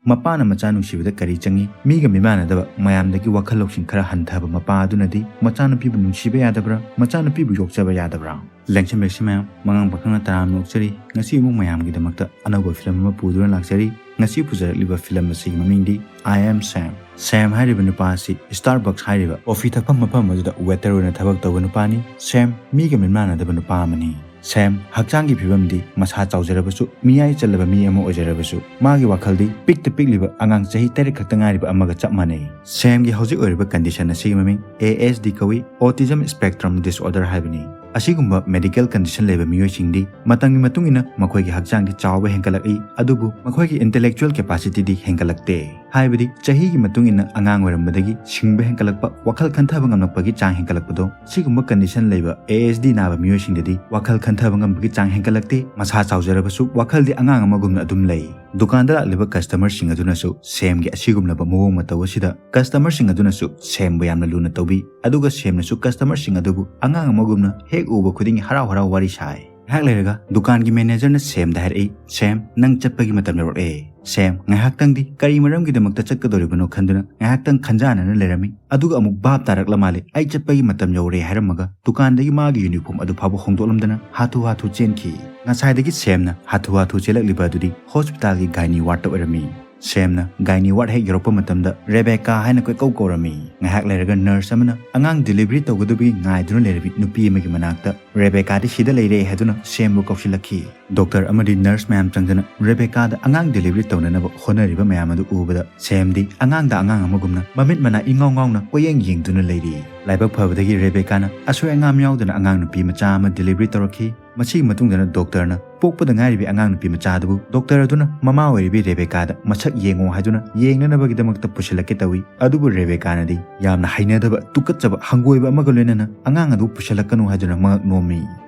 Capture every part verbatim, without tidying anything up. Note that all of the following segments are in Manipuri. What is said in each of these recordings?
ꯃꯄꯥꯅ ꯃꯆꯥ ꯅꯨꯡꯁꯤꯕꯗ ꯀꯔꯤ ꯆꯪꯏ? ꯃꯤꯒ ꯃꯤꯃꯥꯟꯅꯗꯕ, ꯃꯌꯥꯝꯗꯒꯤ ꯋꯥꯈꯜ ꯂꯧꯁꯤꯡ ꯈꯔ ꯍꯟꯊꯕ ꯃꯄꯥ ꯑꯗꯨꯅꯗꯤ ꯃꯆꯥꯅꯨꯄꯤꯕꯨ ꯅꯨꯡꯁꯤꯕ ꯌꯥꯗꯕ꯭ꯔꯥ? ꯃꯆꯥꯅꯨꯄꯤꯕꯨ ꯌꯣꯛꯆꯕ ꯌꯥꯗꯕ꯭ꯔꯥ? ꯂꯦꯡꯁꯟꯕꯤꯔꯁꯤ ꯃꯌꯥꯝ, ꯃꯉꯥꯡ ꯄꯥꯈꯪꯅ ꯇꯔꯥꯝꯅ ꯑꯣꯛꯆꯔꯤ꯫ ꯉꯁꯤ ꯑꯃꯨꯛ ꯃꯌꯥꯝꯒꯤꯗꯃꯛꯇ ꯑꯅꯧꯕ ꯐꯤꯂꯝ ꯑꯃ ꯄꯨꯗꯨꯅ ꯂꯥꯛꯆꯔꯤ꯫ ꯉꯁꯤ ꯄꯨꯖꯔꯛꯂꯤꯕ ꯐꯤꯂꯝ ꯑꯁꯤꯒꯤ ꯃꯃꯤꯡꯗꯤ I Am Sam꯫ ꯁꯦꯝ ꯍꯥꯏꯔꯤꯕ ꯅꯨꯄꯥ ꯑꯁꯤ Starbucks ꯍꯥꯏꯔꯤꯕ ꯀꯣꯐꯤ ꯊꯛꯐꯝ ꯃꯐꯝ ꯑꯗꯨꯗ waiter ꯑꯣꯏꯅ ꯊꯕꯛ ꯇꯧꯕ ꯅꯨꯄꯥꯅꯤ꯫ ꯁꯦꯝ ꯃꯤꯒ ꯃꯤꯃꯥꯟꯅꯗꯕ ꯅꯨꯄꯥ ꯑꯃꯅꯤ꯫ ꯁꯦꯝ ꯍꯛꯆꯥꯡꯒꯤ ꯐꯤꯕꯝꯗꯤ ꯃꯁꯥ ꯆꯥꯎꯖꯔꯕꯁꯨ, ꯃꯤꯌꯥꯏ ꯆꯜꯂꯕ ꯃꯤ ꯑꯃ ꯑꯣꯏꯖꯔꯕꯁꯨ, ꯃꯥꯒꯤ ꯋꯥꯈꯜꯗꯤ ꯄꯤꯛꯇ ꯄꯤꯛꯂꯤꯕ ꯑꯉꯥꯡ ꯆꯍꯤ ꯇꯔꯦꯠ ꯈꯛꯇ ꯉꯥꯏꯔꯤꯕ ꯑꯃꯒ ꯆꯞ ꯃꯥꯟꯅꯩ꯫ ꯁꯦꯝꯒꯤ ꯍꯧꯖꯤꯛ ꯑꯣꯏꯔꯤꯕ condition ꯑꯁꯤꯒꯤ ꯃꯃꯤꯡ A S D ꯀꯧꯏ, Autism Spectrum Disorder ꯍꯥꯏꯕꯅꯤ꯫ ꯑꯁꯤꯒꯨꯝꯕ medical condition ꯂꯩꯕ ꯃꯤꯑꯣꯏꯁꯤꯡꯗꯤ ꯃꯇꯝꯒꯤ ꯃꯇꯨꯡ ꯏꯟꯅ ꯃꯈꯣꯏꯒꯤ ꯍꯛꯆꯥꯡꯗꯤ ꯆꯥꯎꯕ ꯍꯦꯟꯒꯠꯂꯛꯏ, ꯑꯗꯨꯕꯨ ꯃꯈꯣꯏꯒꯤ intellectual capacityꯗꯤ ꯍꯦꯟꯒꯠꯂꯛꯇꯦ꯫ ꯍꯥꯏꯕꯗꯤ ꯆꯍꯤꯒꯤ ꯃꯇꯨꯡ ꯏꯟꯅ ꯑꯉꯥꯡ ꯑꯣꯏꯔꯝꯕꯗꯒꯤ ꯁꯤꯡꯕ ꯍꯦꯟꯒꯠꯂꯛꯄ, ꯋꯥꯈꯜ ꯈꯟꯊꯕ ꯉꯝꯂꯛꯄꯒꯤ ꯆꯥꯡ ꯍꯦꯟꯒꯠꯂꯛꯄꯗꯣ꯫ ꯁꯤꯒꯨꯝꯕ condition ꯂꯩꯕ A S D ꯅꯥꯕ ꯃꯤꯑꯣꯏꯁꯤꯡꯗꯗꯤ ꯋꯥꯈꯜ ꯈꯟꯊꯕ ꯉꯝꯕꯒꯤ ꯆꯥꯡ ꯍꯦꯟꯒꯠꯂꯛꯇꯦ, ꯃꯁꯥ ꯆꯥꯎꯖꯔꯕꯁꯨ ꯋꯥꯈꯜꯗꯤ ꯑꯉꯥꯡ ꯑꯃꯒꯨꯝꯅ ꯑꯗꯨꯝ ꯂꯩ꯫ ꯗꯨꯀꯥꯟꯗ ꯂꯥꯛꯂꯤꯕ customerꯁꯤꯡ ꯑꯗꯨꯅꯁꯨ ꯁꯦꯝꯒꯤ ꯑꯁꯤꯒꯨꯝꯂꯕ ꯃꯑꯣꯡ ꯃꯇꯧ ꯑꯁꯤꯗ customerꯁꯤꯡ ꯑꯗꯨꯅꯁꯨ ꯁꯦꯝꯕꯨ ꯌꯥꯝꯅ ꯂꯨꯅ ꯇꯧꯕꯤ, ꯑꯗꯨꯒ ꯁꯦꯝꯅꯁꯨ customerꯁꯤꯡ ꯑꯗꯨꯕꯨ ꯑꯉꯥꯡ ꯑꯃꯒꯨꯝꯅ ꯍꯦꯛ ꯎꯕ ꯈꯨꯗꯤꯡꯒꯤ ꯍꯔꯥꯎ ꯍꯔꯥꯎ ꯋꯥꯔꯤ ꯁꯥꯏ꯫ ꯉꯥꯏꯍꯥꯛ ꯂꯩꯔꯒ ꯗꯨꯀꯥꯟꯒꯤ managerꯅ ꯁꯦꯝꯗ ꯍꯥꯏꯔꯛꯏ, "ꯁꯦꯝ, ꯅꯪ ꯆꯠꯄꯒꯤ ꯃꯇꯝ ꯌꯧꯔꯛꯑꯦ꯫" ꯁꯦꯝ ꯉꯥꯏꯍꯥꯛꯇꯪꯗꯤ ꯀꯔꯤ ꯃꯔꯝꯒꯤꯗꯃꯛꯇ ꯆꯠꯀꯗꯧꯔꯤꯕꯅꯣ ꯈꯟꯗꯨꯅ ꯉꯥꯏꯍꯥꯛꯇꯪ ꯈꯟꯖꯥꯟꯅꯅ ꯂꯩꯔꯝꯃꯤ꯫ ꯑꯗꯨꯒ ꯑꯃꯨꯛ ꯚꯥꯞ ꯇꯥꯔꯛꯂ ꯃꯥꯜꯂꯦ, ꯑꯩ ꯆꯠꯄꯒꯤ ꯃꯇꯝ ꯌꯧꯔꯦ ꯍꯥꯏꯔꯝꯃꯒ ꯗꯨꯀꯥꯟꯗꯒꯤ ꯃꯥꯒꯤ uniform ꯑꯗꯨ ꯐꯥꯎꯕ ꯍꯣꯡꯗꯣꯛꯂꯝꯗꯅ ꯍꯥꯊꯨ ꯍꯥꯊꯨ ꯆꯦꯟꯈꯤ꯫ ꯉꯁꯥꯏꯗꯒꯤ ꯁꯦꯝꯅ ꯍꯥꯊꯨ ꯍꯥꯊꯨ ꯆꯦꯜꯂꯛꯂꯤꯕ ꯑꯗꯨꯗꯤ hospitalꯒꯤ gynae wardꯇ ꯑꯣꯏꯔꯝꯃꯤ꯫ ꯁꯦꯝꯅ gynae ward ꯍꯦꯛ ꯌꯧꯔꯛꯄ ꯃꯇꯝꯗ ꯔꯦꯕꯦꯀꯥ ꯍꯥꯏꯅ ꯀꯣꯏꯀꯧ ꯀꯧꯔꯝꯃꯤ꯫ ꯉꯥꯏꯍꯥꯛ ꯂꯩꯔꯒ nurse ꯑꯃꯅ ꯑꯉꯥꯡ delivery ꯇꯧꯒꯗꯕꯒꯤ ꯉꯥꯏꯗꯨꯅ ꯂꯩꯔꯕꯤ ꯅꯨꯄꯤ ꯑꯃꯒꯤ ꯃꯅꯥꯛꯇ ꯔꯦꯕꯦꯀꯥꯗꯤ ꯁꯤꯗ ꯂꯩꯔꯦ ꯍꯥꯏꯗꯨꯅ ꯁꯦꯝꯕꯨ ꯀꯧꯁꯤꯜꯂꯛꯈꯤ꯫ Doctor ꯑꯃꯗꯤ nurse ꯃꯌꯥꯝ ꯆꯪꯗꯨꯅ ꯔꯦꯕꯦꯀꯥꯗ ꯑꯉꯥꯡ delivery ꯇꯧꯅꯅꯕ ꯍꯣꯠꯅꯔꯤꯕ ꯃꯌꯥꯝ ꯑꯗꯨ ꯎꯕꯗ ꯁꯦꯝꯗꯤ ꯑꯉꯥꯡꯗ ꯑꯉꯥꯡ ꯑꯃꯒꯨꯝꯅ ꯃꯃꯤꯠ ꯃꯅꯥ ꯏꯉꯥꯎ ꯉꯥꯎꯅ ꯀꯣꯏꯌꯦꯡ ꯌꯦꯡꯗꯨꯅ ꯂꯩꯔꯤ꯫ ꯂꯥꯏꯕꯛ ꯐꯕꯗꯒꯤ ꯔꯦꯕꯦꯀꯥꯅ ꯑꯁꯣꯏ ꯑꯉꯥꯝ ꯌꯥꯎꯗꯅ ꯑꯉꯥꯡ ꯅꯨꯄꯤ ꯃꯆꯥ ꯑꯃ delivery ꯇꯧꯔꯛꯈꯤ꯫ ꯃꯁꯤꯒꯤ ꯃꯇꯨꯡꯗꯅ doctorꯅ ꯄꯣꯛꯄꯗ ꯉꯥꯏꯔꯤꯕꯤ ꯑꯉꯥꯡ ꯅꯨꯄꯤ ꯃꯆꯥ ꯑꯗꯨꯕꯨ doctor ꯑꯗꯨꯅ ꯃꯃꯥ ꯑꯣꯏꯔꯤꯕꯤ ꯔꯦꯕꯦꯀꯥꯗ ꯃꯁꯛ ꯌꯦꯡꯉꯣ ꯍꯥꯏꯗꯨꯅ ꯌꯦꯡꯅꯅꯕꯒꯤꯗꯃꯛꯇ ꯄꯨꯁꯤꯜꯂꯛꯀꯦ ꯇꯧꯏ꯫ ꯑꯗꯨꯕꯨ ꯔꯦꯕꯦꯀꯥꯅꯗꯤ ꯌꯥꯝꯅ ꯍꯩꯅꯗꯕ, ꯇꯨꯀꯠꯆꯕ ꯍꯪꯒꯣꯏꯕ ꯑꯃꯒ ꯂꯣꯏꯅꯅ ꯑꯉꯥꯡ ꯑꯗꯨ ꯄꯨꯁꯤꯜꯂꯛꯀꯅꯨ ꯍꯥꯏꯗꯨꯅ ꯃꯉꯛ ꯅꯣꯝꯃꯤ꯫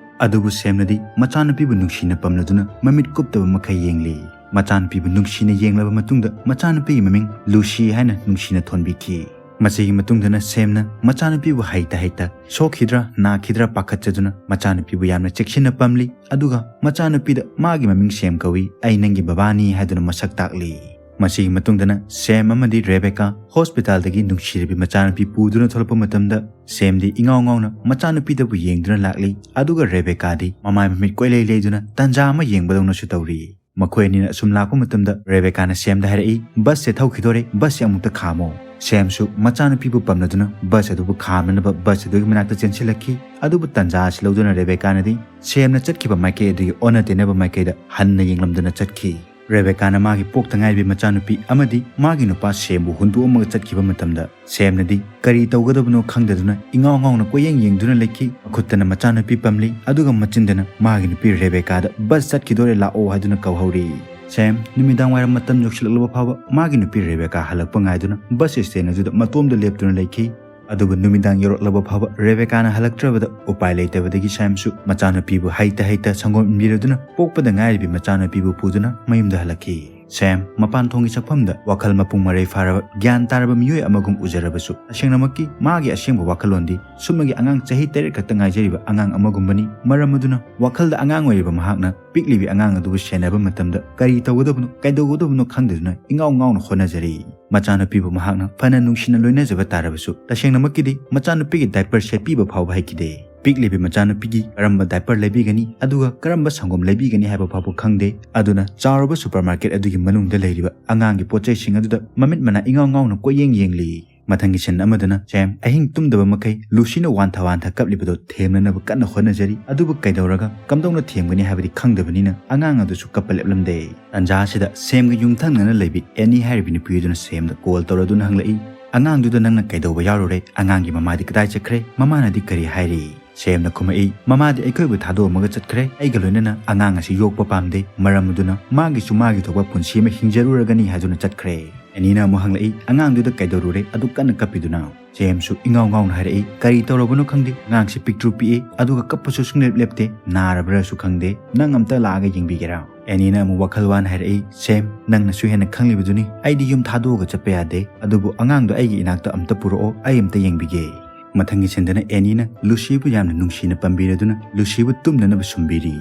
ꯑꯗꯨꯕꯨ ꯁꯦꯝꯅꯗꯤ ꯃꯆꯥꯅꯨꯄꯤꯕꯨ ꯅꯨꯡꯁꯤꯅ ꯄꯝꯂꯗꯨꯅ ꯃꯃꯤꯠ ꯀꯨꯞꯇꯕ ꯃꯈꯩ ꯌꯦꯡꯂꯤ꯫ ꯃꯆꯥꯅꯨꯄꯤꯕꯨ ꯅꯨꯡꯁꯤꯅ ꯌꯦꯡꯂꯕ ꯃꯇꯨꯡꯗ ꯃꯆꯥꯅꯨꯄꯤꯒꯤ ꯃꯃꯤꯡ ꯂꯨꯁꯤ ꯍꯥꯏꯅ ꯅꯨꯡꯁꯤꯅ ꯊꯣꯟꯕꯤꯈꯤ꯫ ꯃꯁꯤꯒꯤ ꯃꯇꯨꯡꯗꯅ ꯁꯦꯝꯅ ꯃꯆꯥꯅꯨꯄꯤꯕꯨ ꯍꯩꯇ ꯍꯩꯇ ꯁꯣꯛꯈꯤꯗ꯭ꯔꯥ ꯅꯥꯈꯤꯗ꯭ꯔꯥ ꯄꯥꯈꯠꯆꯗꯨꯅ ꯃꯆꯥꯅꯨꯄꯤꯕꯨ ꯌꯥꯝꯅ ꯆꯦꯛꯁꯤꯟꯅ ꯄꯝꯂꯤ, ꯑꯗꯨꯒ ꯃꯆꯥꯅꯨꯄꯤꯗ ꯃꯥꯒꯤ ꯃꯃꯤꯡ ꯁꯦꯝ ꯀꯧꯏ, ꯑꯩ ꯅꯪꯒꯤ ꯕꯕꯥꯅꯤ ꯍꯥꯏꯗꯨꯅ ꯃꯁꯛ ꯇꯥꯛꯂꯤ꯫ ꯃꯁꯤꯒꯤ ꯃꯇꯨꯡꯗꯅ ꯁꯦꯝ ꯑꯃꯗꯤ ꯔꯦꯕꯦꯀꯥ ꯍꯣꯁꯄꯤꯇꯥꯜꯗꯒꯤ ꯅꯨꯡꯁꯤꯔꯕꯤ ꯃꯆꯥꯅꯨꯄꯤ ꯄꯨꯗꯨꯅ ꯊꯣꯛꯂꯛꯄ ꯃꯇꯝꯗ, ꯁꯦꯝꯗꯤ ꯏꯉꯥꯎ ꯉꯥꯎꯅ ꯃꯆꯥꯅꯨꯄꯤꯗꯕꯨ ꯌꯦꯡꯗꯨꯅ ꯂꯥꯛꯂꯤ, ꯑꯗꯨꯒ ꯔꯦꯕꯦꯀꯥꯗꯤ ꯃꯃꯥꯏ ꯃꯃꯤꯠ ꯀꯣꯏꯂꯩ ꯂꯩꯗꯨꯅ ꯇꯟꯖꯥ ꯑꯃ ꯌꯦꯡꯕꯗꯧꯅꯁꯨ ꯇꯧꯔꯤ꯫ ꯃꯈꯣꯏ ꯑꯅꯤꯅ ꯑꯁꯨꯝ ꯂꯥꯛꯄ ꯃꯇꯝꯗ ꯔꯦꯕꯦꯀꯥꯅ ꯁꯦꯝꯗ ꯍꯥꯏꯔꯛꯏ, "ꯕꯁꯁꯦ ꯊꯧꯈꯤꯗꯣꯔꯦ, ꯕꯁꯁꯦ ꯑꯃꯨꯛꯇ ꯈꯥꯝꯃꯣ꯫" ꯁꯦꯝꯁꯨ ꯃꯆꯥꯅꯨꯄꯤꯕꯨ ꯄꯝꯅꯗꯨꯅ ꯕꯁ ꯑꯗꯨꯕꯨ ꯈꯥꯝꯅꯅꯕ ꯕꯁ ꯑꯗꯨꯒꯤ ꯃꯅꯥꯛꯇ ꯆꯦꯟꯁꯤꯜꯂꯛꯈꯤ꯫ ꯑꯗꯨꯕꯨ ꯇꯟꯖꯥ ꯑꯁꯤ ꯂꯧꯗꯨꯅ ꯔꯦꯕꯦꯀꯥꯅꯗꯤ ꯁꯦꯝꯅ ꯆꯠꯈꯤꯕ ꯃꯥꯏꯀꯩ ꯑꯗꯨꯒꯤ ꯑꯣꯟꯅ ꯇꯩꯅꯕ ꯃꯥꯏꯀꯩꯗ ꯍꯟꯅ ꯌꯦꯡꯂꯝꯗꯨꯅ ꯆꯠꯈꯤ꯫ ꯔꯦꯕꯦꯀꯥꯅ ꯃꯥꯒꯤ ꯄꯣꯛꯇ ꯉꯥꯏꯔꯤꯕꯤ ꯃꯆꯥꯅꯨꯄꯤ ꯑꯃꯗꯤ ꯃꯥꯒꯤ ꯅꯨꯄꯥ ꯁꯦꯝꯕꯨ ꯍꯨꯟꯗꯣꯛꯑꯝꯃꯒ ꯆꯠꯈꯤꯕ ꯃꯇꯝꯗ, ꯁꯦꯝꯅꯗꯤ ꯀꯔꯤ ꯇꯧꯒꯗꯕꯅꯣ ꯈꯪꯗꯗꯨꯅ ꯏꯉꯥꯎ ꯉꯥꯎꯅ ꯀꯣꯏꯌꯦꯡ ꯌꯦꯡꯗꯨꯅ ꯂꯩꯈꯤ꯫ ꯃꯈꯨꯠꯇꯅ ꯃꯆꯥꯅꯨꯄꯤ ꯄꯝꯂꯤ, ꯑꯗꯨꯒ ꯃꯆꯤꯟꯗꯅ ꯃꯥꯒꯤ ꯅꯨꯄꯤ ꯔꯦꯕꯦꯀꯥꯗ "ꯕꯁ ꯆꯠꯈꯤꯗꯣꯔꯦ, ꯂꯥꯛꯑꯣ" ꯍꯥꯏꯗꯨꯅ ꯀꯧꯍꯧꯔꯤ꯫ ꯁꯦꯝ ꯅꯨꯃꯤꯗꯥꯡ ꯋꯥꯏꯔꯝ ꯃꯇꯝ ꯌꯧꯁꯤꯜꯂꯛꯂꯕ ꯐꯥꯎꯕ ꯃꯥꯒꯤ ꯅꯨꯄꯤ ꯔꯦꯕꯦꯀꯥ ꯍꯜꯂꯛꯄ ꯉꯥꯏꯗꯨꯅ ꯕꯁ ꯁ꯭ꯇꯦꯟ ꯑꯗꯨꯗ ꯃꯇꯣꯝꯗ ꯂꯦꯞꯇꯨꯅ ꯂꯩꯈꯤ꯫ ꯑꯗꯨꯕꯨ ꯅꯨꯃꯤꯗꯥꯡ ꯌꯧꯔꯛꯂꯕ ꯐꯥꯎꯕ ꯔꯦꯕꯦꯀꯥꯅ ꯍꯜꯂꯛꯇ꯭ꯔꯕꯗ, ꯎꯄꯥꯏ ꯂꯩꯇꯕꯗꯒꯤ ꯁꯦꯝꯁꯨ ꯃꯆꯥꯅꯨꯄꯤꯕꯨ ꯍꯩꯇ ꯍꯩꯇ ꯁꯪꯒꯣꯝ ꯏꯟꯕꯤꯔꯗꯨꯅ ꯄꯣꯛꯄꯗ ꯉꯥꯏꯔꯤꯕꯤ ꯃꯆꯥꯅꯨꯄꯤꯕꯨ ꯄꯨꯗꯨꯅ ꯃꯌꯨꯝꯗ ꯍꯜꯂꯛꯈꯤ꯫ ꯁꯦꯝ ꯃꯄꯥꯟ ꯊꯣꯡꯒꯤ ꯁꯛꯐꯝꯗ ꯋꯥꯈꯜ ꯃꯄꯨꯡ ꯃꯔꯩ ꯐꯥꯔꯕ, ꯒ꯭ꯌꯥꯟ ꯇꯥꯔꯕ ꯃꯤꯑꯣꯏ ꯑꯃꯒꯨꯝ ꯎꯖꯔꯕꯁꯨ, ꯇꯁꯦꯡꯅꯃꯛꯀꯤ ꯃꯥꯒꯤ ꯑꯁꯦꯡꯕ ꯋꯥꯈꯜꯂꯣꯟꯗꯤ ꯁꯨꯞꯅꯒꯤ ꯑꯉꯥꯡ ꯆꯍꯤ ꯇꯔꯦꯠ ꯈꯛꯇ ꯉꯥꯏꯖꯔꯤꯕ ꯑꯉꯥꯡ ꯑꯃꯒꯨꯝꯕꯅꯤ꯫ ꯃꯔꯝ ꯑꯗꯨꯅ ꯋꯥꯈꯜꯗ ꯑꯉꯥꯡ ꯑꯣꯏꯔꯤꯕ ꯃꯍꯥꯛꯅ ꯄꯤꯛꯂꯤꯕꯤ ꯑꯉꯥꯡ ꯑꯗꯨꯕꯨ ꯁꯦꯟꯅꯕ ꯃꯇꯝꯗ ꯀꯔꯤ ꯇꯧꯒꯗꯕꯅꯣ, ꯀꯩꯗꯧꯒꯗꯕꯅꯣ ꯈꯪꯗꯗꯨꯅ ꯏꯉꯥꯎ ꯉꯥꯎꯅ ꯍꯣꯠꯅꯖꯔꯤ꯫ ꯃꯆꯥꯅꯨꯄꯤꯕꯨ ꯃꯍꯥꯛꯅ ꯐꯅ ꯅꯨꯡꯁꯤꯅ ꯂꯣꯏꯅꯖꯕ ꯇꯥꯔꯕꯁꯨ, ꯇꯁꯦꯡꯅꯃꯛꯀꯤꯗꯤ ꯃꯆꯥꯅꯨꯄꯤꯒꯤ ꯗꯥꯏꯄꯔ ꯁꯦꯠꯄꯤꯕ ꯐꯥꯎꯕ ꯍꯩꯈꯤꯗꯦ꯫ ꯄꯤꯛꯂꯤꯕꯤ ꯃꯆꯥꯅꯨꯄꯤꯒꯤ ꯀꯔꯝꯕ ꯗꯥꯏꯄꯔ ꯂꯩꯕꯤꯒꯅꯤ, ꯑꯗꯨꯒ ꯀꯔꯝꯕ ꯁꯪꯒꯣꯝ ꯂꯩꯕꯤꯒꯅꯤ ꯍꯥꯏꯕ ꯐꯥꯎꯕ ꯈꯪꯗꯦ꯫ ꯑꯗꯨꯅ ꯆꯥꯎꯔꯕ ꯁꯨꯄꯔꯃꯥꯔꯀꯦꯠ ꯑꯗꯨꯒꯤ ꯃꯅꯨꯡꯗ ꯂꯩꯔꯤꯕ ꯑꯉꯥꯡꯒꯤ ꯄꯣꯠꯆꯩꯁꯤꯡ ꯑꯗꯨꯗ ꯃꯃꯤꯠ ꯃꯅꯥ ꯏꯉꯥꯎ ꯉꯥꯎꯅ ꯀꯣꯏꯌꯦꯡ ꯌꯦꯡꯂꯤ꯫ ꯃꯊꯪꯒꯤ ꯁꯤꯟ ꯑꯃꯗꯅ ꯁꯦꯝ ꯑꯍꯤꯡ ꯇꯨꯝꯗꯕ ꯃꯈꯩ ꯂꯨꯁꯤꯅ ꯋꯥꯟꯊ ꯋꯥꯟꯊ ꯀꯞꯂꯤꯕꯗꯨ ꯊꯦꯝꯅꯅꯕ ꯀꯟꯅ ꯍꯣꯠꯅꯖꯔꯤ꯫ ꯑꯗꯨꯕꯨ ꯀꯩꯗꯧꯔꯒ, ꯀꯝꯗꯧꯅ ꯊꯦꯝꯒꯅꯤ ꯍꯥꯏꯕꯗꯤ ꯈꯪꯗꯕꯅꯤꯅ ꯑꯉꯥꯡ ꯑꯗꯨꯁꯨ ꯀꯞꯄ ꯂꯦꯞꯂꯝꯗꯦ꯫ ꯇꯟꯖꯥ ꯑꯁꯤꯗ ꯁꯦꯝꯒ ꯌꯨꯝꯊꯪꯅꯅ ꯂꯩꯕꯤ ꯑꯦꯅꯤ ꯍꯥꯏꯔꯤꯕꯤ ꯅꯨꯄꯤ ꯑꯗꯨꯅ ꯁꯦꯝꯗ ꯀꯣꯜ ꯇꯧꯔꯗꯨꯅ ꯍꯪꯂꯛꯏ, "ꯑꯉꯥꯡꯗꯨꯗ ꯅꯪꯅ ꯀꯩꯗꯧꯕ ꯌꯥꯎꯔꯨꯔꯦ? ꯑꯉꯥꯡꯒꯤ ꯃꯃꯥꯗꯤ ꯀꯗꯥꯏ ꯆꯠꯈ꯭ꯔꯦ? ꯃꯃꯥꯅꯗꯤ ꯀꯔꯤ ꯍꯥꯏꯔꯤ?" ꯁꯦꯝꯅ ꯈꯨꯝꯃꯛꯏ, "ꯃꯃꯥꯗꯤ ꯑꯩꯈꯣꯏꯕꯨ ꯊꯥꯗꯣꯛꯑꯝꯃꯒ ꯆꯠꯈ꯭ꯔꯦ꯫ ꯑꯩꯒ ꯂꯣꯏꯅꯅ ꯑꯉꯥꯡ ꯑꯁꯤ ꯌꯣꯛꯄ ꯄꯥꯝꯗꯦ꯫ ꯃꯔꯝ ꯑꯗꯨꯅ ꯃꯥꯒꯤꯁꯨ ꯃꯥꯒꯤ ꯊꯣꯛꯄ ꯄꯨꯟꯁꯤ ꯑꯃ ꯍꯤꯡꯖꯔꯨꯔꯒꯅꯤ" ꯍꯥꯏꯗꯨꯅ ꯆꯠꯈ꯭ꯔꯦ꯫ ꯑꯦꯅꯤꯅ ꯑꯃꯨꯛ ꯍꯪꯂꯛꯏ, "ꯑꯉꯥꯡꯗꯨꯗ ꯀꯩꯗꯧꯔꯨꯔꯦ ꯑꯗꯨ ꯀꯟꯅ ꯀꯞꯄꯤꯗꯨꯅ?" ꯁꯦꯝꯁꯨ ꯏꯉꯥꯎ ꯉꯥꯎꯅ ꯍꯥꯏꯔꯛꯏ, "ꯀꯔꯤ ꯇꯧꯔꯕꯅꯣ ꯈꯪꯗꯦ, ꯑꯉꯥꯡꯁꯤ ꯄꯤꯛꯇ꯭ꯔꯨ ꯄꯤꯛꯏ, ꯑꯗꯨꯒ ꯀꯞꯄꯁꯨ ꯁꯨꯡꯂꯦꯞ ꯂꯦꯞꯇꯦ꯫ ꯅꯥꯔꯕ꯭ꯔꯥꯁꯨ ꯈꯪꯗꯦ꯫ ꯅꯪ ꯑꯝꯇ ꯂꯥꯛꯑꯒ ꯌꯦꯡꯕꯤꯒꯦꯔꯥ?" ꯑꯦꯅꯤꯅ ꯑꯃꯨꯛ ꯋꯥꯈꯜ ꯋꯥꯅ ꯍꯥꯏꯔꯛꯏ, "ꯁꯦꯝ, ꯅꯪꯅꯁꯨ ꯍꯦꯟꯅ ꯈꯪꯂꯤꯕꯗꯨꯅꯤ, ꯑꯩꯗꯤ ꯌꯨꯝ ꯊꯥꯗꯣꯛꯑꯒ ꯆꯠꯄ ꯌꯥꯗꯦ꯫ ꯑꯗꯨꯕꯨ ꯑꯉꯥꯡꯗꯣ ꯑꯩꯒꯤ ꯏꯅꯥꯛꯇ ꯑꯝꯇ ꯄꯨꯔꯛꯑꯣ, ꯑꯩ ꯑꯝꯇ ꯌꯦꯡꯕꯤꯒꯦ꯫" ꯃꯊꯪꯒꯤ ꯁꯤꯟꯗꯅ ꯑꯦꯅꯤꯅ ꯂꯨꯁꯤꯕꯨ ꯌꯥꯝꯅ ꯅꯨꯡꯁꯤꯅ ꯄꯥꯝꯕꯤꯔꯗꯨꯅ ꯂꯨꯁꯤꯕꯨ ꯇꯨꯝꯅꯅꯕ ꯁꯨꯝꯕꯤꯔꯤ꯫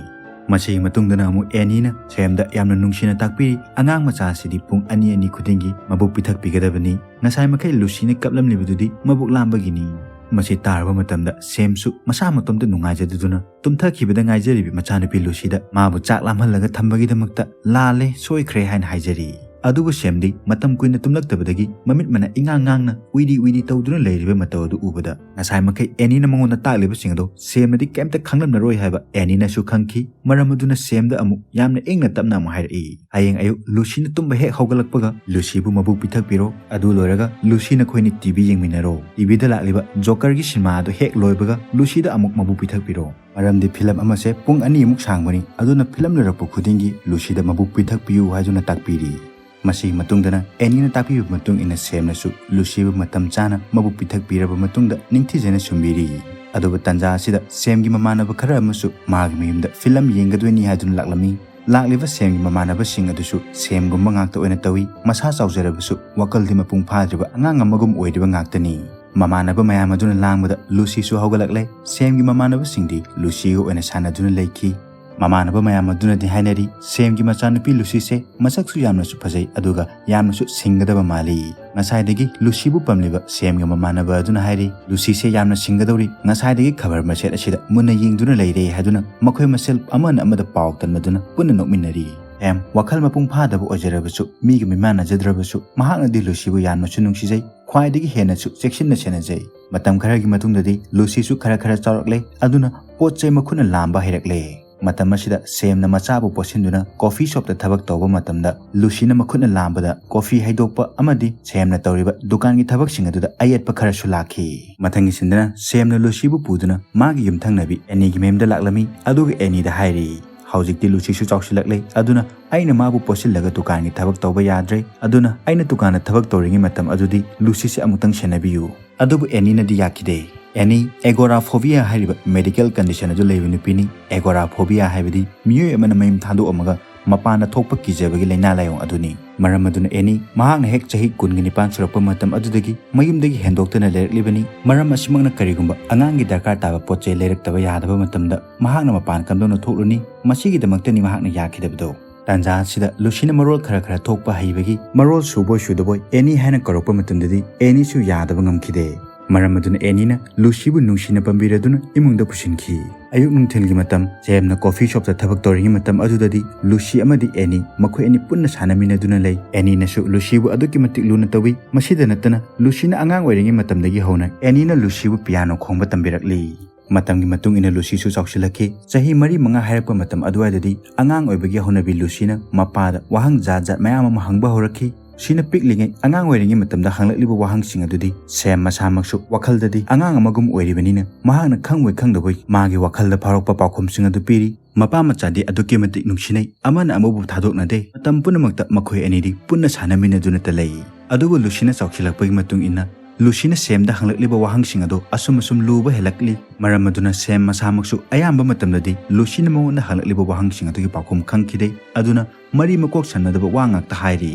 ꯃꯁꯤꯒꯤ ꯃꯇꯨꯡꯗꯅ ꯑꯃꯨꯛ ꯑꯦꯅꯤꯅ ꯁꯦꯝꯗ ꯌꯥꯝꯅ ꯅꯨꯡꯁꯤꯅ ꯇꯥꯛꯄꯤꯔꯤ, "ꯑꯉꯥꯡ ꯃꯆꯥꯁꯤꯗꯤ ꯄꯨꯡ ꯑꯅꯤ ꯑꯅꯤ ꯈꯨꯗꯤꯡꯒꯤ ꯃꯕꯨꯛ ꯄꯤꯊꯛꯄꯤꯒꯗꯕꯅꯤ꯫ ꯉꯁꯥꯏ ꯃꯈꯩ ꯂꯨꯁꯤꯅ ꯀꯞꯂꯝꯂꯤꯕꯗꯨꯗꯤ ꯃꯕꯨꯛ ꯂꯥꯝꯕꯒꯤꯅꯤ꯫ ꯃꯁꯤ ꯇꯥꯔꯕ ꯃꯇꯝꯗ ꯁꯦꯝꯁꯨ ꯃꯁꯥ ꯃꯇꯣꯝꯇ ꯅꯨꯡꯉꯥꯏꯖꯗꯗꯨꯅ ꯇꯨꯝꯊꯈꯤꯕꯗ ꯉꯥꯏꯖꯔꯤꯕꯤ ꯃꯆꯥꯅꯨꯄꯤ ꯂꯨꯁꯤꯗ ꯃꯥꯕꯨ ꯆꯥꯛ ꯂꯥꯝꯍꯜꯂꯒ ꯊꯝꯕꯒꯤꯗꯃꯛꯇ ꯂꯥꯜꯂꯦ, ꯁꯣꯏꯈ꯭ꯔꯦ ꯍꯥꯏꯅ ꯍꯥꯏꯖꯔꯤ꯫ ꯑꯗꯨꯕꯨ ꯁꯦꯝꯗꯤ ꯃꯇꯝ ꯀꯨꯏꯅ ꯇꯨꯝꯂꯛꯇꯕꯗꯒꯤ ꯃꯃꯤꯠ ꯃꯅꯥ ꯏꯉꯥꯡ ꯉꯥꯡꯅ ꯎꯏꯔꯤ ꯎꯏꯔꯤ ꯇꯧꯗꯨꯅ ꯂꯩꯔꯤꯕ ꯃꯇꯧ ꯑꯗꯨ ꯎꯕꯗ ꯉꯁꯥꯏ ꯃꯈꯩ ꯑꯦꯅꯤꯅ ꯃꯉꯣꯟꯗ ꯇꯥꯛꯂꯤꯕꯁꯤꯡ ꯑꯗꯨ ꯁꯦꯝꯅꯗꯤ ꯀꯩꯝꯇ ꯈꯪꯂꯝꯂꯔꯣꯏ ꯍꯥꯏꯕ ꯑꯦꯅꯤꯅꯁꯨ ꯈꯪꯈꯤ꯫ ꯃꯔꯝ ꯑꯗꯨꯅ ꯁꯦꯝꯗ ꯑꯃꯨꯛ ꯌꯥꯝꯅ ꯏꯪꯅ ꯇꯞꯅ ꯑꯃꯨꯛ ꯍꯥꯏꯔꯛꯏ, "ꯍꯌꯦꯡ ꯑꯌꯨꯛ ꯂꯨꯁꯤꯅ ꯇꯨꯝꯕ ꯍꯦꯛ ꯍꯧꯒꯠꯂꯛꯄꯒ ꯂꯨꯁꯤꯕꯨ ꯃꯕꯨꯛ ꯄꯤꯊꯛꯄꯤꯔꯣ꯫ ꯑꯗꯨ ꯂꯣꯏꯔꯒ ꯂꯨꯁꯤ ꯅꯈꯣꯏꯅꯤ ꯇꯤꯚꯤ ꯌꯦꯡꯃꯤꯟꯅꯔꯣ꯫ ꯇꯤꯚꯤꯗ ꯂꯥꯛꯂꯤꯕ ꯖꯣꯀꯔꯒꯤ ꯁꯤꯅꯦꯃꯥ ꯑꯗꯨ ꯍꯦꯛ ꯂꯣꯏꯕꯒ ꯂꯨꯁꯤꯗ ꯑꯃꯨꯛ ꯃꯕꯨꯛ ꯄꯤꯊꯛꯄꯤꯔꯣ꯫ ꯃꯔꯝꯗꯤ ꯐꯤꯂꯝ ꯑꯃꯁꯦ ꯄꯨꯡ ꯑꯅꯤꯃꯨꯛ ꯁꯥꯡꯕꯅꯤ, ꯑꯗꯨꯅ ꯐꯤꯂꯝ ꯂꯣꯏꯔꯛꯄ ꯈꯨꯗꯤꯡꯒꯤ ꯂꯨꯁꯤꯗ ꯃꯕꯨꯛ ꯄꯤꯊꯛꯄꯤꯌꯨ" ꯍꯥꯏꯗꯨꯅ ꯇꯥꯛꯄꯤꯔꯤ꯫ ꯃꯁꯤꯒꯤ ꯃꯇꯨꯡꯗꯅ ꯑꯦꯅꯤꯅ ꯇꯥꯛꯄꯤꯕ ꯃꯇꯨꯡ ꯏꯟꯅ ꯁꯦꯝꯅꯁꯨ ꯂꯨꯁꯤꯕꯨ ꯃꯇꯝ ꯆꯥꯅ ꯃꯕꯨꯛ ꯄꯤꯊꯛꯄꯤꯔꯕ ꯃꯇꯨꯡꯗ ꯅꯤꯡꯊꯤꯖꯅ ꯁꯨꯝꯕꯤꯔꯤ꯫ ꯑꯗꯨꯕꯨ ꯇꯟꯖꯥ ꯑꯁꯤꯗ ꯁꯦꯝꯒꯤ ꯃꯃꯥꯟꯅꯕ ꯈꯔ ꯑꯃꯁꯨ ꯃꯥꯒꯤ ꯃꯌꯨꯝꯗ ꯐꯤꯂꯝ ꯌꯦꯡꯒꯗꯣꯏꯅꯤ ꯍꯥꯏꯗꯨꯅ ꯂꯥꯛꯂꯝꯃꯤ꯫ ꯂꯥꯛꯂꯤꯕ ꯁꯦꯝꯒꯤ ꯃꯃꯥꯟꯅꯕꯁꯤꯡ ꯑꯗꯨꯁꯨ ꯁꯦꯝꯒꯨꯝꯕ ꯉꯥꯛꯇ ꯑꯣꯏꯅ ꯇꯧꯏ꯫ ꯃꯁꯥ ꯆꯥꯎꯖꯔꯕꯁꯨ ꯋꯥꯈꯜꯗꯤ ꯃꯄꯨꯡ ꯐꯥꯗ꯭ꯔꯤꯕ ꯑꯉꯥꯡ ꯑꯃꯒꯨꯝ ꯑꯣꯏꯔꯤꯕ ꯉꯥꯛꯇꯅꯤ꯫ ꯃꯃꯥꯟꯅꯕ ꯃꯌꯥꯝ ꯑꯗꯨꯅ ꯂꯥꯡꯕꯗ ꯂꯨꯁꯤꯁꯨ ꯍꯧꯒꯠꯂꯛꯂꯦ꯫ ꯁꯦꯝꯒꯤ ꯃꯃꯥꯟꯅꯕꯁꯤꯡꯗꯤ ꯂꯨꯁꯤꯒ ꯑꯣꯏꯅ ꯁꯥꯟꯅꯗꯨꯅ ꯂꯩꯈꯤ꯫ ꯃꯃꯥꯟꯅꯕ ꯃꯌꯥꯝ ꯑꯗꯨꯅꯗꯤ ꯍꯥꯏꯅꯔꯤ, "ꯁꯦꯝꯒꯤ ꯃꯆꯥꯅꯨꯄꯤ ꯂꯨꯁꯤꯁꯦ ꯃꯁꯛꯁꯨ ꯌꯥꯝꯅꯁꯨ ꯐꯖꯩ, ꯑꯗꯨꯒ ꯌꯥꯝꯅꯁꯨ ꯁꯤꯡꯒꯗꯕ ꯃꯥꯜꯂꯤ"꯫ ꯉꯁꯥꯏꯗꯒꯤ ꯂꯨꯁꯤꯕꯨ ꯄꯝꯂꯤꯕ ꯁꯦꯝꯒꯤ ꯃꯃꯥꯟꯅꯕ ꯑꯗꯨꯅ ꯍꯥꯏꯔꯤ, "ꯂꯨꯁꯤꯁꯦ ꯌꯥꯝꯅ ꯁꯤꯡꯒꯗꯧꯔꯤ, ꯉꯁꯥꯏꯗꯒꯤ ꯈꯕꯔ ꯃꯆꯦꯠ ꯑꯁꯤꯗ ꯃꯨꯟꯅ ꯌꯦꯡꯗꯨꯅ ꯂꯩꯔꯦ" ꯍꯥꯏꯗꯨꯅ ꯃꯈꯣꯏ ꯃꯁꯦꯜ ꯑꯃꯅ ꯑꯃꯗ ꯄꯥꯎ ꯇꯝꯅꯗꯨꯅ ꯄꯨꯟꯅ ꯅꯣꯛꯃꯤꯟꯅꯔꯤ꯫ ꯁꯦꯝ ꯋꯥꯈꯜ ꯃꯄꯨꯡ ꯐꯥꯗꯕ ꯑꯣꯏꯖꯔꯕꯁꯨ, ꯃꯤꯒ ꯃꯤꯃꯥꯟꯅꯖꯗ꯭ꯔꯕꯁꯨ, ꯃꯍꯥꯛꯅꯗꯤ ꯂꯨꯁꯤꯕꯨ ꯌꯥꯝꯅꯁꯨ ꯅꯨꯡꯁꯤꯖꯩ, ꯈ꯭ꯋꯥꯏꯗꯒꯤ ꯍꯦꯟꯅꯁꯨ ꯆꯦꯛꯁꯤꯟꯅ ꯁꯦꯟꯅꯖꯩ꯫ ꯃꯇꯝ ꯈꯔꯒꯤ ꯃꯇꯨꯡꯗꯗꯤ ꯂꯨꯁꯤꯁꯨ ꯈꯔ ꯈꯔ ꯆꯥꯎꯔꯛꯂꯦ, ꯑꯗꯨꯅ ꯄꯣꯠ ꯆꯩ ꯃꯈꯨꯠꯅ ꯂꯥꯝꯕ ꯍꯩꯔꯛꯂꯦ꯫ ꯃꯇꯝ ꯑꯁꯤꯗ ꯁꯦꯝꯅ ꯃꯆꯥꯕꯨ ꯄꯣꯠꯁꯤꯟꯗꯨꯅ ꯀꯣꯐꯤ ꯁꯣꯞꯇ ꯊꯕꯛ ꯇꯧꯕ ꯃꯇꯝꯗ ꯂꯨꯁꯤꯅ ꯃꯈꯨꯠꯅ ꯂꯥꯝꯕꯗ ꯀꯣꯐꯤ ꯍꯩꯗꯣꯛꯄ ꯑꯃꯗꯤ ꯁꯦꯝꯅ ꯇꯧꯔꯤꯕ ꯗꯨꯀꯥꯟꯒꯤ ꯊꯕꯛꯁꯤꯡ ꯑꯗꯨꯗ ꯑꯌꯦꯠꯄ ꯈꯔꯁꯨ ꯂꯥꯛꯈꯤ꯫ ꯃꯊꯪꯒꯤ ꯁꯤꯟꯗꯅ ꯁꯦꯝꯅ ꯂꯨꯁꯤꯕꯨ ꯄꯨꯗꯨꯅ ꯃꯥꯒꯤ ꯌꯨꯝꯊꯪꯅꯕꯤ ꯑꯦꯅꯤꯒꯤ ꯃꯌꯨꯝꯗ ꯂꯥꯛꯂꯝꯃꯤ, ꯑꯗꯨꯒ ꯑꯦꯅꯤꯗ ꯍꯥꯏꯔꯤ, "ꯍꯧꯖꯤꯛꯇꯤ ꯂꯨꯁꯤꯁꯨ ꯆꯥꯎꯁꯤꯜꯂꯛꯂꯦ, ꯑꯗꯨꯅ ꯑꯩꯅ ꯃꯥꯕꯨ ꯄꯣꯠꯁꯤꯜꯂꯒ ꯗꯨꯀꯥꯟꯒꯤ ꯊꯕꯛ ꯇꯧꯕ ꯌꯥꯗ꯭ꯔꯦ, ꯑꯗꯨꯅ ꯑꯩꯅ ꯗꯨꯀꯥꯟꯗ ꯊꯕꯛ ꯇꯧꯔꯤꯉꯩ ꯃꯇꯝ ꯑꯗꯨꯗꯤ ꯂꯨꯁꯤꯁꯦ ꯑꯃꯨꯛꯇꯪ ꯁꯦꯟꯅꯕꯤꯌꯨ"꯫ ꯑꯗꯨꯕꯨ ꯑꯦꯅꯤꯅꯗꯤ ꯌꯥꯈꯤꯗꯦ꯫ ꯑꯦꯅꯤ ꯑꯦꯒꯣꯔꯥꯐꯣꯕꯤꯌꯥ ꯍꯥꯏꯔꯤꯕ ꯃꯦꯗꯤꯀꯦꯜ ꯀꯟꯗꯤꯁꯟ ꯑꯗꯨ ꯂꯩꯕ ꯅꯨꯄꯤꯅꯤ꯫ ꯑꯦꯒꯣꯔꯥꯐꯣꯕꯤꯌꯥ ꯍꯥꯏꯕꯗꯤ ꯃꯤꯑꯣꯏ ꯑꯃꯅ ꯃꯌꯨꯝ ꯊꯥꯗꯣꯛꯑꯝꯃꯒ ꯃꯄꯥꯟꯗ ꯊꯣꯛꯄ ꯀꯤꯖꯕꯒꯤ ꯂꯥꯏꯅꯥ ꯂꯥꯏꯑꯣꯡ ꯑꯗꯨꯅꯤ꯫ ꯃꯔꯝ ꯑꯗꯨꯅ ꯑꯦꯅꯤ ꯃꯍꯥꯛꯅ ꯍꯦꯛ ꯆꯍꯤ ꯀꯨꯟꯒ ꯅꯤꯄꯥꯟ ꯁꯨꯔꯛꯄ ꯃꯇꯝ ꯑꯗꯨꯗꯒꯤ ꯃꯌꯨꯝꯗꯒꯤ ꯍꯦꯟꯗꯣꯛꯇꯅ ꯂꯩꯔꯛꯂꯤꯕꯅꯤ꯫ ꯃꯔꯝ ꯑꯁꯤꯃꯛꯅ ꯀꯔꯤꯒꯨꯝꯕ ꯑꯉꯥꯡꯒꯤ ꯗꯔꯀꯥꯔ ꯇꯥꯕ ꯄꯣꯠ ꯆꯩ ꯂꯩꯔꯛꯇꯕ ꯌꯥꯗꯕ ꯃꯇꯝꯗ ꯃꯍꯥꯛꯅ ꯃꯄꯥꯟ ꯀꯝꯗꯧꯅ ꯊꯣꯛꯂꯨꯅꯤ? ꯃꯁꯤꯒꯤꯗꯃꯛꯇꯅꯤ ꯃꯍꯥꯛꯅ ꯌꯥꯈꯤꯗꯕꯗꯣ꯫ ꯇꯥꯟꯖꯥ ꯑꯁꯤꯗ ꯂꯨꯁꯤꯅ ꯃꯔꯣꯜ ꯈꯔ ꯈꯔ ꯊꯣꯛꯄ ꯍꯩꯕꯒꯤ ꯃꯔꯣꯜ ꯁꯨꯕꯣꯏ ꯁꯨꯗꯕꯣꯏ ꯑꯦꯅꯤ ꯍꯥꯏꯅ ꯀꯧꯔꯛꯄ ꯃꯇꯝꯗꯗꯤ ꯑꯦꯅꯤꯁꯨ ꯌꯥꯗꯕ ꯉꯝꯈꯤꯗꯦ꯫ ꯃꯔꯝ ꯑꯗꯨꯅ ꯑꯦꯅꯤꯅ ꯂꯨꯁꯤꯕꯨ ꯅꯨꯡꯁꯤꯅ ꯄꯝꯕꯤꯔꯗꯨꯅ ꯏꯃꯨꯡꯗ ꯄꯨꯁꯤꯟꯈꯤ꯫ ꯑꯌꯨꯛ ꯅꯨꯡꯊꯤꯜꯒꯤ ꯃꯇꯝ ꯁꯦꯝꯅ ꯀꯣꯐꯤ ꯁꯣꯞꯇ ꯊꯕꯛ ꯇꯧꯔꯤꯉꯩ ꯃꯇꯝ ꯑꯗꯨꯗꯗꯤ ꯂꯨꯁꯤ ꯑꯃꯗꯤ ꯑꯦꯅꯤ ꯃꯈꯣꯏ ꯑꯅꯤ ꯄꯨꯟꯅ ꯁꯥꯟꯅꯃꯤꯟꯅꯗꯨꯅ ꯂꯩ꯫ ꯑꯦꯅꯤꯅꯁꯨ ꯂꯨꯁꯤꯕꯨ ꯑꯗꯨꯛꯀꯤ ꯃꯇꯤꯛ ꯂꯨꯅ ꯇꯧꯏ꯫ ꯃꯁꯤꯗ ꯅꯠꯇꯅ ꯂꯨꯁꯤꯅ ꯑꯉꯥꯡ ꯑꯣꯏꯔꯤꯉꯩ ꯃꯇꯝꯗꯒꯤ ꯍꯧꯅ ꯑꯦꯅꯤꯅ ꯂꯨꯁꯤꯕꯨ ꯄꯤꯌꯥꯅꯣ ꯈꯣꯡꯕ ꯇꯝꯕꯤꯔꯛꯂꯤ꯫ ꯃꯇꯝꯒꯤ ꯃꯇꯨꯡ ꯏꯟꯅ ꯂꯨꯁꯤꯁꯨ ꯆꯥꯎꯁꯤꯜꯂꯛꯈꯤ꯫ ꯆꯍꯤ ꯃꯔꯤ ꯃꯉꯥ ꯍꯥꯏꯔꯛꯄ ꯃꯇꯝ ꯑꯗꯨꯋꯥꯏꯗꯗꯤ ꯑꯉꯥꯡ ꯑꯣꯏꯕꯒꯤ ꯍꯧꯅꯕꯤ ꯂꯨꯁꯤꯅ ꯃꯄꯥꯗ ꯋꯥꯍꯪ ꯖꯥꯠ ꯖꯥꯠ ꯃꯌꯥꯝ ꯑꯃ ꯍꯪꯕ ꯍꯧꯔꯛꯈꯤ꯫ ꯂꯨꯁꯤꯅ ꯄꯤꯛꯂꯤꯉꯩ ꯑꯉꯥꯡ ꯑꯣꯏꯔꯤꯉꯩ ꯃꯇꯝꯗ ꯍꯪꯂꯛꯂꯤꯕ ꯋꯥꯍꯪꯁꯤꯡ ꯑꯗꯨꯗꯤ ꯁꯦꯝ ꯃꯁꯥꯃꯛꯁꯨ ꯋꯥꯈꯜꯗꯗꯤ ꯑꯉꯥꯡ ꯑꯃꯒꯨꯝ ꯑꯣꯏꯔꯤꯕꯅꯤꯅ ꯃꯍꯥꯛꯅ ꯈꯪꯕꯣꯏ ꯈꯪꯗꯕꯣꯏ ꯃꯥꯒꯤ ꯋꯥꯈꯜꯗ ꯐꯥꯎꯔꯛꯄ ꯄꯥꯎꯈꯨꯝꯁꯤꯡ ꯑꯗꯨ ꯄꯤꯔꯤ꯫ ꯃꯄꯥ ꯃꯆꯥꯗꯤ ꯑꯗꯨꯛꯀꯤ ꯃꯇꯤꯛ ꯅꯨꯡꯁꯤꯅꯩ, ꯑꯃꯅ ꯑꯃꯕꯨ ꯊꯥꯗꯣꯛꯅꯗꯦ꯫ ꯃꯇꯝ ꯄꯨꯝꯅꯃꯛꯇ ꯃꯈꯣꯏ ꯑꯅꯤꯗꯤ ꯄꯨꯟꯅ ꯁꯥꯟꯅꯃꯤꯟꯅꯗꯨꯅꯇ ꯂꯩ꯫ ꯑꯗꯨꯕꯨ ꯂꯨꯁꯤꯅ ꯆꯥꯎꯁꯤꯜꯂꯛꯄꯒꯤ ꯃꯇꯨꯡ ꯏꯟꯅ ꯂꯨꯁꯤꯅ ꯁꯦꯝꯗ ꯍꯪꯂꯛꯂꯤꯕ ꯋꯥꯍꯪꯁꯤꯡ ꯑꯗꯨ ꯑꯁꯨꯝ ꯑꯁꯨꯝ ꯂꯨꯕ ꯍꯦꯜꯂꯛꯂꯤ꯫ ꯃꯔꯝ ꯑꯗꯨꯅ ꯁꯦꯝ ꯃꯁꯥꯃꯛꯁꯨ ꯑꯌꯥꯝꯕ ꯃꯇꯝꯗꯗꯤ ꯂꯨꯁꯤꯅ ꯃꯉꯣꯟꯗ ꯍꯪꯂꯛꯂꯤꯕ ꯋꯥꯍꯪꯁꯤꯡ ꯑꯗꯨꯒꯤ ꯄꯥꯎꯈꯨꯝ ꯈꯪꯈꯤꯗꯦ꯫ ꯑꯗꯨꯅ ꯃꯔꯤ ꯃꯀꯣꯛ ꯁꯝꯅꯗꯕ ꯋꯥ ꯉꯥꯛꯇ ꯍꯥꯏꯔꯤ꯫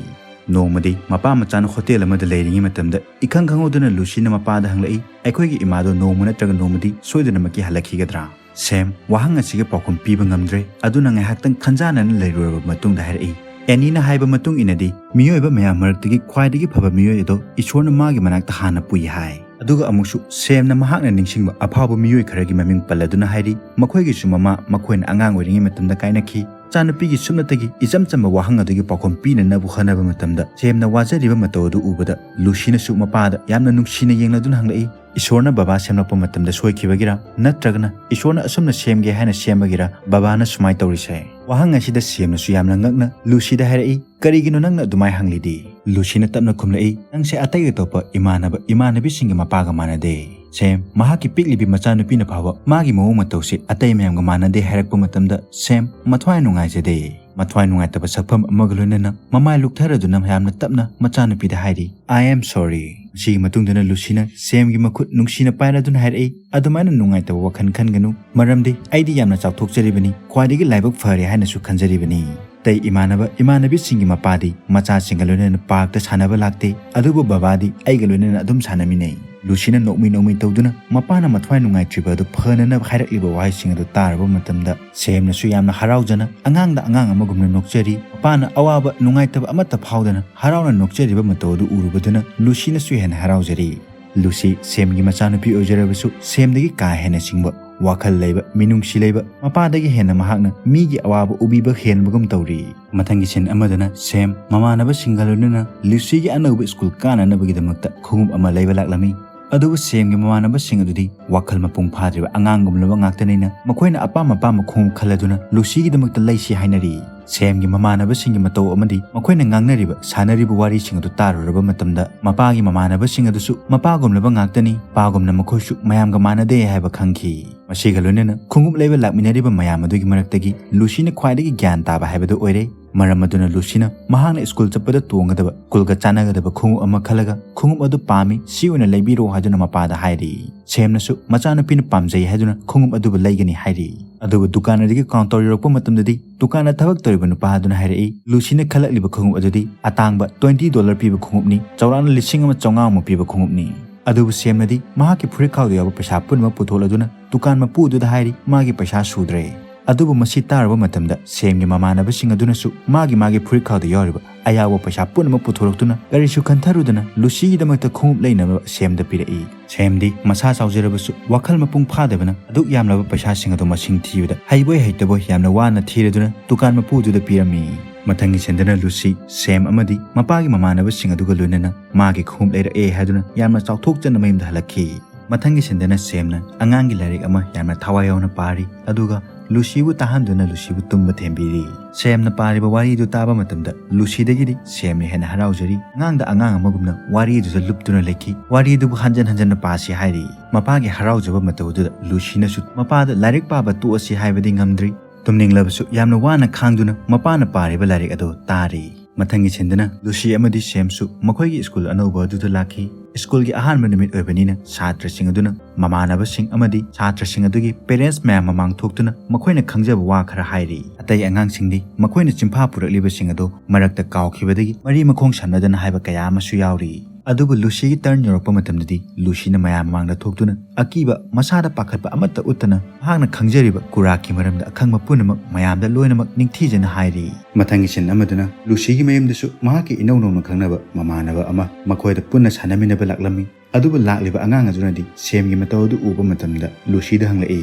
ꯅꯣꯡꯃꯗꯤ ꯃꯄꯥ ꯃꯆꯥꯅ ꯍꯣꯇꯦꯜ ꯑꯃꯗ ꯂꯩꯔꯤꯉꯩ ꯃꯇꯝꯗ ꯏꯈꯪ ꯈꯪꯍꯧꯗꯅ ꯂꯨꯁꯤꯅ ꯃꯄꯥꯗ ꯍꯪꯂꯛꯏ, "ꯑꯩꯈꯣꯏꯒꯤ ꯏꯃꯥꯗꯣ ꯅꯣꯡꯃ ꯅꯠꯇ꯭ꯔꯒ ꯅꯣꯡꯃꯗꯤ ꯁꯣꯏꯗꯅꯃꯛꯀꯤ ꯍꯜꯂꯛꯈꯤꯒꯗ꯭ꯔꯥ?" ꯁꯦꯝ ꯋꯥꯍꯪ ꯑꯁꯤꯒꯤ ꯄꯥꯎꯈꯨꯝ ꯄꯤꯕ ꯉꯝꯗ꯭ꯔꯦ꯫ ꯑꯗꯨꯅ ꯉꯥꯏꯍꯥꯛꯇꯪ ꯈꯟꯖꯥꯟꯅꯅ ꯂꯩꯔꯨꯔꯕ ꯃꯇꯨꯡꯗ ꯍꯥꯏꯔꯛꯏ, "ꯑꯦꯅꯤꯅ ꯍꯥꯏꯕ ꯃꯇꯨꯡ ꯏꯟꯅꯗꯤ ꯃꯤꯑꯣꯏꯕ ꯃꯌꯥꯝ ꯃꯔꯛꯇꯒꯤ ꯈ꯭ꯋꯥꯏꯗꯒꯤ ꯐꯕ ꯃꯤꯑꯣꯏ ꯑꯗꯣ ꯏꯁꯣꯔꯅ ꯃꯥꯒꯤ ꯃꯅꯥꯛꯇ ꯍꯥꯟꯅ ꯄꯨꯏ ꯍꯥꯏ꯫ ꯑꯗꯨꯒ ꯑꯃꯨꯛꯁꯨ ꯁꯦꯝꯅ ꯃꯍꯥꯛꯅ ꯅꯤꯡꯁꯤꯡꯕ ꯑꯐꯥꯎꯕ ꯃꯤꯑꯣꯏ ꯈꯔꯒꯤ ꯃꯃꯤꯡ ꯄꯜꯂꯗꯨꯅ ꯍꯥꯏꯔꯤ, ꯃꯈꯣꯏꯒꯤꯁꯨ ꯃꯃꯥ ꯃꯈꯣꯏꯅ ꯑꯉꯥꯡ ꯑꯣꯏꯔꯤꯉꯩ ꯃꯇꯝꯗ ꯀꯥꯏꯅꯈꯤ꯫ ꯃꯆꯥꯅꯨꯄꯤꯒꯤ ꯁꯨꯞꯅꯇꯒꯤ ꯏꯆꯝ ꯆꯝꯕ ꯋꯥꯍꯪ ꯑꯗꯨꯒꯤ ꯄꯥꯎꯈꯨꯝ ꯄꯤꯅꯅꯕ ꯍꯣꯠꯅꯕ ꯃꯇꯝꯗ ꯁꯦꯝꯅ ꯋꯥꯖꯔꯤꯕ ꯃꯇꯧ ꯑꯗꯨ ꯎꯕꯗ ꯂꯨꯁꯤꯅꯁꯨ ꯃꯄꯥꯗ ꯌꯥꯝꯅ ꯅꯨꯡꯁꯤꯅ ꯌꯦꯡꯂꯗꯨꯅ ꯍꯪꯂꯛꯏ, ꯏꯁꯣꯔꯅ ꯕꯕꯥ ꯁꯦꯝꯂꯛꯄ ꯃꯇꯝꯗ ꯁꯣꯏꯈꯤꯕꯒꯤꯔ ꯅꯠꯇ꯭ꯔꯒꯅ ꯏꯁꯣꯔꯅ ꯑꯁꯨꯝꯅ ꯁꯦꯝꯒꯦ ꯍꯥꯏꯅ ꯁꯦꯝꯕꯒꯤꯔ ꯕꯕꯥꯅ ꯁꯨꯃꯥꯏꯅ ꯇꯧꯔꯤꯁꯦ?" ꯋꯥꯍꯪ ꯑꯁꯤꯗ ꯁꯦꯝꯅꯁꯨ ꯌꯥꯝꯅ ꯉꯛꯅ ꯂꯨꯁꯤꯗ ꯍꯥꯏꯔꯛꯏ, "ꯀꯔꯤꯒꯤꯅꯣ ꯅꯪꯅ ꯑꯗꯨꯃꯥꯏꯅ ꯍꯪꯂꯤꯗꯤ?" ꯂꯨꯁꯤꯅ ꯇꯞꯅ ꯈꯨꯝꯂꯛꯏ, "ꯅꯪꯁꯦ ꯑꯇꯩ ꯑꯇꯣꯞꯄ ꯏꯃꯥꯟꯅꯕ ꯏꯃꯥꯟꯅꯕꯤꯁꯤꯡꯒꯤ ꯃꯄꯥꯒ ꯃꯥꯟꯅꯗꯦ꯫ ꯁꯦꯝ, ꯃꯍꯥꯛꯀꯤ ꯄꯤꯛꯂꯤꯕꯤ ꯃꯆꯥꯅꯨꯄꯤꯅ ꯐꯥꯎꯕ ꯃꯥꯒꯤ ꯃꯑꯣꯡ ꯃꯇꯧꯁꯤ ꯑꯇꯩ ꯃꯌꯥꯝꯒ ꯃꯥꯟꯅꯗꯦ ꯍꯥꯏꯔꯛꯄ ꯃꯇꯝꯗ ꯁꯦꯝ ꯃꯊ꯭ꯋꯥꯏ ꯅꯨꯡꯉꯥꯏꯖꯗꯦ꯫" ꯃꯊ꯭ꯋꯥꯏ ꯅꯨꯡꯉꯥꯏꯇꯕ ꯁꯛꯐꯝ ꯑꯃꯒ ꯂꯣꯏꯅꯅ ꯃꯃꯥꯏ ꯂꯨꯛꯊꯔꯗꯨꯅ ꯌꯥꯝꯅ ꯇꯞꯅ ꯃꯆꯥꯅꯨꯄꯤꯗ ꯍꯥꯏꯔꯤ, "I am sorry꯫" ꯃꯁꯤꯒꯤ ꯃꯇꯨꯡꯗꯅ ꯂꯨꯁꯤꯅ ꯁꯦꯝꯒꯤ ꯃꯈꯨꯠ ꯅꯨꯡꯁꯤꯅ ꯄꯥꯏꯔꯗꯨꯅ ꯍꯥꯏꯔꯛꯏ, "ꯑꯗꯨꯃꯥꯏꯅ ꯅꯨꯡꯉꯥꯏꯇꯕ ꯋꯥꯈꯜ ꯈꯟꯒꯅꯨ, ꯃꯔꯝꯗꯤ ꯑꯩꯗꯤ ꯌꯥꯝꯅ ꯆꯥꯎꯊꯣꯛꯆꯔꯤꯕꯅꯤ, ꯈ꯭ꯋꯥꯏꯗꯒꯤ ꯂꯥꯏꯕꯛ ꯐꯔꯦ ꯍꯥꯏꯅꯁꯨ ꯈꯟꯖꯔꯤꯕꯅꯤ꯫" ꯑꯇꯩ ꯏꯃꯥꯟꯅꯕ ꯏꯃꯥꯟꯅꯕꯤꯁꯤꯡꯒꯤ ꯃꯄꯥꯗꯤ ꯃꯆꯥꯁꯤꯡꯒ ꯂꯣꯏꯅꯅ ꯄꯥꯔꯛꯇ ꯁꯥꯟꯅꯕ ꯂꯥꯛꯇꯦ, ꯑꯗꯨꯕꯨ ꯕꯕꯥꯗꯤ ꯑꯩꯒ ꯂꯣꯏꯅꯅ ꯑꯗꯨꯝ ꯁꯥꯟꯅꯃꯤꯟꯅꯩ꯫ ꯂꯨꯁꯤꯅ ꯅꯣꯛꯃꯤ ꯅꯣꯛꯃꯤ ꯇꯧꯗꯨꯅ ꯃꯄꯥꯅ ꯃꯊ꯭ꯋꯥꯏ ꯅꯨꯡꯉꯥꯏꯇ꯭ꯔꯤꯕ ꯑꯗꯨ ꯐꯅꯅꯕ ꯍꯥꯏꯔꯛꯂꯤꯕ ꯋꯥꯍꯩꯁꯤꯡ ꯑꯗꯨ ꯇꯥꯔꯕ ꯃꯇꯝꯗ, ꯁꯦꯝꯅꯁꯨ ꯌꯥꯝꯅ ꯍꯔꯥꯎꯖꯅ ꯑꯉꯥꯡꯗ ꯑꯉꯥꯡ ꯑꯃꯒꯨꯝꯅ ꯅꯣꯛꯆꯔꯤ꯫ ꯃꯄꯥꯅ ꯑꯋꯥꯕ ꯅꯨꯡꯉꯥꯏꯇꯕ ꯑꯃꯠꯇ ꯐꯥꯎꯗꯅ ꯍꯔꯥꯎꯅ ꯅꯣꯛꯆꯔꯤꯕ ꯃꯇꯧ ꯑꯗꯨ ꯎꯔꯨꯕꯗꯨꯅ ꯂꯨꯁꯤꯅꯁꯨ ꯍꯦꯟꯅ ꯍꯔꯥꯎꯖꯔꯤ꯫ ꯂꯨꯁꯤ ꯁꯦꯝꯒꯤ ꯃꯆꯥꯅꯨꯄꯤ ꯑꯣꯏꯖꯔꯕꯁꯨ ꯁꯦꯝꯗꯒꯤ ꯀꯥ ꯍꯦꯟꯅ ꯁꯤꯡꯕ, ꯋꯥꯈꯜ ꯂꯩꯕ, ꯃꯤꯅꯨꯡꯁꯤ ꯂꯩꯕ, ꯃꯄꯥꯗꯒꯤ ꯍꯦꯟꯅ ꯃꯍꯥꯛꯅ ꯃꯤꯒꯤ ꯑꯋꯥꯕ ꯎꯕꯤꯕ ꯍꯦꯟꯕꯒꯨꯝ ꯇꯧꯔꯤ꯫ ꯃꯊꯪꯒꯤ ꯁꯤꯟ ꯑꯃꯗꯅ ꯁꯦꯝ ꯃꯃꯥꯟꯅꯕꯁꯤꯡꯒ ꯂꯣꯏꯅꯅ ꯂꯨꯁꯤꯒꯤ ꯑꯅꯧꯕ ꯁ꯭ꯀꯨꯜ ꯀꯥꯅꯅꯕꯒꯤꯗꯃꯛꯇ ꯈꯣꯡꯎꯞ ꯑꯃ ꯂꯩꯕ ꯂꯥꯛꯂꯝꯃꯤ꯫ ꯑꯗꯨꯕꯨ ꯁꯦꯝꯒꯤ ꯃꯃꯥꯟꯅꯕꯁꯤꯡ ꯑꯗꯨꯗꯤ ꯋꯥꯈꯜ ꯃꯄꯨꯡ ꯐꯥꯗ꯭ꯔꯤꯕ ꯑꯉꯥꯡꯒꯨꯝꯂꯕ ꯉꯥꯛꯇꯅꯤꯅ ꯃꯈꯣꯏꯅ ꯑꯄꯥꯝ ꯑꯄꯥꯝꯕ ꯈꯣꯡꯎꯞ ꯈꯜꯂꯗꯨꯅ ꯂꯨꯁꯤꯒꯤꯗꯃꯛꯇ ꯂꯩꯁꯤ ꯍꯥꯏꯅꯔꯤ꯫ ꯁꯦꯝꯒꯤ ꯃꯃꯥꯟꯅꯕꯁꯤꯡꯒꯤ ꯃꯇꯧ ꯑꯃꯗꯤ ꯃꯈꯣꯏꯅ ꯉꯥꯡꯅꯔꯤꯕ ꯁꯥꯟꯅꯔꯤꯕ ꯋꯥꯔꯤꯁꯤꯡ ꯑꯗꯨ ꯇꯥꯔꯨꯔꯕ ꯃꯇꯝꯗ ꯃꯄꯥꯒꯤ ꯃꯃꯥꯟꯅꯕꯁꯤꯡ ꯑꯗꯨꯁꯨ ꯃꯄꯥꯒꯨꯝꯂꯕ ꯉꯥꯛꯇꯅꯤ, ꯃꯄꯥꯒꯨꯝꯅ ꯃꯈꯣꯏꯁꯨ ꯃꯌꯥꯝꯒ ꯃꯥꯟꯅꯗꯦ ꯍꯥꯏꯕ ꯈꯪꯈꯤ꯫ ꯃꯁꯤꯒ ꯂꯣꯏꯅꯅ ꯈꯣꯡꯎꯞ ꯂꯩꯕ ꯂꯥꯛꯃꯤꯟꯅꯔꯤꯕ ꯃꯌꯥꯝ ꯑꯗꯨꯒꯤ ꯃꯔꯛꯇꯒꯤ ꯂꯨꯁꯤꯅ ꯈ꯭ꯋꯥꯏꯗꯒꯤ ꯒ꯭ꯌꯥꯟ ꯇꯥꯕ ꯍꯥꯏꯕꯗꯨ ꯑꯣꯏꯔꯦ꯫ ꯃꯔꯝ ꯑꯗꯨꯅ ꯂꯨꯁꯤꯅ ꯃꯍꯥꯛꯅ ꯁ꯭ꯀꯨꯜ ꯆꯠꯄꯗ ꯇꯣꯡꯒꯗꯕ, ꯁ꯭ꯀꯨꯜꯒ ꯆꯥꯟꯅꯒꯗꯕ ꯈꯣꯡꯎꯞ ꯑꯃ ꯈꯜꯂꯒ ꯈꯣꯡꯎꯞ ꯑꯗꯨ ꯄꯥꯝꯃꯤ, ꯁꯤ ꯑꯣꯏꯅ ꯂꯩꯕꯤꯔꯣ ꯍꯥꯏꯗꯨꯅ ꯃꯄꯥꯗ ꯍꯥꯏꯔꯤ꯫ ꯁꯦꯝꯅꯁꯨ ꯃꯆꯥꯅꯨꯄꯤꯅ ꯄꯥꯝꯖꯩ ꯍꯥꯏꯗꯨꯅ ꯈꯣꯡꯎꯞ ꯑꯗꯨꯕꯨ ꯂꯩꯒꯅꯤ ꯍꯥꯏꯔꯤ꯫ ꯑꯗꯨꯕꯨ ꯗꯨꯀꯥꯟ ꯑꯗꯨꯒꯤ ꯀꯥꯎꯟꯇꯔ ꯌꯧꯔꯛꯄ ꯃꯇꯝꯗꯗꯤ ꯗꯨꯀꯥꯟꯗ ꯊꯕꯛ ꯇꯧꯔꯤꯕ ꯅꯨꯄꯥ ꯑꯗꯨꯅ ꯍꯥꯏꯔꯛꯏ, ꯂꯨꯁꯤꯅ ꯈꯜꯂꯛꯂꯤꯕ ꯈꯣꯡꯎꯞ ꯑꯗꯨꯗꯤ ꯑꯇꯥꯡꯕ twenty dollar ꯄꯤꯕ ꯈꯣꯡꯎꯞꯅꯤ, ꯆꯥꯎꯔꯥꯛꯅ ꯂꯤꯁꯤꯡ ꯑꯃ ꯆꯥꯝꯃꯉꯥ ꯃꯨꯛ ꯄꯤꯕ ꯈꯣꯡꯎꯞꯅꯤ꯫ ꯑꯗꯨꯕꯨ ꯁꯦꯝꯅꯗꯤ ꯃꯍꯥꯛꯀꯤ ꯐꯨꯔꯤꯠꯈꯥꯎꯗ ꯌꯥꯎꯕ ꯄꯩꯁꯥ ꯄꯨꯝꯅꯃꯛ ꯄꯨꯊꯣꯛꯂꯗꯨꯅ ꯗꯨꯀꯥꯟ ꯃꯄꯨ ꯑꯗꯨꯗ ꯍꯥꯏꯔꯤ, ꯃꯥꯒꯤ ꯄꯩꯁꯥ ꯁꯨꯗ꯭ꯔꯦ꯫ ꯑꯗꯨꯕꯨ ꯃꯁꯤ ꯇꯥꯔꯕ ꯃꯇꯝꯗ ꯁꯦꯝꯒꯤ ꯃꯃꯥꯟꯅꯕꯁꯤꯡ ꯑꯗꯨꯅꯁꯨ ꯃꯥꯒꯤ ꯃꯥꯒꯤ ꯐꯨꯔꯤꯠꯈꯥꯎꯗ ꯌꯥꯎꯔꯤꯕ ꯑꯌꯥꯎꯕ ꯄꯩꯁꯥ ꯄꯨꯝꯅꯃꯛ ꯄꯨꯊꯣꯔꯛꯇꯨꯅ ꯀꯔꯤꯁꯨ ꯈꯟꯊꯔꯨꯗꯅ ꯂꯨꯁꯤꯒꯤꯗꯃꯛꯇ ꯈꯣꯡꯎꯞ ꯂꯩꯅꯕ ꯁꯦꯝꯗ ꯄꯤꯔꯛꯏ꯫ ꯁꯦꯝꯗꯤ ꯃꯁꯥ ꯆꯥꯎꯖꯔꯕꯁꯨ ꯋꯥꯈꯜ ꯃꯄꯨꯡ ꯐꯥꯗꯕꯅ ꯑꯗꯨꯛ ꯌꯥꯝꯂꯕ ꯄꯩꯁꯥꯁꯤꯡ ꯑꯗꯨ ꯃꯁꯤꯡ ꯊꯤꯕꯗ ꯍꯩꯕꯣꯏ ꯍꯩꯇꯕꯣꯏ ꯌꯥꯝꯅ ꯋꯥꯅ ꯊꯤꯔꯗꯨꯅ ꯗꯨꯀꯥꯟ ꯃꯄꯨꯗꯨꯗ ꯄꯤꯔꯝꯃꯤ꯫ ꯃꯊꯪꯒꯤ ꯁꯤꯟꯗꯅ ꯂꯨꯁꯤ, ꯁꯦꯝ ꯑꯃꯗꯤ ꯃꯄꯥꯒꯤ ꯃꯃꯥꯟꯅꯕꯁꯤꯡ ꯑꯗꯨꯒ ꯂꯣꯏꯅꯅ ꯃꯥꯒꯤ ꯈꯣꯡꯎꯞ ꯂꯩꯔꯛꯑꯦ ꯍꯥꯏꯗꯨꯅ ꯌꯥꯝꯅ ꯆꯥꯎꯊꯣꯛꯆꯅ ꯃꯌꯨꯝꯗ ꯍꯜꯂꯛꯈꯤ꯫ ꯃꯊꯪꯒꯤ ꯁꯤꯟꯗꯅ ꯁꯦꯝꯅ ꯑꯉꯥꯡꯒꯤ ꯂꯥꯏꯔꯤꯛ ꯑꯃ ꯌꯥꯝꯅ ꯊꯋꯥꯏ ꯌꯥꯎꯅ ꯄꯥꯔꯤ, ꯑꯗꯨꯒ ꯂꯨꯁꯤꯕꯨ ꯇꯥꯍꯟꯗꯨꯅ ꯂꯨꯁꯤꯕꯨ ꯇꯨꯝꯕ ꯊꯦꯝꯕꯤꯔꯤ꯫ ꯁꯦꯝꯅ ꯄꯥꯔꯤꯕ ꯋꯥꯔꯤꯗꯨ ꯇꯥꯕ ꯃꯇꯝꯗ ꯂꯨꯁꯤꯗꯒꯤꯗꯤ ꯁꯦꯝꯅ ꯍꯦꯟꯅ ꯍꯔꯥꯎꯖꯔꯤ꯫ ꯑꯉꯥꯡꯗ ꯑꯉꯥꯡ ꯑꯃꯒꯨꯝꯅ ꯋꯥꯔꯤꯗꯨꯗ ꯂꯨꯞꯇꯨꯅ ꯂꯩꯈꯤ꯫ ꯋꯥꯔꯤꯗꯨꯕꯨ ꯍꯟꯖꯟ ꯍꯟꯖꯟꯅ ꯄꯥꯁꯤ ꯍꯥꯏꯔꯤ꯫ ꯃꯄꯥꯒꯤ ꯍꯔꯥꯎꯖꯕ ꯃꯇꯧ ꯑꯗꯨꯗ ꯂꯨꯁꯤꯅꯁꯨ ꯃꯄꯥꯗ ꯂꯥꯏꯔꯤꯛ ꯄꯥꯕ ꯇꯣꯛꯑꯁꯤ ꯍꯥꯏꯕꯗꯤ ꯉꯝꯗ꯭ꯔꯤ꯫ ꯇꯨꯝꯅꯤꯡꯂꯕꯁꯨ ꯌꯥꯝꯅ ꯋꯥꯅ ꯈꯥꯡꯗꯨꯅ ꯃꯄꯥꯅ ꯄꯥꯔꯤꯕ ꯂꯥꯏꯔꯤꯛ ꯑꯗꯨ ꯇꯥꯔꯤ꯫ ꯃꯊꯪꯒꯤ ꯁꯤꯟꯗꯅ ꯂꯨꯁꯤ ꯑꯃꯗꯤ ꯁꯦꯝꯁꯨ ꯃꯈꯣꯏꯒꯤ ꯁ꯭ꯀꯨꯜ ꯑꯅꯧꯕ ꯑꯗꯨꯗ ꯂꯥꯛꯈꯤ꯫ ꯁ꯭ꯀꯨꯜꯒꯤ ꯑꯍꯥꯟꯕ ꯅꯨꯃꯤꯠ ꯑꯣꯏꯕꯅꯤꯅ ꯁꯥꯇ꯭ꯔꯁꯤꯡ ꯑꯗꯨꯅ ꯃꯃꯥꯟꯅꯕꯁꯤꯡ ꯑꯃꯗꯤ ꯁꯥꯇ꯭ꯔꯁꯤꯡ ꯑꯗꯨꯒꯤ parents ꯃꯌꯥꯝ ꯃꯃꯥꯡ ꯊꯣꯛꯇꯨꯅ ꯃꯈꯣꯏꯅ ꯈꯪꯖꯕ ꯋꯥ ꯈꯔ ꯍꯥꯏꯔꯤ꯫ ꯑꯇꯩ ꯑꯉꯥꯡꯁꯤꯡꯗꯤ ꯃꯈꯣꯏꯅ ꯆꯤꯟꯐꯥ ꯄꯨꯔꯛꯂꯤꯕꯁꯤꯡ ꯑꯗꯨ ꯃꯔꯛꯇ ꯀꯥꯎꯈꯤꯕꯗꯒꯤ ꯃꯔꯤ ꯃꯈꯣꯡ ꯁꯝꯅꯗꯅ ꯍꯥꯏꯕ ꯀꯌꯥ ꯑꯃꯁꯨ ꯌꯥꯎꯔꯤ꯫ ꯑꯗꯨꯕꯨ ꯂꯨꯁꯤꯒꯤ turn ꯌꯧꯔꯛꯄ ꯃꯇꯝꯗꯗꯤ ꯂꯨꯁꯤꯅ ꯃꯌꯥꯝ ꯃꯃꯥꯡꯗ ꯊꯣꯛꯇꯨꯅ ꯑꯀꯤꯕ, ꯃꯁꯥꯗ ꯄꯥꯈꯠꯄ ꯑꯃꯠꯇ ꯎꯠꯇꯅ ꯃꯍꯥꯛꯅ ꯈꯪꯖꯔꯤꯕ ꯀꯨꯔꯥꯛꯀꯤ ꯃꯔꯝꯗ ꯑꯈꯪꯕ ꯄꯨꯝꯅꯃꯛ ꯃꯌꯥꯝꯗ ꯂꯣꯏꯅꯃꯛ ꯅꯤꯡꯊꯤꯖꯅ ꯍꯥꯏꯔꯤ꯫ ꯃꯊꯪꯒꯤ scene ꯑꯃꯗꯨꯅ ꯂꯨꯁꯤꯒꯤ ꯃꯌꯨꯝꯗꯁꯨ ꯃꯍꯥꯛꯀꯤ ꯏꯅꯧ ꯅꯧꯅ ꯈꯪꯅꯕ ꯃꯃꯥꯟꯅꯕ ꯑꯃ ꯃꯈꯣꯏꯗ ꯄꯨꯟꯅ ꯁꯥꯟꯅꯃꯤꯟꯅꯕ ꯂꯥꯛꯂꯝꯃꯤ꯫ ꯑꯗꯨꯕꯨ ꯂꯥꯛꯂꯤꯕ ꯑꯉꯥꯡ ꯑꯗꯨꯅꯗꯤ ꯁꯦꯝꯒꯤ ꯃꯇꯧ ꯑꯗꯨ ꯎꯕ ꯃꯇꯝꯗ ꯂꯨꯁꯤꯗ ꯍꯪꯂꯛꯏ,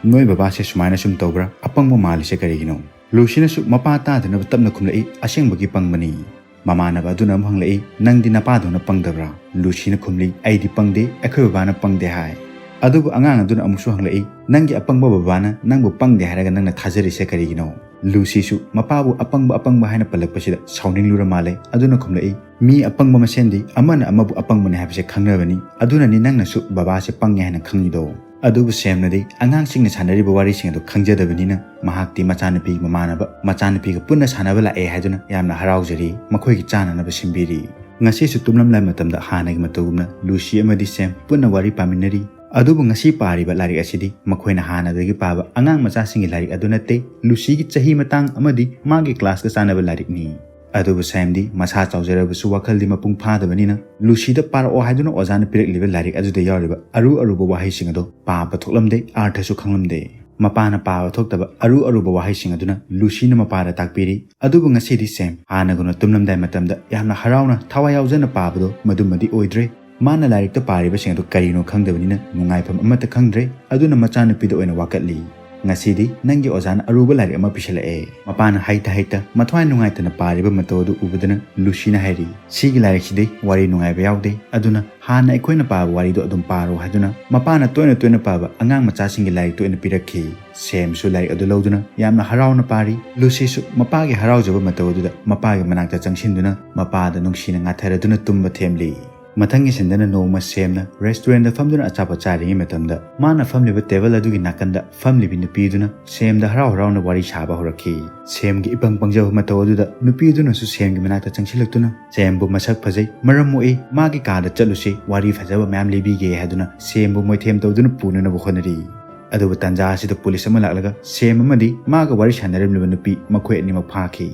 "ꯅꯣꯏ ꯕꯕꯥꯁꯦ ꯁꯨꯃꯥꯏꯅ ꯁꯨꯝ ꯇꯧꯕ꯭ꯔꯥ? ꯑꯄꯪꯕ ꯃꯥꯜꯂꯤꯁꯦ ꯀꯔꯤꯒꯤꯅꯣ?" ꯂꯨꯁꯤꯅꯁꯨ ꯃꯄꯥ ꯇꯥꯗꯅꯕ ꯇꯞꯅ ꯈꯨꯝꯂꯛꯏ, "ꯑꯁꯦꯡꯕꯒꯤ ꯄꯪꯕꯅꯤ꯫" ꯃꯃꯥꯟꯅꯕ ꯑꯗꯨꯅ ꯑꯃꯨꯛ ꯍꯪꯂꯛꯏ, "ꯅꯪꯗꯤ ꯅꯄꯥꯗꯧꯅ ꯄꯪꯗꯕ꯭ꯔꯥ?" ꯂꯨꯁꯤꯅ ꯈꯨꯝꯂꯤ, "ꯑꯩꯗꯤ ꯄꯪꯗꯦ, ꯑꯩꯈꯣꯏ ꯕꯕꯥꯅ ꯄꯪꯗꯦ ꯍꯥꯏ꯫" ꯑꯗꯨꯕꯨ ꯑꯉꯥꯡ ꯑꯗꯨꯅ ꯑꯃꯨꯛꯁꯨ ꯍꯪꯂꯛꯏ, "ꯅꯪꯒꯤ ꯑꯄꯪꯕ ꯕꯕꯥꯅ ꯅꯪꯕꯨ ꯄꯪꯗꯦ ꯍꯥꯏꯔꯒ ꯅꯪꯅ ꯊꯥꯖꯔꯤꯁꯦ ꯀꯔꯤꯒꯤꯅꯣ?" ꯂꯨꯁꯤꯁꯨ ꯃꯄꯥꯕꯨ ꯑꯄꯪꯕ ꯑꯄꯪꯕ ꯍꯥꯏꯅ ꯄꯜꯂꯛꯄꯁꯤꯗ ꯁꯥꯎꯅꯤꯡꯂꯨꯔ ꯃꯥꯜꯂꯦ꯫ ꯑꯗꯨꯅ ꯈꯨꯝꯂꯛꯏ, "ꯃꯤ ꯑꯄꯪꯕ ꯃꯁꯦꯟꯗꯤ ꯑꯃꯅ ꯑꯃꯕꯨ ꯑꯄꯪꯕꯅꯤ ꯍꯥꯏꯕꯁꯦ ꯈꯪꯅꯕꯅꯤ꯫ ꯑꯗꯨꯅꯅꯤ ꯅꯪꯅꯁꯨ ꯕꯕꯥꯁꯦ ꯄꯪꯉꯦ ꯍꯥꯏꯅ ꯈꯪꯉꯤꯗꯣ꯫" ꯑꯗꯨꯕꯨ ꯁꯦꯝꯅꯗꯤ ꯑꯉꯥꯡꯁꯤꯡꯅ ꯁꯥꯟꯅꯔꯤꯕ ꯋꯥꯔꯤꯁꯤꯡ ꯑꯗꯨ ꯈꯪꯖꯗꯕꯅꯤꯅ ꯃꯍꯥꯛꯇꯤ ꯃꯆꯥꯅꯨꯄꯤ ꯃꯃꯥꯟꯅꯕ ꯃꯆꯥꯅꯨꯄꯤꯒ ꯄꯨꯟꯅ ꯁꯥꯟꯅꯕ ꯂꯥꯛꯑꯦ ꯍꯥꯏꯗꯨꯅ ꯌꯥꯝꯅ ꯍꯔꯥꯎꯖꯔꯤ, ꯃꯈꯣꯏꯒꯤ ꯆꯥꯅꯅꯕ ꯁꯤꯟꯕꯤꯔꯤ꯫ ꯉꯁꯤꯁꯨ ꯇꯨꯝꯂꯝꯗꯥꯏ ꯃꯇꯝꯗ ꯍꯥꯟꯅꯒꯤ ꯃꯇꯧꯒꯨꯝꯅ ꯂꯨꯁꯤ ꯑꯃꯗꯤ ꯁꯦꯝ ꯄꯨꯟꯅ ꯋꯥꯔꯤ ꯄꯥꯃꯤꯟꯅꯔꯤ꯫ ꯑꯗꯨꯕꯨ ꯉꯁꯤ ꯄꯥꯔꯤꯕ ꯂꯥꯏꯔꯤꯛ ꯑꯁꯤꯗꯤ ꯃꯈꯣꯏꯅ ꯍꯥꯟꯅꯗꯒꯤ ꯄꯥꯕ ꯑꯉꯥꯡ ꯃꯆꯥꯁꯤꯡꯒꯤ ꯂꯥꯏꯔꯤꯛ ꯑꯗꯨ ꯅꯠꯇꯦ, ꯂꯨꯁꯤꯒꯤ ꯆꯍꯤ ꯃꯇꯥꯡ ꯑꯃꯗꯤ ꯃꯥꯒꯤ classꯀ ꯆꯥꯟꯅꯕ ꯂꯥꯏꯔꯤꯛꯅꯤ꯫ ꯑꯗꯨꯕꯨ ꯁꯦꯝꯗꯤ ꯃꯁꯥ ꯆꯥꯎꯖꯔꯕꯁꯨ ꯋꯥꯈꯜꯗꯤ ꯃꯄꯨꯡ ꯐꯥꯗꯕꯅꯤꯅ ꯂꯨꯁꯤꯗ ꯄꯥꯔꯛꯑꯣ ꯍꯥꯏꯗꯨꯅ ꯑꯣꯖꯥꯅ ꯄꯤꯔꯛꯂꯤꯕ ꯂꯥꯏꯔꯤꯛ ꯑꯗꯨꯗ ꯌꯥꯎꯔꯤꯕ ꯑꯔꯨ ꯑꯔꯨꯕ ꯋꯥꯍꯩꯁꯤꯡ ꯑꯗꯨ ꯄꯥꯕ ꯊꯣꯛꯂꯝꯗꯦ, ꯑꯥꯔꯊꯁꯨ ꯈꯪꯂꯝꯗꯦ꯫ ꯃꯄꯥꯅ ꯄꯥꯕ ꯊꯣꯛꯇꯕ ꯑꯔꯨ ꯑꯔꯨꯕ ꯋꯥꯍꯩꯁꯤꯡ ꯑꯗꯨꯅ ꯂꯨꯁꯤꯅ ꯃꯄꯥꯗ ꯇꯥꯛꯄꯤꯔꯤ꯫ ꯑꯗꯨꯕꯨ ꯉꯁꯤꯗꯤ ꯁꯦꯝ ꯍꯥꯟꯅꯒꯨꯝꯅ ꯇꯨꯝꯂꯝꯗꯥꯏ ꯃꯇꯝꯗ ꯌꯥꯝꯅ ꯍꯔꯥꯎꯅ ꯊꯋꯥꯏ ꯌꯥꯎꯖꯅ ꯄꯥꯕꯗꯣ ꯃꯗꯨꯃꯗꯤ ꯑꯣꯏꯗ꯭ꯔꯦ꯫ ꯃꯥꯅ ꯂꯥꯏꯔꯤꯛꯇ ꯄꯥꯔꯤꯕꯁꯤꯡ ꯑꯗꯨ ꯀꯔꯤꯅꯣ ꯈꯪꯗꯕꯅꯤꯅ ꯅꯨꯡꯉꯥꯏꯐꯝ ꯑꯃꯠꯇ ꯈꯪꯗ꯭ꯔꯦ꯫ ꯑꯗꯨꯅ ꯃꯆꯥꯅꯨꯄꯤꯗ ꯑꯣꯏꯅ ꯋꯥꯀꯠꯂꯤ꯫ "ꯉꯁꯤꯗꯤ ꯅꯪꯒꯤ ꯑꯣꯖꯥꯅ ꯑꯔꯨꯕ ꯂꯥꯏꯔꯤꯛ ꯑꯃ ꯄꯤꯁꯜꯂꯛꯑꯦ꯫" ꯃꯄꯥꯅ ꯍꯩꯇ ꯍꯩꯇ ꯃꯊ꯭ꯋꯥꯏ ꯅꯨꯡꯉꯥꯏꯇꯅ ꯄꯥꯔꯤꯕ ꯃꯇꯧ ꯑꯗꯨ ꯎꯕꯗꯅ ꯂꯨꯁꯤꯅ ꯍꯥꯏꯔꯤ, "ꯁꯤꯒꯤ ꯂꯥꯏꯔꯤꯛꯁꯤꯗꯤ ꯋꯥꯔꯤ ꯅꯨꯡꯉꯥꯏꯕ ꯌꯥꯎꯗꯦ, ꯑꯗꯨꯅ ꯍꯥꯟꯅ ꯑꯩꯈꯣꯏꯅ ꯄꯥꯕ ꯋꯥꯔꯤꯗꯣ ꯑꯗꯨꯝ ꯄꯥꯔꯣ" ꯍꯥꯏꯗꯨꯅ ꯃꯄꯥꯅ ꯇꯣꯏꯅ ꯇꯣꯏꯅ ꯄꯥꯕ ꯑꯉꯥꯡ ꯃꯆꯥꯁꯤꯡꯒꯤ ꯂꯥꯏꯔꯤꯛꯇꯨ ꯑꯣꯏꯅ ꯄꯤꯔꯛꯈꯤ꯫ ꯁꯦꯝꯁꯨ ꯂꯥꯏꯔꯤꯛ ꯑꯗꯨ ꯂꯧꯗꯨꯅ ꯌꯥꯝꯅ ꯍꯔꯥꯎꯅ ꯄꯥꯔꯤ꯫ ꯂꯨꯁꯤꯁꯨ ꯃꯄꯥꯒꯤ ꯍꯔꯥꯎꯖꯕ ꯃꯇꯧ ꯑꯗꯨꯗ ꯃꯄꯥꯒꯤ ꯃꯅꯥꯛꯇ ꯆꯪꯁꯤꯟꯗꯨꯅ ꯃꯄꯥꯗ ꯅꯨꯡꯁꯤꯅ ꯉꯥꯊꯔꯗꯨꯅ ꯇꯨꯝꯕ ꯊꯦꯝꯂꯤ꯫ ꯃꯊꯪꯒꯤ ꯁꯤꯟꯗꯅ ꯅꯣꯡꯃ ꯁꯦꯝꯅ restaurantꯗ ꯐꯝꯗꯨꯅ ꯑꯆꯥꯄꯣꯠ ꯆꯥꯔꯤꯉꯩ ꯃꯇꯝꯗ, ꯃꯥꯅ ꯐꯝꯂꯤꯕ table ꯑꯗꯨꯒꯤ ꯅꯥꯀꯟꯗ ꯐꯝꯂꯤꯕꯤ ꯅꯨꯄꯤꯗꯨꯅ ꯁꯦꯝꯗ ꯍꯔꯥꯎ ꯍꯔꯥꯎꯅ ꯋꯥꯔꯤ ꯁꯥꯕ ꯍꯧꯔꯛꯈꯤ꯫ ꯁꯦꯝꯒꯤ ꯏꯄꯪ ꯄꯪꯖꯕ ꯃꯇꯧ ꯑꯗꯨꯗ ꯅꯨꯄꯤꯗꯨꯅꯁꯨ ꯁꯦꯝꯒꯤ ꯃꯅꯥꯛꯇ ꯆꯪꯁꯤꯜꯂꯛꯇꯨꯅ, "ꯁꯦꯝꯕꯨ ꯃꯁꯛ ꯐꯖꯩ, ꯃꯔꯝ ꯃꯣꯛꯏ, ꯃꯥꯒꯤ ꯀꯥꯗ ꯆꯠꯂꯨꯁꯤ, ꯋꯥꯔꯤ ꯐꯖꯕ ꯃꯌꯥꯝ ꯂꯤꯕꯤꯒꯦ" ꯍꯥꯏꯗꯨꯅ ꯁꯦꯝꯕꯨ ꯃꯣꯏꯊꯦꯝ ꯇꯧꯗꯨꯅ ꯄꯨꯅꯅꯕ ꯍꯣꯠꯅꯔꯤ꯫ ꯑꯗꯨꯕꯨ ꯇꯥꯟꯖꯥ ꯑꯁꯤꯗ ꯄꯨꯂꯤꯁ ꯑꯃ ꯂꯥꯛꯂꯒ ꯁꯦꯝ ꯑꯃꯗꯤ ꯃꯥꯒ ꯋꯥꯔꯤ ꯁꯥꯟꯅꯔꯝꯂꯤꯕ ꯅꯨꯄꯤ ꯃꯈꯣꯏ ꯑꯅꯤꯃꯛ ꯐꯥꯈꯤ꯫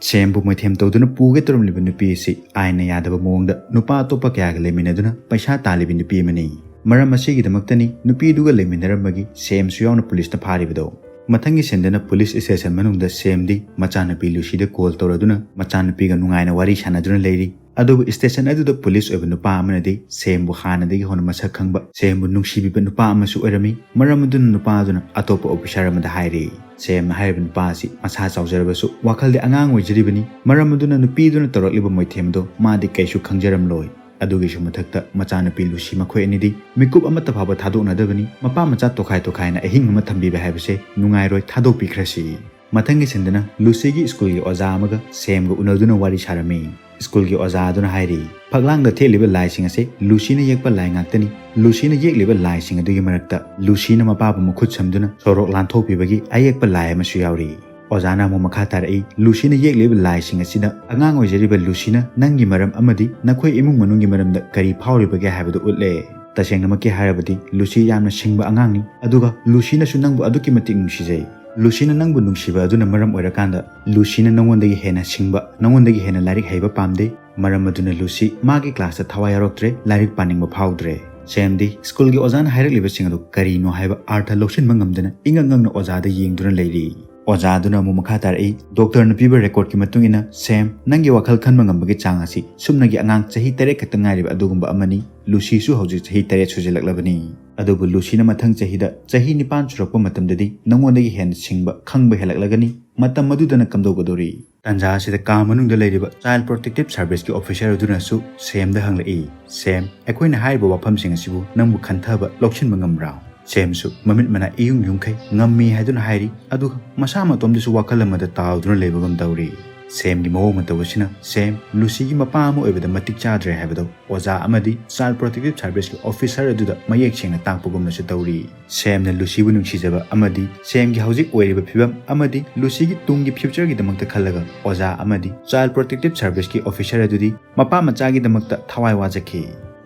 ꯁꯦꯝꯕꯨ ꯃꯣꯏꯊꯦꯝ ꯇꯧꯗꯨꯅ ꯄꯨꯒꯦ ꯇꯧꯔꯝꯂꯤꯕ ꯅꯨꯄꯤ ꯑꯁꯤ ꯑꯥꯏꯟꯅ ꯌꯥꯗꯕ ꯃꯑꯣꯡꯗ ꯅꯨꯄꯥ ꯑꯇꯣꯞꯄ ꯀꯌꯥꯒ ꯂꯩꯃꯤꯟꯅꯗꯨꯅ ꯄꯩꯁꯥ ꯇꯥꯜꯂꯤꯕ ꯅꯨꯄꯤ ꯑꯃꯅꯤ꯫ ꯃꯔꯝ ꯑꯁꯤꯒꯤꯗꯃꯛꯇꯅꯤ ꯅꯨꯄꯤꯗꯨꯒ ꯂꯩꯃꯤꯟꯅꯔꯝꯕꯒꯤ ꯁꯦꯝꯁꯨ ꯌꯥꯎꯅ ꯄꯨꯂꯤꯁꯅ ꯐꯥꯔꯤꯕꯗꯣ꯫ ꯃꯊꯪꯒꯤ ꯁꯤꯟꯗꯅ ꯄꯨꯂꯤꯁ station ꯃꯅꯨꯡꯗ ꯁꯦꯝꯗꯤ ꯃꯆꯥꯅꯨꯄꯤ ꯂꯨꯁꯤꯗ call ꯇꯧꯔꯗꯨꯅ ꯃꯆꯥꯅꯨꯄꯤꯒ ꯅꯨꯡꯉꯥꯏꯅ ꯋꯥꯔꯤ ꯁꯥꯟꯅꯗꯨꯅ ꯂꯩꯔꯤ꯫ ꯑꯗꯨꯕꯨ station ꯑꯗꯨꯗ ꯄꯨꯂꯤꯁ ꯑꯣꯏꯕ ꯅꯨꯄꯥ ꯑꯃꯅꯗꯤ ꯁꯦꯝꯕꯨ ꯍꯥꯟꯅꯗꯒꯤ ꯍꯧꯅ ꯃꯁꯛ ꯈꯪꯕ, ꯁꯦꯝꯕꯨ ꯅꯨꯡꯁꯤꯕꯤꯕ ꯅꯨꯄꯥ ꯑꯃꯁꯨ ꯑꯣꯏꯔꯝꯃꯤ꯫ ꯃꯔꯝ ꯑꯗꯨꯅ ꯅꯨꯄꯥ ꯑꯗꯨꯅ ꯑꯇꯣꯞꯄ officer ꯑꯃꯗ ꯍꯥꯏꯔꯤ꯫ ꯁꯦꯝꯅ ꯍꯥꯏꯔꯤꯕ ꯅꯨꯄꯥ ꯑꯁꯤ ꯃꯁꯥ ꯆꯥꯎꯖꯔꯕꯁꯨ ꯋꯥꯈꯜꯗꯤ ꯑꯉꯥꯡ ꯑꯣꯏꯖꯔꯤꯕꯅꯤ꯫ ꯃꯔꯝ ꯑꯗꯨꯅ ꯅꯨꯄꯤꯗꯨꯅ ꯇꯧꯔꯛꯂꯤꯕ ꯃꯣꯏꯊꯦꯝꯗꯣ ꯃꯥꯗꯤ ꯀꯩꯁꯨ ꯈꯪꯖꯔꯝꯂꯣꯏ꯫ ꯑꯗꯨꯒꯤꯁꯨ ꯃꯊꯛꯇ ꯃꯆꯥꯅꯨꯄꯤ ꯂꯨꯁꯤ ꯃꯈꯣꯏ ꯑꯅꯤꯗꯤ ꯃꯤꯀꯨꯞ ꯑꯃꯠꯇ ꯐꯥꯎꯕ ꯊꯥꯗꯣꯛꯅꯗꯕꯅꯤ꯫ ꯃꯄꯥ ꯃꯆꯥ ꯇꯣꯈꯥꯏ ꯇꯣꯈꯥꯏꯅ ꯑꯍꯤꯡ ꯑꯃ ꯊꯝꯕꯤꯕ ꯍꯥꯏꯕꯁꯦ ꯅꯨꯡꯉꯥꯏꯔꯣꯏ, ꯊꯥꯗꯣꯛꯄꯤꯈ꯭ꯔꯁꯤ꯫ ꯃꯊꯪꯒꯤ ꯁꯤꯟꯗꯅ ꯂꯨꯁꯤꯒꯤ ꯁ꯭ꯀꯨꯜꯒꯤ ꯑꯣꯖꯥ ꯑꯃꯒ ꯁꯦꯝꯒ ꯎꯅꯗꯨꯅ ꯋꯥꯔꯤ ꯁꯥꯔꯝꯃꯤ꯫ ꯁ꯭ꯀꯨꯜꯒꯤ ꯑꯣꯖꯥ ꯑꯗꯨꯅ ꯍꯥꯏꯔꯤ, ꯐꯛꯂꯥꯡꯗ ꯊꯦꯠꯂꯤꯕ ꯂꯥꯏꯁꯤꯡ ꯑꯁꯤ ꯂꯨꯁꯤꯅ ꯌꯦꯛꯄ ꯂꯥꯏ ꯉꯥꯛꯇꯅꯤ꯫ ꯂꯨꯁꯤꯅ ꯌꯦꯛꯂꯤꯕ ꯂꯥꯏꯁꯤꯡ ꯑꯗꯨꯒꯤ ꯃꯔꯛꯇ ꯂꯨꯁꯤꯅ ꯃꯄꯥꯕꯨ ꯃꯈꯨꯠ ꯁꯝꯗꯨꯅ ꯁꯣꯔꯣꯛ ꯂꯥꯟꯊꯣꯛꯄꯤꯕꯒꯤ ꯑꯌꯦꯛꯄ ꯂꯥꯏ ꯑꯃꯁꯨ ꯌꯥꯎꯔꯤ꯫ ꯑꯣꯖꯥꯅ ꯑꯃꯨꯛ ꯃꯈꯥ ꯇꯥꯔꯛꯏ, ꯂꯨꯁꯤꯅ ꯌꯦꯛꯂꯤꯕ ꯂꯥꯏꯁꯤꯡ ꯑꯁꯤꯗ ꯑꯉꯥꯡ ꯑꯣꯏꯖꯔꯤꯕ ꯂꯨꯁꯤꯅ ꯅꯪꯒꯤ ꯃꯔꯝ ꯑꯃꯗꯤ ꯅꯈꯣꯏ ꯏꯃꯨꯡ ꯃꯅꯨꯡꯒꯤ ꯃꯔꯝꯗ ꯀꯔꯤ ꯐꯥꯎꯔꯤꯕꯒꯦ ꯍꯥꯏꯕꯗꯨ ꯎꯠꯂꯦ꯫ ꯇꯁꯦꯡꯅꯃꯛꯀꯤ ꯍꯥꯏꯔꯕꯗꯤ ꯂꯨꯁꯤ ꯌꯥꯝꯅ ꯁꯤꯡꯕ ꯑꯉꯥꯡꯅꯤ, ꯑꯗꯨꯒ ꯂꯨꯁꯤꯅꯁꯨ ꯅꯪꯕꯨ ꯑꯗꯨꯛꯀꯤ ꯃꯇꯤꯛ ꯅꯨꯡꯁꯤꯖꯩ꯫ ꯂꯨꯁꯤꯅ ꯅꯪꯕꯨ ꯅꯨꯡꯁꯤꯕ ꯑꯗꯨꯅ ꯃꯔꯝ ꯑꯣꯏꯔꯀꯥꯟꯗ ꯂꯨꯁꯤꯅ ꯅꯉꯣꯟꯗꯒꯤ ꯍꯦꯟꯅ ꯁꯤꯡꯕ, ꯅꯉꯣꯟꯗꯒꯤ ꯍꯦꯟꯅ ꯂꯥꯏꯔꯤꯛ ꯍꯩꯕ ꯄꯥꯝꯗꯦ꯫ ꯃꯔꯝ ꯑꯗꯨꯅ ꯂꯨꯁꯤ ꯃꯥꯒꯤ classꯇ ꯊꯋꯥꯏ ꯌꯥꯎꯔꯛꯇ꯭ꯔꯦ, ꯂꯥꯏꯔꯤꯛ ꯄꯥꯅꯤꯡꯕ ꯐꯥꯎꯗ꯭ꯔꯦ꯫ ꯁꯦꯝꯗꯤ ꯁ꯭ꯀꯨꯜꯒꯤ ꯑꯣꯖꯥꯅ ꯍꯥꯏꯔꯛꯂꯤꯕꯁꯤꯡ ꯑꯗꯨ ꯀꯔꯤꯅꯣ ꯍꯥꯏꯕ ꯑꯥꯔꯊ ꯂꯧꯁꯤꯟꯕ ꯉꯝꯗꯅ ꯏꯉꯛ ꯉꯛꯅ ꯑꯣꯖꯥꯗ ꯌꯦꯡꯗꯨꯅ ꯂꯩꯔꯤ꯫ ꯑꯣꯖꯥ ꯑꯗꯨꯅ ꯑꯃꯨꯛ ꯃꯈꯥ ꯇꯥꯔꯛꯏ, "ꯗꯣꯛꯇꯔꯅ ꯄꯤꯕ recordꯀꯤ ꯃꯇꯨꯡ ꯏꯟꯅ ꯁꯦꯝ, ꯅꯪꯒꯤ ꯋꯥꯈꯜ ꯈꯟꯕ ꯉꯝꯕꯒꯤ ꯆꯥꯡ ꯑꯁꯤ ꯁꯨꯞꯅꯒꯤ ꯑꯉꯥꯡ ꯆꯍꯤ ꯇꯔꯦꯠ ꯈꯛꯇ ꯉꯥꯏꯔꯤꯕ ꯑꯗꯨꯒꯨꯝꯕ ꯑꯃꯅꯤ꯫ ꯂꯨꯁꯤꯁꯨ ꯍꯧꯖꯤꯛ ꯆꯍꯤ ꯇꯔꯦꯠ ꯁꯨꯖꯤꯜꯂꯛꯂꯕꯅꯤ꯫ ꯑꯗꯨꯕꯨ ꯂꯨꯁꯤꯅ ꯃꯊꯪ ꯆꯍꯤꯗ ꯆꯍꯤ ꯅꯤꯄꯥꯟ ꯁꯨꯔꯛꯄ ꯃꯇꯝꯗꯗꯤ ꯅꯉꯣꯟꯗꯒꯤ ꯍꯦꯟꯅ ꯁꯤꯡꯕ, ꯈꯪꯕ ꯍꯦꯜꯂꯛꯂꯒꯅꯤ꯫ ꯃꯇꯝ ꯑꯗꯨꯗꯅ ꯀꯝꯗꯧꯒꯗꯧꯔꯤ?" ꯇꯥꯟꯖꯥ ꯑꯁꯤꯗ ꯀꯥ ꯃꯅꯨꯡꯗ ꯂꯩꯔꯤꯕ Child Protective Serviceꯀꯤ officer ꯑꯗꯨꯅꯁꯨ ꯁꯦꯝꯗ ꯍꯪꯂꯛꯏ, "ꯁꯦꯝ, ꯑꯩꯈꯣꯏꯅ ꯍꯥꯏꯔꯤꯕ ꯋꯥꯐꯝꯁꯤꯡ ꯑꯁꯤꯕꯨ ꯅꯪꯕꯨ ꯈꯟꯊꯕ, ꯂꯧꯁꯤꯟꯕ ꯉꯝꯕ꯭ꯔꯥ?" ꯁꯦꯝꯁꯨ ꯃꯃꯤꯠ ꯃꯅꯥ ꯏꯌꯨꯡ ꯌꯨꯡꯈꯩ, "ꯉꯝꯃꯤ" ꯍꯥꯏꯗꯨꯅ ꯍꯥꯏꯔꯤ, ꯑꯗꯨꯒ ꯃꯁꯥ ꯃꯇꯣꯝꯗꯁꯨ ꯋꯥꯈꯜ ꯑꯃꯗ ꯇꯥꯎꯗꯨꯅ ꯂꯩꯕꯒꯨꯝ ꯇꯧꯔꯤ꯫ ꯁꯦꯝꯒꯤ ꯃꯑꯣꯡ ꯃꯇꯧ ꯑꯁꯤꯅ ꯁꯦꯝ, ꯂꯨꯁꯤꯒꯤ ꯃꯄꯥ ꯑꯃ ꯑꯣꯏꯕꯗ ꯃꯇꯤꯛ ꯆꯥꯗ꯭ꯔꯦ ꯍꯥꯏꯕꯗꯨ ꯑꯣꯖꯥ ꯑꯃꯗꯤ Child Protective Serviceꯀꯤ officer ꯑꯗꯨꯗ ꯃꯌꯦꯛ ꯁꯦꯡꯅ ꯇꯥꯛꯄꯒꯨꯝꯅꯁꯨ ꯇꯧꯔꯤ꯫ ꯁꯦꯝꯅ ꯂꯨꯁꯤꯕꯨ ꯅꯨꯡꯁꯤꯖꯕ ꯑꯃꯗꯤ ꯁꯦꯝꯒꯤ ꯍꯧꯖꯤꯛ ꯑꯣꯏꯔꯤꯕ ꯐꯤꯕꯝ ꯑꯃꯗꯤ ꯂꯨꯁꯤꯒꯤ ꯇꯨꯡꯒꯤ futureꯒꯤꯗꯃꯛꯇ ꯈꯜꯂꯒ ꯑꯣꯖꯥ ꯑꯃꯗꯤ Child Protective Serviceꯀꯤ officer ꯑꯗꯨꯗꯤ ꯃꯄꯥ ꯃꯆꯥꯒꯤꯗꯃꯛꯇ ꯊꯋꯥꯏ ꯋꯥꯖꯈꯤ꯫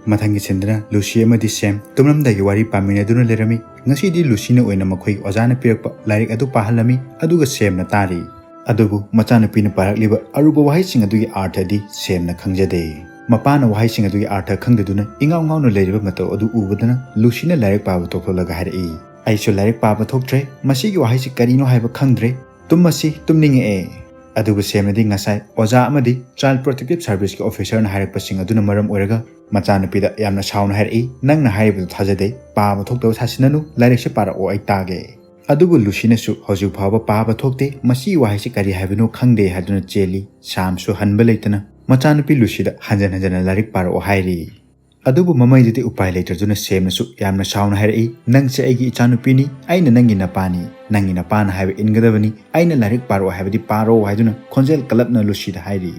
ꯃꯊꯪꯒꯤ ꯁꯤꯟꯗꯅ ꯂꯨꯁꯤ ꯑꯃꯗꯤ ꯁꯦꯝ ꯇꯨꯝꯂꯝꯗꯥꯏꯒꯤ ꯋꯥꯔꯤ ꯄꯥꯃꯤꯟꯅꯗꯨꯅ ꯂꯩꯔꯝꯃꯤ꯫ ꯉꯁꯤꯗꯤ ꯂꯨꯁꯤꯅ ꯑꯣꯏꯅ ꯃꯈꯣꯏꯒꯤ ꯑꯣꯖꯥꯅ ꯄꯤꯔꯛꯄ ꯂꯥꯏꯔꯤꯛ ꯑꯗꯨ ꯄꯥꯍꯜꯂꯝꯃꯤ, ꯑꯗꯨꯒ ꯁꯦꯝꯅ ꯇꯥꯔꯤ꯫ ꯑꯗꯨꯕꯨ ꯃꯆꯥꯅꯨꯄꯤꯅ ꯄꯥꯔꯛꯂꯤꯕ ꯑꯔꯨꯕ ꯋꯥꯍꯩꯁꯤꯡ ꯑꯗꯨꯒꯤ ꯑꯥꯔꯊꯗꯤ ꯁꯦꯝꯅ ꯈꯪꯖꯗꯦ꯫ ꯃꯄꯥꯅ ꯋꯥꯍꯩꯁꯤꯡ ꯑꯗꯨꯒꯤ ꯑꯥꯔꯊ ꯈꯪꯗꯗꯨꯅ ꯏꯉꯥꯎ ꯉꯥꯎꯅ ꯂꯩꯔꯤꯕ ꯃꯇꯧ ꯑꯗꯨ ꯎꯕꯗꯅ ꯂꯨꯁꯤꯅ ꯂꯥꯏꯔꯤꯛ ꯄꯥꯕ ꯇꯣꯛꯊꯣꯛꯂꯒ ꯍꯥꯏꯔꯛꯏ, "ꯑꯩꯁꯨ ꯂꯥꯏꯔꯤꯛ ꯄꯥꯕ ꯊꯣꯛꯇ꯭ꯔꯦ, ꯃꯁꯤꯒꯤ ꯋꯥꯍꯩꯁꯤ ꯀꯔꯤꯅꯣ ꯍꯥꯏꯕ ꯈꯪꯗ꯭ꯔꯦ, ꯇꯨꯝꯃꯁꯤ, ꯇꯨꯝꯅꯤꯡꯉꯛꯑꯦ"꯫ ꯑꯗꯨꯕꯨ ꯁꯦꯝꯅꯗꯤ ꯉꯁꯥꯏ ꯑꯣꯖꯥ ꯑꯃꯗꯤ Child Protective Serviceꯀꯤ officerꯅ ꯍꯥꯏꯔꯛꯄꯁꯤꯡ ꯑꯗꯨꯅ ꯃꯔꯝ ꯑꯣꯏꯔꯒ ꯃꯆꯥꯅꯨꯄꯤꯗ ꯌꯥꯝꯅ ꯁꯥꯎꯅ ꯍꯥꯏꯔꯛꯏ, "ꯅꯪꯅ ꯍꯥꯏꯔꯤꯕꯗꯨ ꯊꯥꯖꯗꯦ, ꯄꯥꯕ ꯊꯣꯛꯇꯕ ꯁꯥꯁꯤꯟꯅꯅꯨ, ꯂꯥꯏꯔꯤꯛꯁꯦ ꯄꯥꯔꯛꯑꯣ ꯑꯩ ꯇꯥꯒꯦ"꯫ ꯑꯗꯨꯕꯨ ꯂꯨꯁꯤꯅꯁꯨ ꯍꯧꯖꯤꯛ ꯐꯥꯎꯕ ꯄꯥꯕ ꯊꯣꯛꯇꯦ, ꯃꯁꯤꯒꯤ ꯋꯥꯍꯩꯁꯤ ꯀꯔꯤ ꯍꯥꯏꯕꯅꯣ ꯈꯪꯗꯦ ꯍꯥꯏꯗꯨꯅ ꯆꯦꯜꯂꯤ꯫ ꯁꯦꯝꯁꯨ ꯍꯟꯕ ꯂꯩꯇꯅ ꯃꯆꯥꯅꯨꯄꯤ ꯂꯨꯁꯤꯗ ꯍꯟꯖꯟ ꯍꯟꯖꯟꯅ ꯂꯥꯏꯔꯤꯛ ꯄꯥꯔꯛꯑꯣ ꯍꯥꯏꯔꯤ꯫ ꯑꯗꯨꯕꯨ ꯃꯃꯩꯗꯨꯗꯤ ꯎꯄꯥꯏ ꯂꯩꯇ꯭ꯔꯗꯨꯅ ꯁꯦꯝꯅꯁꯨ ꯌꯥꯝꯅ ꯁꯥꯎꯅ ꯍꯥꯏꯔꯛꯏ, "ꯅꯪꯁꯦ ꯑꯩꯒꯤ ꯏꯆꯥꯅꯨꯄꯤꯅꯤ, ꯑꯩꯅ ꯅꯪꯒꯤ ꯅꯄꯥꯅꯤ, ꯅꯪꯒꯤ ꯅꯄꯥꯅ ꯍꯥꯏꯕ ꯏꯟꯒꯗꯕꯅꯤ, ꯑꯩꯅ ꯂꯥꯏꯔꯤꯛ ꯄꯥꯔꯛꯑꯣ ꯍꯥꯏꯕꯗꯤ ꯄꯥꯔꯛꯑꯣ" ꯍꯥꯏꯗꯨꯅ ꯈꯣꯟꯖꯦꯜ ꯀꯜꯂꯞꯅ ꯂꯨꯁꯤꯗ ꯍꯥꯏꯔꯤ꯫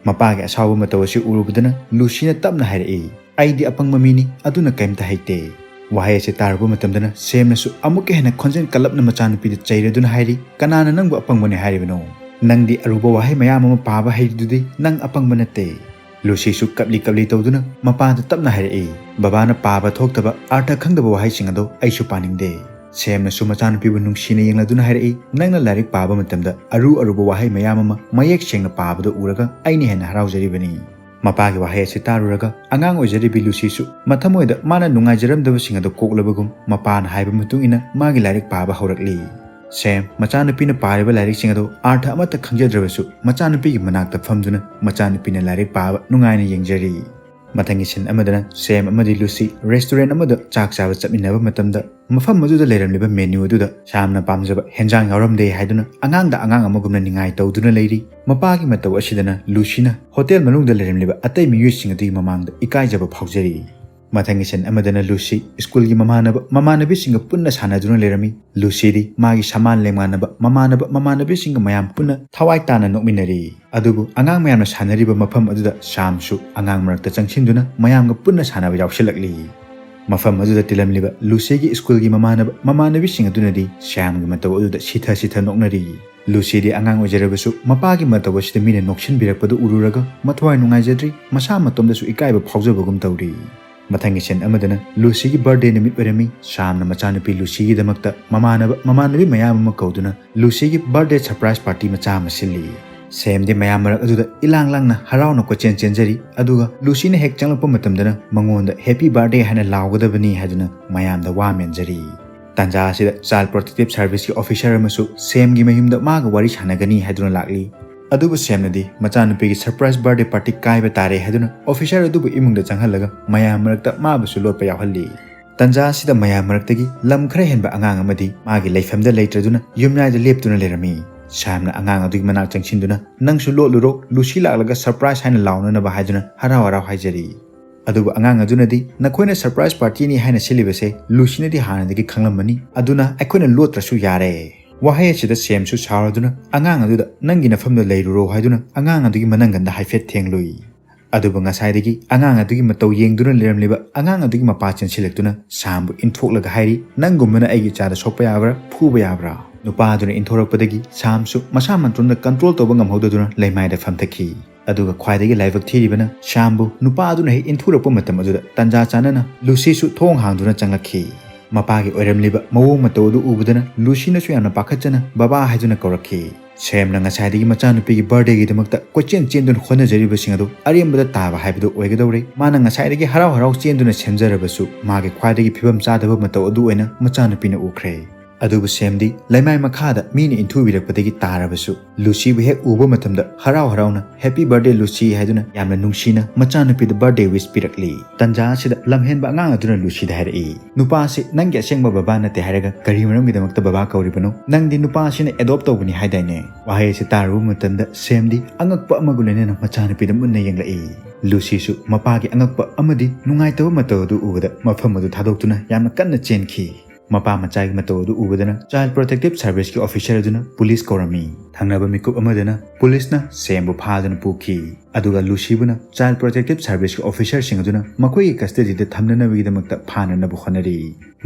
ꯃꯄꯥꯒꯤ ꯑꯁꯥꯎꯕ ꯃꯇꯧ ꯑꯁꯤ ꯎꯔꯨꯕꯗꯅ ꯂꯨꯁꯤꯅ ꯇꯞꯅ ꯍꯥꯏꯔꯛꯏ, "ꯑꯩꯗꯤ ꯑꯄꯪꯕ ꯃꯤꯅꯤ, ꯑꯗꯨꯅ ꯀꯔꯤꯝꯇ ꯍꯩꯇꯦ"꯫ ꯋꯥꯍꯩ ꯑꯁꯤ ꯇꯥꯔꯨꯕ ꯃꯇꯝꯗꯅ ꯁꯦꯝꯅꯁꯨ ꯑꯃꯨꯛꯀ ꯍꯦꯟꯅ ꯈꯣꯟꯖꯦꯜ ꯀꯜꯂꯞꯅ ꯃꯆꯥꯅꯨꯄꯤꯗ ꯆꯩꯔꯗꯨꯅ ꯍꯥꯏꯔꯤ, "ꯀꯅꯥꯅ ꯅꯪꯕꯨ ꯑꯄꯪꯕꯅꯤ ꯍꯥꯏꯔꯤꯕꯅꯣ? ꯅꯪꯗꯤ ꯑꯔꯨꯕ ꯋꯥꯍꯩ ꯃꯌꯥꯝ ꯑꯃ ꯄꯥꯕ ꯍꯩꯔꯤꯗꯨꯗꯤ ꯅꯪ ꯑꯄꯪꯕ ꯅꯠꯇꯦ"꯫ ꯂꯨꯁꯤꯁꯨ ꯀꯞꯂꯤ ꯀꯞꯂꯤ ꯇꯧꯗꯨꯅ ꯃꯄꯥꯗ ꯇꯞꯅ ꯍꯥꯏꯔꯛꯏ, "ꯕꯕꯥꯅ ꯄꯥꯕ ꯊꯣꯛꯇꯕ, ꯑꯥꯔꯊ ꯈꯪꯗꯕ ꯋꯥꯍꯩꯁꯤꯡ ꯑꯗꯣ ꯑꯩꯁꯨ ꯄꯥꯅꯤꯡꯗꯦ"꯫ ꯁꯦꯝꯅꯁꯨ ꯃꯆꯥꯅꯨꯄꯤꯕꯨ ꯅꯨꯡꯁꯤꯅ ꯌꯦꯡꯂꯗꯨꯅ ꯍꯥꯏꯔꯛꯏ, "ꯅꯪꯅ ꯂꯥꯏꯔꯤꯛ ꯄꯥꯕ ꯃꯇꯝꯗ ꯑꯔꯨ ꯑꯔꯨꯕ ꯋꯥꯍꯩ ꯃꯌꯥꯝ ꯑꯃ ꯃꯌꯦꯛ ꯁꯦꯡꯅ ꯄꯥꯕꯗ ꯎꯔꯒ ꯑꯩꯅ ꯍꯦꯟꯅ ꯍꯔꯥꯎꯖꯔꯤꯕꯅꯤ"꯫ ꯃꯄꯥꯒꯤ ꯋꯥꯍꯩ ꯑꯁꯤ ꯇꯥꯔꯨꯔꯒ ꯑꯉꯥꯡ ꯑꯣꯏꯖꯔꯤꯕꯤ ꯂꯨꯁꯤꯁꯨ ꯃꯊꯃꯣꯏꯗ ꯃꯥꯅ ꯅꯨꯡꯉꯥꯏꯖꯔꯝꯗꯕꯁꯤꯡ ꯑꯗꯨ ꯀꯣꯛꯂꯕꯒꯨꯝ ꯃꯄꯥꯅ ꯍꯥꯏꯕ ꯃꯇꯨꯡ ꯏꯟꯅ ꯃꯥꯒꯤ ꯂꯥꯏꯔꯤꯛ ꯄꯥꯕ ꯍꯧꯔꯛꯂꯤ꯫ ꯁꯦꯝ ꯃꯆꯥꯅꯨꯄꯤꯅ ꯄꯥꯔꯤꯕ ꯂꯥꯏꯔꯤꯛꯁꯤꯡ ꯑꯗꯨ ꯑꯥꯔꯊ ꯑꯃꯠꯇ ꯈꯪꯖꯗ꯭ꯔꯕꯁꯨ ꯃꯆꯥꯅꯨꯄꯤꯒꯤ ꯃꯅꯥꯛꯇ ꯐꯝꯗꯨꯅ ꯃꯆꯥꯅꯨꯄꯤꯅ ꯂꯥꯏꯔꯤꯛ ꯄꯥꯕ ꯅꯨꯡꯉꯥꯏꯅ ꯌꯦꯡꯖꯔꯤ꯫ ꯃꯊꯪꯒꯤ ꯁꯤꯟ ꯑꯃꯗꯅ ꯁꯦꯝ ꯑꯃꯗꯤ ꯂꯨꯁꯤ restaurant ꯑꯃꯗ ꯆꯥꯛ ꯆꯥꯕ ꯆꯠꯃꯤꯟꯅꯕ ꯃꯇꯝꯗ ꯃꯐꯝ ꯑꯗꯨꯗ ꯂꯩꯔꯝꯂꯤꯕ menu ꯑꯗꯨꯗ ꯁꯦꯝꯅ ꯄꯥꯝꯖꯕ ꯍꯦꯟꯖꯥꯡ ꯌꯥꯎꯔꯝꯗꯦ ꯍꯥꯏꯗꯨꯅ ꯑꯉꯥꯡꯗ ꯑꯉꯥꯡ ꯑꯃꯒꯨꯝꯅ ꯅꯤꯡꯉꯥꯏ ꯇꯧꯗꯨꯅ ꯂꯩꯔꯤ꯫ ꯃꯄꯥꯒꯤ ꯃꯇꯧ ꯑꯁꯤꯗꯅ ꯂꯨꯁꯤꯅ hotel ꯃꯅꯨꯡꯗ ꯂꯩꯔꯝꯂꯤꯕ ꯑꯇꯩ ꯃꯤꯑꯣꯏꯁꯤꯡ ꯑꯗꯨꯒꯤ ꯃꯃꯥꯡꯗ ꯏꯀꯥꯏꯖꯕ ꯐꯥꯎꯖꯔꯤ꯫ ꯃꯊꯪꯒꯤ ꯁꯤꯟ ꯑꯃꯗꯅ ꯂꯨꯁꯤ ꯁ꯭ꯀꯨꯜꯒꯤ ꯃꯃꯥꯟꯅꯕ ꯃꯃꯥꯟꯅꯕꯤꯁꯤꯡꯒ ꯄꯨꯟꯅ ꯁꯥꯟꯅꯗꯨꯅ ꯂꯩꯔꯝꯃꯤ꯫ ꯂꯨꯁꯤꯗꯤ ꯃꯥꯒꯤ ꯁꯃꯥꯟ ꯂꯦꯡꯃꯥꯟꯅꯕ ꯃꯃꯥꯟꯅꯕ ꯃꯃꯥꯟꯅꯕꯤꯁꯤꯡꯒ ꯃꯌꯥꯝ ꯄꯨꯟꯅ ꯊꯋꯥꯏ ꯇꯥꯅ ꯅꯣꯛꯃꯤꯟꯅꯔꯤ꯫ ꯑꯗꯨꯕꯨ ꯑꯉꯥꯡ ꯃꯌꯥꯝꯅ ꯁꯥꯟꯅꯔꯤꯕ ꯃꯐꯝ ꯑꯗꯨꯗ ꯁꯥꯝꯁꯨ ꯑꯉꯥꯡ ꯃꯔꯛꯇ ꯆꯪꯁꯤꯟꯗꯨꯅ ꯃꯌꯥꯝꯒ ꯄꯨꯟꯅ ꯁꯥꯟꯅꯕ ꯌꯥꯎꯁꯤꯜꯂꯛꯂꯤ꯫ ꯃꯐꯝ ꯑꯗꯨꯗ ꯇꯤꯜꯂꯝꯂꯤꯕ ꯂꯨꯁꯤꯒꯤ ꯁ꯭ꯀꯨꯜꯒꯤ ꯃꯃꯥꯟꯅꯕ ꯃꯃꯥꯟꯅꯕꯤꯁꯤꯡ ꯑꯗꯨꯅꯗꯤ ꯁꯥꯝꯒꯤ ꯃꯇꯧ ꯑꯗꯨꯗ ꯁꯤꯊ ꯁꯤꯊ ꯅꯣꯛꯅꯔꯤ꯫ ꯂꯨꯁꯤꯗꯤ ꯑꯉꯥꯡ ꯑꯣꯏꯖꯔꯕꯁꯨ ꯃꯄꯥꯒꯤ ꯃꯇꯧ ꯑꯁꯤꯗ ꯃꯤꯅ ꯅꯣꯛꯁꯤꯟꯕꯤꯔꯛꯄꯗꯨ ꯎꯔꯨꯔꯒ ꯃꯊꯋꯥꯏ ꯅꯨꯡꯉꯥꯏꯖꯗ꯭ꯔꯤ, ꯃꯁꯥ ꯃꯇꯣꯝꯗꯁꯨ ꯏꯀꯥꯏꯕ ꯐꯥꯎꯖꯕꯒꯨꯝ ꯇꯧꯔꯤ꯫ ꯃꯊꯪꯒꯤ ꯁꯤꯟ ꯑꯃꯗꯅ ꯂꯨꯁꯤꯒꯤ ꯕꯥꯔꯗꯦ ꯅꯨꯃꯤꯠ ꯑꯣꯏꯔꯝꯃꯤ꯫ ꯁꯥꯝꯅ ꯃꯆꯥꯅꯨꯄꯤ ꯂꯨꯁꯤꯒꯤꯗꯃꯛꯇ ꯃꯃꯥꯟꯅꯕ ꯃꯃꯥꯟꯅꯕꯤ ꯃꯌꯥꯝ ꯑꯃ ꯀꯧꯗꯨꯅ ꯂꯨꯁꯤꯒꯤ ꯕꯥꯔꯗꯦ ꯁꯔꯄ꯭ꯔꯥꯏꯖ ꯄꯥꯔꯇꯤ ꯃꯆꯥ ꯑꯃ ꯁꯤꯜꯂꯤ꯫ ꯁꯦꯝꯗꯤ ꯃꯌꯥꯝ ꯃꯔꯛ ꯑꯗꯨꯗ ꯏꯂꯥꯡ ꯂꯥꯡꯅ ꯍꯔꯥꯎꯅ ꯀꯣꯏꯆꯦꯟ ꯆꯦꯟꯖꯔꯤ꯫ ꯑꯗꯨꯒ ꯂꯨꯁꯤꯅ ꯍꯦꯛ ꯆꯪꯂꯛꯄ ꯃꯇꯝꯗꯅ ꯃꯉꯣꯟꯗ "ꯍꯦꯄꯤ ꯕꯥꯔꯗꯦ" ꯍꯥꯏꯅ ꯂꯥꯎꯒꯗꯕꯅꯤ ꯍꯥꯏꯗꯨꯅ ꯃꯌꯥꯝꯗ ꯋꯥ ꯃꯦꯟꯖꯔꯤ꯫ ꯇꯥꯟꯖꯥ ꯑꯁꯤꯗ ꯆꯥꯏꯜ ꯄ꯭ꯔꯣꯇꯦꯛꯇꯤꯞ ꯁꯥꯔꯚꯤꯁꯀꯤ ꯑꯣꯐꯤꯁꯥꯔ ꯑꯃꯁꯨ ꯁꯦꯝꯒꯤ ꯃꯌꯨꯝꯗ ꯃꯥꯒ ꯋꯥꯔꯤ ꯁꯥꯟꯅꯒꯅꯤ ꯍꯥꯏꯗꯨꯅ ꯂꯥꯛꯂꯤ꯫ ꯑꯗꯨꯕꯨ ꯁꯦꯝꯅꯗꯤ ꯃꯆꯥꯅꯨꯄꯤꯒꯤ ꯁꯔꯄ꯭ꯔꯥꯏꯖ ꯕꯥꯔꯗꯦ ꯄꯥꯔꯇꯤ ꯀꯥꯏꯕ ꯇꯥꯔꯦ ꯍꯥꯏꯗꯨꯅ ꯑꯣꯐꯤꯁꯥꯔ ꯑꯗꯨꯕꯨ ꯏꯃꯨꯡꯗ ꯆꯪꯍꯜꯂꯒ ꯃꯌꯥꯝ ꯃꯔꯛꯇ ꯃꯥꯕꯨꯁꯨ ꯂꯣꯠꯄ ꯌꯥꯎꯍꯜꯂꯤ꯫ ꯇꯥꯟꯖꯥ ꯑꯁꯤꯗ ꯃꯌꯥꯝ ꯃꯔꯛꯇꯒꯤ ꯂꯝ ꯈꯔ ꯍꯦꯟꯕ ꯑꯉꯥꯡ ꯑꯃꯗꯤ ꯃꯥꯒꯤ ꯂꯩꯐꯝꯗ ꯂꯩꯇ꯭ꯔꯗꯨꯅ ꯌꯨꯝꯌꯥꯏꯗ ꯂꯦꯞꯇꯨꯅ ꯂꯩꯔꯝꯃꯤ꯫ ꯁꯥꯝꯅ ꯑꯉꯥꯡ ꯑꯗꯨꯒꯤ ꯃꯅꯥꯛ ꯆꯪꯁꯤꯟꯗꯨꯅ "ꯅꯪꯁꯨ ꯂꯣꯠꯂꯨꯔꯣ, ꯂꯨꯁꯤ ꯂꯥꯛꯂꯒ ꯁꯔꯄ꯭ꯔꯥꯏꯖ ꯍꯥꯏꯅ ꯂꯥꯎꯅꯅꯕ" ꯍꯥꯏꯗꯨꯅ ꯍꯔꯥꯎ ꯍꯔꯥꯎ ꯍꯥꯏꯖꯔꯤ꯫ ꯑꯗꯨꯕꯨ ꯑꯉꯥꯡ ꯑꯗꯨꯅꯗꯤ "ꯅꯈꯣꯏꯅ ꯁꯔꯄ꯭ꯔꯥꯏꯖ ꯄꯥꯔꯇꯤꯅꯤ ꯍꯥꯏꯅ ꯁꯤꯜꯂꯤꯕꯁꯦ ꯂꯨꯁꯤꯅꯗꯤ ꯍꯥꯟꯅꯗꯒꯤ ꯈꯪꯂꯝꯃꯅꯤ, ꯑꯗꯨꯅ ꯑꯩꯈꯣꯏꯅ ꯂꯣꯠꯇ꯭ꯔꯁꯨ ꯌꯥꯔꯦ"꯫ ꯋꯥꯍꯩ ꯑꯁꯤꯗ ꯁꯦꯝꯁꯨ ꯁꯥꯎꯔꯗꯨꯅ ꯑꯉꯥꯡ ꯑꯗꯨꯗ "ꯅꯪꯒꯤ ꯅꯐꯝꯗ ꯂꯩꯔꯨꯔꯣ" ꯍꯥꯏꯗꯨꯅ ꯑꯉꯥꯡ ꯑꯗꯨꯒꯤ ꯃꯅꯪꯒꯟꯗ ꯍꯥꯏꯐꯦꯠ ꯊꯦꯡꯂꯨꯏ꯫ ꯑꯗꯨꯕꯨ ꯉꯁꯥꯏꯗꯒꯤ ꯑꯉꯥꯡ ꯑꯗꯨꯒꯤ ꯃꯇꯧ ꯌꯦꯡꯗꯨꯅ ꯂꯩꯔꯝꯂꯤꯕ ꯑꯉꯥꯡ ꯑꯗꯨꯒꯤ ꯃꯄꯥ ꯆꯦꯟꯁꯤꯜꯂꯛꯇꯨꯅ ꯁꯥꯝꯕꯨ ꯏꯟꯊꯣꯛꯂꯒ ꯍꯥꯏꯔꯤ, "ꯅꯪꯒꯨꯝꯕꯅ ꯑꯩꯒꯤ ꯏꯆꯥꯗ ꯁꯣꯛꯄ ꯌꯥꯕ꯭ꯔꯥ, ꯐꯨꯕ ꯌꯥꯕ꯭ꯔꯥ?" ꯅꯨꯄꯥ ꯑꯗꯨꯅ ꯏꯟꯊꯣꯔꯛꯄꯗꯒꯤ ꯁꯥꯝꯁꯨ ꯃꯁꯥ ꯃꯇꯣꯟꯗ ꯀꯟꯇ꯭ꯔꯣꯜ ꯇꯧꯕ ꯉꯝꯍꯧꯗꯗꯨꯅ ꯂꯩꯃꯥꯏꯗ ꯐꯝꯊꯈꯤ꯫ ꯑꯗꯨꯒ ꯈ꯭ꯋꯥꯏꯗꯒꯤ ꯂꯥꯏꯕꯛ ꯊꯤꯔꯤꯕꯅ ꯁꯥꯝꯕꯨ ꯅꯨꯄꯥ ꯑꯗꯨꯅ ꯍꯦꯛ ꯏꯟꯊꯨꯔꯛꯄ ꯃꯇꯝ ꯑꯗꯨꯗ ꯇꯥꯟꯖꯥ ꯆꯥꯅꯅ ꯂꯨꯁꯤꯁꯨ ꯊꯣꯡ ꯍꯥꯡꯗꯨꯅ ꯆꯪꯂꯛꯈꯤ꯫ ꯃꯄꯥꯒꯤ ꯑꯣꯏꯔꯝꯂꯤꯕ ꯃꯑꯣꯡ ꯃꯇꯧ ꯑꯗꯨ ꯎꯕꯗꯅ ꯂꯨꯁꯤꯅꯁꯨ ꯌꯥꯝꯅ ꯄꯥꯈꯠꯆꯅ "ꯕꯕꯥ" ꯍꯥꯏꯗꯨꯅ ꯀꯧꯔꯛꯈꯤ꯫ ꯁꯦꯝꯅ ꯉꯁꯥꯏꯗꯒꯤ ꯃꯆꯥꯅꯨꯄꯤꯒꯤ ꯕꯥꯔꯗꯦꯒꯤꯗꯃꯛꯇ ꯀꯣꯏꯆꯦꯟ ꯆꯦꯟꯗꯨꯅ ꯍꯣꯠꯅꯖꯔꯤꯕꯁꯤꯡ ꯑꯗꯨ ꯑꯔꯦꯝꯕꯗ ꯇꯥꯕ ꯍꯥꯏꯕꯗꯨ ꯑꯣꯏꯒꯗꯧꯔꯦ꯫ ꯃꯥꯅ ꯉꯁꯥꯏꯗꯒꯤ ꯍꯔꯥꯎ ꯍꯔꯥꯎ ꯆꯦꯟꯗꯨꯅ ꯁꯦꯝꯖꯔꯕꯁꯨ ꯃꯥꯒꯤ ꯈ꯭ꯋꯥꯏꯗꯒꯤ ꯐꯤꯕꯝ ꯆꯥꯗꯕ ꯃꯇꯧ ꯑꯗꯨ ꯑꯣꯏꯅ ꯃꯆꯥꯅꯨꯄꯤꯅ ꯎꯈ꯭ꯔꯦ꯫ ꯑꯗꯨꯕꯨ ꯁꯦꯝꯗꯤ ꯂꯩꯃꯥꯏ ꯃꯈꯥꯗ ꯃꯤꯅ ꯏꯟꯊꯨꯕꯤꯔꯛꯄꯗꯒꯤ ꯇꯥꯔꯕꯁꯨ ꯂꯨꯁꯤꯕꯨ ꯍꯦꯛ ꯎꯕ ꯃꯇꯝꯗ ꯍꯔꯥꯎ ꯍꯔꯥꯎꯅ "ꯍꯦꯄꯤ ꯕꯥꯔꯗꯦ ꯂꯨꯁꯤ" ꯍꯥꯏꯗꯨꯅ ꯌꯥꯝꯅ ꯅꯨꯡꯁꯤꯅ ꯃꯆꯥꯅꯨꯄꯤꯗ ꯕꯥꯔꯗꯦ ꯋꯤꯁ ꯄꯤꯔꯛꯂꯤ꯫ ꯇꯟꯖꯥ ꯑꯁꯤꯗ ꯂꯝꯍꯦꯟꯕ ꯑꯉꯥꯡ ꯑꯗꯨꯅ ꯂꯨꯁꯤꯗ ꯍꯥꯏꯔꯛꯏ, "ꯅꯨꯄꯥ ꯑꯁꯤ ꯅꯪꯒꯤ ꯑꯁꯦꯡꯕ ꯕꯕꯥ ꯅꯠꯇꯦ ꯍꯥꯏꯔꯒ ꯀꯔꯤ ꯃꯔꯝꯒꯤꯗꯃꯛꯇ ꯕꯕꯥ ꯀꯧꯔꯤꯕꯅꯣ? ꯅꯪꯗꯤ ꯅꯨꯄꯥ ꯑꯁꯤꯅ ꯑꯦꯗꯣꯞ ꯇꯧꯕꯅꯤ ꯍꯥꯏꯗꯥꯏꯅꯦ?" ꯋꯥꯍꯩ ꯑꯁꯤ ꯇꯥꯔꯨꯕ ꯃꯇꯝꯗ ꯁꯦꯝꯗꯤ ꯑꯉꯛꯄ ꯑꯃꯒ ꯂꯣꯏꯅꯅ ꯃꯆꯥꯅꯨꯄꯤꯗ ꯃꯨꯟꯅ ꯌꯦꯡꯂꯛꯏ꯫ ꯂꯨꯁꯤꯁꯨ ꯃꯄꯥꯒꯤ ꯑꯉꯛꯄ ꯑꯃꯗꯤ ꯅꯨꯡꯉꯥꯏꯇꯕ ꯃꯇꯧ ꯑꯗꯨ ꯎꯕꯗ ꯃꯐꯝ ꯑꯗꯨ ꯊꯥꯗꯣꯛꯇꯨꯅ ꯌꯥꯝꯅ ꯀꯟꯅ ꯆꯦꯟꯈꯤ꯫ ꯃꯄꯥ ꯃꯆꯥꯒꯤ ꯃꯇꯧ ꯑꯗꯨ ꯎꯕꯗꯅ Child Protective Serviceꯀꯤ officer ꯑꯗꯨꯅ ꯄꯨꯂꯤꯁ ꯀꯧꯔꯝꯃꯤ꯫ ꯊꯪꯅꯕ ꯃꯤꯀꯨꯞ ꯑꯃꯗꯅ ꯄꯨꯂꯤꯁꯅ ꯁꯦꯝꯕꯨ ꯐꯥꯗꯨꯅ ꯄꯨꯈꯤ꯫ ꯑꯗꯨꯒ ꯂꯨꯁꯤꯕꯨꯅ Child Protective Serviceꯀꯤ officerꯁꯤꯡ ꯑꯗꯨꯅ ꯃꯈꯣꯏꯒꯤ custodyꯗ ꯊꯝꯅꯅꯕꯒꯤꯗꯃꯛꯇ ꯐꯥꯅꯅꯕ ꯍꯣꯠꯅꯔꯤ꯫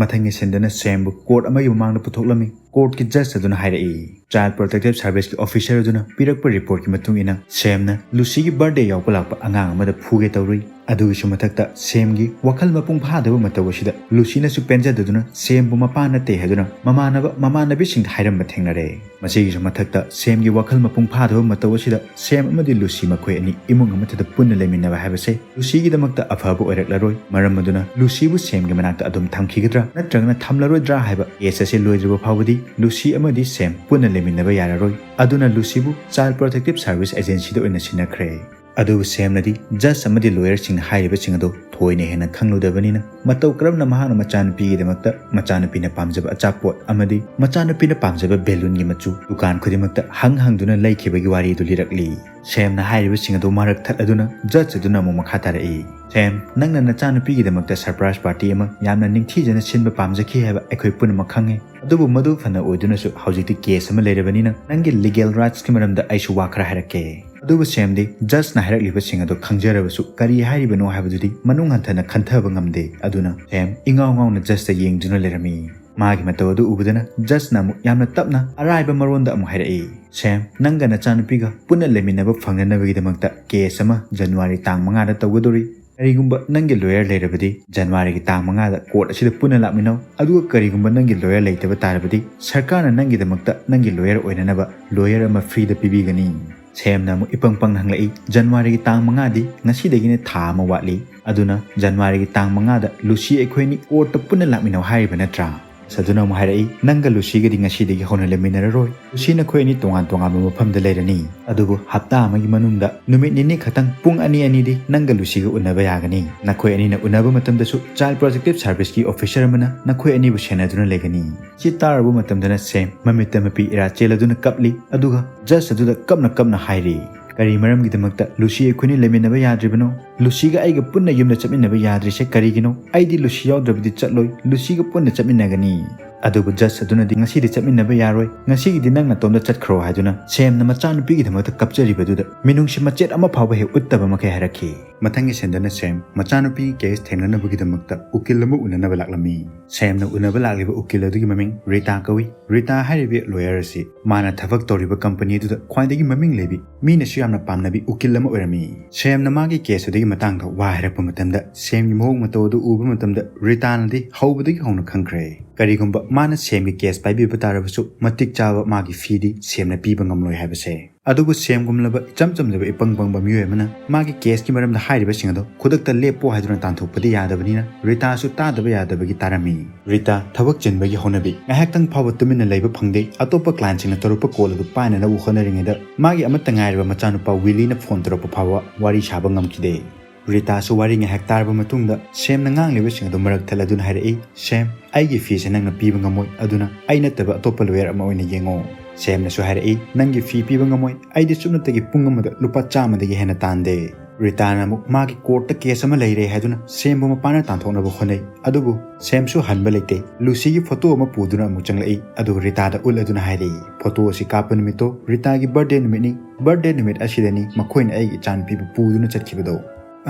ꯃꯊꯪꯒꯤ ꯁꯤꯟꯗꯅ ꯁꯦꯝꯕꯨ court ꯑꯃꯒꯤ ꯃꯃꯥꯡꯗ ꯄꯨꯊꯣꯛꯂꯝꯃꯤ꯫ Courtꯀꯤ judge ꯑꯗꯨꯅ ꯍꯥꯏꯔꯛꯏ, Child Protective Serviceꯀꯤ officer ꯑꯗꯨꯅ ꯄꯤꯔꯛꯄ reportꯀꯤ ꯃꯇꯨꯡ ꯏꯟꯅ ꯁꯦꯝꯅ ꯂꯨꯁꯤꯒꯤ birthday ꯌꯥꯎꯕ ꯂꯥꯛꯄ ꯑꯉꯥꯡ ꯑꯃꯗ ꯐꯨꯒꯦ ꯇꯧꯔꯨꯏ꯫ ꯑꯗꯨꯒꯤꯁꯨ ꯃꯊꯛꯇ ꯁꯦꯝꯒꯤ ꯋꯥꯈꯜ ꯃꯄꯨꯡ ꯐꯥꯗꯕ ꯃꯇꯧ ꯑꯁꯤꯗ ꯂꯨꯁꯤꯅꯁꯨ ꯄꯦꯟꯖꯗꯗꯨꯅ ꯁꯦꯝꯕꯨ ꯃꯄꯥ ꯅꯠꯇꯦ ꯍꯥꯏꯗꯨꯅ ꯃꯃꯥꯟꯅꯕ ꯃꯃꯥꯟꯅꯕꯤꯁꯤꯡꯗ ꯍꯥꯏꯔꯝꯕ ꯊꯦꯡꯅꯔꯦ꯫ ꯃꯁꯤꯒꯤꯁꯨ ꯃꯊꯛꯇ ꯁꯦꯝꯒꯤ ꯋꯥꯈꯜ ꯃꯄꯨꯡ ꯐꯥꯗꯕ ꯃꯇꯧ ꯑꯁꯤꯗ ꯁꯦꯝ ꯑꯃꯗꯤ ꯂꯨꯁꯤ ꯃꯈꯣꯏ ꯑꯅꯤ ꯏꯃꯨꯡ ꯑꯃꯠꯇꯗ ꯄꯨꯟꯅ ꯂꯩꯃꯤꯟꯅꯕ ꯍꯥꯏꯕꯁꯦ ꯂꯨꯁꯤꯒꯤꯗꯃꯛꯇ ꯑꯐꯕ ꯑꯣꯏꯔꯛꯂꯔꯣꯏ꯫ ꯃꯔꯝ ꯑꯗꯨꯅ ꯂꯨꯁꯤꯕꯨ ꯁꯦꯝꯒꯤ ꯃꯅꯥꯛꯇ ꯑꯗꯨꯝ ꯊꯝꯈꯤꯒꯗ꯭ꯔꯥ ꯅꯠꯇ꯭ꯔꯒꯅ ꯊꯝꯂꯔꯣꯏꯗ꯭ꯔꯥ ꯍꯥꯏꯕ case ꯑꯁꯤ ꯂꯣꯏꯗ꯭ꯔꯤꯕ ꯐꯥꯎꯕꯗꯤ ꯂꯨꯁꯤ ꯑꯃꯗꯤ ꯁꯦꯝ ꯄꯨꯟꯅ ꯂꯩꯃꯤꯟꯅꯕ ꯌꯥꯔꯔꯣꯏ꯫ ꯑꯗꯨꯅ ꯂꯨꯁꯤꯕꯨ Child Protective Service agencyꯗ ꯑꯣꯏꯅ ꯁꯤꯟꯅꯈ꯭ꯔꯦ꯫ ꯑꯗꯨꯕꯨ ꯁꯦꯝꯅꯗꯤ judge ꯑꯃꯗꯤ lawyerꯁꯤꯡꯅ ꯍꯥꯏꯔꯤꯕꯁꯤꯡ ꯑꯗꯨ ꯊꯣꯏꯅ ꯍꯦꯟꯅ ꯈꯪꯂꯨꯗꯕꯅꯤꯅ ꯃꯇꯧ ꯀꯔꯝꯅ ꯃꯍꯥꯛꯅ ꯃꯆꯥꯅꯨꯄꯤꯒꯤꯗꯃꯛꯇ ꯃꯆꯥꯅꯨꯄꯤꯅ ꯄꯥꯝꯖꯕ ꯑꯆꯥꯄꯣꯠ ꯑꯃꯗꯤ ꯃꯆꯥꯅꯨꯄꯤꯅ ꯄꯥꯝꯖꯕ balloonꯒꯤ ꯃꯆꯨ ꯗꯨꯀꯥꯟ ꯈꯨꯗꯤꯡꯃꯛꯇ ꯍꯪ ꯍꯪꯗꯨꯅ ꯂꯩꯈꯤꯕꯒꯤ ꯋꯥꯔꯤ ꯑꯗꯨ ꯂꯤꯔꯛꯂꯤ꯫ ꯁꯦꯝꯅ ꯍꯥꯏꯔꯤꯕꯁꯤꯡ ꯑꯗꯨ ꯃꯔꯛ ꯊꯠꯂꯗꯨꯅ judge ꯑꯗꯨꯅ ꯑꯃꯨꯛ ꯃꯈꯥ ꯇꯥꯔꯛꯏ, ꯁꯦꯝ, ꯅꯪꯅ ꯅꯆꯥꯅꯨꯄꯤꯒꯤꯗꯃꯛꯇ surprise party ꯑꯃ ꯌꯥꯝꯅ ꯅꯤꯡꯊꯤꯖꯅ ꯁꯤꯟꯕ ꯄꯥꯝꯖꯈꯤ ꯍꯥꯏꯕ ꯑꯩꯈꯣꯏ ꯄꯨꯝꯅꯃꯛ ꯈꯪꯉꯤ꯫ ꯑꯗꯨꯕꯨ ꯃꯗꯨ ꯐꯅ ꯑꯣꯏꯗꯨꯅꯁꯨ ꯍꯧꯖꯤꯛꯇꯤ case ꯑꯃ ꯂꯩꯔꯕꯅꯤꯅ ꯅꯪꯒꯤ legal rightsꯀꯤ ꯃꯔꯝꯗ ꯑꯩꯁꯨ ꯋꯥ ꯈꯔ ꯍꯥꯏꯔꯛꯀꯦ꯫ ꯑꯗꯨꯕꯨ ꯁꯦꯝꯗꯤ judgeꯅ ꯍꯥꯏꯔꯛꯂꯤꯕꯁꯤꯡ ꯑꯗꯨ ꯈꯪꯖꯔꯕꯁꯨ ꯀꯔꯤ ꯍꯥꯏꯔꯤꯕꯅꯣ ꯍꯥꯏꯕꯗꯨꯗꯤ ꯃꯅꯨꯡ ꯍꯟꯊꯅ ꯈꯟꯊꯕ ꯉꯝꯗꯦ꯫ ꯑꯗꯨꯅ ꯁꯦꯝ ꯏꯉꯥꯎ ꯉꯥꯎꯅ judgeꯇ ꯌꯦꯡꯗꯨꯅ ꯂꯩꯔꯝꯃꯤ꯫ ꯃꯥꯒꯤ ꯃꯇꯧ ꯑꯗꯨ ꯎꯕꯗꯅ judgeꯅ ꯑꯃꯨꯛ ꯌꯥꯝꯅ ꯇꯞꯅ ꯑꯔꯥꯏꯕ ꯃꯔꯣꯟꯗ ꯑꯃꯨꯛ ꯍꯥꯏꯔꯛꯏ, ꯁꯦꯝ, ꯅꯪꯒ ꯅꯆꯥꯅꯨꯄꯤꯒ ꯄꯨꯟꯅ ꯂꯩꯃꯤꯟꯅꯕ ꯐꯪꯅꯅꯕꯒꯤꯗꯃꯛꯇ case ꯑꯃ January ꯇꯥꯡ ꯃꯉꯥꯗ ꯇꯧꯒꯗꯧꯔꯤ꯫ ꯀꯔꯤꯒꯨꯝꯕ ꯅꯪꯒꯤ lawyer ꯂꯩꯔꯕꯗꯤ Januaryꯒꯤ ꯇꯥꯡ ꯃꯉꯥꯗ court ꯑꯁꯤꯗ ꯄꯨꯟꯅ ꯂꯥꯛꯃꯤꯟꯅꯧ꯫ ꯑꯗꯨꯒ ꯀꯔꯤꯒꯨꯝꯕ ꯅꯪꯒꯤ lawyer ꯂꯩꯇꯕ ꯇꯥꯔꯕꯗꯤ ꯁꯔꯀꯥꯔꯅ ꯅꯪꯒꯤꯗꯃꯛꯇ ꯅꯪꯒꯤ lawyer ꯑꯣꯏꯅꯅꯕ lawyer ꯑꯃ freeꯗ ꯄꯤꯕꯤꯒꯅꯤ꯫ ꯁꯦꯝꯅ ꯑꯃꯨꯛ ꯏꯄꯪ ꯄꯪꯅ ꯍꯪꯂꯛꯏ, Januaryꯒꯤ ꯇꯥꯡ ꯃꯉꯥꯗꯤ ꯉꯁꯤꯗꯒꯤꯅ ꯊꯥ ꯑꯃ ꯋꯥꯠꯂꯤ꯫ ꯑꯗꯨꯅ Januaryꯒꯤ ꯇꯥꯡ ꯃꯉꯥꯗ ꯂꯨꯁꯤ ꯑꯩꯈꯣꯏ ꯑꯅꯤ courtꯇ ꯄꯨꯟꯅ ꯂꯥꯛꯃꯤꯟꯅꯧ ꯍꯥꯏꯔꯤꯕ ꯅꯠꯇ꯭ꯔꯥ? ꯑꯗꯨꯅ ꯑꯃꯨꯛ ꯍꯥꯏꯔꯛꯏ, ꯅꯪꯒ ꯂꯨꯁꯤꯒꯗꯤ ꯉꯁꯤꯗꯒꯤ ꯍꯧꯅ ꯂꯩꯃꯤꯟꯅꯔꯔꯣꯏ꯫ ꯂꯨꯁꯤ ꯅꯈꯣꯏ ꯑꯅꯤ ꯇꯣꯉꯥꯟ ꯇꯣꯉꯥꯟꯕ ꯃꯐꯝꯗ ꯂꯩꯔꯅꯤ꯫ ꯑꯗꯨꯕꯨ ꯍꯞꯇꯥ ꯑꯃꯒꯤ ꯃꯅꯨꯡꯗ ꯅꯨꯃꯤꯠ ꯅꯤꯅꯤ ꯈꯛꯇꯪ ꯄꯨꯡ ꯑꯅꯤ ꯑꯅꯤꯗꯤ ꯅꯪꯒ ꯂꯨꯁꯤꯒ ꯎꯅꯕ ꯌꯥꯒꯅꯤ꯫ ꯅꯈꯣꯏ ꯑꯅꯤꯅ ꯎꯅꯕ ꯃꯇꯝꯗꯁꯨ Child Protective Serviceꯀꯤ officer ꯑꯃꯅ ꯅꯈꯣꯏ ꯑꯅꯤꯕꯨ ꯁꯦꯟꯅꯗꯨꯅ ꯂꯩꯒꯅꯤ꯫ ꯁꯤ ꯇꯥꯔꯕ ꯃꯇꯝꯗꯅ ꯁꯦꯝ ꯃꯃꯤꯠꯇ ꯃꯄꯤ ꯏꯔꯥ ꯆꯦꯜꯂꯗꯨꯅ ꯀꯞꯂꯤ꯫ ꯑꯗꯨꯒ judge ꯑꯗꯨꯗ ꯀꯞꯅ ꯀꯞꯅ ꯍꯥꯏꯔꯤ, "ꯀꯔꯤ ꯃꯔꯝꯒꯤꯗꯃꯛꯇ ꯂꯨꯁꯤ ꯑꯩꯈꯣꯏꯅꯤ ꯂꯩꯃꯤꯟꯅꯕ ꯌꯥꯗ꯭ꯔꯤꯕꯅꯣ? ꯂꯨꯁꯤꯒ ꯑꯩꯒ ꯄꯨꯟꯅ ꯌꯨꯝꯗ ꯆꯠꯃꯤꯟꯅꯕ ꯌꯥꯗ꯭ꯔꯤꯁꯦ ꯀꯔꯤꯒꯤꯅꯣ? ꯑꯩꯗꯤ ꯂꯨꯁꯤ ꯌꯥꯎꯗ꯭ꯔꯕꯗꯤ ꯆꯠꯂꯣꯏ, ꯂꯨꯁꯤꯒ ꯄꯨꯟꯅ ꯆꯠꯃꯤꯟꯅꯒꯅꯤ"꯫ ꯑꯗꯨꯕꯨ ꯖꯁ ꯑꯗꯨꯅꯗꯤ "ꯉꯁꯤꯗꯤ ꯆꯠꯃꯤꯟꯅꯕ ꯌꯥꯔꯣꯏ, ꯉꯁꯤꯒꯤꯗꯤ ꯅꯪ ꯅꯇꯣꯝꯗ ꯆꯠꯈ꯭ꯔꯣ" ꯍꯥꯏꯗꯨꯅ ꯁꯦꯝꯅ ꯃꯆꯥꯅꯨꯄꯤꯒꯤꯗꯃꯛꯇ ꯀꯞꯆꯔꯤꯕꯗꯨꯗ ꯃꯤꯅꯨꯡꯁꯤ ꯃꯆꯦꯠ ꯑꯃ ꯐꯥꯎꯕ ꯍꯦꯛ ꯎꯠꯇꯕ ꯃꯈꯩ ꯍꯥꯏꯔꯛꯈꯤ꯫ ꯃꯊꯪꯒꯤ ꯁꯤꯟꯗꯅ ꯁꯦꯝ ꯃꯆꯥꯅꯨꯄꯤꯒꯤ ꯀꯦꯁ ꯊꯦꯡꯅꯅꯕꯒꯤꯗꯃꯛꯇ ꯎꯀꯤꯜ ꯑꯃ ꯎꯅꯅꯕ ꯂꯥꯛꯂꯝꯃꯤ꯫ ꯁꯦꯝꯅ ꯎꯅꯕ ꯂꯥꯛꯂꯤꯕ ꯎꯀꯤꯜ ꯑꯗꯨꯒꯤ ꯃꯃꯤꯡ ꯔꯤꯇꯥ ꯀꯧꯏ꯫ ꯔꯤꯇꯥ ꯍꯥꯏꯔꯤꯕ ꯂꯣꯌꯔ ꯑꯁꯤ ꯃꯥꯅ ꯊꯕꯛ ꯇꯧꯔꯤꯕ ꯀꯝꯄꯅꯤ ꯑꯗꯨꯗ ꯈ꯭ꯋꯥꯏꯗꯒꯤ ꯃꯃꯤꯡ ꯂꯩꯕꯤ, ꯃꯤꯅꯁꯨ ꯌꯥꯝꯅ ꯄꯥꯝꯅꯕꯤ ꯎꯀꯤꯜ ꯑꯃ ꯑꯣꯏꯔꯝꯃꯤ꯫ ꯁꯦꯝꯅ ꯃꯥꯒꯤ ꯀꯦꯁ ꯑꯗꯨꯒꯤ ꯃꯇꯥꯡꯗ ꯋꯥ ꯍꯥꯏꯔꯛꯄ ꯃꯇꯝꯗ ꯁꯦꯝꯒꯤ ꯃꯑꯣꯡ ꯃꯇꯧ ꯑꯗꯨ ꯎꯕ ꯃꯇꯝꯗ ꯔꯤꯇꯥꯅꯗꯤ ꯍꯧꯕꯗꯒꯤ ꯍꯧꯅ ꯈꯪꯈ꯭ꯔꯦ꯫ ꯀꯔꯤꯒꯨꯝꯕ ꯃꯥꯅ ꯁꯦꯝꯒꯤ ꯀꯦꯁ ꯄꯥꯏꯕꯤꯕ ꯇꯥꯔꯕꯁꯨ ꯃꯇꯤꯛ ꯆꯥꯕ ꯃꯥꯒꯤ ꯐꯤꯗꯤ ꯁꯦꯝꯅ ꯄꯤꯕ ꯉꯝꯂꯣꯏ ꯍꯥꯏꯕꯁꯦ꯫ ꯑꯗꯨꯕꯨ ꯁꯦꯝꯒꯨꯝꯂꯕ ꯏꯆꯝ ꯆꯝꯖꯕ ꯏꯄꯪ ꯄꯪꯕ ꯃꯤꯑꯣꯏ ꯑꯃꯅ ꯃꯥꯒꯤ ꯀꯦꯁꯀꯤ ꯃꯔꯝꯗ ꯍꯥꯏꯔꯤꯕꯁꯤꯡ ꯑꯗꯨ ꯈꯨꯗꯛꯇ ꯂꯦꯞꯄꯣ ꯍꯥꯏꯗꯨꯅ ꯇꯥꯟꯊꯣꯛꯄꯗꯤ ꯌꯥꯗꯕꯅꯤꯅ ꯔꯤꯇꯥꯁꯨ ꯇꯥꯗꯕ ꯌꯥꯗꯕꯒꯤ ꯇꯥꯔꯝꯃꯤ꯫ ꯔꯤꯇꯥ ꯊꯕꯛ ꯆꯤꯟꯕꯒꯤ ꯍꯧꯅꯕꯤ ꯉꯥꯏꯍꯥꯛꯇꯪ ꯐꯥꯎꯕ ꯇꯨꯃꯤꯟꯅ ꯂꯩꯕ ꯐꯪꯗꯦ꯫ ꯑꯇꯣꯞꯄ ꯀ꯭ꯂꯥꯏꯟꯁꯤꯡꯅ ꯇꯧꯔꯛꯄ ꯀꯣꯜ ꯑꯗꯨ ꯄꯥꯏꯅꯅꯕ ꯍꯣꯠꯅꯔꯤꯉꯩꯗ ꯃꯥꯒꯤ ꯑꯃꯠꯇ ꯉꯥꯏꯔꯕ ꯃꯆꯥꯅꯨꯄꯥ ꯋꯤꯂꯤꯅ ꯐꯣꯟ ꯇꯧꯔꯛꯄ ꯐꯥꯎꯕ ꯋꯥꯔꯤ ꯁꯥꯕ ꯉꯝꯈꯤꯗꯦ꯫ ꯔꯤꯇꯥꯁꯨ ꯋꯥꯔꯤ ꯉꯥꯏꯍꯥꯛ ꯇꯥꯔꯕ ꯃꯇꯨꯡꯗ ꯁꯦꯝꯅ ꯉꯥꯡꯂꯤꯕꯁꯤꯡ ꯑꯗꯨ ꯃꯔꯛ ꯊꯠꯂꯗꯨꯅ ꯍꯥꯏꯔꯛꯏ, "ꯁꯦꯝ, ꯑꯩꯒꯤ ꯐꯤꯁꯦ ꯅꯪꯅ ꯄꯤꯕ ꯉꯝꯃꯣꯏ, ꯑꯗꯨꯅ ꯑꯩ ꯅꯠꯇꯕ ꯑꯇꯣꯞꯄ ꯂꯣꯌꯔ ꯑꯃ ꯑꯣꯏꯅ ꯌꯦꯡꯉꯣ"꯫ ꯁꯦꯝꯅꯁꯨ ꯍꯥꯏꯔꯛꯏ, "ꯅꯪꯒꯤ ꯐꯤ ꯄꯤꯕ ꯉꯝꯃꯣꯏ, ꯑꯩꯗꯤ ꯁꯨꯞꯅꯇꯒꯤ ꯄꯨꯡ ꯑꯃꯗ ꯂꯨꯄꯥ ꯆꯥꯝꯃꯗꯒꯤ ꯍꯦꯟꯅ ꯇꯥꯟꯗꯦ"꯫ ꯔꯤꯇꯥꯅ ꯑꯃꯨꯛ ꯃꯥꯒꯤ ꯀꯣꯔꯠꯇ ꯀꯦꯁ ꯑꯃ ꯂꯩꯔꯦ ꯍꯥꯏꯗꯨꯅ ꯁꯦꯝꯕꯨ ꯃꯄꯥꯅ ꯇꯥꯟꯊꯣꯛꯅꯕ ꯍꯣꯠꯅꯩ꯫ ꯑꯗꯨꯕꯨ ꯁꯦꯝꯁꯨ ꯍꯟꯕ ꯂꯩꯇꯦ꯫ ꯂꯨꯁꯤꯒꯤ ꯐꯣꯇꯣ ꯑꯃ ꯄꯨꯗꯨꯅ ꯑꯃꯨꯛ ꯆꯪꯂꯛꯏ, ꯑꯗꯨꯒ ꯔꯤꯇꯥꯗ ꯎꯠꯂꯗꯨꯅ ꯍꯥꯏꯔꯛꯏ, "ꯐꯣꯇꯣ ꯑꯁꯤ ꯀꯥꯞꯄ ꯅꯨꯃꯤꯠꯇꯣ ꯔꯤꯇꯥꯒꯤ ꯕꯥꯔꯗꯦ ꯅꯨꯃꯤꯠꯅꯤ꯫ ꯕꯥꯔꯗꯦ ꯅꯨꯃꯤꯠ ꯑꯁꯤꯗꯅꯤ ꯃꯈꯣꯏꯅ ꯑꯩꯒꯤ ꯏꯆꯥꯅꯨꯄꯤꯕꯨ ꯄꯨꯗꯨꯅ ꯆꯠꯈꯤꯕꯗꯣ"꯫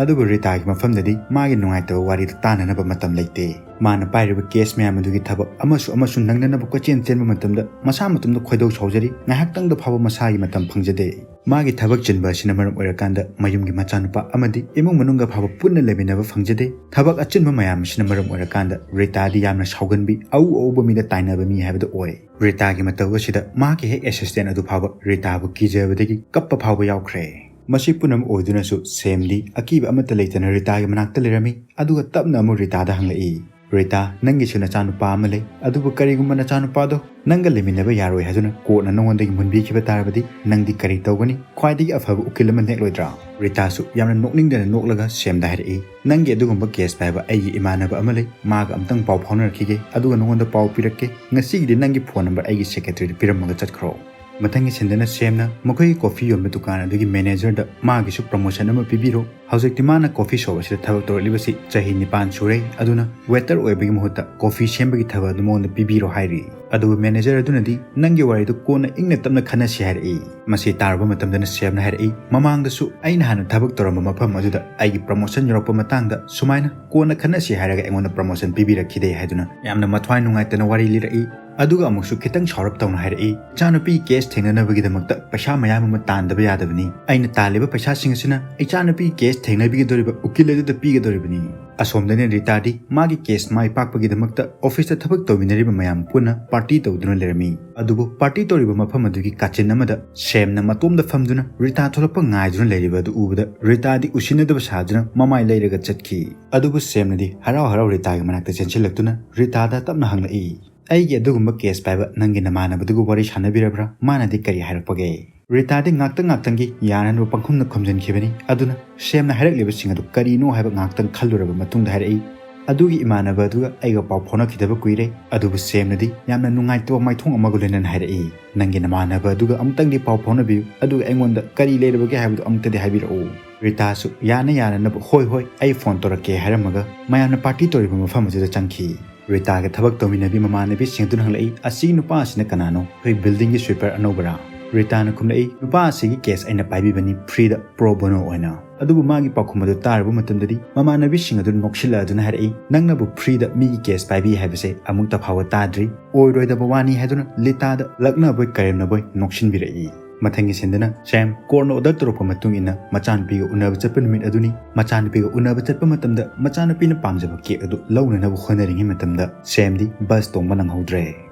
ꯑꯗꯨꯕꯨ ꯔꯤꯇꯥꯒꯤ ꯃꯐꯝꯗꯗꯤ ꯃꯥꯒꯤ ꯅꯨꯡꯉꯥꯏꯇꯕ ꯋꯥꯔꯤꯗꯨ ꯇꯥꯅꯅꯕ ꯃꯇꯝ ꯂꯩꯇꯦ꯫ ꯃꯥꯅ ꯄꯥꯏꯔꯤꯕ ꯀꯦꯁ ꯃꯌꯥꯝ ꯑꯗꯨꯒꯤ ꯊꯕꯛ ꯑꯃꯁꯨ ꯑꯃꯁꯨ ꯅꯪꯅꯅꯕ ꯀꯣꯏꯆꯦꯟ ꯆꯦꯟꯕ ꯃꯇꯝꯗ ꯃꯁꯥ ꯃꯇꯣꯝꯗ ꯈꯣꯏꯗꯧ ꯁꯥꯎꯖꯔꯤ꯫ ꯉꯥꯏꯍꯥꯛꯇꯪꯗ ꯐꯥꯎꯕ ꯃꯁꯥꯒꯤ ꯃꯇꯝ ꯐꯪꯖꯗꯦ꯫ ꯃꯥꯒꯤ ꯊꯕꯛ ꯆꯤꯟꯕ ꯑꯁꯤꯅ ꯃꯔꯝ ꯑꯣꯏꯔꯀꯥꯟꯗ ꯃꯌꯨꯝꯒꯤ ꯃꯆꯥꯅꯨꯄꯥ ꯑꯃꯗꯤ ꯏꯃꯨꯡ ꯃꯅꯨꯡꯒ ꯐꯥꯎꯕ ꯄꯨꯟꯅ ꯂꯩꯃꯤꯟꯅꯕ ꯐꯪꯖꯗꯦ꯫ ꯊꯕꯛ ꯑꯆꯤꯟꯕ ꯃꯌꯥꯝ ꯑꯁꯤꯅ ꯃꯔꯝ ꯑꯣꯏꯔꯀꯥꯟꯗ ꯔꯤꯇꯥꯗꯤ ꯌꯥꯝꯅ ꯁꯥꯎꯒꯟꯕꯤ, ꯑꯎ ꯑꯎꯕ ꯃꯤꯗ ꯇꯥꯏꯅꯕ ꯃꯤ ꯍꯥꯏꯕꯗꯨ ꯑꯣꯏ꯫ ꯔꯤꯇꯥꯒꯤ ꯃꯇꯧ ꯑꯁꯤꯗ ꯃꯥꯒꯤ ꯍꯦꯛ ꯑꯦꯁꯤꯁꯇꯦꯟ ꯑꯗꯨ ꯐꯥꯎꯕ ꯔꯤꯇꯥꯕꯨ ꯀꯤꯖꯕꯗꯒꯤ ꯀꯞꯄ ꯐꯥꯎꯕ ꯌꯥꯎꯈ꯭ꯔꯦ꯫ ꯃꯁꯤ ꯄꯨꯝꯅꯃꯛ ꯑꯣꯏꯗꯨꯅꯁꯨ ꯁꯦꯝꯗꯤ ꯑꯀꯤꯕ ꯑꯃꯠꯇ ꯂꯩꯇꯅ ꯔꯤꯇꯥꯒꯤ ꯃꯅꯥꯛꯇ ꯂꯩꯔꯝꯃꯤ, ꯑꯗꯨꯒ ꯇꯞꯅ ꯑꯃꯨꯛ ꯔꯤꯇꯥꯗ ꯍꯪꯂꯛꯏ, "ꯔꯤꯇꯥ, ꯅꯪꯒꯤꯁꯨ ꯅꯆꯥꯅꯨꯄꯥ ꯑꯃ ꯂꯩ, ꯑꯗꯨꯕꯨ ꯀꯔꯤꯒꯨꯝꯕ ꯅꯆꯥꯅꯨꯄꯥꯗꯣ ꯅꯪꯒ ꯂꯩꯃꯤꯟꯅꯕ ꯌꯥꯔꯣꯏ ꯍꯥꯏꯗꯨꯅ ꯀꯣꯔꯠꯅ ꯅꯉꯣꯟꯗꯒꯤ ꯃꯨꯟꯕꯤꯈꯤꯕ ꯇꯥꯔꯕꯗꯤ ꯅꯪꯗꯤ ꯀꯔꯤ ꯇꯧꯒꯅꯤ? ꯈ꯭ꯋꯥꯏꯗꯒꯤ ꯑꯐꯕ ꯎꯀꯤꯜ ꯑꯃ ꯅꯦꯛꯂꯣꯏꯗ꯭ꯔꯥ?" ꯔꯤꯇꯥꯁꯨ ꯌꯥꯝꯅ ꯅꯣꯛꯅꯤꯡꯗꯅ ꯅꯣꯛꯂꯒ ꯁꯦꯝꯗ ꯍꯥꯏꯔꯛꯏ, "ꯅꯪꯒꯤ ꯑꯗꯨꯒꯨꯝꯕ ꯀꯦꯁ ꯄꯥꯏꯕ ꯑꯩꯒꯤ ꯏꯃꯥꯟꯅꯕ ꯑꯃ ꯂꯩ, ꯃꯥꯒ ꯑꯝꯇꯪ ꯄꯥꯎ ꯐꯥꯎꯅꯔꯛꯈꯤꯒꯦ, ꯑꯗꯨꯒ ꯅꯉꯣꯟꯗ ꯄꯥꯎ ꯄꯤꯔꯛꯀꯦ꯫ ꯉꯁꯤꯒꯤꯗꯤ ꯅꯪꯒꯤ ꯐꯣꯟ ꯅꯝꯕꯔ ꯑꯩꯒꯤ ꯁꯦꯀ꯭ꯔꯦꯇꯔꯤꯗ ꯄꯤꯔꯝꯃꯒ ꯆꯠꯈ꯭ꯔꯣ"꯫ ꯃꯊꯪꯒꯤ ꯁꯤꯟꯗꯅ ꯁꯦꯝꯅ ꯃꯈꯣꯏꯒꯤ ꯀꯣꯐꯤ ꯌꯣꯟꯕ ꯗꯨꯀꯥꯟ ꯑꯗꯨꯒꯤ ꯃꯦꯅꯦꯖꯔꯗ ꯃꯥꯒꯤꯁꯨ ꯄ꯭ꯔꯃꯣꯁꯟ ꯑꯃ ꯄꯤꯕꯤꯔꯣ, ꯍꯧꯖꯤꯛꯇꯤ ꯃꯥꯅ ꯀꯣꯐꯤ ꯁꯣꯞ ꯑꯁꯤꯗ ꯊꯕꯛ ꯇꯧꯔꯛꯂꯤꯕꯁꯤ ꯆꯍꯤ ꯅꯤꯄꯥꯟ ꯁꯨꯔꯦ, ꯑꯗꯨꯅ ꯋꯦꯇꯔ ꯑꯣꯏꯕꯒꯤ ꯃꯍꯨꯠꯇ ꯀꯣꯐꯤ ꯁꯦꯝꯕꯒꯤ ꯊꯕꯛ ꯑꯗꯨ ꯃꯉꯣꯟꯗ ꯄꯤꯕꯤꯔꯣ ꯍꯥꯏꯔꯤ꯫ ꯑꯗꯨꯕꯨ ꯃꯦꯅꯦꯖꯔ ꯑꯗꯨꯅꯗꯤ ꯅꯪꯒꯤ ꯋꯥꯔꯤꯗꯨ ꯀꯣꯟꯅ ꯏꯪꯅ ꯇꯞꯅ ꯈꯟꯅꯁꯤ ꯍꯥꯏꯔꯛꯏ꯫ ꯃꯁꯤ ꯇꯥꯔꯨꯕ ꯃꯇꯝꯗꯅ ꯁꯦꯝꯅ ꯍꯥꯏꯔꯛꯏ, ꯃꯃꯥꯡꯗꯁꯨ ꯑꯩꯅ ꯍꯥꯟꯅ ꯊꯕꯛ ꯇꯧꯔꯝꯕ ꯃꯐꯝ ꯑꯗꯨꯗ ꯑꯩꯒꯤ ꯄ꯭ꯔꯃꯣꯁꯟ ꯌꯧꯔꯛꯄ ꯃꯇꯥꯡꯗ ꯁꯨꯃꯥꯏꯅ ꯀꯣꯟꯅ ꯈꯟꯅꯁꯤ ꯍꯥꯏꯔꯒ ꯑꯩꯉꯣꯟꯗ ꯄ꯭ꯔꯃꯣꯁꯟ ꯄꯤꯕꯤꯔꯛꯈꯤꯗꯦ ꯍꯥꯏꯗꯨꯅ ꯌꯥꯝꯅ ꯃꯊ꯭ꯋꯥꯏ ꯅꯨꯡꯉꯥꯏꯇꯅ ꯋꯥꯔꯤ ꯂꯤꯔꯛꯏ꯫ ꯑꯗꯨꯒ ꯑꯃꯨꯛꯁꯨ ꯈꯤꯇꯪ ꯁꯥꯎꯔꯞ ꯇꯧꯅ ꯍꯥꯏꯔꯛꯏ, "ꯏꯆꯥꯅꯨꯄꯤ ꯀꯦꯁ ꯊꯦꯡꯅꯅꯕꯒꯤꯗꯃꯛꯇ ꯄꯩꯁꯥ ꯃꯌꯥꯝ ꯑꯃ ꯇꯥꯟꯗꯕ ꯌꯥꯗꯕꯅꯤ꯫ ꯑꯩꯅ ꯇꯥꯜꯂꯤꯕ ꯄꯩꯁꯥꯁꯤꯡ ꯑꯁꯤꯅ ꯏꯆꯥꯅꯨꯄꯤ ꯀꯦꯁ ꯊꯦꯡꯅꯕꯤꯒꯗꯧꯔꯤꯕ ꯎꯀꯤꯜ ꯑꯗꯨꯗ ꯄꯤꯒꯗꯧꯔꯤꯕꯅꯤ꯫" ꯑꯁꯣꯝꯗꯅ ꯔꯤꯇꯥꯗꯤ ꯃꯥꯒꯤ ꯀꯦꯁ ꯃꯥꯏ ꯄꯥꯛꯄꯒꯤꯗꯃꯛꯇ ꯑꯣꯐꯤꯁꯇ ꯊꯕꯛ ꯇꯧꯃꯤꯟꯅꯔꯤꯕ ꯃꯌꯥꯝ ꯄꯨꯟꯅ ꯄꯥꯔꯇꯤ ꯇꯧꯗꯨꯅ ꯂꯩꯔꯝꯃꯤ꯫ ꯑꯗꯨꯕꯨ ꯄꯥꯔꯇꯤ ꯇꯧꯔꯤꯕ ꯃꯐꯝ ꯑꯗꯨꯒꯤ ꯀꯥꯆꯤꯟ ꯑꯃꯗ ꯁꯦꯝꯅ ꯃꯇꯣꯝꯗ ꯐꯝꯗꯨꯅ ꯔꯤꯇꯥ ꯊꯣꯛꯂꯛꯄ ꯉꯥꯏꯗꯨꯅ ꯂꯩꯔꯤꯕ ꯑꯗꯨ ꯎꯕꯗ ꯔꯤꯇꯥꯗꯤ ꯎꯁꯤꯟꯅꯗꯕ ꯁꯥꯗꯨꯅ ꯃꯃꯥꯏ ꯂꯩꯔꯒ ꯆꯠꯈꯤ꯫ ꯑꯗꯨꯕꯨ ꯁꯦꯝꯅꯗꯤ ꯍꯔꯥꯎ ꯍꯔꯥꯎ ꯔꯤꯇꯥꯒꯤ ꯃꯅꯥꯛꯇ ꯆꯦꯟꯁꯤꯜꯂꯛꯇꯨꯅ ꯔꯤꯇꯥꯗ ꯇꯞꯅ ꯍꯪꯂꯛꯏ, "ꯑꯩꯒꯤ ꯑꯗꯨꯒꯨꯝꯕ ꯀꯦꯁ ꯄꯥꯏꯕ ꯅꯪꯒꯤ ꯅꯃꯥꯟꯅꯕꯗꯨꯒ ꯋꯥꯔꯤ ꯁꯥꯟꯅꯕꯤꯔꯕ꯭ꯔꯥ? ꯃꯥꯅꯗꯤ ꯀꯔꯤ ꯍꯥꯏꯔꯛꯄꯒꯦ?" ꯔꯤꯇꯥꯗꯤ ꯉꯥꯛꯇꯪ ꯉꯥꯛꯇꯪꯒꯤ ꯌꯥꯅꯅꯕ ꯄꯪꯈꯨꯝꯅ ꯈꯨꯝꯖꯤꯟꯈꯤꯕꯅꯤ꯫ ꯑꯗꯨꯅ ꯁꯦꯝꯅ ꯍꯥꯏꯔꯛꯂꯤꯕꯁꯤꯡ ꯑꯗꯨ ꯀꯔꯤꯅꯣ ꯍꯥꯏꯕ ꯉꯥꯛꯇꯪ ꯈꯜꯂꯨꯔꯕ ꯃꯇꯨꯡꯗ ꯍꯥꯏꯔꯛꯏ, "ꯑꯗꯨꯒꯤ ꯏꯃꯥꯟꯅꯕ ꯑꯗꯨꯒ ꯑꯩꯒ ꯄꯥꯎ ꯐꯥꯎꯅꯈꯤꯗꯕ ꯀꯨꯏꯔꯦ꯫" ꯑꯗꯨꯕꯨ ꯁꯦꯝꯅꯗꯤ ꯌꯥꯝꯅ ꯅꯨꯡꯉꯥꯏꯇꯕ ꯃꯥꯏꯊꯣꯡ ꯑꯃꯒ ꯂꯣꯏꯅꯅ ꯍꯥꯏꯔꯛꯏ, "ꯅꯪꯒꯤ ꯅꯃꯥꯟꯅꯕ ꯑꯗꯨꯒ ꯑꯃꯨꯛꯇꯪꯗꯤ ꯄꯥꯎ ꯐꯥꯎꯅꯕꯤꯌꯨ, ꯑꯗꯨꯒ ꯑꯩꯉꯣꯟꯗ ꯀꯔꯤ ꯂꯩꯔꯕꯒꯦ ꯍꯥꯏꯕꯗꯨ ꯑꯃꯨꯛꯇꯗꯤ ꯍꯥꯏꯕꯤꯔꯛꯎ꯫" ꯔꯤꯇꯥꯁꯨ ꯌꯥꯅ ꯌꯥꯅꯅꯕ "ꯍꯣꯏ ꯍꯣꯏ, ꯑꯩ ꯐꯣꯟ ꯇꯧꯔꯛꯀꯦ" ꯍꯥꯏꯔꯝꯃꯒ ꯃꯌꯥꯝꯅ ꯄꯥꯔꯇꯤ ꯇꯧꯔꯤꯕ ꯃꯐꯝ ꯑꯗꯨꯗ ꯆꯪꯈꯤ꯫ ꯔꯤꯇꯥꯒ ꯊꯕꯛ ꯇꯧꯃꯤꯟꯅꯕꯤ ꯃꯃꯥꯟꯅꯕꯤꯁꯤꯡ ꯑꯗꯨꯅ ꯍꯪꯂꯛꯏ, "ꯑꯁꯤꯒꯤ ꯅꯨꯄꯥ ꯑꯁꯤꯅ ꯀꯅꯥꯅꯣ? ꯑꯩꯈꯣꯏ ꯕꯤꯜꯗꯤꯡꯒꯤ ꯁ꯭ꯋꯤꯄꯔ ꯑꯅꯧꯕꯔꯥ?" ꯔꯤꯇꯥꯅ ꯈꯨꯝꯂꯛꯏ, "ꯅꯨꯄꯥ ꯑꯁꯤꯒꯤ ꯀꯦꯁ ꯑꯩꯅ ꯄꯥꯏꯕꯤꯕꯅꯤ, ꯐ꯭ꯔꯤꯗ, ꯄ꯭ꯔꯣ ꯕꯣꯅꯣ ꯑꯣꯏꯅ꯫" ꯑꯗꯨꯕꯨ ꯃꯥꯒꯤ ꯄꯥꯎꯈꯨꯝ ꯑꯗꯨ ꯇꯥꯔꯨꯕ ꯃꯇꯝꯗꯗꯤ ꯃꯃꯥꯟꯅꯕꯤꯁꯤꯡ ꯑꯗꯨ ꯅꯣꯛꯁꯤꯜꯂꯛꯑꯗꯨꯅ ꯍꯥꯏꯔꯛꯏ, "ꯅꯪꯅꯕꯨ ꯐ꯭ꯔꯤꯗ ꯃꯤꯒꯤ ꯀꯦꯁ ꯄꯥꯏꯕꯤ ꯍꯥꯏꯕꯁꯦ ꯑꯃꯨꯛꯇ ꯐꯥꯎꯕ ꯇꯥꯗ꯭ꯔꯤ, ꯑꯣꯏꯔꯣꯏꯗꯕ ꯋꯥꯅꯤ" ꯍꯥꯏꯗꯨꯅ ꯂꯤꯇꯥꯗ ꯂꯛꯅꯕꯣꯏ ꯀꯔꯦꯝꯅꯕꯣꯏ ꯅꯣꯛꯁꯤꯟꯕꯤꯔꯛꯏ꯫ ꯃꯊꯪꯒꯤ ꯁꯤꯟꯗꯅ ꯁꯦꯝ ꯀꯣꯔꯠꯅ ꯑꯣꯔꯗꯔ ꯇꯧꯔꯛꯄ ꯃꯇꯨꯡ ꯏꯟꯅ ꯃꯆꯥꯅꯨꯄꯤꯒ ꯎꯅꯕ ꯆꯠꯄ ꯅꯨꯃꯤꯠ ꯑꯗꯨꯅꯤ꯫ ꯃꯆꯥꯅꯨꯄꯤꯒ ꯎꯅꯕ ꯆꯠꯄ ꯃꯇꯝꯗ ꯃꯆꯥꯅꯨꯄꯤꯅ ꯄꯥꯝꯖꯕ ꯀꯦꯛ ꯑꯗꯨ ꯂꯧꯅꯅꯕ ꯍꯣꯠꯅꯔꯤꯉꯩ ꯃꯇꯝꯗ ꯁꯦꯝꯗꯤ ꯕꯁ ꯇꯣꯡꯕ ꯅꯪꯍꯧꯗ꯭ꯔꯦ꯫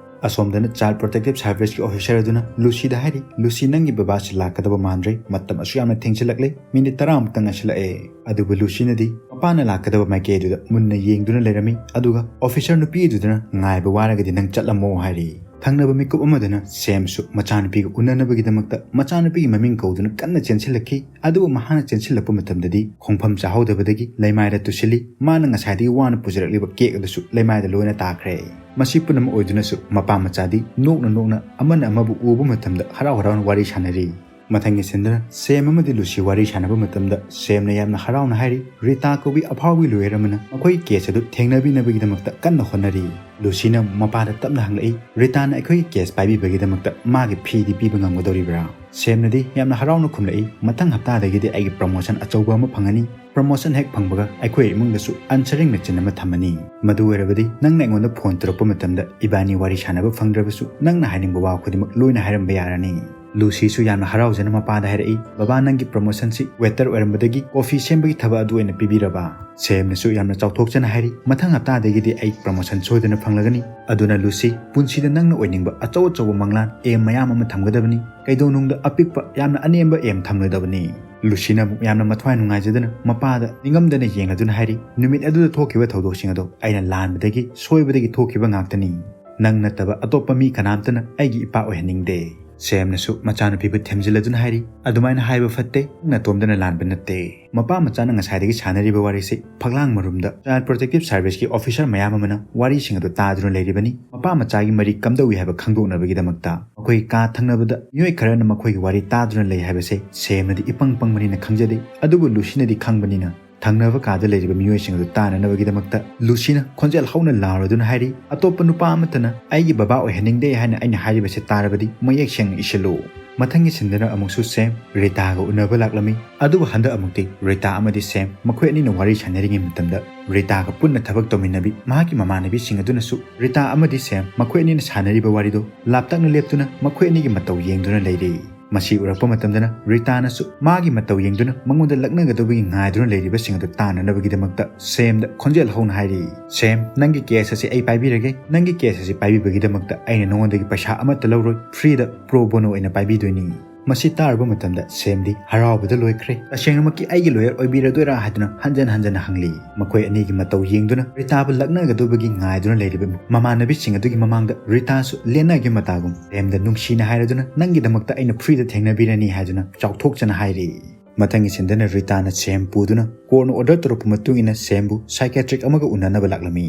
ꯑꯁꯣꯝꯗꯅ ꯆꯥꯏꯜ ꯄ꯭ꯔꯣꯇꯦꯛꯇꯤꯚ ꯁꯥꯔꯚꯤꯁꯀꯤ ꯑꯣꯐꯤꯁꯔ ꯑꯗꯨꯅ ꯂꯨꯁꯤꯗ ꯍꯥꯏꯔꯤ, "ꯂꯨꯁꯤ, ꯅꯪꯒꯤ ꯕꯕꯥꯁꯤ ꯂꯥꯛꯀꯗꯕ ꯃꯥꯟꯗ꯭ꯔꯦ, ꯃꯇꯝ ꯑꯁꯨꯛ ꯌꯥꯝꯅ ꯊꯦꯡꯖꯤꯜꯂꯛꯂꯦ, ꯃꯤꯅꯤꯠ ꯇꯔꯥꯃꯨꯛꯇ ꯉꯥꯏꯁꯤꯜꯂꯛꯑꯦ꯫" ꯑꯗꯨꯕꯨ ꯂꯨꯁꯤꯅꯗꯤ ꯃꯄꯥꯅ ꯂꯥꯛꯀꯗꯕ ꯃꯥꯏꯀꯩ ꯑꯗꯨꯗ ꯃꯨꯟꯅ ꯌꯦꯡꯗꯨꯅ ꯂꯩꯔꯝꯃꯤ꯫ ꯑꯗꯨꯒ ꯑꯣꯐꯤꯁꯔ ꯅꯨꯄꯤ ꯑꯗꯨꯗꯅ, "ꯉꯥꯏꯕ ꯋꯥꯔꯒꯗꯤ ꯅꯪ ꯆꯠꯂꯝꯃꯣ" ꯍꯥꯏꯔꯤ꯫ ꯊꯪꯅꯕ ꯃꯤꯀꯨꯞ ꯑꯃꯗꯅ ꯁꯦꯝꯁꯨ ꯃꯆꯥꯅꯨꯄꯤꯒ ꯎꯅꯅꯕꯒꯤꯗꯃꯛꯇ ꯃꯆꯥꯅꯨꯄꯤꯒꯤ ꯃꯃꯤꯡ ꯀꯧꯗꯨꯅ ꯀꯟꯅ ꯆꯦꯟꯁꯤꯜꯂꯛꯈꯤ꯫ ꯑꯗꯨꯕꯨ ꯃꯍꯥꯛꯅ ꯆꯦꯟꯁꯤꯜꯂꯛꯄ ꯃꯇꯝꯗꯗꯤ ꯈꯣꯡꯐꯝ ꯆꯥꯍꯧꯗꯕꯗꯒꯤ ꯂꯩꯃꯥꯏꯗ ꯇꯨꯁꯤꯜꯂꯤ꯫ ꯃꯥꯅ ꯉꯁꯥꯏꯗꯒꯤ ꯋꯥꯅ ꯄꯨꯖꯔꯛꯂꯤꯕ ꯀꯦꯛ ꯑꯗꯨꯁꯨ ꯂꯩꯃꯥꯏꯗ ꯂꯣꯏꯅ ꯇꯥꯈ꯭ꯔꯦ꯫ ꯃꯁꯤ ꯄꯨꯝꯅꯃꯛ ꯑꯣꯏꯗꯨꯅꯁꯨ ꯃꯄꯥ ꯃꯆꯥꯗꯤ ꯅꯣꯛꯅ ꯅꯣꯛꯅ ꯑꯃꯅ ꯑꯃꯕꯨ ꯎꯕ ꯃꯇꯝꯗ ꯍꯔꯥꯎ ꯍꯔꯥꯎꯅ ꯋꯥꯔꯤ ꯁꯥꯟꯅꯔꯤ꯫ ꯃꯊꯪꯒꯤ ꯁꯤꯟꯗꯅ ꯁꯦꯝ ꯑꯃꯗꯤ ꯂꯨꯁꯤ ꯋꯥꯔꯤ ꯁꯥꯟꯅꯕ ꯃꯇꯝꯗ ꯁꯦꯝꯅ ꯌꯥꯝꯅ ꯍꯔꯥꯎꯅ ꯍꯥꯏꯔꯤ, ꯔꯤꯇꯥ ꯀꯧꯕꯤ ꯑꯐꯥꯎꯕꯤ ꯂꯣꯌꯔ ꯑꯃꯅ ꯃꯈꯣꯏꯒꯤ ꯀꯦꯁ ꯑꯗꯨ ꯊꯦꯡꯅꯕꯤꯅꯕꯒꯤꯗꯃꯛꯇ ꯀꯟꯅ ꯍꯣꯠꯅꯔꯤ꯫ ꯂꯨꯁꯤꯅ ꯃꯄꯥꯗ ꯇꯞꯅ ꯍꯪꯂꯛꯏ, "ꯔꯤꯇꯥꯅ ꯑꯩꯈꯣꯏꯒꯤ ꯀꯦꯁ ꯄꯥꯏꯕꯤꯕꯒꯤꯗꯃꯛꯇ ꯃꯥꯒꯤ ꯐꯤꯗꯤ ꯄꯤꯕ ꯉꯝꯒꯗꯧꯔꯤꯕ꯭ꯔꯥ?" ꯁꯦꯝꯅꯗꯤ ꯌꯥꯝꯅ ꯍꯔꯥꯎꯅ ꯈꯨꯝꯂꯛꯏ, "ꯃꯊꯪ ꯍꯞꯇꯥꯗꯒꯤꯗꯤ ꯑꯩꯒꯤ ꯄ꯭ꯔꯃꯣꯁꯟ ꯑꯆꯧꯕ ꯑꯃ ꯐꯪꯒꯅꯤ꯫ ꯄ꯭ꯔꯃꯣꯁꯟ ꯍꯦꯛ ꯐꯪꯕꯒ ꯑꯩꯈꯣꯏ ꯏꯃꯨꯡꯗꯁꯨ ꯑꯟꯁꯔꯤꯡ ꯃꯦꯆꯤꯟ ꯑꯃ ꯊꯝꯃꯅꯤ꯫ ꯃꯗꯨ ꯑꯣꯏꯔꯕꯗꯤ ꯅꯪꯅ ꯑꯩꯉꯣꯟꯗ ꯐꯣꯟ ꯇꯧꯔꯛꯄ ꯃꯇꯝꯗ ꯏꯕꯥꯅꯤ ꯋꯥꯔꯤ ꯁꯥꯟꯅꯕ ꯐꯪꯗ꯭ꯔꯕꯁꯨ ꯅꯪꯅ ꯍꯥꯏꯅꯤꯡꯕ ꯋꯥ ꯈꯨꯗꯤꯡꯃꯛ ꯂꯣꯏꯅ ꯍꯥꯏꯔꯝꯕ ꯌꯥꯔꯅꯤ"꯫ ꯂꯨꯁꯤꯁꯨ ꯌꯥꯝꯅ ꯍꯔꯥꯎꯖꯅ ꯃꯄꯥꯗ ꯍꯥꯏꯔꯛꯏ, "ꯕꯕꯥ, ꯅꯪꯒꯤ ꯄ꯭ꯔꯃꯣꯁꯟꯁꯤ ꯋꯦꯇꯔ ꯑꯣꯏꯔꯝꯕꯗꯒꯤ ꯀꯣꯐꯤ ꯁꯦꯝꯕꯒꯤ ꯊꯕꯛ ꯑꯗꯨ ꯑꯣꯏꯅ ꯄꯤꯕꯤꯔꯕ?" ꯁꯦꯝꯅꯁꯨ ꯌꯥꯝꯅ ꯆꯥꯎꯊꯣꯛꯆꯅ ꯍꯥꯏꯔꯤ, "ꯃꯊꯪ ꯍꯞꯇꯥꯗꯒꯤꯗꯤ ꯑꯩ ꯄ꯭ꯔꯃꯣꯁꯟ ꯁꯣꯏꯗꯅ ꯐꯪꯂꯒꯅꯤ꯫ ꯑꯗꯨꯅ ꯂꯨꯁꯤ, ꯄꯨꯟꯁꯤꯗ ꯅꯪꯅ ꯑꯣꯏꯅꯤꯡꯕ ꯑꯆꯧ ꯑꯆꯧꯕ ꯃꯪꯂꯥꯟ ꯑꯦꯝ ꯃꯌꯥꯝ ꯑꯃ ꯊꯝꯒꯗꯕꯅꯤ꯫ ꯀꯩꯗꯧꯅꯨꯡꯗ ꯑꯄꯤꯛꯄ, ꯌꯥꯝꯅ ꯑꯅꯦꯝꯕ ꯑꯦꯝ ꯊꯝꯂꯣꯏꯗꯕꯅꯤ"꯫ ꯂꯨꯁꯤꯅ ꯑꯃꯨꯛ ꯌꯥꯝꯅ ꯃꯊ꯭ꯋꯥꯏ ꯅꯨꯡꯉꯥꯏꯖꯗꯅ ꯃꯄꯥꯗ ꯅꯤꯡꯉꯝꯗꯅ ꯌꯦꯡꯂꯗꯨꯅ ꯍꯥꯏꯔꯤ, "ꯅꯨꯃꯤꯠ ꯑꯗꯨꯗ ꯊꯣꯛꯈꯤꯕ ꯊꯧꯗꯣꯛꯁꯤꯡ ꯑꯗꯣ ꯑꯩꯅ ꯂꯥꯟꯕꯗꯒꯤ, ꯁꯣꯏꯕꯗꯒꯤ ꯊꯣꯛꯈꯤꯕ ꯉꯥꯛꯇꯅꯤ꯫ ꯅꯪ ꯅꯠꯇꯕ ꯑꯇꯣꯞꯄ ꯃꯤ ꯀꯅꯥꯝꯇꯅ ꯑꯩꯒꯤ ꯏꯄꯥ ꯑꯣꯏꯍꯟꯅꯤꯡꯗꯦ"꯫ ꯁꯦꯝꯅꯁꯨ ꯃꯆꯥꯅꯨꯄꯤꯕꯨ ꯊꯦꯝꯖꯤꯜꯂꯗꯨꯅ ꯍꯥꯏꯔꯤ, "ꯑꯗꯨꯃꯥꯏꯅ ꯍꯥꯏꯕ ꯐꯠꯇꯦ, ꯅꯪ ꯅꯇꯣꯝꯗꯅ ꯂꯥꯟꯕ ꯅꯠꯇꯦ"꯫ ꯃꯄꯥ ꯃꯆꯥꯅ ꯉꯁꯥꯏꯗꯒꯤ ꯁꯥꯟꯅꯔꯤꯕ ꯋꯥꯔꯤꯁꯤ ꯐꯛꯂꯥꯡ ꯃꯔꯨꯝꯗ ꯆꯥꯏꯜ ꯄ꯭ꯔꯣꯇꯦꯛꯇꯤꯞ ꯁꯥꯔꯚꯤꯁꯀꯤ ꯑꯣꯐꯤꯁꯔ ꯃꯌꯥꯝ ꯑꯃꯅ ꯋꯥꯔꯤꯁꯤꯡ ꯑꯗꯨ ꯇꯥꯗꯨꯅ ꯂꯩꯔꯤꯕꯅꯤ꯫ ꯃꯄꯥ ꯃꯆꯥꯒꯤ ꯃꯔꯤ ꯀꯝꯗꯧꯏ ꯍꯥꯏꯕ ꯈꯪꯗꯣꯛꯅꯕꯒꯤꯗꯃꯛꯇ꯫ ꯃꯈꯣꯏꯒꯤ ꯀꯥ ꯊꯪꯅꯕꯗ ꯃꯤꯑꯣꯏ ꯈꯔꯅ ꯃꯈꯣꯏꯒꯤ ꯋꯥꯔꯤ ꯇꯥꯗꯨꯅ ꯂꯩ ꯍꯥꯏꯕꯁꯦ ꯁꯦꯝꯅꯗꯤ ꯏꯄꯪ ꯄꯪꯕꯅꯤꯅ ꯈꯪꯖꯗꯦ, ꯑꯗꯨꯕꯨ ꯂꯨꯁꯤꯅꯗꯤ ꯈꯪꯕꯅꯤꯅ ꯊꯪꯅꯕ ꯀꯥꯗ ꯂꯩꯔꯤꯕ ꯃꯤꯑꯣꯏꯁꯤꯡ ꯑꯗꯨ ꯇꯥꯅꯅꯕꯒꯤꯗꯃꯛꯇ ꯂꯨꯁꯤꯅ ꯈꯣꯟꯖꯦꯜ ꯍꯧꯅ ꯂꯥꯎꯔꯗꯨꯅ ꯍꯥꯏꯔꯤ, "ꯑꯇꯣꯞꯄ ꯅꯨꯄꯥ ꯑꯃꯠꯇꯅ ꯑꯩꯒꯤ ꯕꯕꯥ ꯑꯣꯏꯍꯟꯅꯤꯡꯗꯦ ꯍꯥꯏꯅ ꯑꯩꯅ ꯍꯥꯏꯔꯤꯕꯁꯤ ꯇꯥꯔꯕꯗꯤ ꯃꯌꯦꯛ ꯁꯦꯡꯅ ꯏꯁꯤꯜꯂꯨ"꯫ ꯃꯊꯪꯒꯤ ꯁꯤꯟꯗꯅ ꯑꯃꯨꯛꯁꯨ ꯁꯦꯝ ꯔꯤꯇꯥꯒ ꯎꯅꯕ ꯂꯥꯛꯂꯝꯃꯤ꯫ ꯑꯗꯨꯕꯨ ꯍꯟꯗꯛ ꯑꯃꯨꯛꯇꯤ ꯔꯤꯇꯥ ꯑꯃꯗꯤ ꯁꯦꯝ ꯃꯈꯣꯏ ꯑꯅꯤꯅ ꯋꯥꯔꯤ ꯁꯥꯟꯅꯔꯤꯉꯩ ꯃꯇꯝꯗ ꯔꯤꯇꯥꯒ ꯄꯨꯟꯅ ꯊꯕꯛ ꯇꯧꯃꯤꯟꯅꯕꯤ ꯃꯍꯥꯛꯀꯤ ꯃꯃꯥꯟꯅꯕꯤꯁꯤꯡ ꯑꯗꯨꯅꯁꯨ ꯔꯤꯇꯥ ꯑꯃꯗꯤ ꯁꯦꯝ ꯃꯈꯣꯏ ꯑꯅꯤꯅ ꯁꯥꯟꯅꯔꯤꯕ ꯋꯥꯔꯤꯗꯨ ꯂꯥꯞꯇꯛꯅ ꯂꯦꯞꯇꯨꯅ ꯃꯈꯣꯏ ꯑꯅꯤꯒꯤ ꯃꯇꯧ ꯌꯦꯡꯗꯨꯅ ꯂꯩꯔꯤ꯫ ꯃꯁꯤ ꯎꯔꯛꯄ ꯃꯇꯝꯗꯅ ꯔꯤꯇꯥꯅꯁꯨ ꯃꯥꯒꯤ ꯃꯇꯧ ꯌꯦꯡꯗꯨꯅ ꯃꯉꯣꯟꯗ ꯂꯛꯅꯒꯗꯧꯕꯒꯤ ꯉꯥꯏꯗꯨꯅ ꯂꯩꯔꯤꯕꯁꯤꯡ ꯑꯗꯨ ꯇꯥꯅꯅꯕꯒꯤꯗꯃꯛꯇ ꯁꯦꯝꯗ ꯈꯣꯟꯖꯦꯜ ꯍꯧꯅ ꯍꯥꯏꯔꯤ, "ꯁꯦꯝ, ꯅꯪꯒꯤ ꯀꯦꯁ ꯑꯁꯤ ꯑꯩ ꯄꯥꯏꯕꯤꯔꯒꯦ꯫ ꯅꯪꯒꯤ ꯀꯦꯁ ꯑꯁꯤ ꯄꯥꯏꯕꯤꯕꯒꯤꯗꯃꯛꯇ ꯑꯩꯅ ꯅꯉꯣꯟꯗꯒꯤ ꯄꯩꯁꯥ ꯑꯃꯠꯇ ꯂꯧꯔꯣꯏ, ꯐ꯭ꯔꯤꯗ ꯄ꯭ꯔꯣ ꯕꯣꯅꯣ ꯑꯣꯏꯅ ꯄꯥꯏꯕꯤꯗꯣꯏꯅꯤ"꯫ ꯃꯁꯤ ꯇꯥꯔꯨꯕ ꯃꯇꯝꯗ ꯁꯦꯝꯗꯤ ꯍꯔꯥꯎꯕꯗ ꯂꯣꯏꯈ꯭ꯔꯦ꯫ "ꯇꯁꯦꯡꯅꯃꯛꯀꯤ ꯑꯩꯒꯤ ꯂꯣꯌꯔ ꯑꯣꯏꯕꯤꯔꯗꯣꯏꯔꯥ?" ꯍꯥꯏꯗꯨꯅ ꯍꯟꯖꯟ ꯍꯟꯖꯟꯅ ꯍꯪꯂꯤ꯫ ꯃꯈꯣꯏ ꯑꯅꯤꯒꯤ ꯃꯇꯧ ꯌꯦꯡꯗꯨꯅ ꯔꯤꯇꯥꯕꯨ ꯂꯛꯅꯒꯗꯧꯕꯒꯤ ꯉꯥꯏꯗꯨꯅ ꯂꯩꯔꯤꯕ ꯃꯃꯥꯟꯅꯕꯤꯁꯤꯡ ꯑꯗꯨꯒꯤ ꯃꯃꯥꯡꯗ ꯔꯤꯇꯥꯁꯨ ꯂꯦꯟꯅꯒꯦ ꯃꯇꯥꯒꯨꯝ ꯁꯦꯝꯗ ꯅꯨꯡꯁꯤꯅ ꯍꯥꯏꯔꯗꯨꯅ, "ꯅꯪꯒꯤꯗꯃꯛꯇ ꯑꯩꯅ ꯐ꯭ꯔꯤꯗ ꯊꯦꯡꯅꯕꯤꯔꯅꯤ" ꯍꯥꯏꯗꯨꯅ ꯆꯥꯎꯊꯣꯛꯆꯅ ꯍꯥꯏꯔꯤ꯫ ꯃꯊꯪꯒꯤ ꯁꯤꯟꯗꯅ ꯔꯤꯇꯥꯅ ꯁꯦꯝ ꯄꯨꯗꯨꯅ ꯀꯣꯔꯠꯅ ꯑꯣꯔꯗꯔ ꯇꯧꯔꯛꯄ ꯃꯇꯨꯡ ꯏꯟꯅ ꯁꯦꯝꯕꯨ ꯁꯥꯏꯀꯦꯇ꯭ꯔꯤꯛ ꯑꯃꯒ ꯎꯅꯅꯕ ꯂꯥꯛꯂꯝꯃꯤ꯫